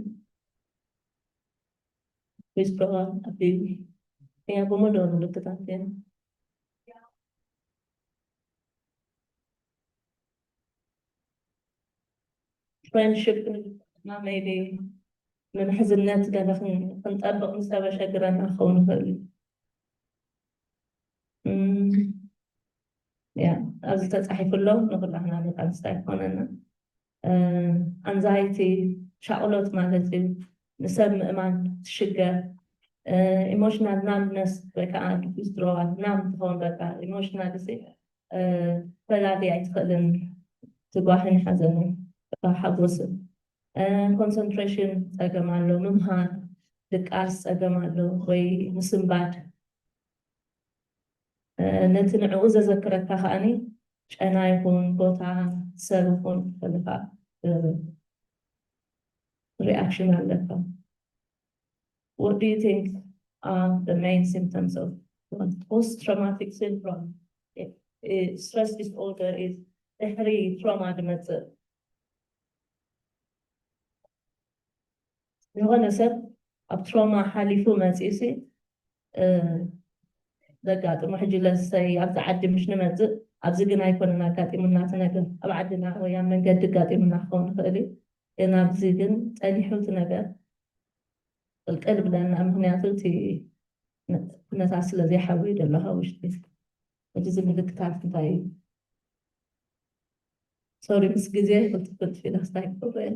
Withdrawal, abuse. Yeah, ብምልኡ ምልክታት እዮም። ፍሬንድሽፕ ንግና ሜቢ ንምሕዝነት ገለ ክንጠብቕ ምስ ተበሸግረና ክኸውን ይኽእል እዩ። ያ ኣብዚ ተፃሒፉ ኣሎ። ንኩላህና ደቂ ኣንስትዮ ኣይኮነና። ኣንዛይቲ ሻቕሎት ማለት እዩ። ንሰብ ምእማን ትሽገር። ኢሞሽናል ናምነስ ወይ ከዓ ዊዝድሮዋል ናም ትኸውን በቃ ኢሞሽናል ዚ ፈላሊ ኣይትኽእልን። ትጓህን ሓዘንን ሓጎስን ኮንሰንትሬሽን ፀገም ኣሎ። ምምሃር ድቃስ ፀገም ኣሎ ወይ ምስንባድ ነቲ ንዕኡ ዘዘክረካ ከዓኒ ጨና ይኹን ቦታ ሰብ ይኹን ከለካ ሪኣክሽን ኣለካ። What do you think are the main symptoms of post traumatic syndrome? Stress disorder is ድሕሪ ትሮማ ዝመፅእ ዝኾነ ሰብ ኣብ ትሮማ ሓሊፉ መፂኡ ሲ ዘጋጥሞ ሕጂ ለሰይ ኣብዚ ዓዲ ምሽ ንመፅእ ኣብዚ ግን ኣይኮነን ኣጋጢሙና እቲ ነገር ኣብ ዓድና ወይ ኣብ መንገዲ ኣጋጢሙና ክኸውን ይኽእል እዩ። ግን ኣብዚ ግን ፀኒሑ እቲ ነገር ቅልቅል ብለና ምክንያቱ እቲ ኩነታት ስለ ዘይሓወዩ ዘሎ ካብ ውሽጢ እቲ ምልክታት እንታይ እዩ? ሶሪ ምስ ግዜ ቅልጥፍ ቅልጥፍ ኢለ ክስታይ ክኽእል እየ።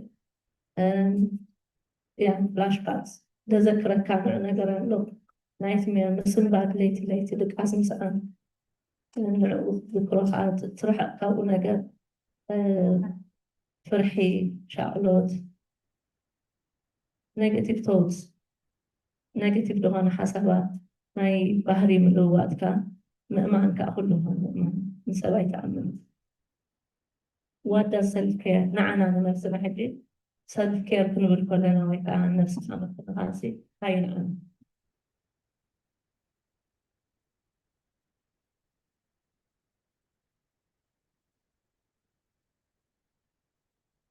ያ ፍላሽባክስ ዘዘክረካ ንዑ ነገር ኣሎ። ናይትሜር ምስንባድ ለይቲ ለይቲ ድቃስ ምስኣን ንዕኡ ክትዝክሮ ከዓ ትርሕቕ ካብኡ ነገር ፍርሒ፣ ሻቕሎት፣ ኔጌቲቭ ቶትስ፣ ኔጌቲቭ ዝኾነ ሓሳባት፣ ናይ ባህሪ ምልውዋጥካ ምእማን ከዓ ኩሉ ምእማን ንሰብ ኣይትኣምን። ዋዳ ሰልፍ ኬር ንዓና ንነብስና ሕጂ ሰልፍ ኬር ክንብል ከለና ወይ ከዓ ነብስኻ ምክንኻንሲ እንታይ ንዓና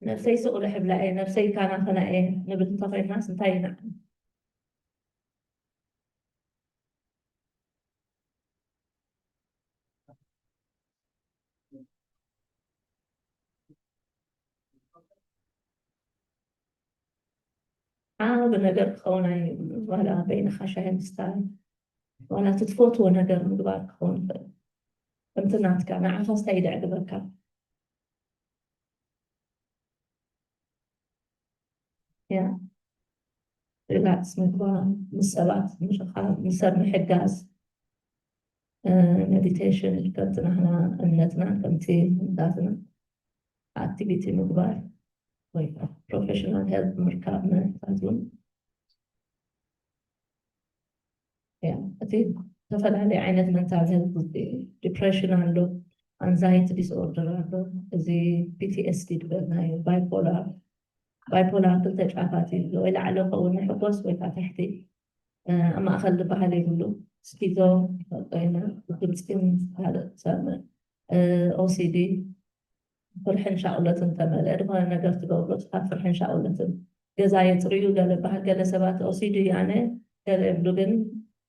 ነብሰይ ስቕ ልሕብላ እየ ነብሰይ ካናኸና እየ ንብል እንተኾይናስ እንታይ ኢና ዓቢ ነገር ክኸውን ኣይ ዋላ በይንኻ ሻሂ ምስታይ ዋላ እቲ ትፈትዎ ነገር ምግባር ክኸውን ይኽእል ከምቲ ናትካ ንዓኻ ስታይ ደዕግበካ ያ ሪላክስ ምግባር ምስ ሰባት ምርኻብ ንሰብ ምሕጋዝ ሜዲቴሽን ከምቲ ናህና እምነትና ከምቲ እምነታትና ኣክቲቪቲ ምግባር ወይ ፕሮፌሽናል ሄልፕ ምርካብ ምሕታት እውን እቲ ዝተፈላለዩ ዓይነት mental health፣ depression ኣሎ፣ anxiety disorder ኣሎ፣ እዚ P T S D ዝበልናዮ bipolar። Bipolar ክልተ ጫፋት እዩ፣ ወይ ላዕሊ ከውን ሕጎስ ወይ ከዓ ትሕቲ፣ ኣብ ማእኸል ዝበሃል የብሉ። ስኪዞ ኮይና ድምፂ ካልእ ትሰምዕ፣ O C D፣ ፍርሕን ሻቕሎትን ተመልአ ዝኾነ ነገር ትገብሮ ካብ ፍርሕን ሻቕሎትን። ገዛ የፅርዩ ገለ በሃል፣ ገለ ሰባት O C D ኣነ ገለ ይብሉ፣ ግን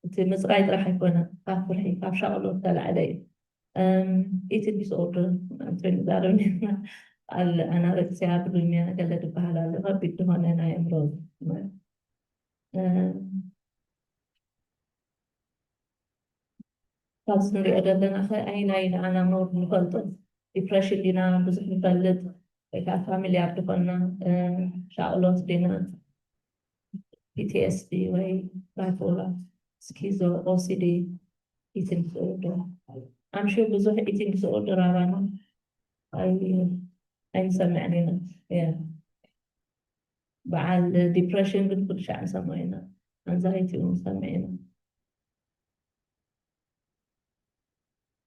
እቲ ምፅራይ ጥራሕ ኣይኮነን፣ ካብ ፍርሒ ካብ ሻቕሎት ተላዕለ እዩ። ኢቲንግ ዲስኦርደር እንትን ዛረብ ኔርና፣ ኣል ኣናረክሲያ፣ ብሉሚያ ገለ ዝበሃል ኣሎ፣ ከቢድ ዝኾነ ናይ ኣእምሮ። ካብዚ ንሪኦ ዘለና ኸ ኣይናይ ንዓና ሞር ንፈልጦ፣ ዲፕሬሽን ዲና ብዙሕ ንፈልጥ ወይ ከዓ ፋሚሊያር ዝኾንና፣ ሻቕሎት ዲና፣ P T S D ወይ bipolar፣ ስኪዞ፣ O C D፣ ኢቲንግ ዲስኦርደር። ኣምሹ ብዙሕ ኢቲንግ ዲስኦርደር ኣባና ኣይንሰምዕን ኢና። በዓል ዲፕሬሽን ግን ኩሉ ሻዕ ንሰምዖ ኢና፣ ኣንዛይቲ እውን ንሰምዕ ኢና።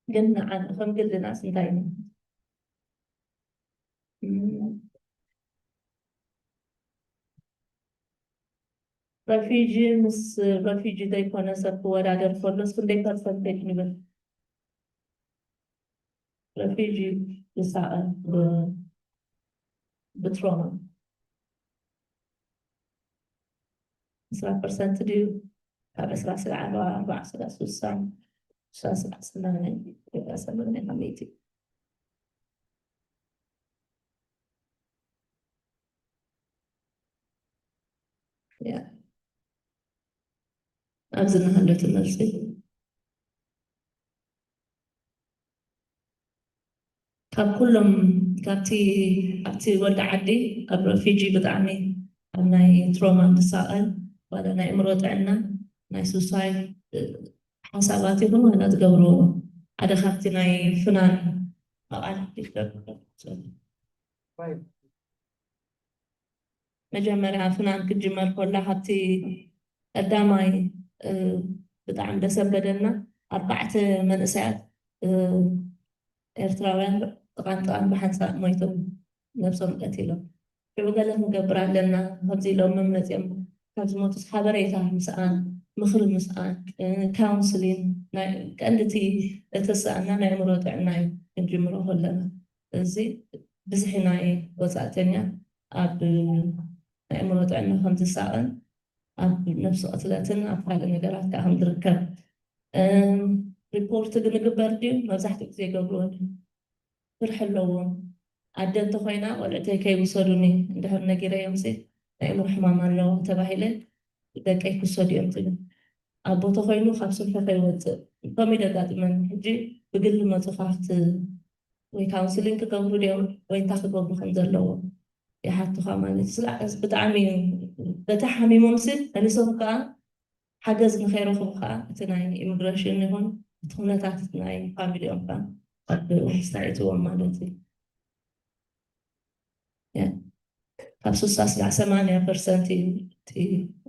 ግን ንዓና ከም ግልናስ እንታይ ኢና? ረፊጂ ምስ ረፊጂ ዘይኮነ ሰብ ክወዳደር ከሎስ ክንደይ ፐርሰንቴጅ ንብል? ረፊጂ ዝሳቐ ብትሮማ ዕስራ ፐርሰንት ድዩ? ካብ ዕስራ ስለ ዓለዋ ኣርባዓ ስለ ስሳ ስሳ ስለ ሰማንያ ሰማንያ ሚእቲ። ኣብዚ እናሃለቱ መልሲ ካብ ኩሎም ካብቲ ኣብቲ ወዲ ዓዲ ኣብ ረፊጂ ብጣዕሚ ኣብ ናይ ትሮማ ዝሳቐል ዋላ ናይ እምሮ ጥዕና ናይ ሱሳይ ሓሳባት ይኹን ዋላ ዝገብርዎ ሓደ ካብቲ ናይ ፍናን መቓል መጀመርያ ፍናን ክትጅመር ከላ ካብቲ ቀዳማይ ብጣዕሚ ደሰበደና ኣርባዕተ መንእሰያት ኤርትራውያን ጥቓን ጥቓን ብሓንሳእ ሞይቶም ነብሶም ቀቲሎም። ሽዑ ገለ ክንገብር ኣለና ከምዚ ኢሎም መመፅኦም ካብ ዝሞቱስ ሓበሬታ ምስኣን ምኽሪ ምስኣን ካውንስሊን ቀንድቲ እተስኣና ናይ ኣእምሮ ጥዕና እዩ ክንጅምሮ ከለና እዚ ብዝሒ ናይ ወፃእተኛ ኣብ ናይ ኣእምሮ ጥዕና ከም ዝሳቐን ኣብ ነብሲ ቅትለትን ኣብ ካልእ ነገራት ከዓ ከም ዝርከብ ሪፖርት ግን ይግበር ድዩ? መብዛሕትኡ ግዜ ይገብርዎ ድዩ? ፍርሒ ኣለዎም። ኣደ እንተኮይና ቆልዕተይ ከይውሰዱኒ እንድሕር ነጊረዮም ሲ ናይ ኣእምሮ ሕማም ኣለዎ ተባሂለ ደቀይ ክውሰዱ እዮም ትብል። ኣቦ ተኮይኑ ካብ ስርሑ ከይወፅእ ከምኡ ደጋጥመን ሕጂ ብግሊ መፁ ካብቲ ወይ ካውንስሊንግ ክገብሩ ድዮም ወይ እንታይ ክገብሩ ከም ዘለዎም ይሓቱኻ ማለት እዩ። ስላ- ብጣዕሚ እዩ በቲ ሓሚሞም ሲ መሊሶም ከዓ ሓገዝ ንኸይረኽቡ ከዓ እቲ ናይ ኢሚግሬሽን ይኹን እቲ ኩነታት እቲ ናይ ፋሚሊኦም ከዓ ኣብ ውሕስታ ይእትዎም ማለት እዩ። ያ፣ ካብ ስሳ ስላዕ ሰማንያ ፐርሰንት እዩ እቲ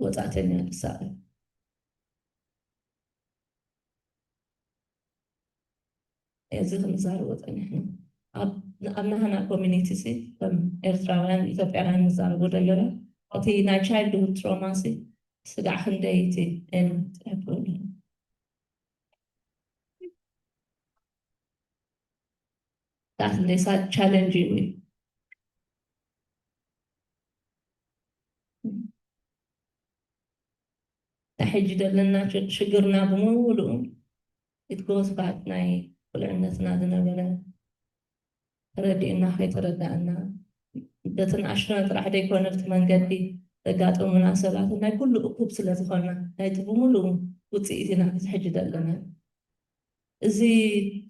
ወፃእተኛ ዝሳቐ። እዚ ክንዛረቦ ፀኒሕና ኣብ ኣብ ናህና ኮሚኒቲ ሲ ከም ኤርትራውያን ኢትዮጵያውያን ንዛረቦ ዘለና እቲ ናይ ቻይልድሁድ ትሮማ ሲ ስጋዕ ክንደይ እቲ ኤን ትሕብሩ ዳት ክንደይ ሳ ቻለንጅ እዩ ናይ ሕጂ ዘለና ሽግርና ብምሉኡ ኢት ጎስ ባክ ናይ ቁልዕነትና ዝነበረ ተረዲእና ከይተረዳእና በቲ ንኣሽቱና ጥራሕ ዘይኮነ ኣብቲ መንገዲ ዘጋጠሙና ሰባት ናይ ኩሉ እኩብ ስለ ዝኾንና ናይቲ ብምሉኡ ውፅኢት ኢና እዚ ሕጂ ዘለና። እዚ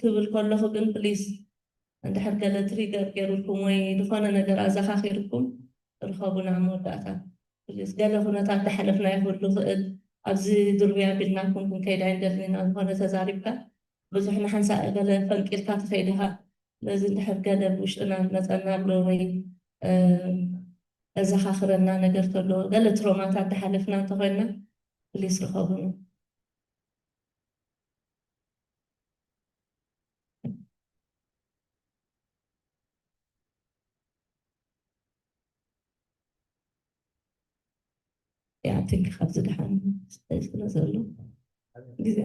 ክብል ከለኹ ግን ፕሊስ እንድሕር ገለ ትሪገር ገይሩልኩም ወይ ዝኾነ ነገር ኣዘኻኺርኩም ርኸቡና መወዳእታ። ፕሊስ ገለ ኩነታት ዝሓለፍና ይኽእል ኣብዚ ድርብያ ቢልናኩም ክንከይድ ኣይንደልን ኢና ዝኾነ ተዛሪብካ ብዙሕ ንሓንሳእ ገለ ፈንቂልካ ትኸይድ ኢኻ። ስለዚ እንድሕር ገለ ብውሽጥና ዝመፀና ኣሎ ወይ ዘዘኻኽረና ነገር ተሎ ገለ ትሮማታት ዝሓለፍና እንተኮይንና ፕሊስ ርኸቡና። think ካብዚ ደሓን ስለ ዘሎ ግዜ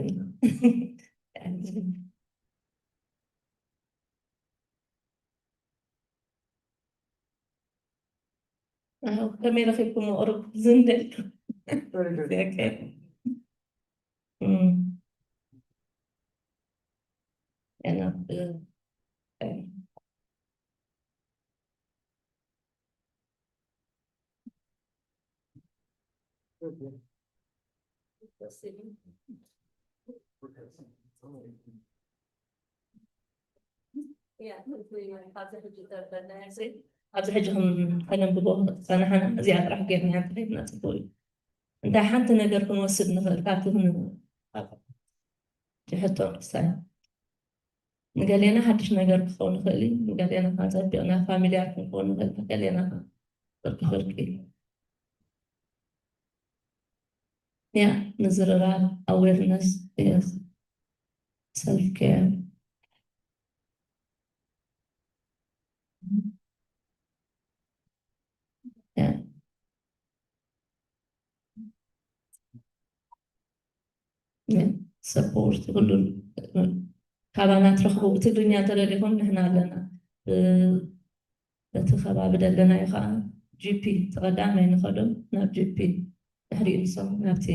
ከመይ ረኺብኩም ቁሩብ ዝንደል ኣብዚ ሕጂ ከነንብቦ ዝፀናሕና እዚኣ ጥራሕ ጌርና እንተኸድና ፅቡቅ እዩ። እንታይ ሓንቲ ነገር ክንወስድ ንኽእል ካብቲ ሕቶ ንሳይ ንገሌና ሓድሽ ነገር ክኸውን ይኽእል እዩ። ንገሌና ከዓ ጸቢቕና ፋሚልያር ክንከውን ንኽእል፣ ንገሌና ከዓ ፍርቂ ፍርቂ። ያ ምዝርራብ፣ ኣዌርነስ፣ ሰልፍ ኬር። ሰፖርት ኩሉ ካባና ትረኽቡ። ብትግርኛ ተደሊኹም ንሕና ኣለና። በቲ ከባቢ ደለናዮ ከዓ ጂፒ ተቐዳማይ ንኸዶም ናብ ጂፒ ድሕሪኡ ንሶም ናብቲ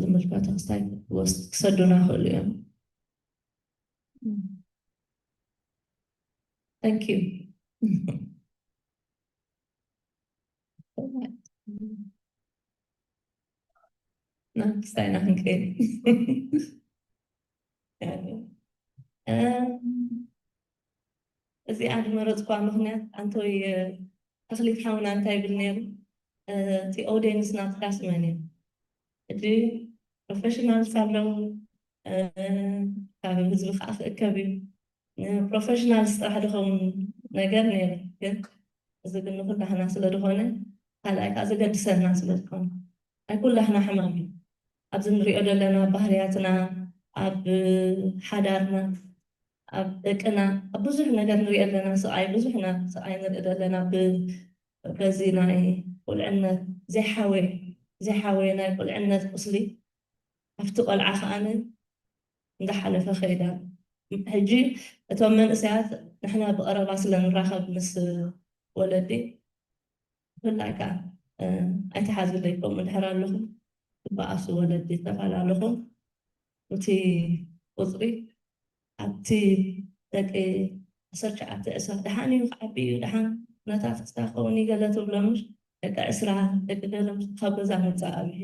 ዝምልከቶ ክስታይ ክሰዱና ይኽእሉ እዮም። Thank you. ክስታይ ኢና ክንከይድ። እዚኣ ዝመረፅኳ ምክንያት ኣንቶይ ተክሊት ሓውና እንታይ ይብል ነይሩ? እቲ ኦዲየንስ ናትካስ መን እዩ? ሕጂ ፕሮፌሽናልስ ኣለዉ፣ ካብ ህዝቢ ከዓ ክእከብ እዩ። ንፕሮፌሽናልስ ጥራሕ ዝኸውን ነገር ነይሩ፣ ግን እዚ ግን ንኩላህና ስለ ዝኾነ ካልኣይ ከዓ ዘገድሰና ስለ ዝኾነ ናይ ኩላህና ሕማም እዩ። ኣብዚ ንሪኦ ዘለና ባህርያትና፣ ኣብ ሓዳርና፣ ኣብ ደቅና፣ ኣብ ብዙሕ ነገር ንሪኦ ኣለና። ስቓይ ብዙሕና ስቓይ ንርኢ ዘለና ብ በዚ ናይ ቁልዕነት ዘይሓወየ ዘይሓወየ ናይ ቁልዕነት ቁስሊ ኣብቲ ቆልዓ ከዓነ እንዳሓለፈ ከይዳ። ሕጂ እቶም መንእሰያት ንሕና ብቐረባ ስለ ንራኸብ ምስ ወለዲ ብፍላይ ከዓ ኣይተሓዝለይ ከምኡ ድሕር ኣለኹም ትበኣሱ ወለዲ ተፈላለኹም እቲ ቁፅሪ ኣብቲ ደቂ ዓሰርተ ትሽዓተ ዕስራ ደሓን እዩ ክዓቢ እዩ ደሓን ኩነታት ክስታ ክኸውን እዩ ገለ ትብሎምሽ ደቂ ዕስራ ደቂ ገለ ካብ ገዛ መፃእ ኣብሒ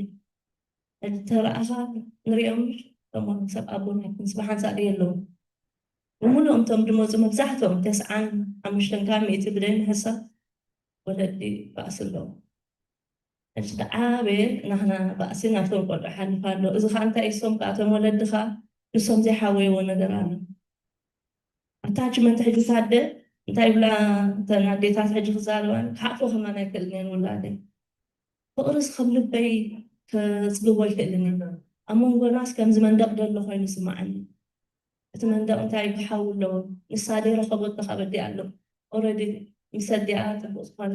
ሕጂ ተረኣኻ ንሪኦም እሞ ሰብ ኣቦናትን ስብ ሓንሳእ ዶ የለዉ ብምሉኦም እቶም ድመፁ መብዛሕትኦም ተስዓን ሓሙሽተን ካብ ሚእቲ ብደይ ምሕሳብ ወለዲ ባእሲ ኣለዎም ሕጂ ዝዓበየ ናህና ባእሲ ናብቶም ቆልዑ ሓልፍ ኣሎ እዚ ከዓ እንታይ እሶም ከዓ እቶም ወለዲ ከዓ ንሶም ዘይሓወይዎ ነገር ኣሎ ኣታችመንት ሕጂ ሳደ እንታይ ይብላ እተን ኣዴታት ሕጂ ክዛረባን ክሓፎ ከማን ኣይክእልን እየን ውላደይ ፍቕርስ ከም ልበይ ከፅግቦ ኣይክእልን እየ ኣብ መንጎናስ ከምዚ መንደቕ ዘሎ ኮይኑ ስማዓኒ እቲ መንደቕ እንታይ ይብሓው ኣለዎ ንሳ ደይ ረኸቦቶ ካብ ኣዲኣ ኣሎ ኦረዲ ምስ ኣዲኣ ፅቡቅ ዝኾነ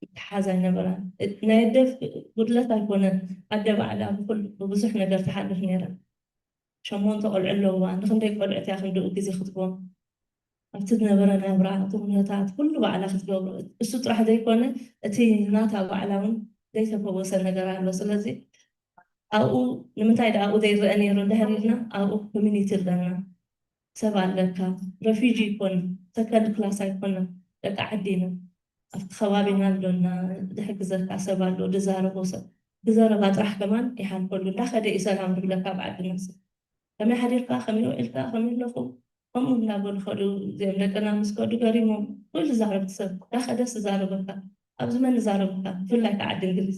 ምትሓዝ ኣይነበራን ናይ ኣደ ጉድለት ኣይኮነን ኣደ ባዕላ ብኩሉ ብብዙሕ ነገር ትሓልፍ ነይራ ሸሞንተ ቆልዑ ኣለዋ ንክንደይ ቆልዑት እያ ክንድኡ ግዜ ክትቦም ኣብቲ ዝነበረ ናብራ እቲ ኩነታት ኩሉ ባዕላ ክትገብሮ እሱ ጥራሕ ዘይኮነ እቲ ናታ ባዕላ እውን ዘይተፈወሰ ነገር ኣሎ ስለዚ ኣብኡ ንምንታይ ዳ ኣብኡ ዘይረአ ነይሩ እንድሕር ኢልና ኣብኡ ኮሚኒቲ ኣለና ሰብ ኣለካ ረፊጂ ይኮን ሰከንድ ክላስ ኣይኮና ደቂ ዓዲ ኢና ኣብቲ ከባቢና ኣሎና ዝሕግዘካ ሰብ ኣሎ ድዛረቦ ሰብ ብዘረባ ጥራሕ ከማን ይሓልፈሉ እንዳኸደ እዩ ሰላም ዝብለካ ብዓዲ ነፍሲ ከመይ ሓዲርካ ከመይ ውዒልካ ከመይ ኣለኹ ከምኡ እንዳበሉ ከዱ እዚኦም ደቅና ምስ ከዱ ገሪሞም ኩሉ ዛረብቲ ሰብ እንዳኸደ ዝዛረበካ ኣብዚ መን ዛረበካ ብፍላይ ከዓ ዓዲ እንግሊዝ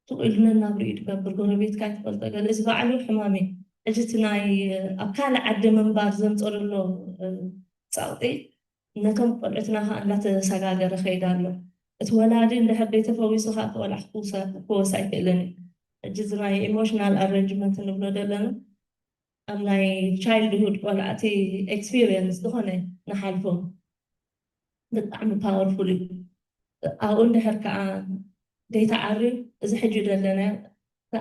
ሱቕ ኢሉ ነናብርኡ እዩ ዝገብር። ጎረቤትካ ኣይትፈልጦ ገለ እዚ ባዕሉ ሕማም እዩ። ሕጂ እቲ ናይ ኣብ ካልእ ዓዲ ምንባር ዘምፅኦ ዘሎ ፃቕጢ ነቶም ቆልዑትና ከዓ እንዳተሰጋገረ ከይድ ኣሎ። እቲ ወላዲ እንድሕር ዘይተፈዊሱ ከዓ እቲ ቆልዓ ክፍወስ ኣይክእልን እዩ። ሕጂ እዚ ናይ ኢሞሽናል ኣረንጅመንት ንብሎ ዘለና ኣብ ናይ ቻይልድሁድ ቆልዓ እቲ ኤክስፒሪየንስ ዝኾነ ንሓልፎ ብጣዕሚ ፓወርፉል እዩ ኣብኡ እንድሕር ከዓ ዘይተዓርዩ፣ እዚ ሕጂ ዘለና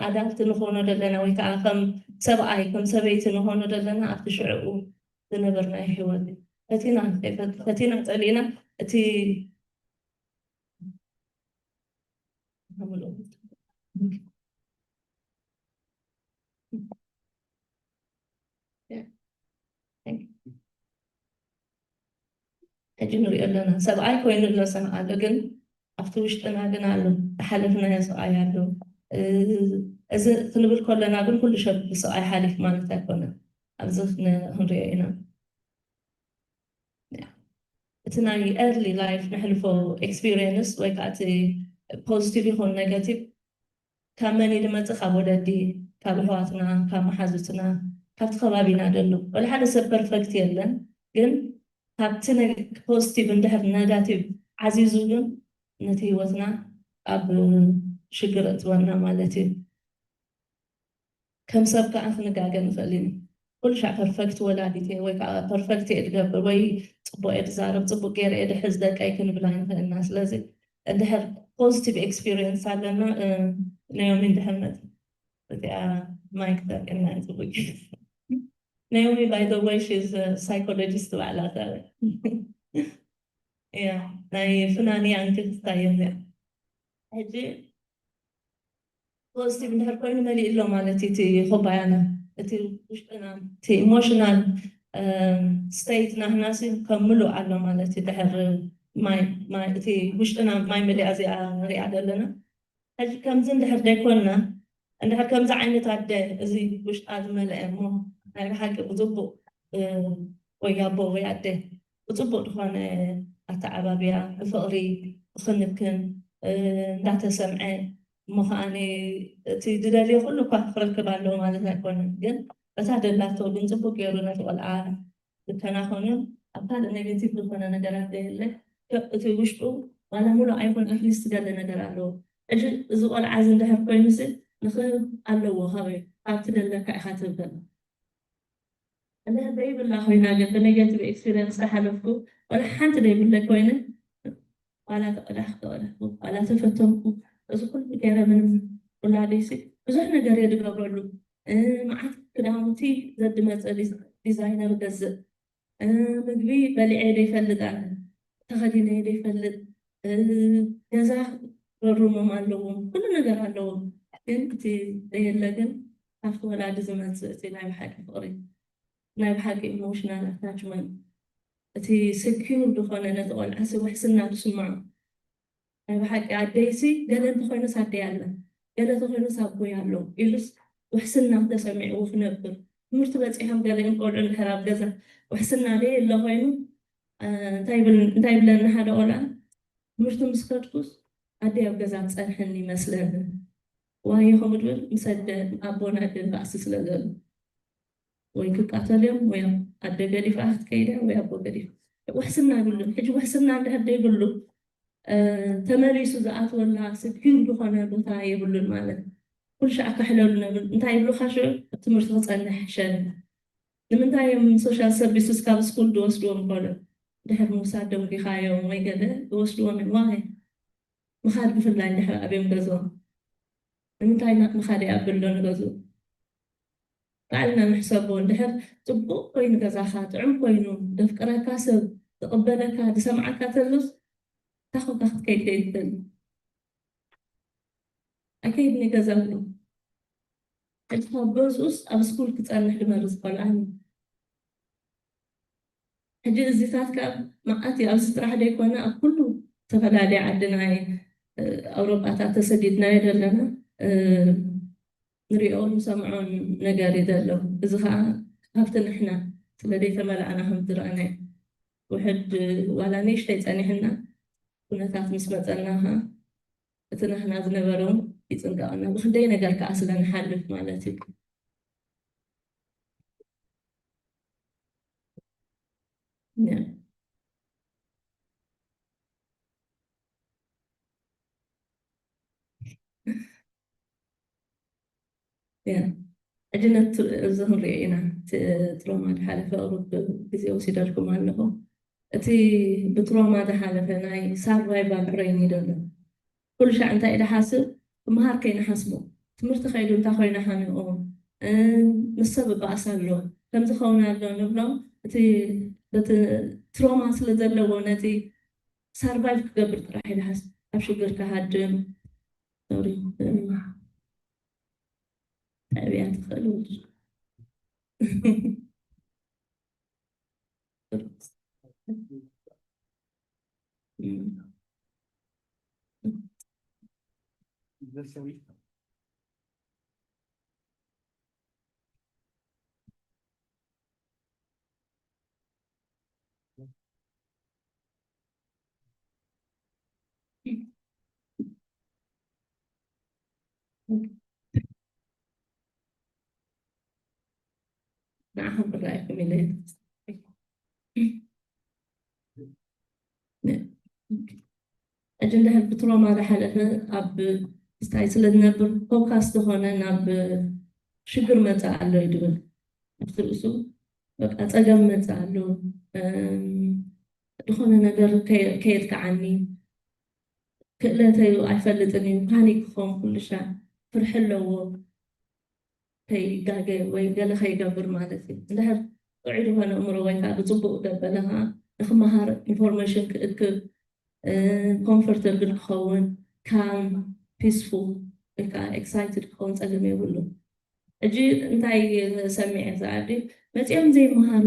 ኣዳልት ንኾኖ ዘለና ወይ ከዓ ከም ሰብኣይ ከም ሰበይቲ ንኾኖ ዘለና ኣብቲ ሽዕኡ ዝነበርናዮ ህይወት እዩ። ፈቲና ፈቲና ፀሊእና እቲ ሕጂ ንሪኦ ኣለና። ሰብኣይ ኮይኑ ኣሎ ሰብ ኣሎ፣ ግን ኣብቲ ውሽጥና ግን ኣሎ ዝሓለፍናዮ ስቓይ ኣሎ። እዚ ክንብል ከለና ግን ኩሉ ሰብ ብስቓይ ሓሊፍ ማለት ኣይኮነን። ኣብዚ ክንሪኦ ኢና። እቲ ናይ ኤርሊ ላይፍ ነሕልፎ ኤክስፒሪየንስ ወይ ከዓ እቲ ፖዚቲቭ ይኹን ኔጋቲቭ ካብ መን እዩ ዝመፅእ? ካብ ወለዲ፣ ካብ ኣሕዋትና፣ ካብ መሓዙትና፣ ካብቲ ከባቢና ዘሎ። ወላ ሓደ ሰብ ፐርፈክት የለን፣ ግን ካብቲ ፖዚቲቭ እንድሕር ነጋቲቭ ዓዚዙ ግን ነቲ ህይወትና ኣብ ሽግር እትወና ማለት እዩ። ከም ሰብ ከዓ ክንጋገ ንኽእል ኢና። ኩሉ ሻዕ ፐርፈክት ወላዲት እየ ወይ ከዓ ፐርፈክት እየ ዝገብር ወይ ፅቡቅ እየ ዝዛረብ፣ ፅቡቅ ገይረ እየ ዝሕዝ ደቀይ ክንብል ኣይንኽእልና። ስለዚ እንድሕር ፖዚቲቭ ኤክስፒሪየንስ ኣለና። ነዮሚ እንድሕር መፅ እዚኣ ማይክ ጠቂምና ፅቡቅ። ነዮሚ ባይ ዘ ወይ ሺዝ ሳይኮሎጂስት ባዕላ። ያ ናይ ፍናን ያንግ ክስታይ እያ። ሕጂ ፖዚቲቭ እንድሕር ኮይኑ መሊእ ኣሎ ማለት እዩ። እቲ ኩባያና እቲ ውሽጥና እቲ ኢሞሽናል ስቴት ናህናሲ ከም ምሉእ ኣሎ ማለት እዩ። ድሕር ማይ እቲ ውሽጥና ማይ መሊኣ እዚኣ ንሪኣ ዘለና ሕጂ ከምዚ እንድሕር ዘይኮንና፣ እንድሕር ከምዚ ዓይነት ኣደ እዚ ውሽጣ ዝመልአ እሞ ናይ ብሓቂ ብፅቡቅ ወይ ኣቦ ወይ ኣደ ብፅቡቅ ዝኾነ ኣተዓባብያ ብፍቕሪ ብክንክን እንዳተሰምዐ እሞ ከዓ እቲ ዝደልዮ ኩሉ እኳ ክረክብ ኣለዎ ማለት ኣይኮነን። ግን በታ ደላቶ ግን ፅቡቅ ገይሩ ነቲ ቆልዓ ዝከናኸኑን ኣብ ካልእ ኔጌቲቭ ዝኾነ ነገራት ዘየለ እቲ ውሽጡ ዋላ ሙሉእ ኣይኮን ኣትሊስት ገለ ነገር ኣለዎ። ሕጂ እዚ ቆልዓ እዚ እንድሕር ኮይኑሲ ንኽህብ ኣለዎ ካበይ ካብቲ ደለካ ኢኻ ትብል። እንድሕር ዘይብላ ኮይና ግን ብኔጌቲቭ ኤክስፒሪየንስ ዝሓለፍኩ ዋላ ሓንቲ ዘይብለ ኮይነ ዋላ ተቐዳሕ ተቐዳሕኩ ዋላ ተፈተንኩ እዚ ኩሉ ገይረ ምንም ውላደይሲ ብዙሕ ነገር እየ ዝገብረሉ። መዓት ክዳውንቲ ዘድመፀ ዲዛይነር ገዝእ ምግቢ በሊዐ ዘይፈልጥ ኣነ ተኸዲነ ዘይፈልጥ ገዛ ረሩሞም ኣለዎም ኩሉ ነገር ኣለዎም። ግን እቲ ዘየለ ግን ካብቲ ወላዲ ዝመፅእ እቲ ናይ ብሓቂ ፍቕሪ ናይ ብሓቂ ኢሞሽናል ኣታችመንት እቲ ስኪር ዝኾነ ነቲ ቆልዓሲ ውሕስና ዝስምዖ ናይ ብሓቂ ኣደይሲ ገለ እንተኮይኑስ ኣደይ ኣላ ገለ ተኮይኑስ ኣቦይ ኣሎ ኢሉስ ውሕስና ተሰሚዕዎ ክነብር ትምህርቲ በፂሖም ገሊኦም ቆልዑ እንድሕር ኣብ ገዛ ውሕስና ደየለ ኮይኑ እንታይ ይብለኒ ሓደ ቆልዓ ትምህርቲ ምስ ከድኩስ ኣደይ ኣብ ገዛ ትፀንሐኒ ይመስለኒ ዋየ ከምኡ ድብል ምስ ኣደ ኣቦን ኣደን ባእሲ ስለ ዘሎ ወይ ክቃተል እዮም ወይ ኣደ ገዲፋ ክትከይድ እያ ወይ ኣቦ ገዲፍ ውሕስና ይብሉን ሕጂ ውሕስና እንድሕር ዘይብሉ ተመሊሱ ዝኣትወላ ስኪር ዝኾነ ቦታ የብሉን ማለት ኩሉ ሻዕ ካሕለሉ ነብል እንታይ ይብሉካ ሽዑ ትምህርቲ ክፀንሕ ሕሸኒ ንምንታይ እዮም ሶሻል ሰርቪስስ ካብ ስኩል ዝወስድዎም ኮሎ ድሕር ምውሳድ ደንጊኻዮም ወይ ገለ ዝወስድዎም እዮም ዋይ ምኻድ ብፍላይ ድሕር ኣብዮም ገዝኦም ንምንታይ ምኻድ ይኣብሎ ንገዝኡ ባዕልና ንሕሰቦ እንድሕር ፅቡቕ ኮይኑ ገዛኻ ጥዑም ኮይኑ ደፍቅረካ ሰብ ዝቕበለካ ዝሰምዓካ ተሎስ ታኾካ ክትከይድ ከይትደሊ ኣይከይድን ገዛ ብሎ ሕጂ ካብ ገዝኡስ ኣብ ስኩል ክፀንሕ ዝመርፅ ቆልዓ ሕጂ እዚታት ከ መዓት እዩ ኣብዚ ጥራሕ ዘይኮነ ኣብ ኩሉ ዝተፈላለየ ዓዲ ናይ ኣውሮጳታት ተሰዲድናዮ ዘለና ንሪኦ ንሰምዖን ነገር እዩ ዘሎ እዚ ከዓ ካብቲ ንሕና ስለ ዘይተመላእና ከም ዝረኣናዮ ውሕድ ዋላ ንእሽተይ ፀኒሕና ኩነታት ምስ መፀና ከዓ እቲ ናህና ዝነበረ እውን ይፅንቀቐና ብክንደይ ነገር ከዓ ስለ ንሓልፍ ማለት እዩ ሕጂ ነቲ እዚ ክንሪኦ ኢና ትሮማ ዝሓለፈ ቁሩብ ግዜ ወሲደልኩም ኣለኹ እቲ ብትሮማ ዝሓለፈ ናይ ሳርቫይቫል ብሬን እዩ ዘሎ ኩሉ ሻዕ እንታይ ኢለ ሓስብ፣ ክመሃር ከይንሓስቦ፣ ትምህርቲ ከይዱ እንታይ ኮይነ ሓኒቑ፣ እ፣ ምስ ሰብ እባእስ ኣሎ፣ ከምዚ ኸውን ኣሎ ንብሎ። እቲ በቲ ትሮማ ስለ ዘለዎ ነቲ ሳርቫይቭ ክገብር ጥራሕ ኢለ ሓስብ፣ ኣብ ሽግር ክሃድም። ሶሪ፣ እ፣ ተዕብያ ትኽእል። ንዓኹም ክረኣየኩም ኢለ እየ። ሕጂ እንድሕር ብትሮማ ዝሓለፈ ኣብ ስታይ ስለ ዝነብር ፎካስ ዝኾነ ናብ ሽግር መፅእ ኣሎ እዩ ድብል። ኣብቲ ርእሱ በቃ ፀገም መፅእ ኣሎ። እም፣ ዝኾነ ነገር ከየ-፣ ከየጥቅዓኒ፣ ክእለተዩ ኣይፈልጥን እዩ፣ ፓኒክ ክኸውን ኩሉ ሻዕ፣ ፍርሒ ኣለዎ። ከይጋገ ወይ ገለ ከይገብር ማለት እዩ። እንድሕር ጥዑይ ዝኾነ እምሮ ወይ ከዓ ብፅቡቅ ደበለ ከዓ ንክመሃር ኢንፎርሜሽን ክእክብ፣ እ፣ ኮምፎርተብል ክኸውን፣ ካልም፣ ፒስፉል ወይ ከዓ ኤክሳይትድ ክኸውን ፀገም የብሉ። ሕጂ እንታይ ሰሚዐ፣ እዛ ዓዲ መፂኦም ዘይመሃሩ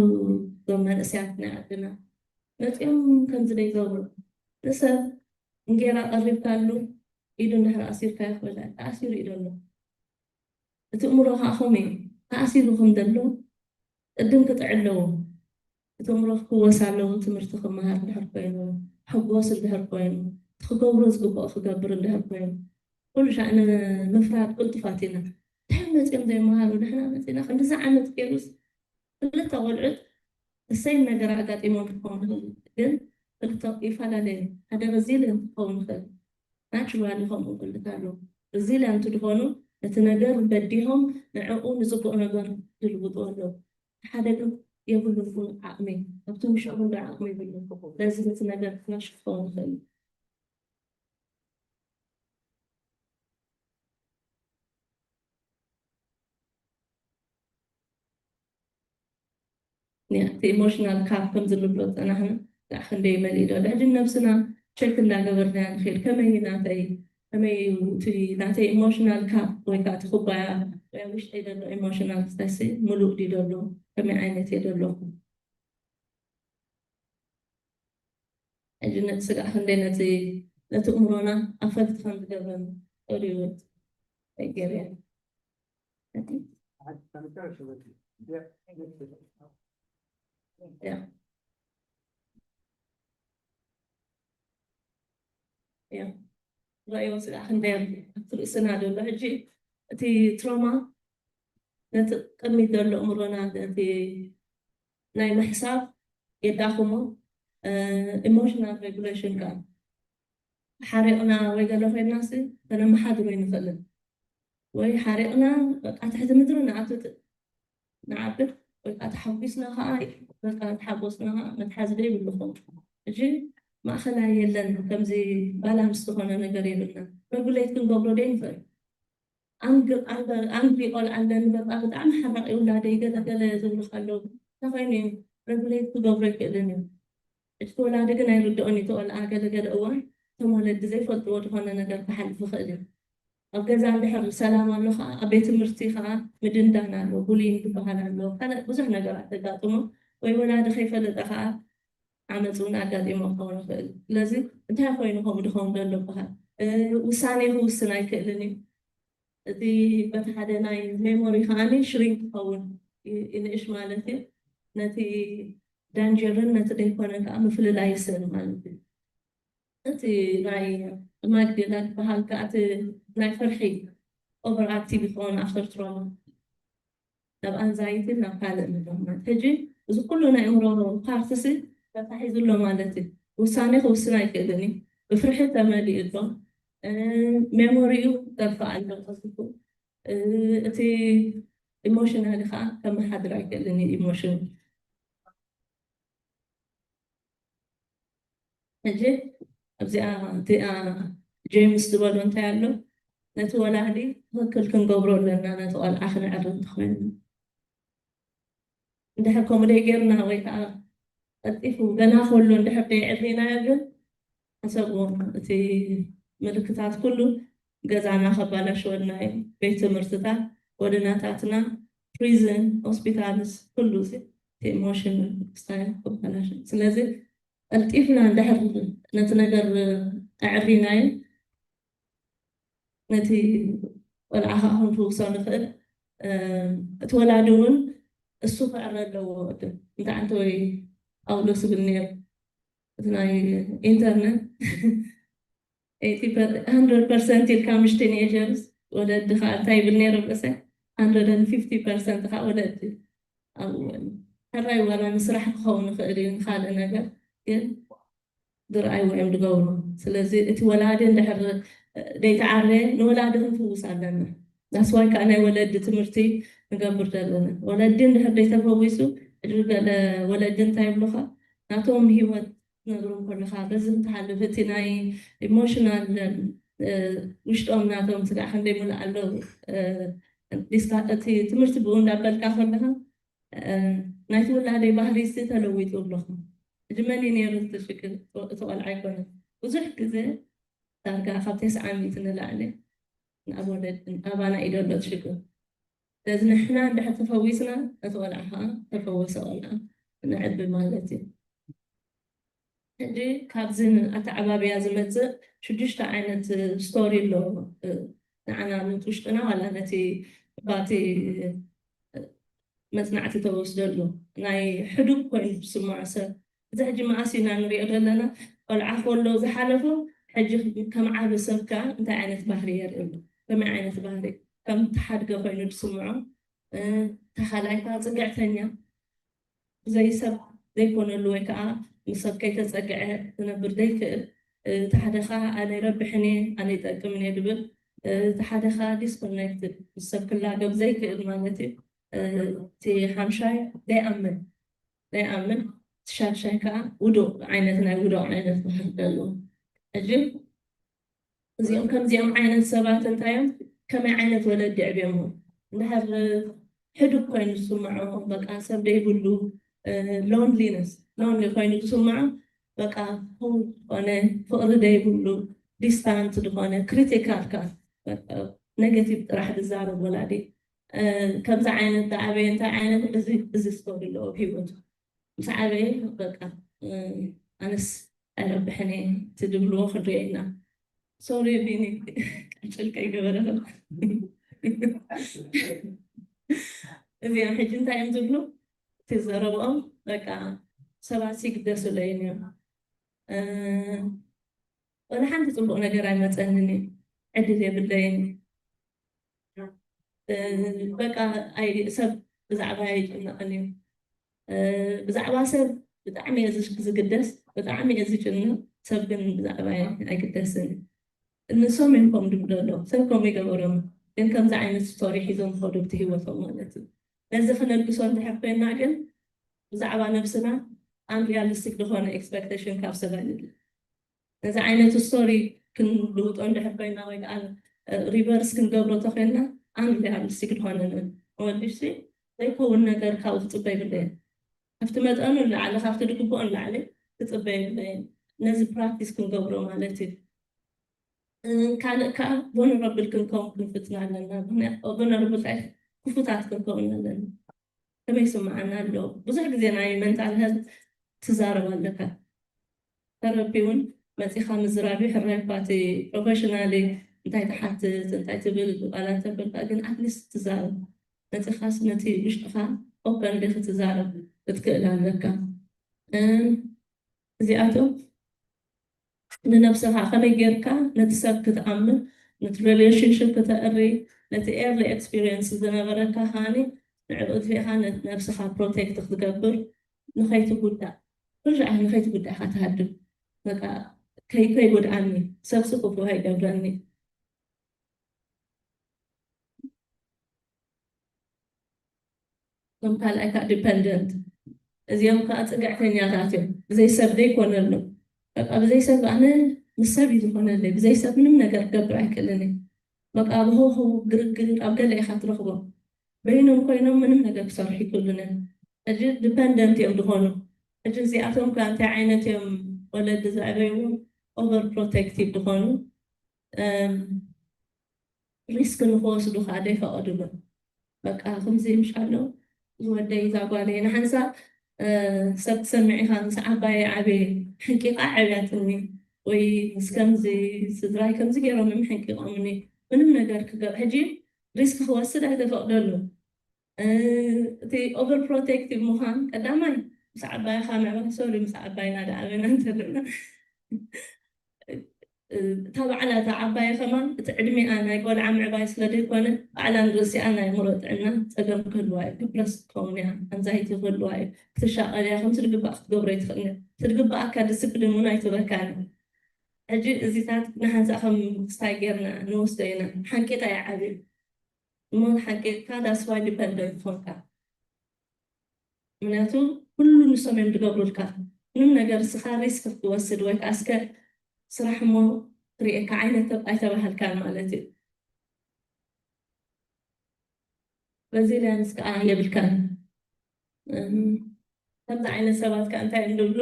ዞም መንእሰያት ናይ ዓድና መፂኦም ከምዚ ዘይገብሩ፣ ንሰብ እንጌራ ቀሪብካሉ ኢዱ እንድሕር ኣሲርካዮ ክበልዕ ተኣሲሩ ኢዱ ኣሎ። እቲ እምሮ ከዓ ከምኡ እዩ። ተኣሲሩ ከም ዘሎ ቅድም ክጥዕ ኣለዎ። እቲ እምሮ ክህወስ ኣለዎ። ትምህርቲ ክመሃር እንድሕር ኮይኑ፣ ሕጎስ እንድሕር ኮይኑ፣ እቲ ክገብሮ ዝግብኦ ክገብር እንድሕር ኮይኑ፣ ኩሉ ሻዕ ንምፍራድ ቅልጡፋት ኢና። ድሕር መፂኦም ዘይመሃሩ ንሕና መፂና ክንዲዚ ዓመት ገይሩስ ክልተ ቆልዑት እሰይም ነገር ኣጋጢሞም ክኸውን ይኽእል፣ ግን ክልተ ይፈላለየ ሓደ ረዚል ክኸውን ይኽእል። ናቹራሊ ከምኡ ክልተ ኣለዉ። ሪዚሊያንት ዝኾኑ ነቲ ነገር በዲሆም ንዕኡ ንፅቡቅ ነገር ዝልውጡ ኣለዉ። ሓደ ግን የብሉን ኩሉ ዓቕሚ፣ ኣብቲ ውሽጡ ኩሉ ዓቕሚ የብሉን። ስለዚ ነቲ ነገር ክላሽ ክኸውን ይኽእል እዩ። ያ፣ እቲ ኢሞሽናል ካፕ ከም ዝንብሎ ዝጸናሕና፣ ደኣ ክንደይ መሊኡ ዶ? ድሕሪ ነብስና ቸክ እንዳገበርና ንኸይድ። ከመይ እዩ ናተይ፣ ከመይ እዩ እቲ ናተይ ኢሞሽናል ካፕ ወይ ከዓ እቲ ኩባያ፣ ወይ ኣብ ውሽጠይ ዘሎ ኢሞሽናል ስታሲ ምሉእ ድዩ ዘሎ? ከመይ ዓይነት እየ ዘለኹ? ሕጂ ነቲ ስጋዕ ክንደይ ነቲ፣ ነቲ እምሮና ኣፈክት ከም ዝገብረን ኦዲዮ ገይረ። ያ። ያ። ረእዮ ስጋዕ ክንደይ ኣብቲ ርእስና ዘሎ። ሕጂ እቲ ትሮማ ነቲ ቅድሚት ዘሎ እምሮና ነቲ ናይ ምሕሳብ የዳኽሞ። እ፣ ኢሞሽናል ሬጉሌሽን ከኣ ሓሪቕና ወይ ገለ ኮይንናሲ ከነመሓድሮ ኣይንኽእልን። ወይ ሓሪቕና በቃ ትሕቲ ምድሪ ንኣቱ ት-፣ ንዓብር ወይ ከዓ ተሓጒስና ከዓ በቃ ተሓጎስና ከዓ መትሓዚ ዶ ይብልኹም። ሕጂ ማእኸላይ የለን፣ ከምዚ ባላንስ ዝኾነ ነገር የብልና። ሬጉሌት ክንገብሮ ዶ ይንኽእል? ኣንግ-፣ ኣንግ-፣ ኣንግሪ ቆልዓ ኣለኒ፣ በቃ ብጣዕሚ ሓራቕ እዩ ውላደይ፣ ገለ ገለ ዝብሉ ኣለዉ። እንታይ ኮይኑ እዩ? ሬጉሌት ክገብሮ ኣይክእልን እዩ። እቲ ወላዲ ግን ኣይርድኦን እዩ። እቲ ቆልዓ ገለ ገለ እዋን እቶም ወለዲ ዘይፈልጥዎ ዝኾነ ነገር ክሓልፍ ይኽእል እዩ። ኣብ ገዛ እንድሕር ሰላም ኣሎ ከዓ፣ ኣብ ቤት ትምህርቲ ከዓ ምድንዳን ኣሎ፣ ቡሊንግ ዝበሃል ኣሎ፣ ካልእ ብዙሕ ነገራት ተጋጥሞ፣ ወይ ወላዲ ከይፈለጠ ከዓ ዓመፅ እውን ኣጋጢሞ ክኸውን ይኽእል። ስለዚ እንታይ ኮይኑ ከምኡ ድኸውን ዘሎ ይበሃል? እ፣ ውሳኔ ክውስን ኣይክእልን እዩ። እቲ በቲ ሓደ ናይ ሜሞሪ ከዓኒ ሽሪንክ ክኸውን ይ-፣ ይንእሽ ማለት እዩ። ነቲ ዳንጀርን ነቲ ደይኮነ ከዓ ምፍልላይ ይስእን ማለት እዩ። እቲ ናይ ማግዴላ ዝበሃል ከዓ እቲ ናይ ፍርሒ ኦቨር ኣክቲቭ ይኸውን ኣፍተር ትሮማ። ናብ ኣንዛይቲ ናብ ካልእ ነገር ማለት። ሕጂ እዚ ኩሉ ናይ እምሮ ፓርትሲ ተታሒዙ ኣሎ ማለት እዩ። ውሳኔ ክውስን ኣይክእልን እዩ። ብፍርሒ ተመሊኡ ኣሎ። እ፣ ሜሞሪኡ ጠፍእ ኣሎ ቀልጢፉ። እ፣ እቲ ኢሞሽናሊ ከዓ ከመሓድር ኣይክእልን እዩ ኢሞሽን። ሕጂ ኣብዚኣ እቲኣ ጄምስ ዝበሎ እንታይ ኣሎ? ነቲ ወላዲ ትኽክል ክንገብሮ ኣለና፣ ነቲ ቆልዓ ክነዕሪ እንተኾይኑ። እንድሕር ከምኡ ደይ ጌርና ወይ ከዓ ቀልጢፉ ገና ከሎ እንድሕር ደይ ዕብሪናዮ ግን ሓሰብዎ፣ እቲ ምልክታት ኩሉ ገዛና ከባላሽወልና እዩ። ቤት ትምህርትታት፣ ጎደናታትና፣ ፕሪዝን፣ ሆስፒታልስ፣ ኩሉ እዚ እቲ ኢሞሽን ክስታይ ከባላሽ። ስለዚ ቀልጢፍና እንድሕር ነቲ ነገር ኣዕሪናዮ ነቲ ቆልዓ ከዓ ክንፍውሶ ንኽእል። እቲ ወላዲ እውን እሱ ክዕረ ኣለዎ። ቅድም እንተ ኣንተ ወይ ኣውሎስ ይብል ነይሩ እቲ ናይ ኢንተርነት፣ hundred percent ኢልካ፣ ምሽ ቲኔጀርስ ወለዲ ከዓ እንታይ ይብል ነይሩ ርእሰ፣ hundred and fifty percent ከዓ ወለዲ ኣብኡ። ሕራይ ዋላ ንስራሕ ክኸውን ይኽእል እዩ፣ ንካልእ ነገር ግን ድርኣይ እዮም ዝገብሩ። ስለዚ እቲ ወላዲ እንድሕር ደይተዓረ ንወላዲ ክንፍውስ ኣለና። ዳስዋይ ከዓ ናይ ወለዲ ትምህርቲ ንገብር ዘለና። ወለዲ እንድሕር ደይተፈዊሱ፣ ሕጂ ገለ ወለዲ እንታይ ይብሉኻ፣ ናቶም ህይወት ትነግሮም ከለኻ በዚ ክትሓልፍ፣ እቲ ናይ ኢሞሽናል ውሽጦም ናቶም ስጋዕ ክንደይ ምልእ ኣለዉ። እቲ ትምህርቲ ብኡ እንዳበልካ ከለኻ ናይቲ ውላደይ ባህሪ ሲ ተለዊጡ ኣለኹ። ሕጂ መን እዩ ነይሩ እቲ ሽግር? እቲ ቆልዓ ኣይኮነን። ብዙሕ ግዜ ዳርጋ ካብ ተስዓ ሚእቲ ንላዕሊ ኣብ ወለድ ኣባና እዩ ዘሎ እቲ ሽግር። ስለዚ ንሕና እንድሕር ተፈዊስና፣ እቲ ቆልዓ ከዓ ተፈወሰ ቆልዓ ነዕቢ ማለት እዩ። ሕጂ ካብዚ ኣተዓባብያ ዝመፅእ ሽዱሽተ ዓይነት ስቶሪ ኣሎ። ንዓና ነቲ ውሽጥና ዋላ ነቲ ባቲ መፅናዕቲ ተወስደሉ ናይ ሕዱግ ኮይኑ ዝስምዖ ሰብ፣ እዚ ሕጂ መኣስ ኢና ንሪኦ ዘለና። ቆልዓ ከሎ ዝሓለፎ ሕጂ ከም ዓቢ ሰብ ከዓ እንታይ ዓይነት ባህሪ የርኢ ኣሎ? ከመይ ዓይነት ባህሪ? ከም ተሓድገ ኮይኑ ዝስምዖ፣ ተኻልኣይ ከዓ ፅግዕተኛ፣ ብዘይ ሰብ ዘይኮነሉ ወይ ከዓ ምስ ሰብ ከይተፀግዐ ክነብር ዘይክእል፣ እቲ ሓደ ከዓ ኣነ ይረብሕን እየ፣ ኣነ ይጠቅምን እየ ዝብል፣ እቲ ሓደ ከዓ ዲስኮኔክትድ፣ ምስ ሰብ ክላገብ ዘይክእል ማለት እዩ። እቲ ሓምሻይ ዘይኣምን ዘይኣምን፣ እቲ ሻድሻይ ከዓ ውዱቕ ዓይነት ናይ ውዱቕ ዓይነት ባህሪ ዘለዎ። ሕጂ እዚኦም ከምዚኦም ዓይነት ሰባት እንታይ እዮም? ከመይ ዓይነት ወለዲ ኣዕብዮሞ? እንድሕር ሕዱግ ኮይኑ ዝስምዖ፣ በቃ ሰብ ዘይብሉ፣ ሎንሊነስ፣ ሎንሊ ኮይኑ ዝስምዖ፣ በቃ ዝኾነ ፍቕሪ ዘይብሉ፣ ዲስታንት ዝኾነ፣ ክሪቲካል፣ ከዓ ኔጌቲቭ ጥራሕ ዝዛረብ ወላዲ፣ ከምዚ ዓይነት ዝዓበየ እንታይ ዓይነት እዚ እዚ ስቶሪ ኣለዎ ኣብ ህይወቱ። ምስ ዓበየ በቃ ኣነስ ኣይረብሕን እየ እቲ ዝብልዎ ክንሪኦ ኢና። ሶሪ ቢኒ፣ ቀጭል ከይገበረ እዚኦም ሕጂ እንታይ እዮም ዝብሉ? እቲ ዘረብኦም በቃ ሰባት ይግደሱለይን እዮም። ወላ ሓንቲ ፅቡቕ ነገር ኣይመፀንን እዩ፣ ዕድል የብለይን። በቃ ሰብ ብዛዕባ ኣይጭነቕን እዩ። ብዛዕባ ሰብ ብጣዕሚ እየ ዝግደስ፣ ብጣዕሚ እየ ዝጭነቕ፣ ሰብ ግን ብዛዕባ ኣይግደስን። ንሶም እዮም ከም ድብደሎ ሰብ ከም ይገበሮም፣ ግን ከምዚ ዓይነት ስቶሪ ሒዞም ከዱ ብቲ ህይወቶም ማለት እዩ። ነዚ ክነልግሶ እንድሕር ኮይና ግን ብዛዕባ ነብስና ኣንሪያሊስቲክ ዝኾነ ኤክስፐክቴሽን ካብ ሰብ ኣይንድል። ነዚ ዓይነት ስቶሪ ክንልውጦ እንድሕር ኮይና ወይ ከዓ ሪቨርስ ክንገብሮ ተኮይና ኣንሪያሊስቲክ ዝኾነ ወዲሽ ዘይከውን ነገር ካብኡ ክፅበ ይብለየን። ካብቲ መጠኑ ንላዕሊ ካብቲ ዝግብኦ ንላዕሊ ክፅበ ይብለየን። ነዚ ፕራክቲስ ክንገብሮ ማለት እዩ። ካልእ ከዓ ቨነረብል ክንከውን ክንፍትና ኣለና። ቨነረብል ክፉታት ክንከውን ኣለና። ከመይ ይስምዓና ኣሎ? ብዙሕ ግዜ ናይ መንታል ሄልት ትዛረብ ኣለካ። ተረቢ እውን መፂኻ ምዝራብ ይሕረካ። እቲ ፕሮፌሽናሊ እንታይ ትሓትት እንታይ ትብል ቃላት ተበልካ ግን ኣትሊስት ትዛረብ መፂኻስ ነቲ ውሽጥኻ ኦፐንሊ ክትዛረብ ክትክእል ኣለካ። እዚኣቶም ንነብስኻ ከመይ ጌርካ ነቲ ሰብ ክትኣምን፣ ነቲ ሪሌሽንሽፕ ክተእሪ፣ ነቲ ኤርሊ ኤክስፒሪየንስ ዝነበረካ ከዓኒ ንዕኡ ድፊእኻ ነብስኻ ፕሮቴክት ክትገብር፣ ንኸይትጉዳእ፣ ኩሉ ንኸይትጉዳእ ኢኻ ትሃድም። በቃ ከይ ከይጎድኣኒ፣ ሰብሲ ክፉእ ከይገብረኒ። እቶም ካልኣይ ከዓ ዲፐንደንት፣ እዚኦም ከዓ ፅግዕተኛታት እዮም። ብዘይ ሰብ ዘይኮነሎም፣ በቃ ብዘይ ሰብ ኣነ ምስ ሰብ እዩ ዝኾነለይ። ብዘይ ሰብ ምንም ነገር ክገብር ኣይክእልን እየ። በቃ ኣብ ህውህው ግርግር ኣብ ገለ ኢኻ ትረኽቦ። በይኖም ኮይኖም ምንም ነገር ክሰርሑ ኣይክእሉን እዮም። ሕጂ ዲፐንደንት እዮም ዝኾኑ። ሕጂ እዚኣቶም ከ እንታይ ዓይነት እዮም ወለዲ ዘዕበይዎም? ኦቨር ፕሮቴክቲቭ ዝኾኑ፣ ሪስክ ንክወስዱ ከዓ ዘይፈቐዱሎም። በቃ ከምዚ ምሽ ኣሎ ዝወደይ እዛ ጓለይ ንሓንሳ ሰብ ትሰምዕ ኢኻ። ምስ ዓባየ ዓበየ ሕንቂቓ ዓብያትኒ፣ ወይ ምስ ከምዚ ስድራይ ከምዚ ገይሮም እዮም ሕንቂቖምኒ። ምንም ነገር ክገብ ሕጂ ሪስክ ክወስድ ኣይተፈቕደሉ። እቲ ኦቨር ፕሮቴክቲቭ ምዃን ቀዳማይ ምስ ዓባይኻ ምዕባይ፣ ሶሪ፣ ምስ ዓባይና ደኣ ኣበና እንተለና እታ ባዕላ እታ ዓባይ ከማን እቲ ዕድሜኣ ናይ ቆልዓ ምዕባይ ስለ ዘይኮነ ባዕላን ርእሲኣን ናይ ኣእምሮ ጥዕና ፀገም ክህልዋ እዩ። ዲፕረስ ክትኸውን እያ፣ ኣንዛይቲ ክህልዋ እዩ። ክትሻቐል እያ፣ ከምቲ ዝግባእ ክትገብሮ ኣይትኽእልን እያ። እቲ ዝግባኣካ ዲስፕሊን እውን ኣይትበካን እዩ። ሕጂ እዚታት ንሓንሳእ ከም ክስታይ ጌርና ንወስዶ ኢና። ሓንቂጣ ይዓብዩ እሞ ሓንቂጥካ that's why dependent ትኾንካ። ምክንያቱ ኩሉ ንሶም እዮም ዝገብሩልካ። ምንም ነገር እስኻ ሪስክ ክትወስድ ወይ ከዓ እስከ ስራሕ እሞ ክርእየካ ዓይነት ኣይተባሃልካን ማለት እዩ። ሬዚሊየንስ ከዓ የብልካን። ከምዚ ዓይነት ሰባት ከዓ እንታይ እዮም ዝብሉ?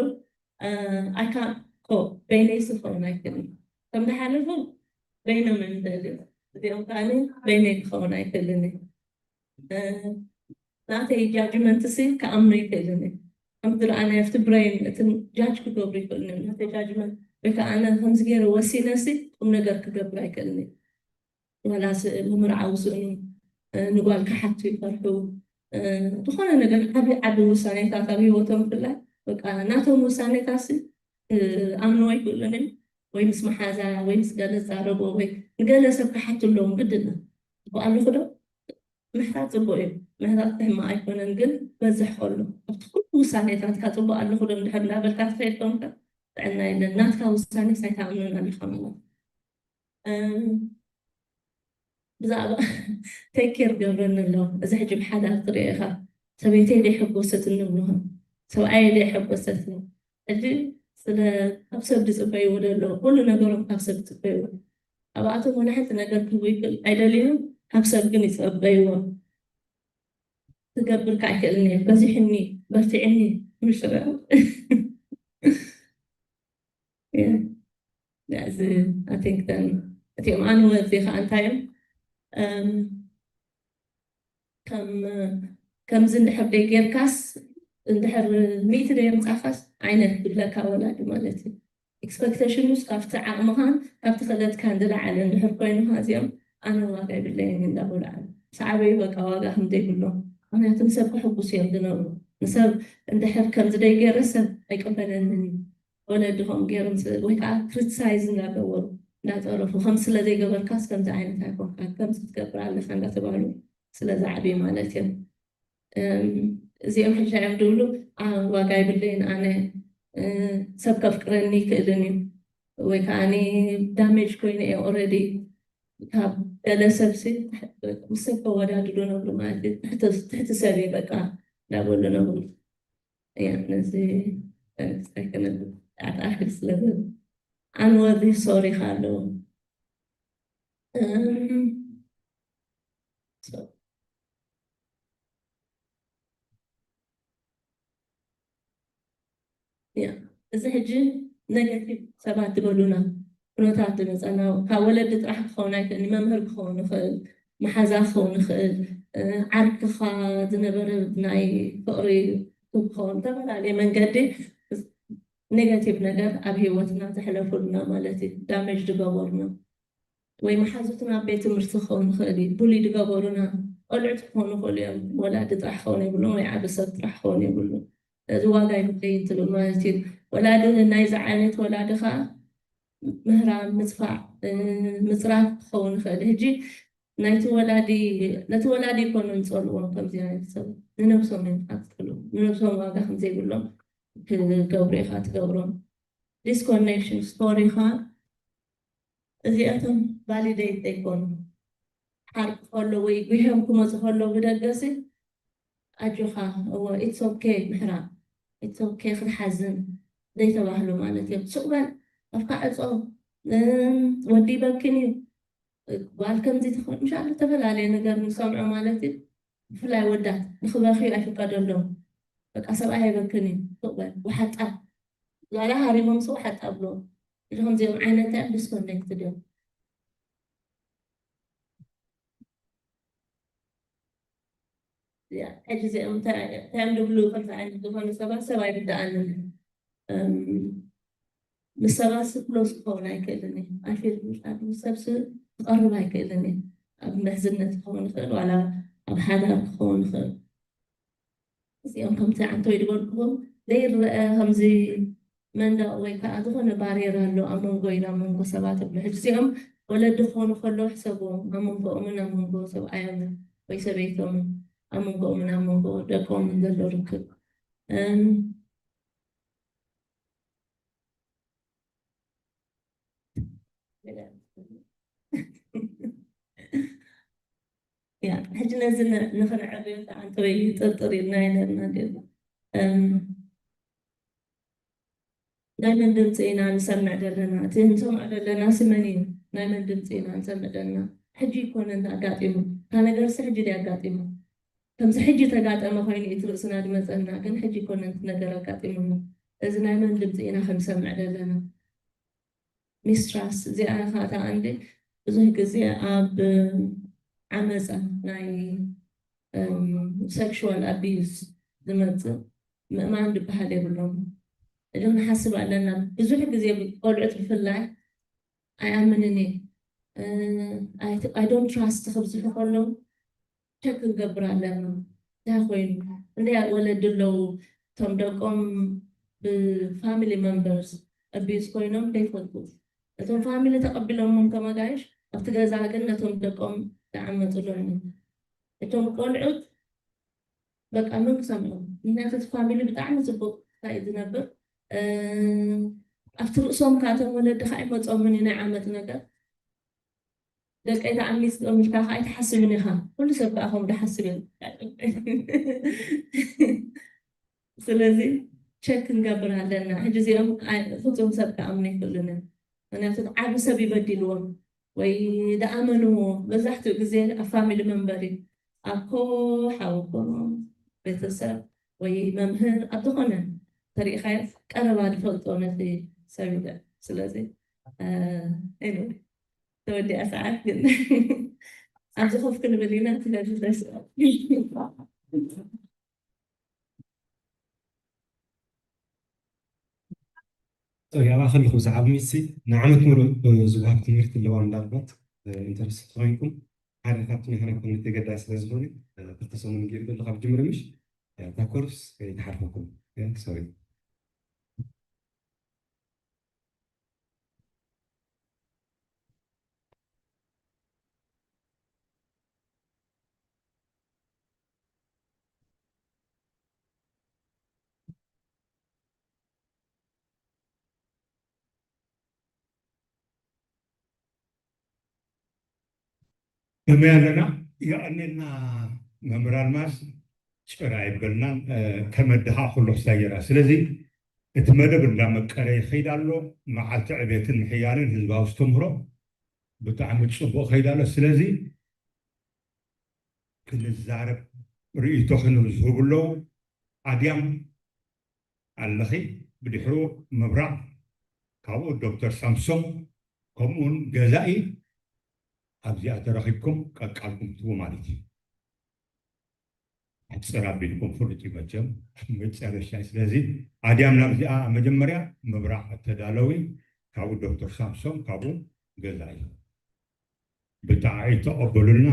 ኣይካ ኮ በይነይ ክኸውን ኣይክእልን። ከም ዝሓለፉ በይኖም እዮም ዝደልዩ። እዚኦም ከዓ በይነይ ክኸውን ኣይክእልን። ናተይ ጃጅመንት ሲ ክኣምኖ ይክእልን። ከምቲ ዝረኣናዮ ኣብቲ ብሬን እቲ ጃጅ ክገብሩ ይክእልን እዮም። ናተይ ጃጅመንት ወይ ከዓ ኣነ ከምዚ ገይረ ወሲነ ሲ ቁም ነገር ክገብር ኣይክእልን። ዋላ ምምርዓው ስእኑ ንጓል ክሓቱ ይፈርሑ። ዝኾነ ነገር ዓብ ዓብ ውሳኔታት ኣብ ህይወቶም ብፍላይ በቃ ናቶም ውሳኔታት ሲ ኣምኖ ኣይክእልን እዮም። ወይ ምስ መሓዛ ወይ ምስ ገለ ዛረቦ ወይ ንገለ ሰብ ክሓቱ ኣለዎም ግድና። ኣለኹ ዶ? ምሕታት ፅቡቅ እዩ። ምሕታት ሕማቅ ኣይኮነን፣ ግን በዝሕ ከሎ ኣብቲ ኩሉ ውሳኔታትካ ፅቡቅ ኣለኹ ዶ እንድሕር እንዳበልካ ትኸይድ ኮንካ ጥዕና የለን። ናትካ ውሳኔ ሳይትኣምኖን ኣለካ ማለት። ብዛዕባ ቴክ ኬር ገብረኒ ኣሎ። እዚ ሕጂ ብሓዳር ትሪኦ ኢኻ። ሰበይተይ ደይ ሕጎሰት እንብልኻ፣ ሰብኣየ ደይ ሕጎሰት። ሕጂ ስለ ካብ ሰብ ዝፅበይዎ ዘሎ ኩሉ ነገሮም ካብ ሰብ ዝፅበይዎ ኣብኣቶም ወላ ሓንቲ ነገር ክህቡ ይክእል ኣይደልዩን። ካብ ሰብ ግን ይፀበይዎ። ክገብር ከዓ ኣይክእልን እየ። በዚሕኒ፣ በርትዕኒ፣ ምሽ እዚ I think then እቲኦም ኣንወርዚ ከዓ እንታይ እዮም? ከም ከምዚ እንድሕር ደይ ጌርካስ እንድሕር ሚእቲ ደይ ኣምፃኻስ ዓይነት ይብለካ ወላዲ ማለት እዩ። ኤክስፐክቴሽኑስ ካብቲ ዓቕምኻን ካብቲ ክእለትካን ዝለዓለ እንድሕር ኮይኑ እዚኦም ኣነ ዋጋ የብለይን እንዳበሉ ዓብ ምስ ዓበዩ በቃ ዋጋ ከም ዘይብሎም። ምክንያቱ ንሰብ ከሕጉሱ እዮም ዝነብሩ። ንሰብ እንድሕር ከምዚ ደይ ገይረ ሰብ ኣይቅበለንን እዩ። ወለዲ ከምኡ ገይሮም ስለ ወይ ከዓ ክሪቲሳይዝ እንዳገበሩ እንዳፀረፉ ከም ስለ ዘይገበርካስ ከምዚ ዓይነት ኣይኮንካ ከምዚ ትገብር ኣለካ እንዳተባህሉ ስለ ዝዓብዩ ማለት እዮም። እዚኦም ሕሻ እዮም ዝብሉ ዋጋ ይብለይን ኣነ ሰብ ከፍቅረኒ ይክእልን እዩ ወይ ከዓ ዳሜጅ ኮይነ እየ ኦረዲ ካብ ገለ ሰብ ሲ ምስ ሰብ ከወዳድዶ ነብሉ ማለት እዩ። ትሕቲ ሰብ እዩ በቃ እንዳበሉ ነብሉ እያ ነዚ ኣይከነሉ ኣጣርክል ስለ ኣንወርዲ ሶሪ ካለው እዚ ሕጂ ነገቲቭ ሰባት ዝበሉና ኩነታት ዝመፀና ካብ ወለዲ ጥራሕ ክኸውን ኣይክእል፣ መምህር ክኸውን ይኽእል፣ መሓዛ ክኸውን ይኽእል፣ ዓርክኻ ዝነበረ ናይ ፍቕሪ ክኸውን ዝተፈላለየ መንገዲ ኔጋቲቭ ነገር ኣብ ህይወትና ዘሕለፉልና ማለት እዩ። ዳሜጅ ዝገበሩና ወይ መሓዙትና ኣብ ቤት ትምህርቲ ክኸውን ይኽእል እዩ። ቡሊ ዝገበሩና ቆልዑት ክኾኑ ይኽእሉ እዮም። ወላዲ ጥራሕ ክኸውን የብሉን ወይ ዓቢ ሰብ ጥራሕ ክኸውን የብሉን። እዚ ዋጋ ይብለይ እንትብል ማለት እዩ። ወላዲ ናይዚ ዓይነት ወላዲ ከዓ ምህራም፣ ምፅፋዕ፣ ምፅራፍ ክኸውን ይኽእል። ሕጂ ናይቲ ወላዲ ነቲ ወላዲ ይኮኑ ንፀልዎም ከምዚ ዓይነት ሰብ ንነብሶም እዮም ዝሓትሉ ንነብሶም ዋጋ ከምዘይብሎም ክገብሩ ኢኻ ትገብሮም። ዲስኮኔክሽን ስቶሪ ኻ እዚኣቶም ቫሊዴት ዘይኮኑ ሓርቂ ከሎ ወይ ጉሄም ክመፁ ከሎ ብደገሲ ኣጆኻ እወ ኢትስ ኦኬ ምሕራ ኢትስ ኦኬ ክትሓዝን ዘይተባህሉ ማለት እዮም። ሱቕ በል ኣፍካ ዕፆ ወዲ ይበክን እዩ፣ ጓል ከምዚ ትኾን ምሻ ዝተፈላለየ ነገር ንሰምዖ ማለት እዩ። ብፍላይ ወዳት ንክበክዩ ኣይፍቀደሎም። በቃ ሰብኣይ ኣይበክን እዩ። ሱቕ በል ውሓጣ፣ ጓላ ሃሪሞም ስ ውሓጣ ብሎ። እዚ ከምዚኦም ዓይነት እዮም ዲስኮኔክትድ እዮም። ሕጂ እዚኦም እንታይ እዮም ዝብሉ? ከምዚ ዓይነት ዝኾኑ ሰባት ሰብ ኣይርድኣንን። ምስ ሰባት ክሎስ ክኸውን ኣይክእልን እዩ። ኣፊል ምስ ሰብ ክቐርብ ኣይክእልን እዩ። ኣብ ምሕዝነት ክኸውን ይኽእል፣ ዋላ ኣብ ሓዳር ክኸውን ይኽእል። እዚኦም ከምቲ ዓንተወይ ዝበልኩኹም ዘይረአ ከምዚ መንደቕ ወይ ከዓ ዝኾነ ባርየር ኣሎ ኣብ መንጎ ኢና መንጎ ሰባት ኣሎ። ሕጂ እዚኦም ወለዲ ክኾኑ ከለዉ ሕሰብዎም ኣብ መንጎኦምን ኣብ መንጎ ሰብኣዮምን ወይ ሰበይቶምን ኣብ መንጎኦምን ኣብ መንጎ ደቆምን ዘሎ ርክብ። ሕጂ ነዚ ንኽንዕብዮ ተዓንተ ወይ ጥርጥር ኢልና ይነርና ዲና ናይ መን ድምፂ ኢና ንሰምዕ ዘለና? እቲ ንሰምዖ ዘለና ስመን እዩ። ናይ መን ድምፂ ኢና ንሰምዕ ዘለና? ሕጂ ይኮነን ኣጋጢሙ። እታ ነገርሲ ሕጂ ድዩ ኣጋጢሙ? ከምዚ ሕጂ ተጋጠመ ኮይኑ እቲ ርእስና ዝመፀና፣ ግን ሕጂ ይኮነን እቲ ነገር ኣጋጢሙና። እዚ ናይ መን ድምፂ ኢና ክንሰምዕ ዘለና? ሚስትራስ እዚኣ ኸዓ ተቐንዲ ብዙሕ ግዜ ኣብ ዓመፃ ናይ ሴክሹዋል ኣቢዩዝ ዝመፅእ ምእማን ዝበሃል የብሎም። እዚ ክንሓስብ ኣለና። ብዙሕ ግዜ ቆልዑት ብፍላይ ኣይኣምንን እየ፣ I don't trust ክብዝሑ ከለዉ ቸክ ክንገብር ኣለና። እንታይ ኮይኑ እንደ ወለዲ ኣለዉ እቶም ደቆም ብፋሚሊ መንበርስ ኣቢዩዝ ኮይኖም ዘይፈልጡ፣ እቶም ፋሚሊ ተቐቢሎሞም ከመጋይሽ ኣብቲ ገዛ ግን ነቶም ደቆም ይዓመፅሎም እዮም። እቶም ቆልዑት በቃ መን ክሰምዖም? ምክንያቱ እቲ ፋሚሊ ብጣዕሚ ፅቡቅ እንታይ እዩ ዝነብር ኣብቲ ርእሶም ካቶም ወለዲ ከዓ ይመፆምን እዩ ናይ ዓመት ነገር ደቀይ ተዓሚፅኦም ኢልካ ከዓ ኣይትሓስብን ኢኻ። ኩሉ ሰብ ከዓ ከምኡ ድሓስብ እዩ። ስለዚ ቸክ ክንገብር ኣለና። ሕጂ እዚኦም ፍፁም ሰብ ክኣምኑ ይክእሉን እዮም። ምክንያቱ ዓብ ሰብ ይበዲልዎም ወይ ደኣመንዎ መብዛሕትኡ ግዜ ኣብ ፋሚሊ መንበሪ ኣኮ ሓወቦ ቤተሰብ ወይ መምህር ኣብ ዝኾነ ተሪኢኻዮ ቀረባ ዝፈልጦ ነቲ ሰብ ይደ ስለዚ ተወዲኣ ሰዓት ግን ኣብዚ ኮፍ ክንብል ኢና ስለዚ ደስ ያባ ከለኹ ብዛዕባ ሚሲ ንዓመት ሙሉእ ዝወሃብ ትምህርቲ ኣለዋ እንዳልባት ኢንተረስት ኮይንኩም ሓደ ካብቲ ናይ ኮሚቴ ገዳይ ስለ ዝኾነ ክልተ ሰሙን ገይሩ ዘሎ ካብ ጅምሪ ምሽ እታ ኮርስ ከይትሓልፈኩም ሶሪ ከመይ ኣለና? የቐኔልና መምህር ኣልማዝ ጭራ ይበልና ከመድኻ ኩሉ ክሳየራ ስለዚ እቲ መደብ እንዳመቀረ ይኸይድ ኣሎ። መዓልቲ ዕቤትን ምሕያልን ህዝባዊ ኣስተምህሮ ብጣዕሚ ፅቡቅ ከይድ ኣሎ። ስለዚ ክንዛረብ ርእይቶ ክህብ ዝህቡ ኣለዉ። ኣድያም ኣለኺ፣ ብድሕሩ ምብራቕ፣ ካብኡ ዶክተር ሳምሶም፣ ከምኡውን ገዛኢ ኣብዚኣ ተረኺብኩም ቀቃልኩም ትቡ ማለት እዩ። ኣሕፅር ኣቢልኩም ፍሉጥ እዩ መቸም መጨረሻ። ስለዚ ኣድያም ናብዚኣ መጀመርያ ምብራቕ ተዳለዊ፣ ካብኡ ዶክተር ሳምሶም፣ ካብኡ ገዛኢ ብጣዕሚ ተቐበሉልና።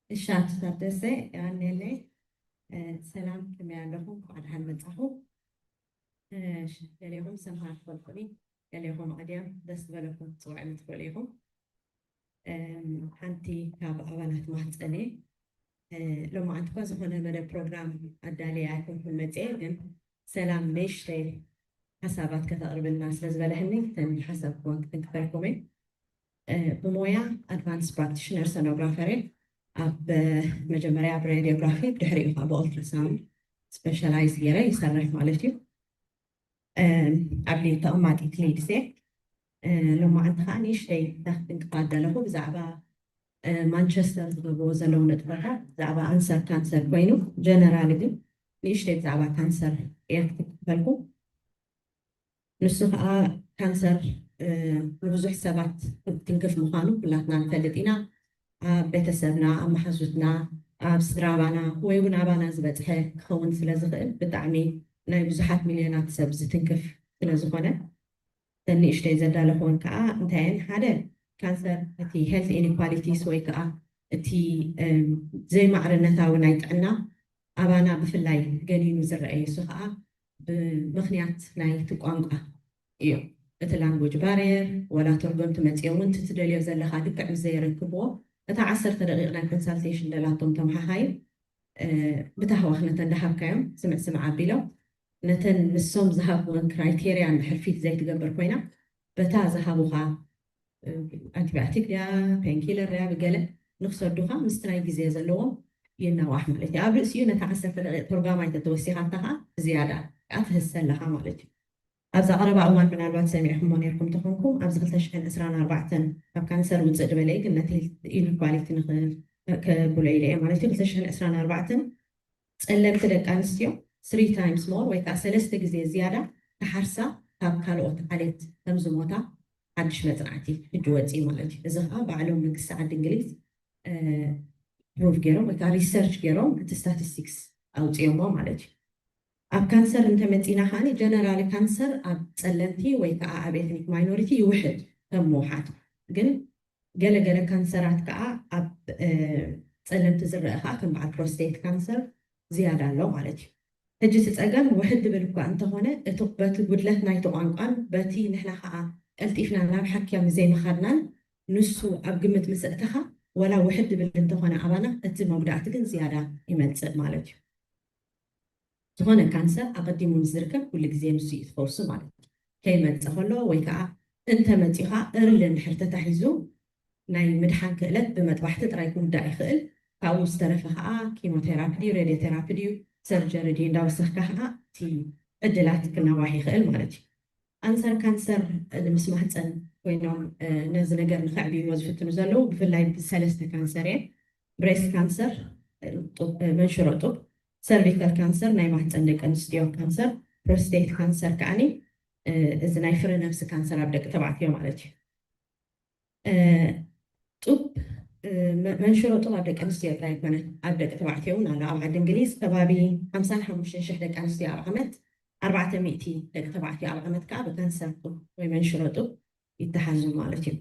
እሻ ኣቶ ታደሰ የቐንየለይ። ሰላም ከመይ ኣለኹም? እንኳዕ ደሓን መጻኹም። ገሊኹም ሰምሃር ትፈልጡኒ፣ ገሊኹም ኣድያም ደስ ዝበለኩም ትፅውዑኒ ትኽእሉ ኢኹም። ሓንቲ ካብ ኣባላት ማህፀን እየ። ሎማዓንቲ እኳ ዝኾነ መደብ ፕሮግራም ኣዳልየ ኣይኮንኩን መፅየ፣ ግን ሰላም ንእሽተይ ሓሳባት ከተቕርብልና ስለ ዝበለህኒ ተን ሓሳብ ክወን ክትንክፈልኩም እየ። ብሞያ ኣድቫንስ ፕራክቲሽነር ሰኖግራፈር እየ። ኣብ መጀመርያ ኣብ ሬዲዮግራፊ ብድሕሪኡ ከዓ ብኦልትራሳውንድ ስፔሻላይዝ ገይረ ይሰርሕ ማለት እዩ። ኣብ ተቐማጢት ሊድስ እየ። ሎማዓንቲ ከዓ ንእሽተይ ክጥንቅቕ ኣለኹ ብዛዕባ ማንቸስተር ዝገብርዎ ዘለዉ ንጥፈታት ብዛዕባ ኣንሰር ካንሰር ኮይኑ፣ ጀነራል ግን ንእሽተይ ብዛዕባ ካንሰር እየ ክተክፈልኩም። ንሱ ከዓ ካንሰር ንብዙሕ ሰባት ትንክፍ ምዃኑ ኩላትና ንፈልጥ ኢና። ኣብ ቤተሰብና፣ ኣብ መሓዙትና፣ ኣብ ስድራባና ወይ እውን ኣባና ዝበፅሐ ክኸውን ስለ ዝኽእል ብጣዕሚ ናይ ብዙሓት ሚልዮናት ሰብ ዝትንክፍ ስለ ዝኾነ፣ እተን ንእሽተይ ዘዳለኽወን ከዓ እንታይ እየን? ሓደ፣ ካንሰር እቲ ሄልት ኢኒኳሊቲስ ወይ ከዓ እቲ ዘይማዕርነታዊ ናይ ጥዕና ኣባና ብፍላይ ገኒኑ ዝረኣየ፣ እሱ ከዓ ብምኽንያት ናይቲ ቋንቋ እዩ። እቲ ላንጉጅ ባርየር፣ ወላ ተርጎምቲ መፂኦም እውን እቲ ትደልዮ ዘለኻ ልክዕ ምስ ዘየረክብዎ፣ እታ ዓሰርተ ደቂቕ ናይ ኮንሳልቴሽን ደላቶም ተመሓኻይም ብታህዋኽ ነተን እንዳሃብካዮም ስምዕ ስምዕ ኣቢሎም ነተን ንሶም ዝሃብወን ክራይቴርያ እንድሕር ፊት ዘይትገብር ኮይና፣ በታ ዝሃቡኻ ኣንቲባዮቲክ ድያ ፔንኪለር ድያ ብገለ ንክሰዱኻ ምስቲ ናይ ግዜ ዘለዎም ይናዋሕ ማለት እዩ። ኣብ ርእሲኡ ነታ ዓሰርተ ደቂቕ ፕሮግራም ኣይተተወሲኻታ ከዓ ብዝያዳ ከዓ ትህሰ ኣለኻ ማለት እዩ። ኣብዛ ቀረባ እዋን ምናልባት ሰሚዕኩሞ ነርኩም ተኾንኩም፣ ኣብዚ ክልተ ሽሕን ዕስራን ኣርባዕተን ካብ ካንሰር ውፅእ ዝበለ ግን ነቲ ኢንኳሊቲ ከብሎ ኢለ እየ ማለት እዩ። ክልተ ሽሕን ዕስራን ኣርባዕተን ፀለምቲ ደቂ ኣንስትዮ ስሪ ታይምስ ሞር ወይ ከዓ ሰለስተ ግዜ ዝያዳ ተሓርሳ ካብ ካልኦት ዓሌት ከም ዝሞታ ሓድሽ መፅናዕቲ ሕጂ ወፂኡ ማለት እዩ። እዚ ከዓ ባዕሎም መንግስቲ ዓዲ እንግሊዝ ፕሩቭ ገይሮም ወይ ከዓ ሪሰርች ገይሮም እቲ ስታቲስቲክስ ኣውፅኦሞ ማለት እዩ። ኣብ ካንሰር እንተመፂና ከዓኒ ጀነራል ካንሰር ኣብ ፀለምቲ ወይ ከዓ ኣብ ኤትኒክ ማይኖሪቲ ይውሕድ ከም ምውሓድ፣ ግን ገለገለ ካንሰራት ከዓ ኣብ ፀለምቲ ዝረአ ከዓ ከም በዓል ፕሮስቴት ካንሰር ዝያዳ ኣሎ ማለት እዩ። ሕጂ እቲ ፀገም ውሕድ ድብል እኳ እንተኾነ እቲ በቲ ጉድለት ናይቲ ቋንቋን በቲ ንሕና ከዓ ቀልጢፍና ናብ ሓኪያ ዘይምኻድናን ንሱ ኣብ ግምት ምስ እተኻ ወላ ውሕድ ድብል እንተኾነ ኣባና እቲ መጉዳእቲ ግን ዝያዳ ይመፅእ ማለት እዩ። ዝኾነ ካንሰር ኣቐዲሙ ምስ ዝርከብ ኩሉ ግዜ ንሱ እዩ ዝፈውሱ ማለት እዩ። ከይመፀ ከሎ ወይ ከዓ እንተመፂኻ እርሊ እንድሕር ተታሒዙ ናይ ምድሓን ክእለት ብመጥባሕቲ ጥራይ ክውዳእ ይኽእል። ካብኡ ዝተረፈ ከዓ ኪሞቴራፒ ድዩ ሬድዮቴራፒ ድዩ ሰርጀሪ ድዩ እንዳወሰኽካ ከዓ እቲ ዕድላት ክናዋሕ ይኽእል ማለት እዩ። ኣንሰር ካንሰር ምስ ማህፀን ኮይኖም ነዚ ነገር ንከዕብይዎ ዝፍትኑ ዘለዉ ብፍላይ ብሰለስተ ካንሰር እየን። ብሬስት ካንሰር፣ መንሽሮ ጡብ፣ ሰርቪካል ካንሰር ናይ ማህፀን ደቂ ኣንስትዮ ካንሰር፣ ፕሮስቴት ካንሰር ከዓኒ እዚ ናይ ፍረ ነብሲ ካንሰር ኣብ ደቂ ተባዕትዮ ማለት እዩ። ጡብ መንሽሮ ጡብ ኣብ ደቂ ኣንስትዮ ጥራይ ኣይኮነን፣ ኣብ ደቂ ተባዕትዮ እውን ኣሎ። ኣብ ዓዲ እንግሊዝ ከባቢ ሓምሳን ሓሙሽተን ሽሕ ደቂ ኣንስትዮ ኣብ ዓመት ኣርባዕተ ሚእቲ ደቂ ተባዕትዮ ኣብ ዓመት ከዓ ብካንሰር ጡብ ወይ መንሽሮ ጡብ ይተሓዙ ማለት እዩ።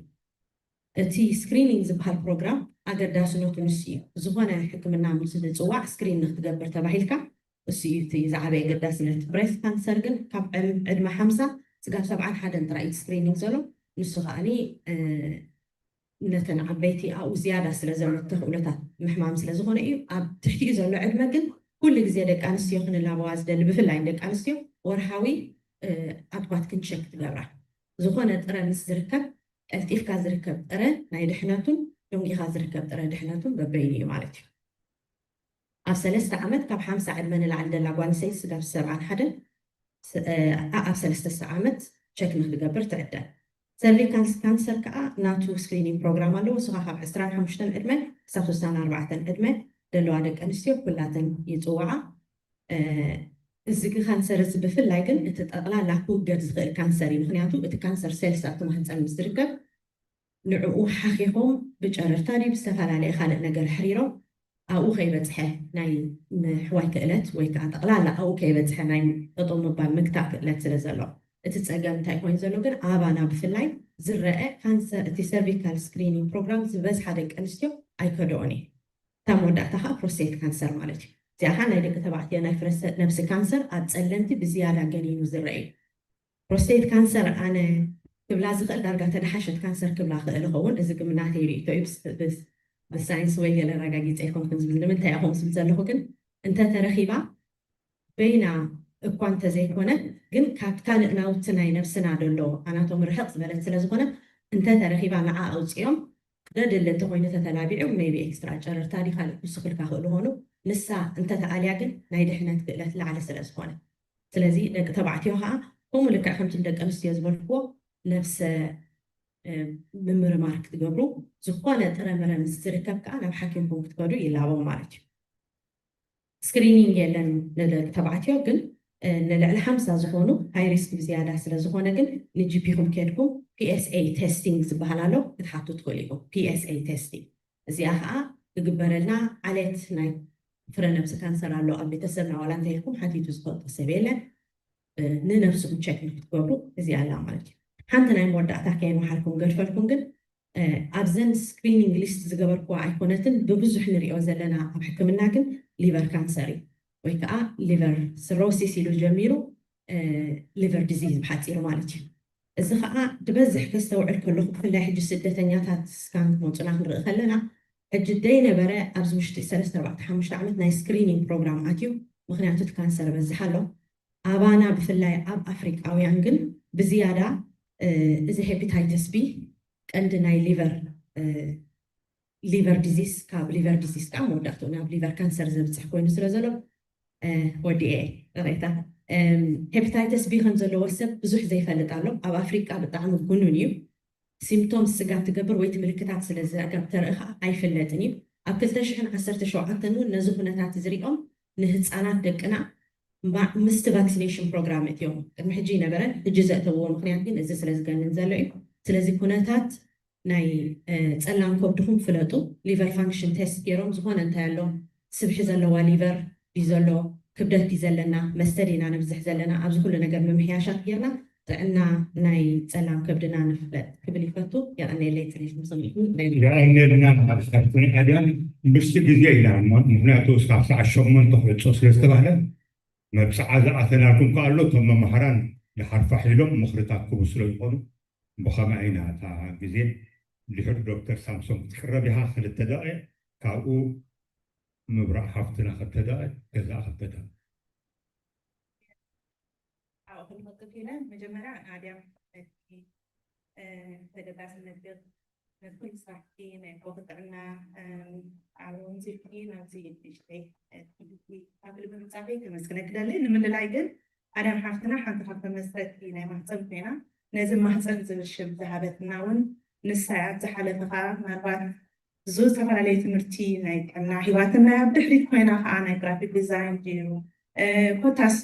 እቲ ስክሪኒንግ ዝበሃል ፕሮግራም ኣገዳስነቱ ንሱ እዩ። ዝኾነ ሕክምና ምስ ዝፅዋዕ ስክሪን ንክትገብር ተባሂልካ እሱ እዩ እቲ ዝዓበየ ኣገዳስነት። ብሬስት ካንሰር ግን ካብ ዕድመ ሓምሳ ስጋብ ሰብዓን ሓደን ጥራይ እዩ ስክሪኒንግ ዘሎ። ንሱ ከዓኒ ነተን ዓበይቲ ኣብኡ ዝያዳ ስለ ዘሎ ተኽእሎታት ምሕማም ስለ ዝኾነ እዩ። ኣብ ትሕቲኡ ዘሎ ዕድመ ግን ኩሉ ግዜ ደቂ ኣንስትዮ ክንላበዋ ዝደሊ ብፍላይ ደቂ ኣንስትዮ ወርሃዊ ኣድኳት ክንሸክ ትገብራ። ዝኾነ ጥረ ምስ ዝርከብ ቀልጢፍካ ዝርከብ ጥረ ናይ ድሕነቱን ደንጊኻ ዝርከብ ጥረ ድሕነቱን በበይኑ እዩ ማለት እዩ። ኣብ ሰለስተ ዓመት ካብ ሓምሳ ዕድመ ንላዕሊ ደላ ጓል ኣንስተይቲ ስጋብ ሰብዓን ሓደን ኣብ ሰለስተ ዓመት ቸክ ንክትገብር ትዕደል። ሰርቪካል ካንሰር ከዓ ናቱ ስክሪኒንግ ፕሮግራም ኣለዎ። ንስኻ ካብ ዕስራን ሓሙሽተን ዕድመ ክሳብ ስሳን ኣርባዕተን ዕድመ ዘለዋ ደቂ ኣንስትዮ ኩላተን ይፅዋዓ። እዚ ካንሰር እዚ ብፍላይ ግን እቲ ጠቕላላ ክውገድ ዝኽእል ካንሰር እዩ። ምክንያቱ እቲ ካንሰር ሴልስ ኣብቲ ማህፀን ምስ ዝርከብ ንዕኡ ሓኺኾም ብጨረርታ ድዩ ብዝተፈላለየ ካልእ ነገር ሕሪሮም ኣብኡ ከይበፅሐ ናይ ምሕዋይ ክእለት ወይ ከዓ ጠቕላላ ኣብኡ ከይበፅሐ ናይ ጠጠው ምባል ምግታእ ክእለት ስለ ዘሎ እቲ ፀገም እንታይ ኮይኑ ዘሎ ግን ኣባና ብፍላይ ዝረአ ካንሰር እቲ ሰርቪካል ስክሪኒንግ ፕሮግራም ዝበዝሓ ደቂ ኣንስትዮ ኣይከደኦን እዩ። እታ መወዳእታ ከዓ ፕሮስቴት ካንሰር ማለት እዩ። እዚኣ ከዓ ናይ ደቂ ተባዕትዮ ናይ ፍረ ነብሲ ካንሰር ኣብ ፀለምቲ ብዝያዳ ገኒኑ ዝረአ እዩ። ፕሮስቴት ካንሰር ኣነ ክብላ ዝኽእል ዳርጋ ተደሓሸት ካንሰር ክብላ ክእል ይኸውን። እዚ ግን ናተይ ርእይቶ እዩ። ብሳይንስ ወይ ገለ ኣረጋጊፀ ኣይኮንኩን ዝብል ንምንታይ ኢኹም ዝብል ዘለኹ ግን እንተተረኺባ በይና እኳ እንተዘይኮነ ግን ካብ ካልእ ናውቲ ናይ ነብስና ደሎ ኣናቶሚ ርሕቕ ዝበለት ስለ ዝኾነ እንተተረኺባ ንዓ ኣውፅኦም ክደድሊ እንተኮይኑ ተተላቢዑ ሜቢ ኤክስትራ ጨረርታ ዲ ካልእ ክውስኽልካ ክእሉ ኾኑ ንሳ እንተተኣልያ ግን ናይ ድሕነት ክእለት ላዕሊ ስለ ዝኾነ ስለዚ ደቂ ተባዕትዮ ከዓ ከምኡ ልክዕ ከምቲ ንደቂ ኣንስትዮ ዝበልክዎ ነብሰ ምምርማር ክትገብሩ፣ ዝኾነ ጥረምረ ምስ ዝርከብ ከዓ ናብ ሓኪምኩም ክትከዱ ይላቦ ማለት እዩ። ስክሪኒንግ የለን ንደቂ ተባዕትዮ፣ ግን ንልዕሊ ሓምሳ ዝኾኑ ሃይ ሪስክ ብዝያዳ ስለ ዝኾነ ግን ንጂፒኹም ከድኩም ፒኤስኤ ቴስቲንግ ዝበሃል ኣሎ ክትሓቱ ትኽእሉ ኢኹም። ፒኤስኤ ቴስቲንግ እዚኣ ከዓ ክግበረልና ዓሌት ናይ ፍረ ነብሲ ካንሰር ኣሎ ኣብ ቤተሰብና ዋላ እንታይ ኢልኩም ሓቲቱ ዝፈልጦ ሰብ የለን። ንነብስኹም ቸክ ንክትገብሩ እዚኣ ኣላ ማለት እዩ። ሓንቲ ናይ መወዳእታ ከየንውሓልኩም ገድፈልኩም ግን ኣብዘን ስክሪኒንግ ሊስት ዝገበርኩዋ ኣይኮነትን ብብዙሕ ንሪኦ ዘለና ኣብ ሕክምና ግን ሊቨር ካንሰር እዩ ወይ ከዓ ሊቨር ስሮሲስ ኢሉ ጀሚሩ ሊቨር ዲዚዝ ብሓፂሩ ማለት እዩ። እዚ ከዓ ድበዝሕ ከስተውዕል ከለኹ ብፍላይ ሕጂ ስደተኛታት ስካን ክመፁና ክንርኢ ከለና ሕጂ ደይነበረ ኣብዚ ውሽጢ ሰለስተ ኣርባዕተ ሓሙሽተ ዓመት ናይ ስክሪኒንግ ፕሮግራም ኣትዩ። ምክንያቱ እቲ ካንሰር በዝሕ ኣሎ ኣባና ብፍላይ ኣብ ኣፍሪቃውያን ግን ብዝያዳ እዚ ሄፒታይተስ ቢ ቀንዲ ናይ ሊቨር ሊቨር ዲዚስ ካብ ሊቨር ዲዚስ ከዓ መወዳእትኡ ናብ ሊቨር ካንሰር ዘብፅሕ ኮይኑ ስለ ዘሎ ወዲኤ ሬታ ሄፒታይተስ ቢ ከም ዘለዎ ሰብ ብዙሕ ዘይፈልጥ ኣሎ። ኣብ ኣፍሪቃ ብጣዕሚ ጉኑን እዩ። ሲምፕቶምስ ስጋብ ትገብር ወይ እቲ ምልክታት ስለ ዘጋብ ተርኢ ከዓ ኣይፍለጥን እዩ። ኣብ ክልተ ሽሕን ዓሰርተ ሸውዓተን እውን ነዚ ኩነታት እዚ ሪኦም ንህፃናት ደቅና ምስቲ ቫክሲኔሽን ፕሮግራም እትዮም ቅድሚ ሕጂ ይነበረ ሕጂ ዘእተውዎ ምክንያት ግን እዚ ስለ ዝገንን ዘሎ እዩ። ስለዚ ኩነታት ናይ ጸላም ከብድኹም ፍለጡ። ሊቨር ፋንክሽን ቴስት ገይሮም ዝኾነ እንታይ ኣሎ ስብሒ ዘለዋ ሊቨር ድዩ ዘሎ ክብደት ድዩ ዘለና መስተ ዲና ነብዝሕ ዘለና ኣብዚ ኩሉ ነገር ምምሕያሻት ጌርና ጥዕና ናይ ጸላም ከብድና ንፍለጥ ክብል ይፈቱ። የቐኔለይ ጽሬት ምስምዒ የቐኔልና ንሓብሳብትን ኣድያን ምስቲ ግዜ ኢና እሞ ምክንያቱ እስካብ ሰዓት ሸሞንተ ክዕጾ ስለ ዝተባህለ መብፅዓ ዝኣተናልኩም ከ ኣሎ እቶም መማህራን ንሓርፋሕ ኢሎም ምኽርታት ክቡ ስለ ዝኾኑ ብኸምኣ ኢና እታ ግዜ ድሕሪ ዶክተር ሳምሶን ክትቅረብ ኢኻ ክልተ ደቂቕ ካብኡ ምብራቕ ሓፍትና ክልተ ደቂቕ ገዛእ ክልተ ደቂቕ ኣብኡ ክንወቅፍ ኢለ መጀመርያ ኣድያም ነቲ ተገዳስነት ነቲ ኩሉ ስራሕቲ ናይ ቦቲ ጥዕና ኣብ ወንዚፍኪ ናብዚ ንእሽተይ ክፍሊ ብምምፃእኪ ከመስግነኪ ደሊ። ንምልላይ ግን ኣድያም ሓፍትና ሓንቲ ካብቶም መስረቲ ናይ ማህፀን ኮይና ነዚ ማህፀን ዝብል ሽም ዝሃበትና እውን ንሳ እያ። ኣብ ዝሓለፈ ከዓ ምናልባት ብዙ ዝተፈላለየ ትምህርቲ ናይ ጥዕና ሂባትና እያ። ብድሕሪት ኮይና ከዓ ናይ ግራፊክ ዲዛይን ድዩ ኮታስ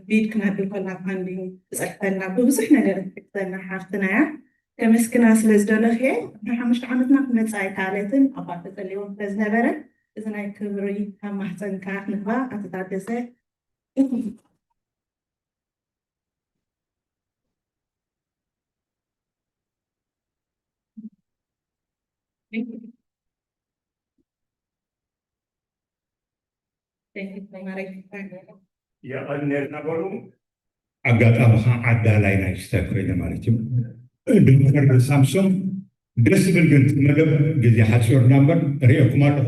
ቢድ ክነብል ከላ ፋንዲንግ ትፅሕፈልና ብብዙሕ ነገር ትሕግዘና ሓፍትና እያ። ከመስግና ስለ ዝደለኽየ ድሕሪ ሓሙሽተ ዓመትና ክመፅእ ኣይከኣለትን ኣባ ተፀሊዎም ስለ ዝነበረ እዚ ናይ ክብሪ ካብ ማህፀንካ ክንህባ ኣቶ ታደሰ የቐኔልና በሉ ኣጋጣሚ ከዓ ዓዳላይ ናይ ስተ ኮይነ ማለት እዩ ዶክተር ሳምሶን ደስ ዝብል ግን መደብ ግዜ ሓፂርና እምበር ርእየኩም ኣለኹ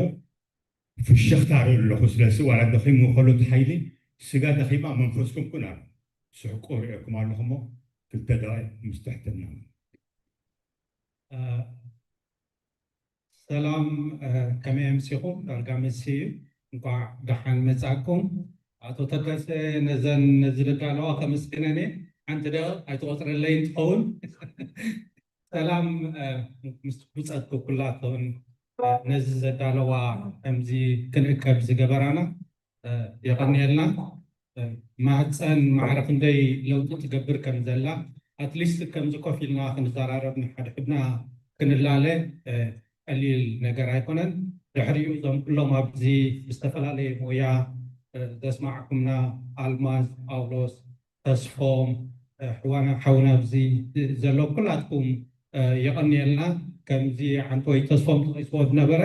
ፍሽኽታ ርኢ ኣለኹ ስለዚ ዋላ ደኺሙ ከሎ እቲ ሓይሊ ስጋ ደኺማ መንፈስኩም ኩን ኣሎ ስሕቁ ርእየኩም ኣለኹ እሞ ክልተ ደቂ ምስ ትሕትና ሰላም ከመይ ኣምሲኹም ዳርጋ መሲ እዩ እንኳዕ ደሓን መጻእኩም ኣቶ ተደሰ ነዘን ነዚ ዘዳለዋ ከመስግነን እየ ሓንቲ ደ ኣይትቆፅረለይ እንትኸውን ሰላም ምስ ብፀት ኩላቶን ነዚ ዘዳለዋ ከምዚ ክንእከብ ዝገበራና የቐንየልና ማህፀን ማዕረ ክንደይ ለውጢ ትገብር ከም ዘላ ኣትሊስት ከምዚ ኮፍ ኢልና ክንዘራረብ ንሓድሕድና ክንላለ ቀሊል ነገር ኣይኮነን ድሕሪኡ እዞም ኩሎም ኣብዚ ብዝተፈላለየ ሞያ ዘስማዕኩምና ኣልማዝ ጳውሎስ ተስፎም ሕዋና ሓውና ኣብዚ ዘሎ ኩላትኩም የቐንየልና ከምዚ ዓንተወይ ተስፎም ተቂስዎ ዝነበረ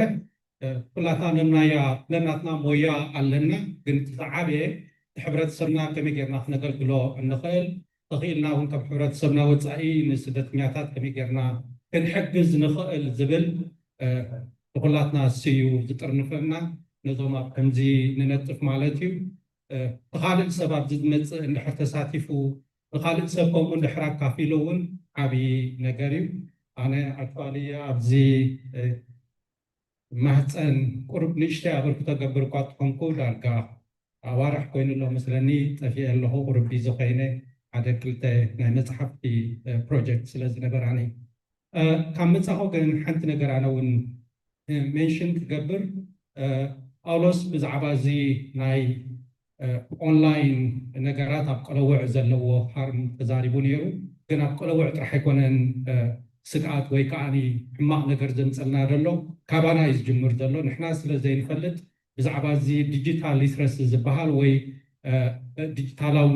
ኩላትና ነናያ ነናትና ሞያ ኣለና ግን እቲ ዝዓበየ እቲ ሕብረተሰብና ከመይ ጌርና ክነገልግሎ እንኽእል ተኽኢልና እውን ከም ሕብረተሰብና ወፃኢ ንስደተኛታት ከመይ ጌርና ክንሕግዝ ንኽእል ዝብል ንኩላትና ስዩ ዝጥርንፈና ነዞም ኣብ ከምዚ ንነጥፍ ማለት እዩ ብካልእ ሰብ ኣብዚ ዝመፅእ እንድሕር ተሳቲፉ ብካልእ ሰብ ከምኡ እንድሕር ኣካፊሉ እውን ዓብዪ ነገር እዩ ኣነ ኣክቹዋሊ ኣብዚ ማህፀን ቁሩብ ንእሽተይ ኣበርክቶ ገብር እኳ ትኾንኩ ዳርጋ ኣዋርሕ ኮይኑ ኣሎ መስለኒ ጠፊኤ ኣለኹ ቁሩብ ቢዚ ኮይነ ሓደ ክልተ ናይ መፅሓፍቲ ፕሮጀክት ስለ ዝነበራኒ። ካብ መፃኹ ግን ሓንቲ ነገር ኣነ እውን ሜንሽን ክገብር፣ ጳውሎስ ብዛዕባ እዚ ናይ ኦንላይን ነገራት ኣብ ቆለውዕ ዘለዎ ሃርም ተዛሪቡ ነይሩ። ግን ኣብ ቆለውዕ ጥራሕ ኣይኮነን ስግኣት ወይ ከዓ ሕማቕ ነገር ዘምፀልና ዘሎ፣ ካባና እዩ ዝጅምር ዘሎ። ንሕና ስለ ዘይንፈልጥ ብዛዕባ እዚ ዲጂታል ሊትረሲ ዝበሃል ወይ ዲጂታላዊ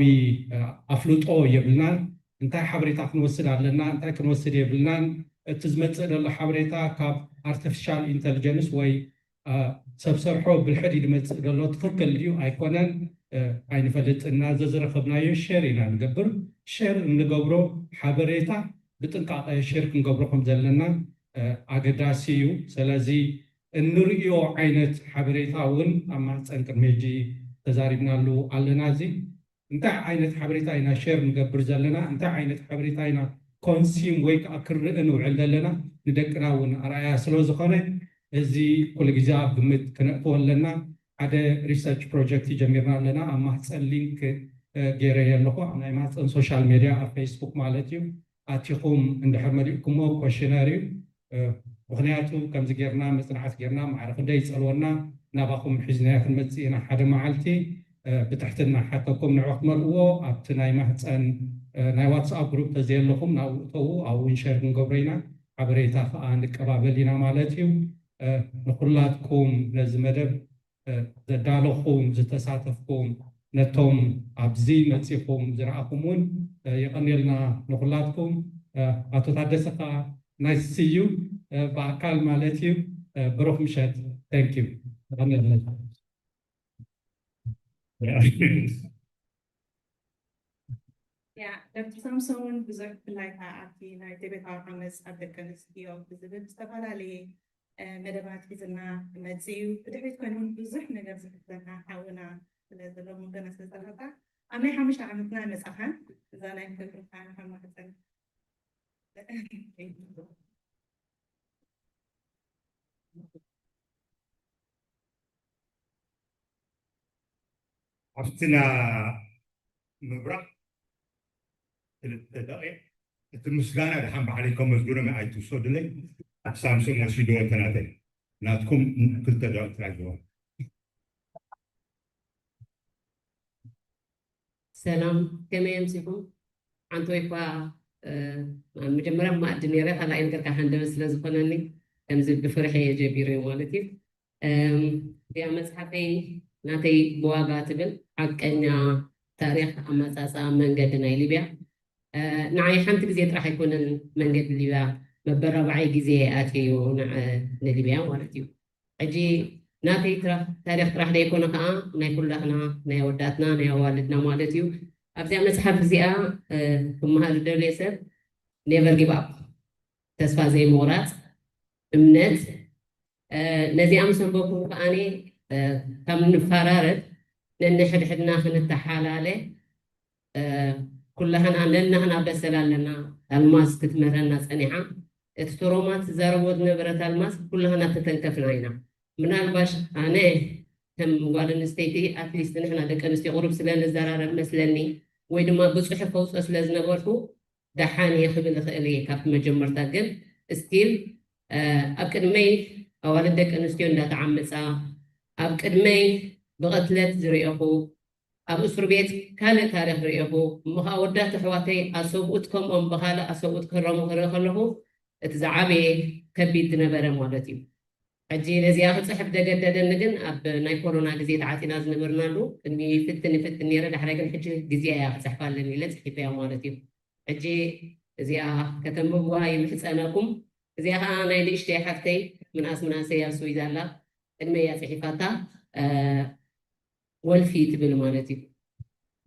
ኣፍልጦ የብልናን። እንታይ ሓበሬታ ክንወስድ ኣለና፣ እንታይ ክንወስድ የብልናን። እቲ ዝመፅእ ዘሎ ሓበሬታ ካብ ኣርቲፊሻል ኢንተሊጀንስ ወይ ሰብ ሰርሖ ብልሕድ ዝመፅእ ዘሎ ትኽክል ድዩ ኣይኮነን ኣይንፈልጥን። እና ዘዝረኸብናዮ ሸር ኢና ንገብር። ሸር እንገብሮ ሓበሬታ ብጥንቃቐ ሸር ክንገብሮ ከም ዘለና ኣገዳሲ እዩ። ስለዚ እንርእዮ ዓይነት ሓበሬታ እውን ኣብ ማህፀን ቅድሚ ሕጂ ተዛሪብናሉ ኣለና። እዚ እንታይ ዓይነት ሓበሬታ ኢና ሸር ንገብር ዘለና፣ እንታይ ዓይነት ሓበሬታ ኢና ኮንሲም ወይ ከዓ ክርኢ ንውዕል ዘለና ንደቅና እውን ኣርኣያ ስለ ዝኾነ እዚ ኩሉ ግዜ ኣብ ግምት ክነእትዎ ኣለና። ሓደ ሪሰርች ፕሮጀክት ጀሚርና ኣለና። ኣብ ማህፀን ሊንክ ገይረ ኣለኹ፣ ኣብ ናይ ማህፀን ሶሻል ሜድያ ኣብ ፌስቡክ ማለት እዩ። ኣቲኹም እንድሕር መሊእኩሞ ኮሽነር እዩ። ምክንያቱ ከምዚ ጌርና መፅናዕት ጌርና ማዕረ ክንደይ ይፀልወና ናባኹም ሒዝናዮ ክንመፅእ ኢና ሓደ መዓልቲ። ብትሕትና ሓተኩም ንዑ ክትመልእዎ ኣብቲ ናይ ማህፀን ናይ ዋትስኣፕ ግሩፕ ተዘየለኹም ናብኡ እተዉ፣ ኣብኡ እውን ሸር ክንገብሮ ኢና። ሓበሬታ ከዓ ንቀባበል ኢና ማለት እዩ። ንኩላትኩም ነዚ መደብ ዘዳለኹም ዝተሳተፍኩም ነቶም ኣብዚ መፂኹም ዝረኣኹም እውን የቐንየልና ንኩላትኩም። ኣቶ ታደሰ ከዓ ናይስ ስዩ ብኣካል ማለት እዩ። ብሩኽ ምሸት። Thank you። የቐንየልና። ያ ደብተር ሳምሶን እውን ብዙሕ ብፍላይ ከዓ ኣብቲ ናይ ትቤታዊ ዓመፅ ኣብ ደቂ ኣንስትዮ ብዝብል ዝተፈላለየ መደባት ሒዝና ክመፅእ እዩ። ብድሕሪት ኮይኑ እውን ብዙሕ ነገር ዝሕብረና ሓውና ስለ ዘሎ ሙገና ስለ ዝረኸብካ ኣብ ናይ ሓሙሽተ ዓመትና መፃኻን እዛ ናይ ክብርካ ንሓማሕፀን ኣብትና ምብራቕ ክልተ ደቂቕ እቲ ምስጋና ድሓን ባዕለይ ከመስግኖም ኣይትውሰዱለይ። ሳምሶን ወሲድዎ ተናተይ ናትኩም ክልተ ደቂቕ ጥራይ ዝወ ሰላም ከመይ ኣምሲኹም? ሓንቲ ወይ እኳ መጀመርያ ማእዲ ነይረ ካልኣይ ነገር ከዓ ሃንደበት ስለ ዝኾነኒ ከምዚ ብፍርሒ እየ ጀቢረ ማለት እዩ። እዚኣ መፅሓፈይ ናተይ ብዋጋ ትብል ሓቀኛ ታሪክ ኣመፃፃኣ መንገዲ ናይ ሊብያ ንዓይ ሓንቲ ግዜ ጥራሕ ኣይኮነን መንገዲ ሊብያ መበረባዓይ ግዜ ኣትየዮ ንሊብያ ማለት እዩ። ሕጂ ናተይ ታሪክ ጥራሕ ደይኮነ ከዓ ናይ ኩላትና ናይ ኣወዳትና ናይ ኣዋልድና ማለት እዩ። ኣብዚኣ መፅሓፍ እዚኣ ክመሃር ዝደልየ ሰብ ኔቨር ጊቭ ኣፕ ተስፋ ዘይምቑራፅ እምነት ነዚኣ ምስ ኣንበብኩ ከዓኒ ካብ ንፈራረድ ነንሕድሕድና ክንተሓላለ ኩላህና ነናህና በሰል ኣለና። ኣልማዝ ክትምህረና ፀኒሓ እቲ ትሮማ ትዛረቦ ዝነበረት ኣልማዝ ኩላህና ተተንከፍና ኢና። ምናልባሽ ኣነ ከም ጓል ኣንስተይቲ ኣትሊስት ንሕና ደቂ ኣንስትዮ ቁሩብ ስለ ንዘራረብ መስለኒ ወይ ድማ ብፅሑፍ ከውፅኦ ስለ ዝነበርኩ ደሓን እየ ክብል እኽእል እየ ካብቲ መጀመርታ ግን እስቲል ኣብ ቅድመይ ኣዋልድ ደቂ ኣንስትዮ እንዳተዓመፃ ኣብ ቅድመይ ብቐትለት ዝርኤኹ ኣብ እስር ቤት ካልእ ታሪክ ርኤኹ እሞ ከዓ ወዳት ኣሕዋተይ ኣሰብኡት ከምኦም ብካልእ ኣሰብኡት ክህረሙ ክርኢ ከለኹ እቲ ዝዓበየ ከቢድ ዝነበረ ማለት እዩ። ሕጂ ነዚኣ ክፅሕፍ ዘገደደኒ ግን ኣብ ናይ ኮሮና ግዜ ተዓፂና ዝነበርናሉ ቅድሚ ይፍትን ይፍትን ነይረ ዳሕራይ ግን ሕጂ ግዜ እያ ክፅሕፋ ኣለኒ ኢለ ፅሒፈያ ማለት እዩ። ሕጂ እዚኣ ከተንብብዋ ይምሕፀነኩም። እዚኣ ከዓ ናይ ንእሽተይ ሓፍተይ ምንኣስ ምንኣሰይ ኣብ ስዊዝ ኣላ ቅድመይ እያ ፅሒፋታ ወልፊ ትብል ማለት እዩ።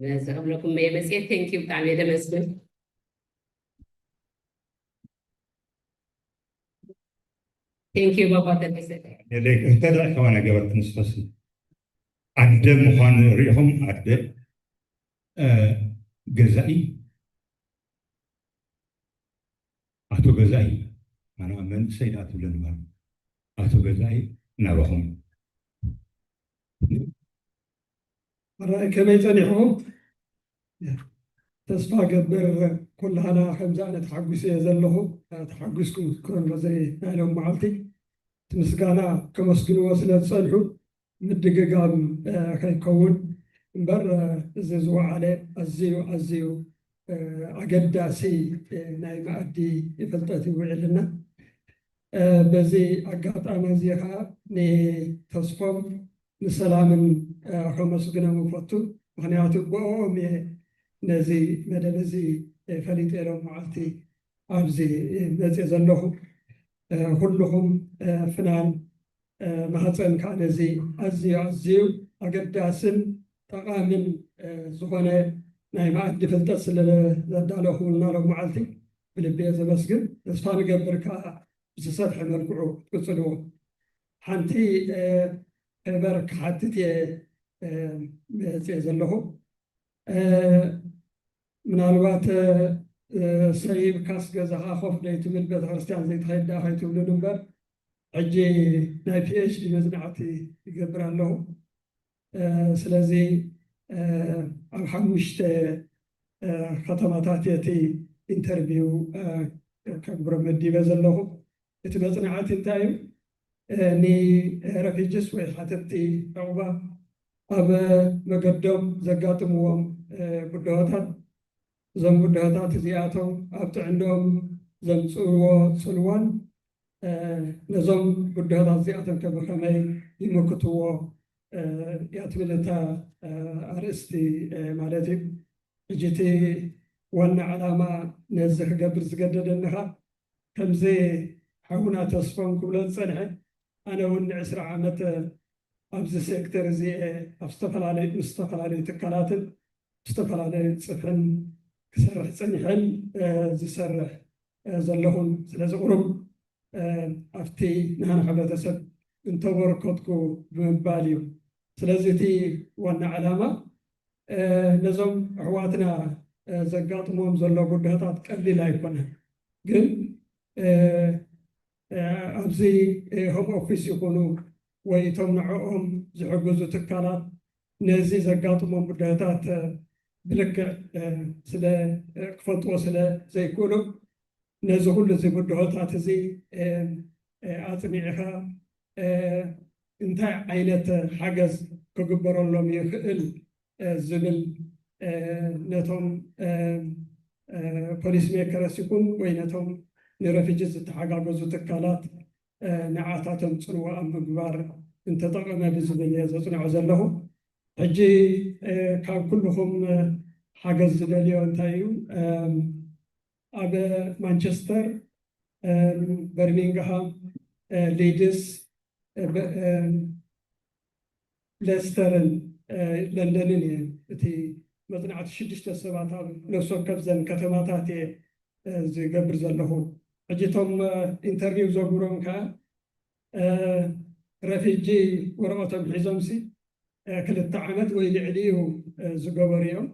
ነዚ ክብለኩም እየ መፅየ። Thank you ብጣዕሚ እየ ደመስግን። Thank you ባባ ተደሰ። እንተደኣ ከማና ገበርት ንስኸሲ ኣደ ምዃን ርኢኹም ኣደ ገዛኢ ኣቶ ገዛኢ ኣነ መንእሰይ ደኣ ትብለኒ ማለት ኣቶ ገዛኢ ናባኹም ኣራይ ከመይ ጸኒሕኹም? ተስፋ ገብር ኩላህና ከምዚ ኣነ ተሓጒሰ እየ ዘለኹ። ተሓጒስኩም ክትኮኑ በዚ ናይ ሎም መዓልቲ እቲ ምስጋና ከመስግንዎ ስለ ዝጸንሑ ምድግጋም ከይከውን እምበር፣ እዚ ዝወዓለ ኣዝዩ ኣዝዩ ኣገዳሲ ናይ መኣዲ ፍልጠት እዩ ውዒልና። በዚ ኣጋጣሚ እዚ ኸዓ ንተስፎም ንሰላምን ከመስግኖም እፈቱ። ምኽንያቱ ብኦም እየ ነዚ መደብ እዚ ፈሊጠ ሎም መዓልቲ ኣብዚ መፅእ ዘለኹ። ኩልኹም ፍናን ማህፀን ከዓ ነዚ ኣዝዩ ኣዝዩ ኣገዳስን ጠቓምን ዝኾነ ናይ መኣዲ ፍልጠት ስለ ዘዳለኹምና ሎም መዓልቲ ብልቢ እየ ዘመስግን። ተስፋ ንገብር ከዓ ብዝሰፍሐ መልክዑ ክትቅፅልዎ። ሓንቲ ፌቨር ክሓትት እየ መፅየ ዘለኹ። ምናልባት ሰይብካስ ገዛኻ ኮፍ ደይትብል ቤተክርስትያን ዘይትኸይድ ደኣ ከይትብሉን እምበር፣ ሕጂ ናይ ፒኤችዲ መፅናዕቲ ይገብር ኣለኹ። ስለዚ ኣብ ሓሙሽተ ከተማታት እቲ ኢንተርቪው ከግብሮ መዲበ ዘለኹ። እቲ መፅናዕቲ እንታይ እዩ? ንረፊጅስ ወይ ሓተትቲ ዕቑባ ኣብ መገዶም ዘጋጥምዎም ብድሆታት፣ እዞም ብድሆታት እዚኣቶም ኣብ ጥዕንኦም ዘምፅእዎ ፅልዋን ነዞም ብድሆታት እዚኣቶም ከ ብኸመይ ይምክትዎ እያ ትብል እታ ኣርእስቲ ማለት እዩ። ሕጂ እቲ ዋና ዕላማ ነዚ ክገብር ዝገደደኒ ኸኣ ከምዚ ሓውና ተስፎም ክብሎ ዝጸንሐ ኣነ እውን ንዕስራ ዓመት ኣብዚ ሴክተር እዚ እየ ኣብ ዝተፈላለዩ ምስ ዝተፈላለዩ ትካላትን ዝተፈላለዩ ጽፍሕን ክሰርሕ ጸኒሐን ዝሰርሕ ዘለኹን ስለዚ ቁሩብ ኣብቲ ንሃና ሕብረተሰብ እንተበርከትኩ ብምባል እዩ። ስለዚ እቲ ዋና ዕላማ ነዞም ኣሕዋትና ዘጋጥሞም ዘሎ ጉዳታት ቀሊል ኣይኮነን። ግን ኣብዚ ሆም ኦፊስ ይኹኑ ወይ እቶም ንዕኦም ዝሕግዙ ትካላት ነዚ ዘጋጥሞም ጉዳታት ብልክዕ ስለ ክፈልጥዎ ስለ ዘይክእሉ ነዚ ኩሉ እዚ ብድሆታት እዚ ኣፅኒዕኻ እንታይ ዓይነት ሓገዝ ክግበረሎም ይኽእል ዝብል ነቶም ፖሊስ ሜከረስ ይኹን ወይ ነቶም ንረፊጂ ዝተሓጋገዙ ትካላት ንዓታቶም ፅልዋ ኣብ ምግባር እንተጠቐመ ብዝብል እየ ዘፅንዖ ዘለኹ። ሕጂ ካብ ኩልኹም ሓገዝ ዝደልዮ እንታይ እዩ? ኣብ ማንቸስተር፣ በርሚንግሃም፣ ሊድስ፣ ሌስተርን ለንደንን እየ እቲ መፅናዕቲ ሽዱሽተ ሰባት ኣብ ነፍሲ ወከፍ ዘን ከተማታት እየ ዝገብር ዘለኹ። ሕጂ እቶም ኢንተርቪው ዘጉሮም ከዓ ረፊጂ ወረቐቶም ሒዞምሲ ክልተ ዓመት ወይ ልዕሊኡ ዝገበሩ እዮም።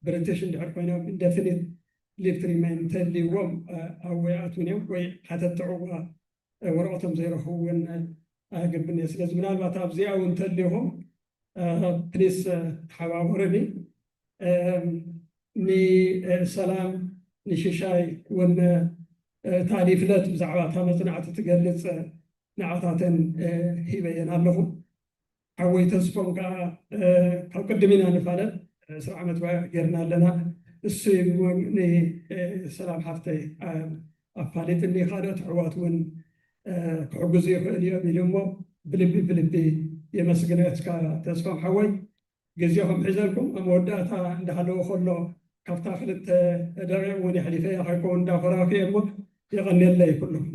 ብሪቲሽ እንድሕር ኮይኖም ኢንደፊኒት ሊቭ ቱ ሪሜን እንተልይዎም ኣብ ወይ ኣትውን እዮም ወይ ሓተቲ ዕቑባ ወረቐቶም ዘይረኽቡ እውን ኣግብን እየ። ስለዚ ምናልባት ኣብዚኣ እውን እንተሊኹም ፕሊስ ተሓባበሩኒ። ንሰላም ንሽሻይ እውን እታ ሊፍለት ብዛዕባ እታ መፅናዕቲ ትገልፅ ንዓታተን ሂበየን ኣለኹ። ሓወይ ተስፎም ከዓ ካብ ቅድም ኢና ንፋለጥ፣ ዕስራ ዓመት ባ ጌርና ኣለና። እሱ ንሰላም ሓፍተይ ኣፋሊጥኒ፣ ካልኦት ኣሕዋት እውን ክሕግዙ ይኽእል እዮም ኢሉ እሞ ብልቢ ብልቢ የመስግነካ ተስፎም ሓወይ። ግዜኹም ሒዘልኩም ኣብ መወዳእታ እንዳሃለወ ከሎ ካብታ ክልተ ደቂቕ እውን የሕሊፈያ ከይከውን እንዳፈራኩ እየ እሞ የቐንየለይ ኩልኹም።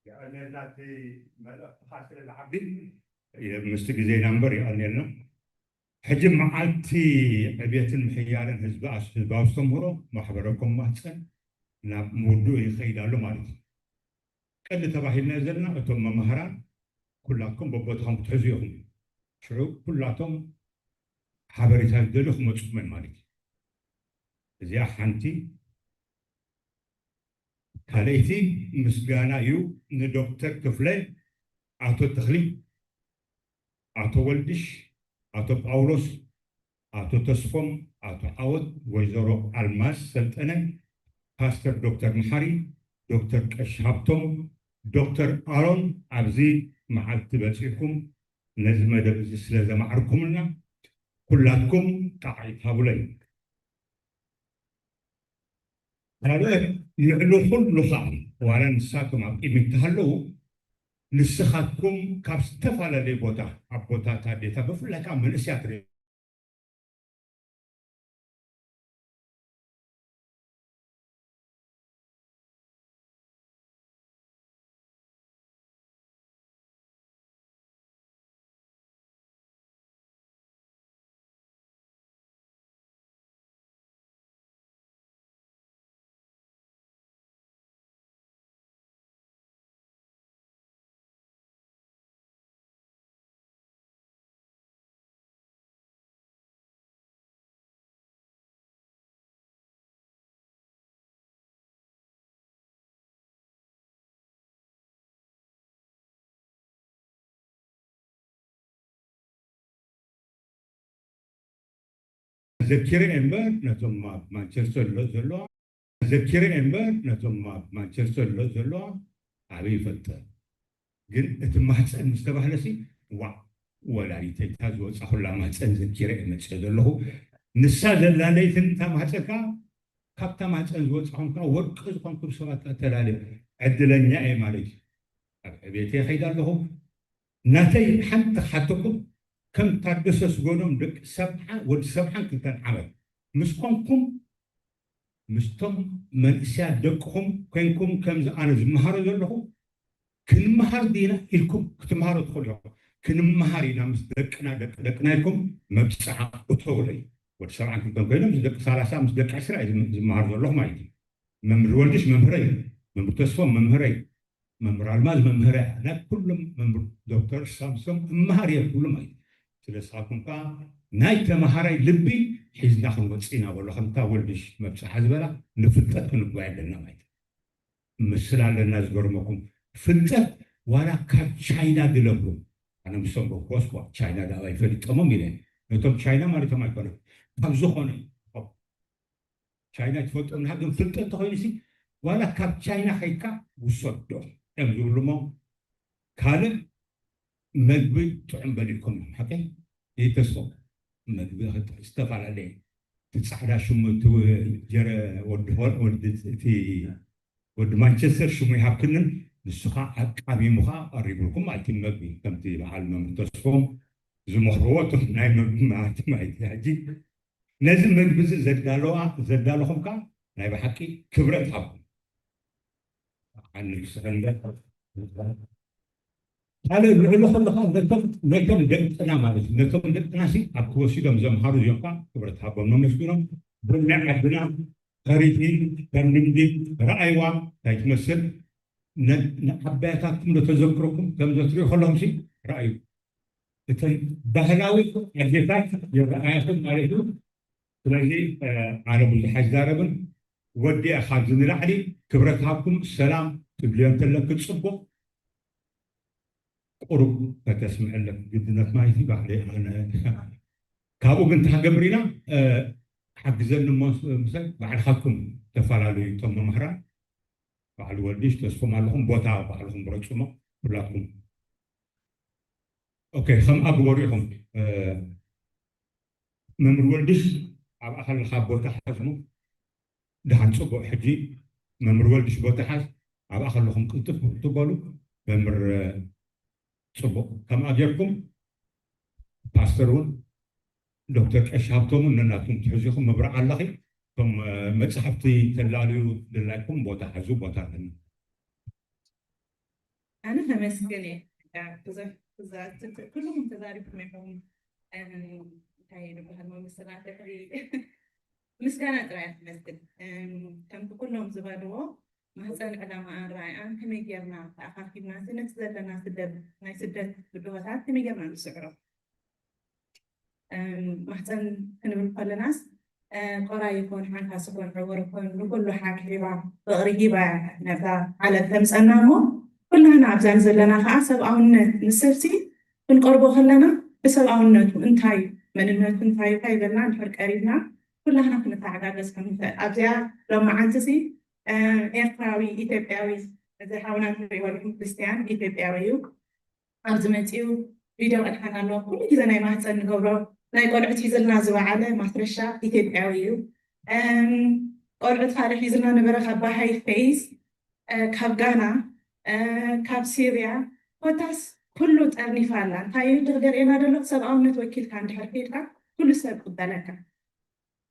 የቐንየልና እቲ መልእኽትኻ ስለ ዝዓቢ ምስቲ ግዜና እምበር የቐንየልና። ሕጂ መዓልቲ ዕብየትን ምሕያልን ህዝቢ ኣስ- ህዝባዊ ኣስተምህሮ ማሕበረ ኮማህፀን ናብ ምውድኡ ይኸይድ ኣሎ ማለት እዩ። ቀንዲ ተባሂልና ዘለና እቶም መማህራን ኩላትኩም በቦታኹም ክትሕዙ ኢኹም። ሽዑ ኩላቶም ሓበሬታ ዝደልዩ ክመፁኹም እዮም ማለት እዩ። እዚኣ ሓንቲ። ካልኣይቲ ምስጋና እዩ ንዶክተር ክፍለ፣ ኣቶ ተኽሊ፣ ኣቶ ወልድሽ፣ ኣቶ ጳውሎስ፣ ኣቶ ተስፎም፣ ኣቶ ዓወት፣ ወይዘሮ ኣልማዝ ሰልጠነ፣ ፓስተር ዶክተር መሓሪ፣ ዶክተር ቀሺ ሃብቶም፣ ዶክተር ኣሮን፣ ኣብዚ መዓልቲ በጺሕኩም ነዚ መደብ እዚ ስለ ዘማዕርኩምልና ኩላትኩም ጣቕዒት ሃቡለይ። ካልኦት ልዕሊ ኩሉ ከዓ ዋላ ንሳቶም ኣብ ቅድሚት እንተሃለዉ ንስኻትኩም ካብ ዝተፈላለየ ቦታ ኣቦታት ኣዴታት ብፍላይ ከዓ መንእስያት ርእ ዘኪረ እምበር ነቶም ኣብ ማንቸስተር ዘሎ ዘለዋ ዘኪረ እምበር ነቶም ኣብ ማንቸስተር ዘሎ ዘለዋ ኣበይ ይፈልጠ። ግን እቲ ማህፀን ምስ ተባህለሲ ዋዕ ወላዲተይታ ዝወፃኹላ ማህፀን ዘኪረ እየ መፅእ ዘለኹ። ንሳ ዘላለይትን እታ ማህፀን ከዓ ካብታ ማህፀን ዝወፃኹም ከዓ ወርቂ ዝኾንኩም ሰባት ኣተላለ ዕድለኛ እየ ማለት እዩ። ኣብ ዕቤት እየ ከይዳ ኣለኹ። ናተይ ሓንቲ ክሓተኩም ከም ታደሰ ስጎኖም ደቂ ሰብዓ ወዲ ሰብዓን ክልተን ዓመት ምስ ኮንኩም ምስቶም መንእስያት ደቅኹም ኮንኩም ከምዚ ኣነ ዝመሃሮ ዘለኹ ክንመሃር ዲና ኢልኩም ክትመሃሩ ትኽእሉ ኢኹም። ክንመሃር ኢና ምስ ደቅና ደቂ ደቅና ኢልኩም መብፅዓ እተውለይ ወዲ ሰብዓን ክልተን ኮይኖም ምስ ደቂ ሰላሳ ምስ ደቂ ዕስራ እዩ ዝመሃር ዘለኹ ማለት እዩ። መምህር ወልድሽ መምህረይ፣ መምህር ተስፎም መምህረይ፣ መምህር ኣልማዝ መምህረይ፣ ናይ ኩሎም መምህር ዶክተር ሳምሶም እመሃር እየ ኩሉ ማለት እዩ። ስለ ንስኻትኩም ከዓ ናይ ተምሃራይ ልቢ ሒዝና ክንወፅእ ኢና በሎ ከምታ ወልድሽ መብፅዓ ዝበላ ንፍልጠት ክንጓየ ኣለና ማለት እዩ። ምስል ኣለና ዝገርመኩም ፍልጠት ዋላ ካብ ቻይና ድለብሩ ኣነ ምሶም በኮስ ኳ ቻይና ዳባ ይፈልጠሞም ኢለ ነቶም ቻይና ማለቶም ኣይኮነም ካብ ዝኾነ ቻይና ትፈልጦ ምንሃ ግን ፍልጠት እንተኮይኑ ሲ ዋላ ካብ ቻይና ከይድካ ውሰዶ እዮም ዝብሉ እሞ ካልእ መግቢ ጥዑም በሊዕኩም እዮም ሓቀይ ይተስፎ መግቢ ዝተፈላለየ እቲ ፃዕዳ ሽሙ እቲ ጀረ ወዲ እቲ ወዲ ማንቸስተር ሽሙ ይሃብክንን ንሱ ከዓ ኣቃሚሙ ከዓ ቀሪቡልኩም ማለት እዩ መግቢ ከምቲ በዓል መምህር ተስፎም ዝመኽርዎ እቶም ናይ መግቢ መኣቲ ማለት እዩ ሕጂ ነዚ መግቢ እዚ ዘዳለዋ ዘዳለኹም ከዓ ናይ ብሓቂ ክብረት ሃብኩም ኣንስኸንደ ካልእ ልዕሊ ኩሉ ከዓ ነቶም ነቶም ደቅና ማለት እዩ ነቶም ደቅና ሲ ኣብቲ ወሲዶም ዘምሃሩ እዮም ከዓ ክብረት ሃቦም ነመስግኖም ብናይ ዓድና ተሪቲ ከም ልምዲ ረኣይዋ እንታይ ትመስል ንዓባያታትኩም ዶ ተዘክረኩም ከም ዘትሪኡ ከለኹም ሲ ረኣዩ እተን ባህላዊ ኣዴታት ይረኣያኹም ማለት እዩ ስለዚ ኣነ ብዙሕ ኣይዛረብን ወዲኣ ካብዚ ንላዕሊ ክብረት ሃብኩም ሰላም ትብልዮ እንተለኪ ፅቡቅ ቁሩብ ከተስምዐለክ ግድነት ማለት እዩ ባዕለይ ኣነ ካብኡ ግን እንታይ ክገብር ኢና ሓግዘኒ እሞ ምሰ ባዕልኻትኩም ተፈላለዩ እቶም መምህራን ባዕሉ ወልድሽ ተስፎም ኣለኹም ቦታ ባዕልኹም ምረፁ እሞ ኩላትኩም ኦኬ ከም ኣብ ወሪኹም መምህር ወልድሽ ኣብኣ ከለኻ ቦታ ሓዝሙ ደሓን ፅቡቕ ሕጂ መምህር ወልድሽ ቦታ ሓዝ ኣብኣ ከለኹም ቅልጥፍ ትበሉ መምህር ፅቡቕ ከምኣ ጌርኩም ፓስተር እውን ዶክተር ቀሺ ሃብቶም እውን ነናትኩም ትሕዙ ኢኹም ምብራዕ ኣለኺ እቶም መፅሓፍቲ ተላለዩ ድላይኩም ቦታ ሓዙ ቦታ ኣለና ኣነ ከመስግን እየ ብዙሕ ኩሉም ተዛሪብኩም ኢኹም እንታይ ዝበሃል መምስላት ድሕሪ ምስጋና ጥራይ ኣትመስል ከምቲ ኩሎም ዝበልዎ ማህፀን ዕላማኣን ራእያን ከመይ ጌርና ተኣኻኪብና ነቲ ዘለና ስደት ናይ ስደት ብድሆታት ከመይ ጌርና ንስዕሮ ማህፀን ክንብል ከለናስ ቆራይ ይኹን ሓንካስ ይኹን ዕውር ይኹን ንኩሉ ሓግሒባ ፍቕሪ ሂባ እያ ነታ ዓለም ተምፀና እሞ ኩላና ኣብዛ ዘለና ከዓ ሰብኣውነት ንሰብሲ ክንቀርቦ ከለና ብሰብኣውነቱ እንታይ እዩ፣ መንነቱ እንታይ እዩ፣ እንታይ ይበልና እንድሕር ቀሪብና ኩላህና ክንተሓጋገዝ ከም ንኽእል ኣብዚኣ ሎማዓንቲ ሲ ኤርትራዊ ኢትዮጵያዊ እዚ ሓውና ንሪኦ ኣለኹም ክርስቲያን ኢትዮጵያዊ እዩ። ኣብዚ መፂኡ ቪድዮ ቀድሓና ኣለዎ። ኩሉ ግዜ ናይ ማህፀን ንገብሮ ናይ ቆልዑት ሒዝልና ዝወዓለ ማስረሻ ኢትዮጵያዊ እዩ። ቆልዑት ካልእ ሒዝልና ነበረ ካብ ባሃይ ፌዝ፣ ካብ ጋና፣ ካብ ሲርያ ኮታስ ኩሉ ጠርኒፋ ኣላ። እንታይ እዩ ደርኤና ዘሎ? ሰብኣውነት ወኪልካ እንድሕር ከይድካ ኩሉ ሰብ ቅበለካ።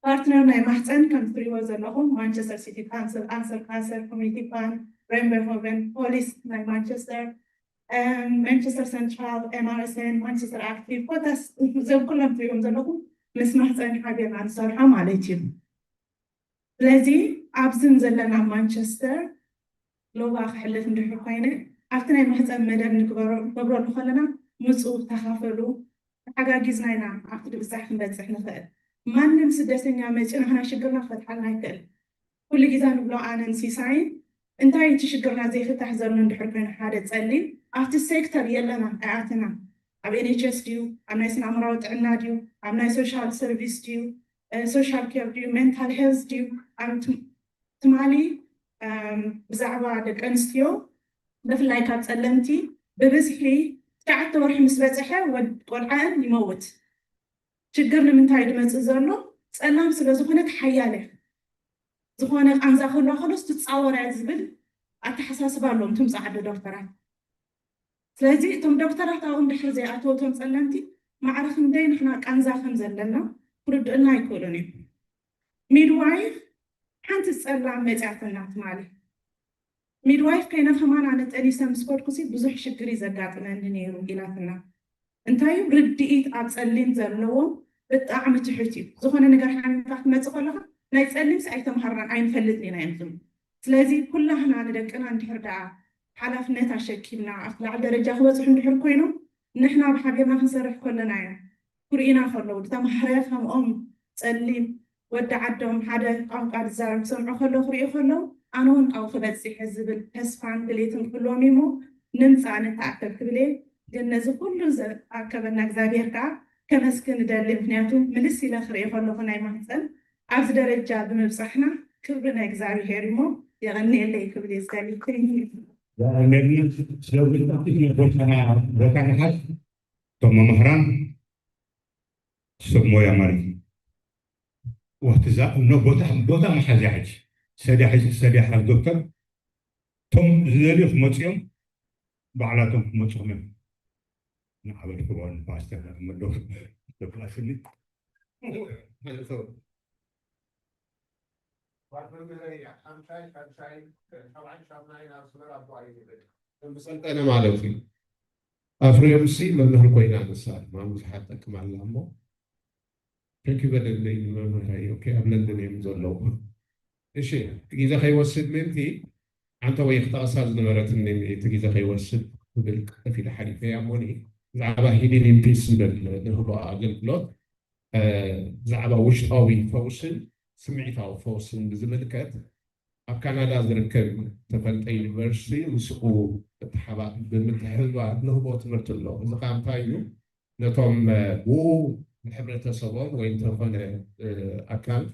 ፓርትነር ናይ ማህፀን ከም ትሪእዎ ዘለኹም ማንቸስተር ሲቲ ካንሰር፣ ኣንሰር ካንሰር ኮሚኒቲ ፋን፣ ሬምበርሆቨን ፖሊስ ናይ ማንቸስተር፣ ማንቸስተር ሰንትራል፣ ኤምኣርስኤን፣ ማንቸስተር ኣክቲቭ ኮታስ እዞም ኩሎም ትሪእዎም ዘለኹም ምስ ማህፀን ሓቢርና ንሰርሖ ማለት እዩ። ስለዚ ኣብዝን ዘለና ማንቸስተር ሎባ ክሕልፍ እንድሕር ኮይነ ኣብቲ ናይ ማህፀን መደብ ንግበረሉ ከለና ምፁ ተኻፈሉ ተሓጋጊዝና ኢና ኣብቲ ድብፃሕ ክንበፅሕ ንኽእል። ማንም ስደተኛ መፂኡ ናህና ሽግርና ክፈትሓልና ይክእል። ኩሉ ግዜ ንብሎ ኣነን ሲሳይን እንታይ እቲ ሽግርና ዘይፍታሕ ዘሎ እንድሕር ኮይኑ ሓደ ፀሊም ኣብቲ ሴክተር የለና ኣይኣትና ኣብ ኤንኤችኤስ ድዩ ኣብ ናይ ስነ ኣእምራዊ ጥዕና ድዩ ኣብ ናይ ሶሻል ሰርቪስ ድዩ ሶሻል ኬር ድዩ ሜንታል ሄልዝ ድዩ ትማሊ ብዛዕባ ደቂ ኣንስትዮ ብፍላይ ካብ ፀለምቲ ብብዝሒ ትሽዓተ ወርሒ ምስ በፅሐ ወድ ቆልዓን ይመውት። ሽግር ንምንታይ ድመፅእ ዘሎ ፀላም ስለ ዝኾነት ሓያለ ዝኾነ ቃንዛ ክህልዋ ከሎስ ትፃወር እያ ዝብል ኣተሓሳስባ ኣለዎም ትምፃ ዓዲ ዶክተራት። ስለዚ እቶም ዶክተራት ኣብኡ እንድሕር ዘይኣተወቶም ፀለምቲ ማዕረ ክንደይ ንሕና ቃንዛ ከም ዘለና ክርድእና ኣይክእሉን እዮም። ሚድዋይፍ ሓንቲ ፀላም መፅያትና ትማሊ ሚድዋይፍ ከይነ ከማን ኣነ ጠኒሰ ምስ ከድኩሲ ብዙሕ ሽግር እዩ ዘጋጥመኒ ነይሩ ኢላትና። እንታይ እዩ ርድኢት ኣብ ፀሊም ዘለዎም ብጣዕሚ ትሑት እዩ። ዝኾነ ነገር ሓሚምካ ክትመፅእ ከለካ ናይ ፀሊምሲ ኣይተምሃርናን ኣይንፈልጥን ኢና እዮም ዝብሉ። ስለዚ ኩላህና ንደቅና እንድሕር ደኣ ሓላፍነት ኣሸኪምና ኣብቲ ላዕሊ ደረጃ ክበፅሑ እንድሕር ኮይኖም ንሕና ብሓቢርና ክንሰርሕ ከለና እዮም ክርእዩና ከለዉ ዝተማህረ ከምኦም ፀሊም ወዲ ዓዶም ሓደ ቋንቋ ዝዛረብ ክሰምዑ ከለዉ ክርእዩ ከለዉ ኣነ እውን ኣብኡ ክበፅሕ እየ ዝብል ተስፋን ድሌትን ክህልዎም እዩ እሞ ንምፃእ ንተኣከብ ክብል እየ። ግን ነዚ ኩሉ ዘኣከበና እግዚኣብሔር ከዓ ከመስግን እደሊ። ምክንያቱ ምልስ ኢለ ክርኢ ከለኹ ናይ ማህፀን ኣብዚ ደረጃ ብምብፃሕና ክብሪ ናይ እግዚኣብሔር እሞ የቐንየለይ ክብል እየ ዝደሊ። ስለዚ ቦታና ቦታ ንሓዝ እቶም መምህራን ሰብ ሞያ ማለት እዩ። ዋትዛ እኖ ቦታ ቦታ መሓዝያ ሕጂ ሰድያ ሕጂ ሰድያ ካብ ዶክተር እቶም ዝደልዩ ክመፅኦም ባዕላቶም ክመፅኦም እዮም። ንዓበድ ክበሉ ፓስተር መዶ ዘብላስኒ ሰልጠነ ማለት እዩ። ኣፍሬምሲ መምህር ኮይና ንሳ ድማ ብዙሓት ጠቅም ኣላ እሞ ተኪበለለይ ንመምህረይ ኦኬ ኣብ ለንደን እዮም ዘለዉ። እሺ እቲ ግዜ ከይወስድ ምእንቲ ኣንተ ወይ ክጠቕሳ ዝነበረትኒ እቲ ግዜ ከይወስድ ክብል ቀፊለ ሓሊፈያ እሞኒ ብዛዕባ ሂሊንግ ኢን ፒስ ዝብል ንህቦ ኣገልግሎት ብዛዕባ ውሽጣዊ ፈውስን ስምዒታዊ ፈውስን ብዝምልከት ኣብ ካናዳ ዝርከብ ተፈልጠ ዩኒቨርሲቲ ምስኡ ብምትሕብባር ንህቦ ትምህርቲ ኣሎ። እዚ ከዓ እንታይ እዩ? ነቶም ብኡ ንሕብረተሰቦም ወይ እንተኾነ ኣካል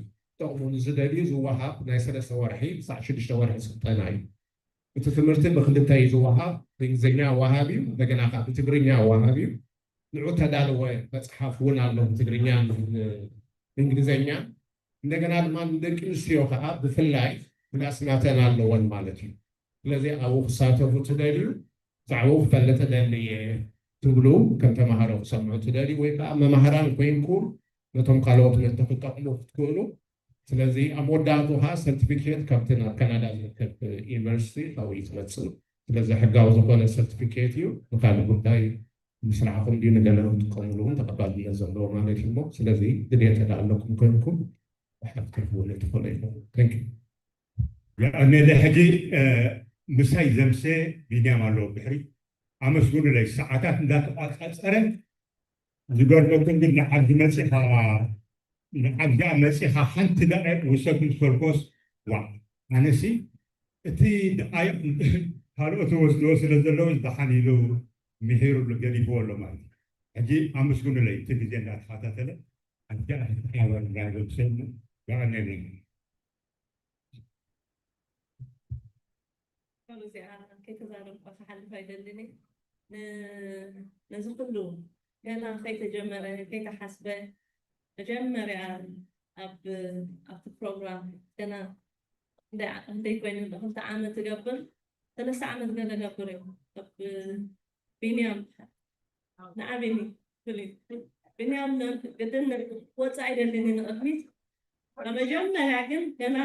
ጠቕሙ ንዝደልዩ ዝወሃብ ናይ ሰለስተ ወርሒ ክሳዕ ሽዱሽተ ወርሒ ስልጠና እዩ። እቲ ትምህርቲ ብክልተ እዩ ዝወሃብ፣ ብእንግሊዝኛ ወሃብ እዩ፣ እንደገና ከዓ ብትግርኛ ወሃብ እዩ። ንዑ ተዳለወ መፅሓፍ እውን ኣሎ ብትግርኛ እንግሊዝኛ። እንደገና ድማ ንደቂ ኣንስትዮ ከዓ ብፍላይ ክላስ ናተን ኣለወን ማለት እዩ። ስለዚ ኣብኡ ክሳተፉ ትደልዩ ብዛዕባኡ ክፈልጥ እደሊ እየ ትብሉ ከም ተምሃሮ ክሰምዑ ትደልዩ ወይ ከዓ መማህራን ኮይንኩም ነቶም ካልኦት ምእንቲ ክትጠቕሙ ክትክእሉ ስለዚ ኣብ መወዳእቱ ከዓ ሰርቲፊኬት ካብቲ ናብ ካናዳ ዝርከብ ዩኒቨርሲቲ ካብኡ እዩ ትመፅእ ስለዚ ሕጋዊ ዝኾነ ሰርቲፊኬት እዩ ንካልእ ጉዳይ ምስራሕኹም ድዩ ንገለ ክትጥቀምሉ እውን ተቐባልነት ዘለዎ ማለት እዩ እሞ ስለዚ ድሌት ተዳ ኣለኩም ኮይንኩም ብሓፍቲ ክውለ ትኽእሉ ኢኹም thank you የቐኔለ ሕጂ ምሳይ ዘምሰ ቢንያም ኣለዎ ብሕሪ ኣመስግኑለይ ሰዓታት እንዳተቋፃፀረ ዝገርመኩም ግን ንዓብዚ መፂኻ ንዓብዚኣ መፂኻ ሓንቲ ደቂቕ ውሰድ ምስ በልኮስ ዋ ኣነሲ እቲ ደቃይቕ ካልኦት ወስድዎ ስለ ዘለዉ ደሓን ኢሉ ምሒሩሉ ገዲፍዎ ኣሎ ማለት እዩ ሕጂ ኣመስግኑለይ፣ እቲ ግዜ እንዳተኸታተለ ኣብዚኣ ተሓባበርና፣ ዘምሰልና የቐንየልና። እዚኣ ከይተዛረብኳ ክሓልፍ ኣይደልን እየ። ን- ነዚ ኩሉ ገና ከይተጀመረ ከይተሓስበ መጀመርያ ኣብ ኣብቲ ፕሮግራም ገና እንደ- እንተይኮይኑ ክልተ ዓመት ትገብር ሰለስተ ዓመት ገለ ገብር እዮም ኣብ ቢንያም ንዓቢኒ ፍሉይ ቢንያም ግድን ወፃእ ኣይደልን ንቕድሚት መጀመርያ ግን ገና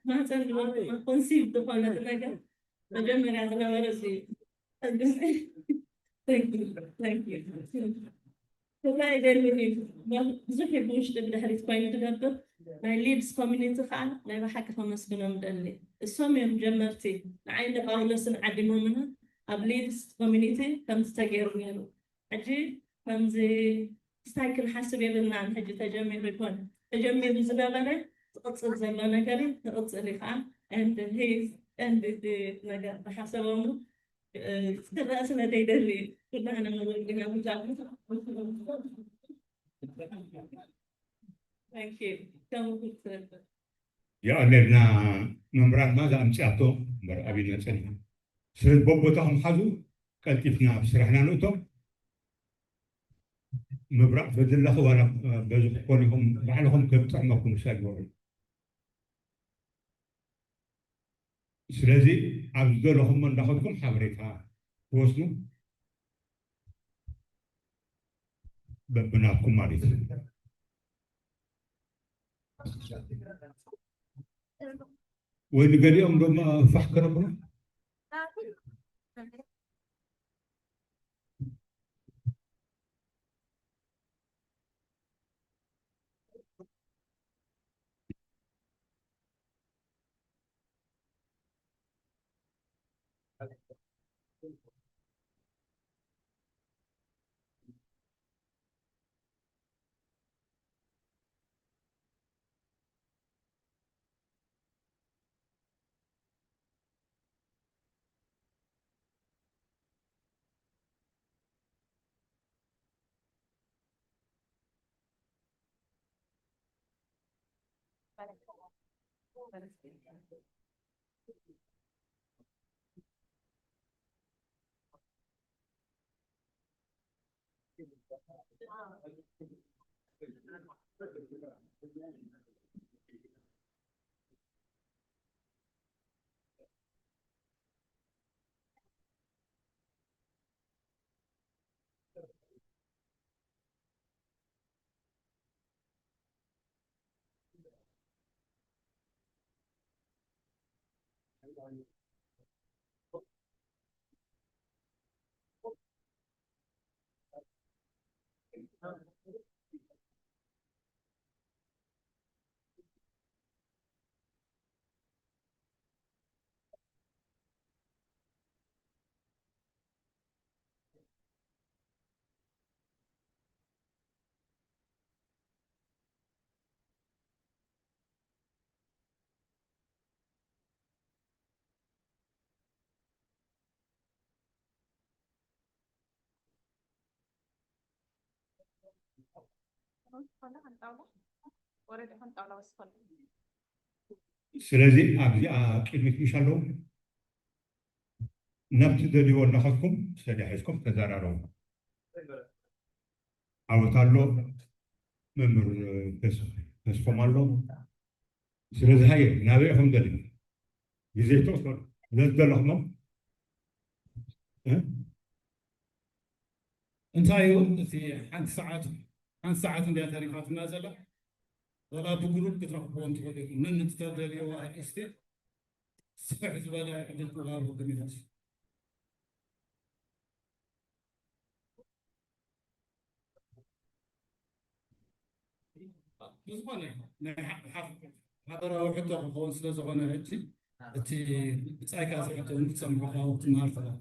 ማህፀን ዝበልኩ ኮንሲቭ ዝኾነት ነገር መጀመርያ ዝነበረ እዚ እዩ። Thank you. Thank you. Thank you. ክብላ ይደልን እዩ። ብዙሕ እዩ ብውሽጢ ብድሕሪት ኮይኑ ዝገብር ናይ ሊድስ ኮሚኒቲ ከዓ ናይ ብሓቂ ከመስግኖም ደሊ። እሶም እዮም ጀመርቲ ንዓይ ንጳውሎስን ዓዲሞምና ኣብ ሊድስ ኮሚኒቲ ከምዚ ተገይሩ ነይሩ። ሕጂ ከምዚ ስታይ ክንሓስብ የብልናን። ሕጂ ተጀሚሩ ይኮን ተጀሚሩ ዝነበረ ዝቕፅል ዘሎ ነገር እዩ። ክቕፅል እዩ ከዓ and he and ነገር ዝሓሰቦም ክረአ ስለ ዘይደሊ ኩላህና መወግና ብዛዕባ Thank you. ከምኡ ክትብል የቐንየልና። መምህራን ማዛ ኣምፅኣቶ እምበር ኣብና ፀኒሑ። ስለዚ በቦታኹም ሓዙ፣ ቀልጢፍና ኣብ ስራሕና ንእቶ። ምብራቕ በዚ ኣለኹ ዋላ በዚ ክትኮኑ ኢኹም፣ ባዕልኹም ከም ጥዕመኩም ውሳነ ግበሩ። ስለዚ ኣብ ዝደለኹሞ እንዳኸድኩም ሓበሬታ ትወስዱ በብናትኩም ማለት እዩ። ወይ ንገሊኦም ድማ ፋሕ ከነብሎ ስለዚ ኣብዚኣ ቅድሚት ምሽ ኣለዉ ናብቲ ደልይዎ እናኸድኩም ሰዲያ ሒዝኩም ተዘራረቡ። ዓወት ኣሎ፣ መምህር ተስፎም ኣሎ። ስለዚ ሃየ ናበይ ኢኹም ደሊ ግዜ ተወሰዱ ነዚ ዘለኹሞ እንታይ እዩ እቲ ሓንቲ ሰዓት ሓንቲ ሰዓት እንድያ ተሪፋትና ዘላ ወላ ብግሩፕ ክትረኽብዎ እንትኽእሉ ኢኹም ነንቲ ተደልይዎ ኣርእስቲ ስፍሕ ዝበለ ዕድል ክወሃበኩም ይመስል ብዝኾነ ናይ ሓ- ሓ- ሓበራዊ ሕቶ ክኸውን ስለ ዝኾነ ሕጂ እቲ ብጻይካ ዝሕቶ እውን ክትሰምዑ ክትመሃር ትኽእል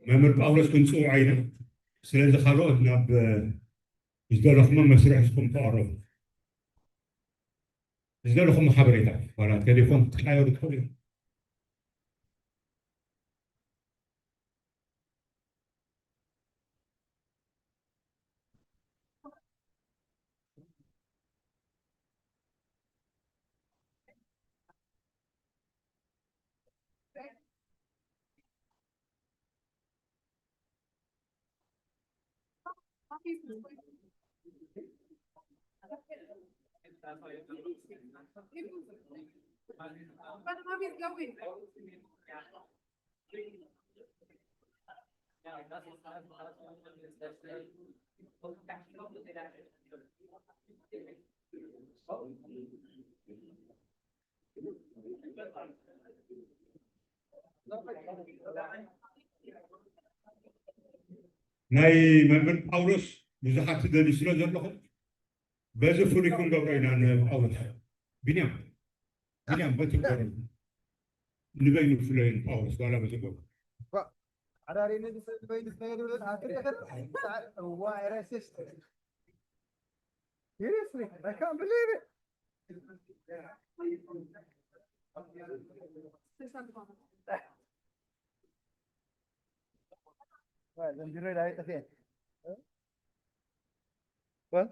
መምህር ጳውሎስ ክንፅውዓ ኢና። ስለዚ ካልኦት ናብ ዝደለኹም መስርሕ እስኩም ተቐረቡ። ዝደለኹም ሓበሬታ ዋላ ቴሌፎን ክትቀያየሩ ትኽእሉ እዮም። ናይ መምህር ጳውሎስ ብዙሓት ትደልዩ ስለ ዘለኹም በዚ ፍሉይ ክንገብሮ ኢና። ንጳውሎስ ቢንያም ቢንያም በቲ ገሩ ንበይኑ ፍለዩ ንጳውሎስ ዋላ በቲ ገሩ ሓዳሪኒ ንበይኑ ፍለዩ ንብል ኣትሪእኽር ዋይ ረሲስት Seriously, I can't believe it. Right, then you realize again. What?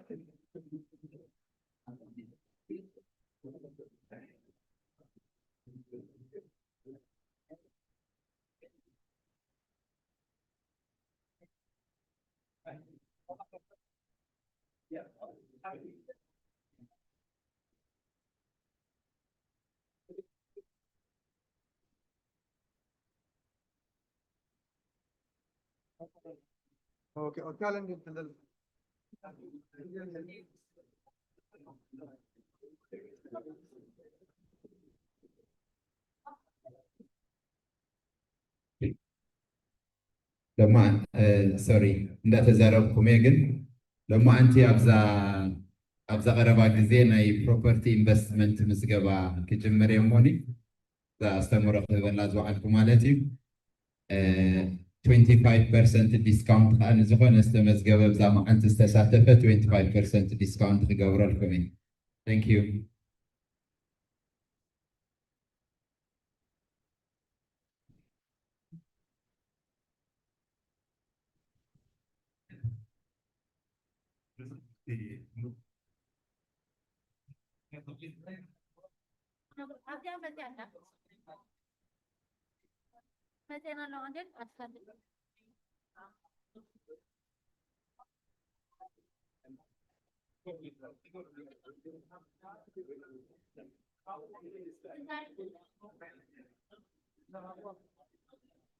Okay, okay, I'll get to the ሎማ ሶሪ እንዳተዛረብኩም እየ ግን ሎማዓንቲ ኣብዛ ኣብዛ ቀረባ ግዜ ናይ ፕሮፐርቲ ኢንቨስትመንት ምዝገባ ክጅምር እየ እሞኒ እዛ ኣስተምሮ ክህበላ ዝወዓልኩ ማለት እዩ። ትዌንቲ ፋይቭ ፐርሰንት ዲስካውንት ከዓ ንዝኾነ ዝተመዝገበ ብዛ መዓልቲ ዝተሳተፈ ትዌንቲ ፋይቭ ፐርሰንት ዲስካውንት ክገብረልኩም እዩ። Thank you.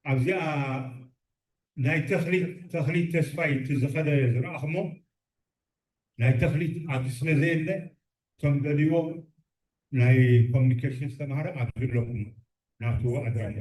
ኣብዚኣ ናይ ተኽሊት ተኽሊት ተስፋይ እቲ ዝኸደ ዝረኣኽሞ ናይ ተኽሊት ኣብዚ ስለ ዘየለ እቶም ደልይዎም ናይ ኮሚኒኬሽን ዝተምሃረ ኣብዚ ኣለኹም ናቱ ኣድራሻ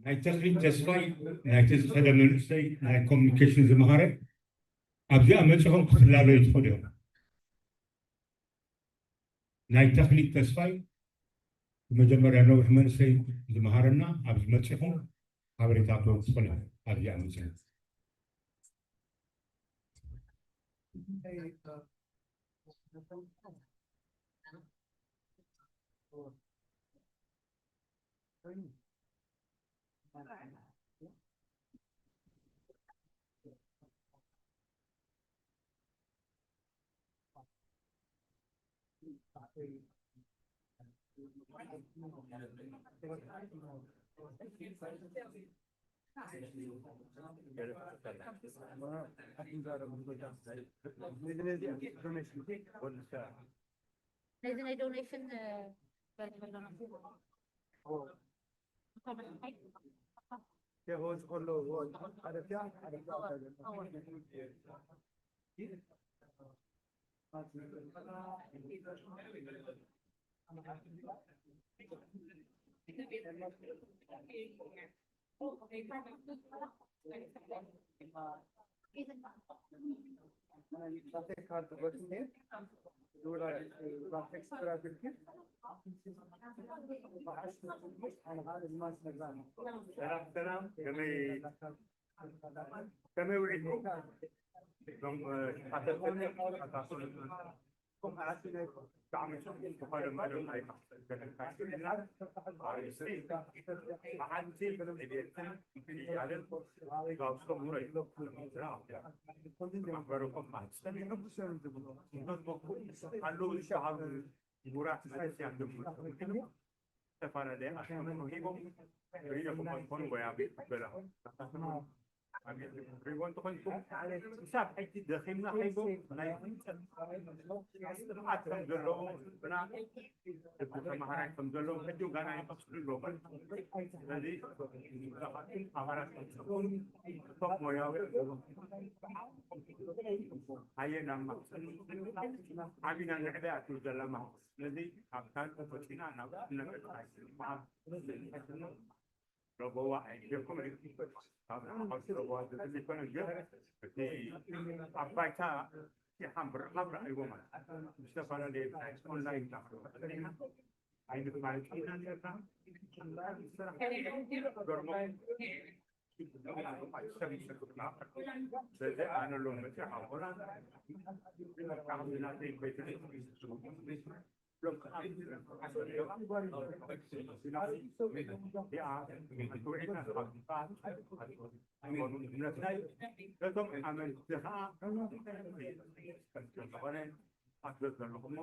ናይ ተኽሊት ተስፋይ ናይቲ ዝኸደ መንእሰይ ናይ ኮሚኒኬሽን ዝመሃረ ኣብዚኣ መፂኹም ክትላለዩ ትኽእሉ እዮም። ናይ ተኽሊት ተስፋይ ብመጀመርያ ነዊሕ መንእሰይ ዝመሃረና ኣብዚ መፂኹም ሓበሬታ ክህብ ትኽእሉ ኣብዚኣ መፂኹም። ነዚ ናይ ዶኔሽን በርበሎና ሰላም ሰላም፣ ከመይ ከመይ ውዒልኩም? እዞም ተሓተትኩም ብጣዕሚ ዝኾነ መደብ ኣይተሓተትኩም። ኣርእስቲ መዓልቲ ዕብየትን ምክንያትን ጋብሶ ሙረ እዩ። መበረኮም ማህፀን ኣለዉ ዝበሃሉ ምሁራት መንእሰያት ድማ ዝተፈላለየ ኣሽማት ሂቦም ርእይቶኹም ኣትኮኑ ወይ ኣብ ቤት በላ ሪቦ እንተኾይንኩም ክሳብ ሕጂ ደኺምና ከይቦ ናይ ህንፀት ስርዓት ከም ዘለዎ ህዝብና ህዝቢ ተምሃራይ ከም ዘለዎ ሕጂ ጋና ይቐፅሉ ኣለዎ ማለት እዩ። ስለዚ ንባኻትን ኣባላት እቶም ሞያዊ ኣለዎም ሃየ ናብ ማሕፀን ዓቢና ንዕበያ ትብል ዘላ ማለት እዩ። ስለዚ ካብ ካልእ ወፂና ናብ ነገር ኣይስልማ ረበዋ ኣይገኩም ካብ ዓመት ረበዋ ዝብል ይኮነ ግን እቲ ኣብ ባይታ ሓምብር ኣብ ረኣይዎ ማለት ዝተፈላለዩ ናይ ኦንላይን ኣይንፋልጥ ኢና ነርና ስራሕ ገርሞ በዚ ኣነ ሎም መፅእ ሓቦና ናተይ ቤት ነቶም ኣመንቲ ከዓ ዝኾነ ኣትበት ዘለኹሞ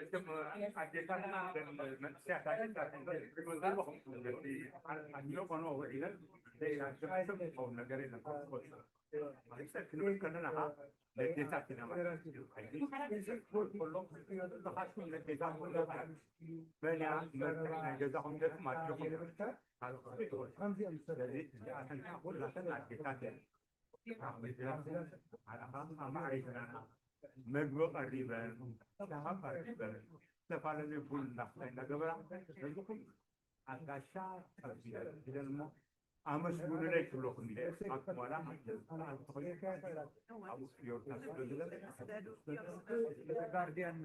እቶም ኣዴታትና መንእሰያት ኣዴታት ዘለኹም ኣድንቆ ውዒለን ዘይናቸው ነገር የለን። ክንብል ከለና ነዴታት ኢና ማለት እዩ። ከሎ ተኻትኩም ነዴታት በልያ መርካዕ ናይ ገዛኹም ደኩም ኣጆኹም። ስለዚ እዚኣተን ኩላተን ኣዴታት እየን። መግቢ ቀሪበን፣ ሻሃ ቀሪበን፣ ዝተፈላለዩ ቡን እንዳፍላ እንዳገበራ ነዚ ኩሉ ኣጋሻ ቀቢለን እሞ ኣመስግኑለይ ክብለኩም ኢለ ኣብ ጓላ ኣብ ተኾይኑ ኣብኡ ዮርታ ስለ ዝገበረ ጋርዲያን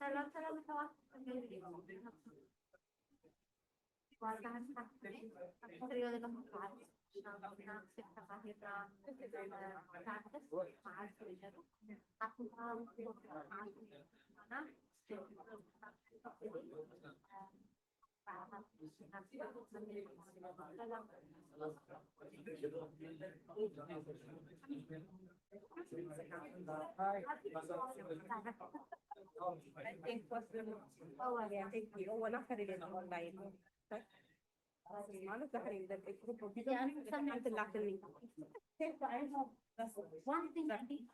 ሰላም ሰላም ኣሕዋት፣ ዋልታ ሓንቲ ሓንቲ ክትሪኦ ዘለኹም በዓል ሽናብና ተኻሂድና፣ መዓልቲ ማለት ዛሕሪ ደቂ ግሩፕ ኦፍ ቪዲዮ ሓንቲ ላክኒ። One thing I think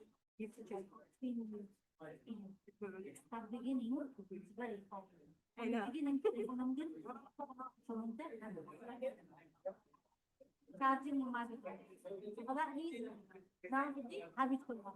ካብ beginning is very important። I know. Beginning ከይኮኖም ግን ቻርጅን ማለት ነው። ተባሂ ናህዲ ሀቢት ኩልዋ።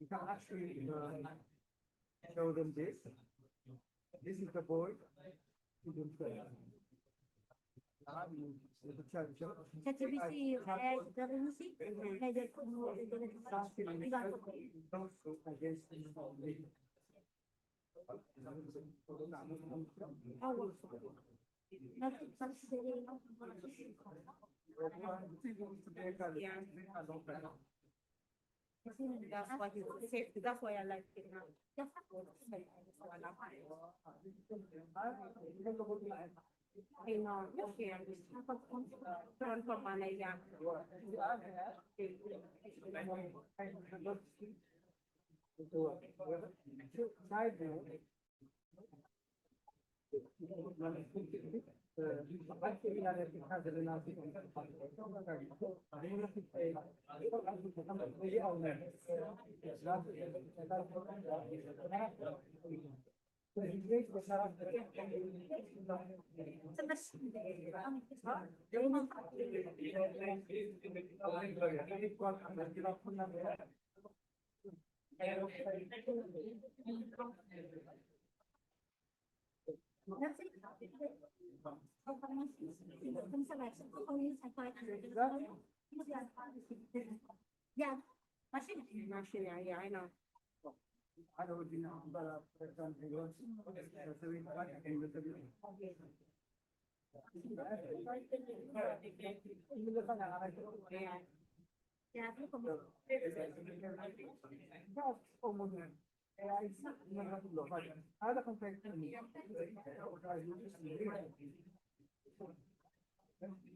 You can actually uh, show them this. This is the board. That's why he's safe. That's why I like him now. Just I know. Okay. Turn from my yeah.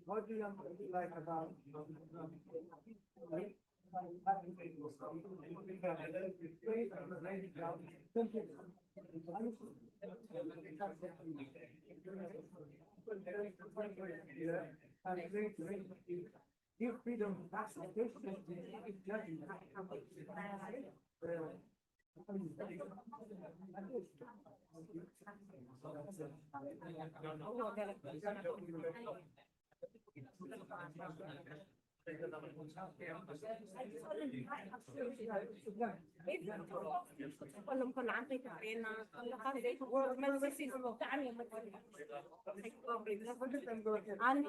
What do you like about give freedom of association? ከሎም ከሎ ዓንተይ ትፍሬና ከለኻ ዘይትጎ መልሲ ብጣዕሚ እዮም መጥፎ። ኣኖ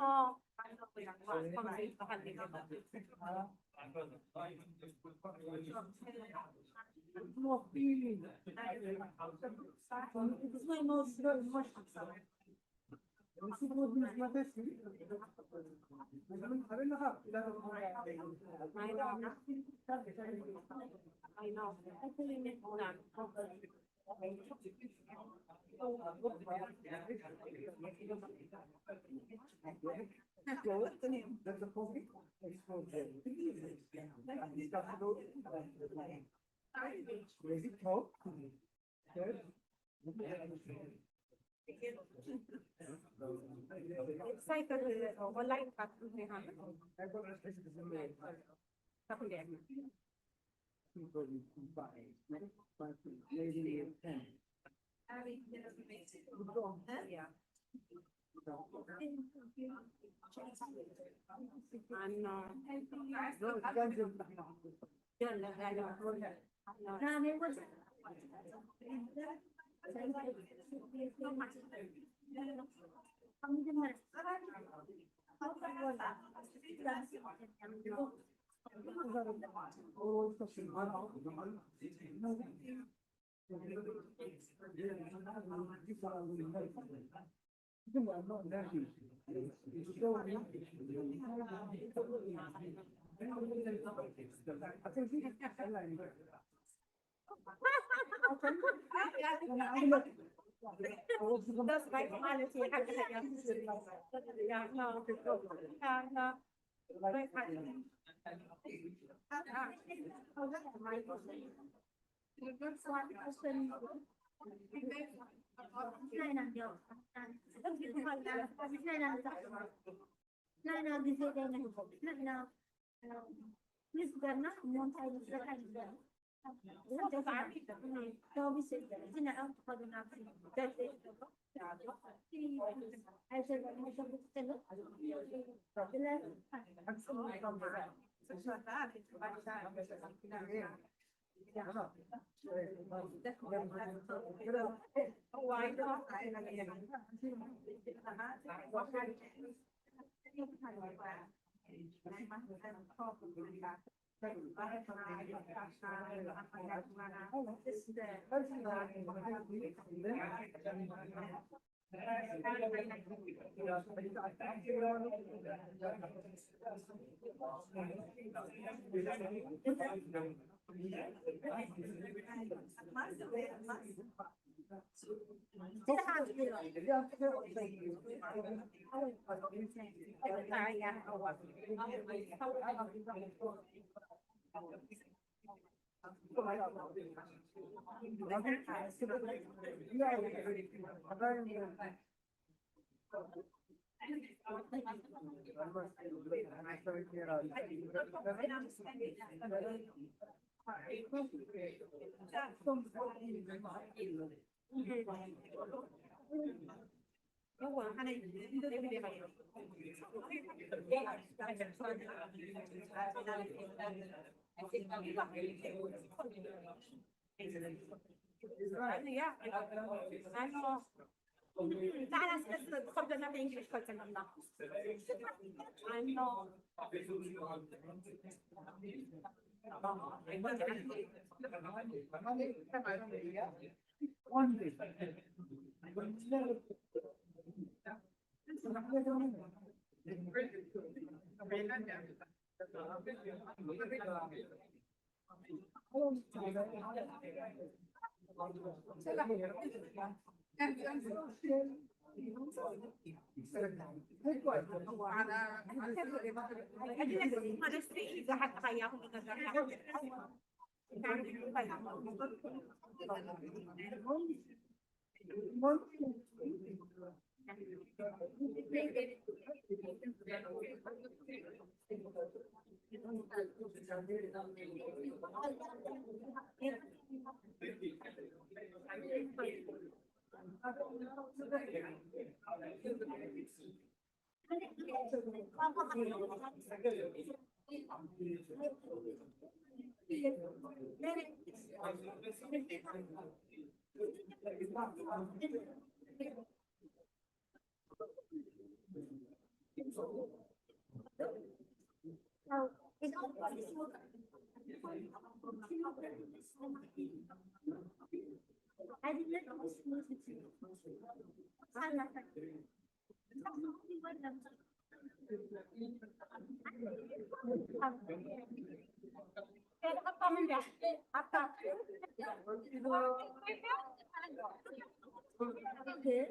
Okay.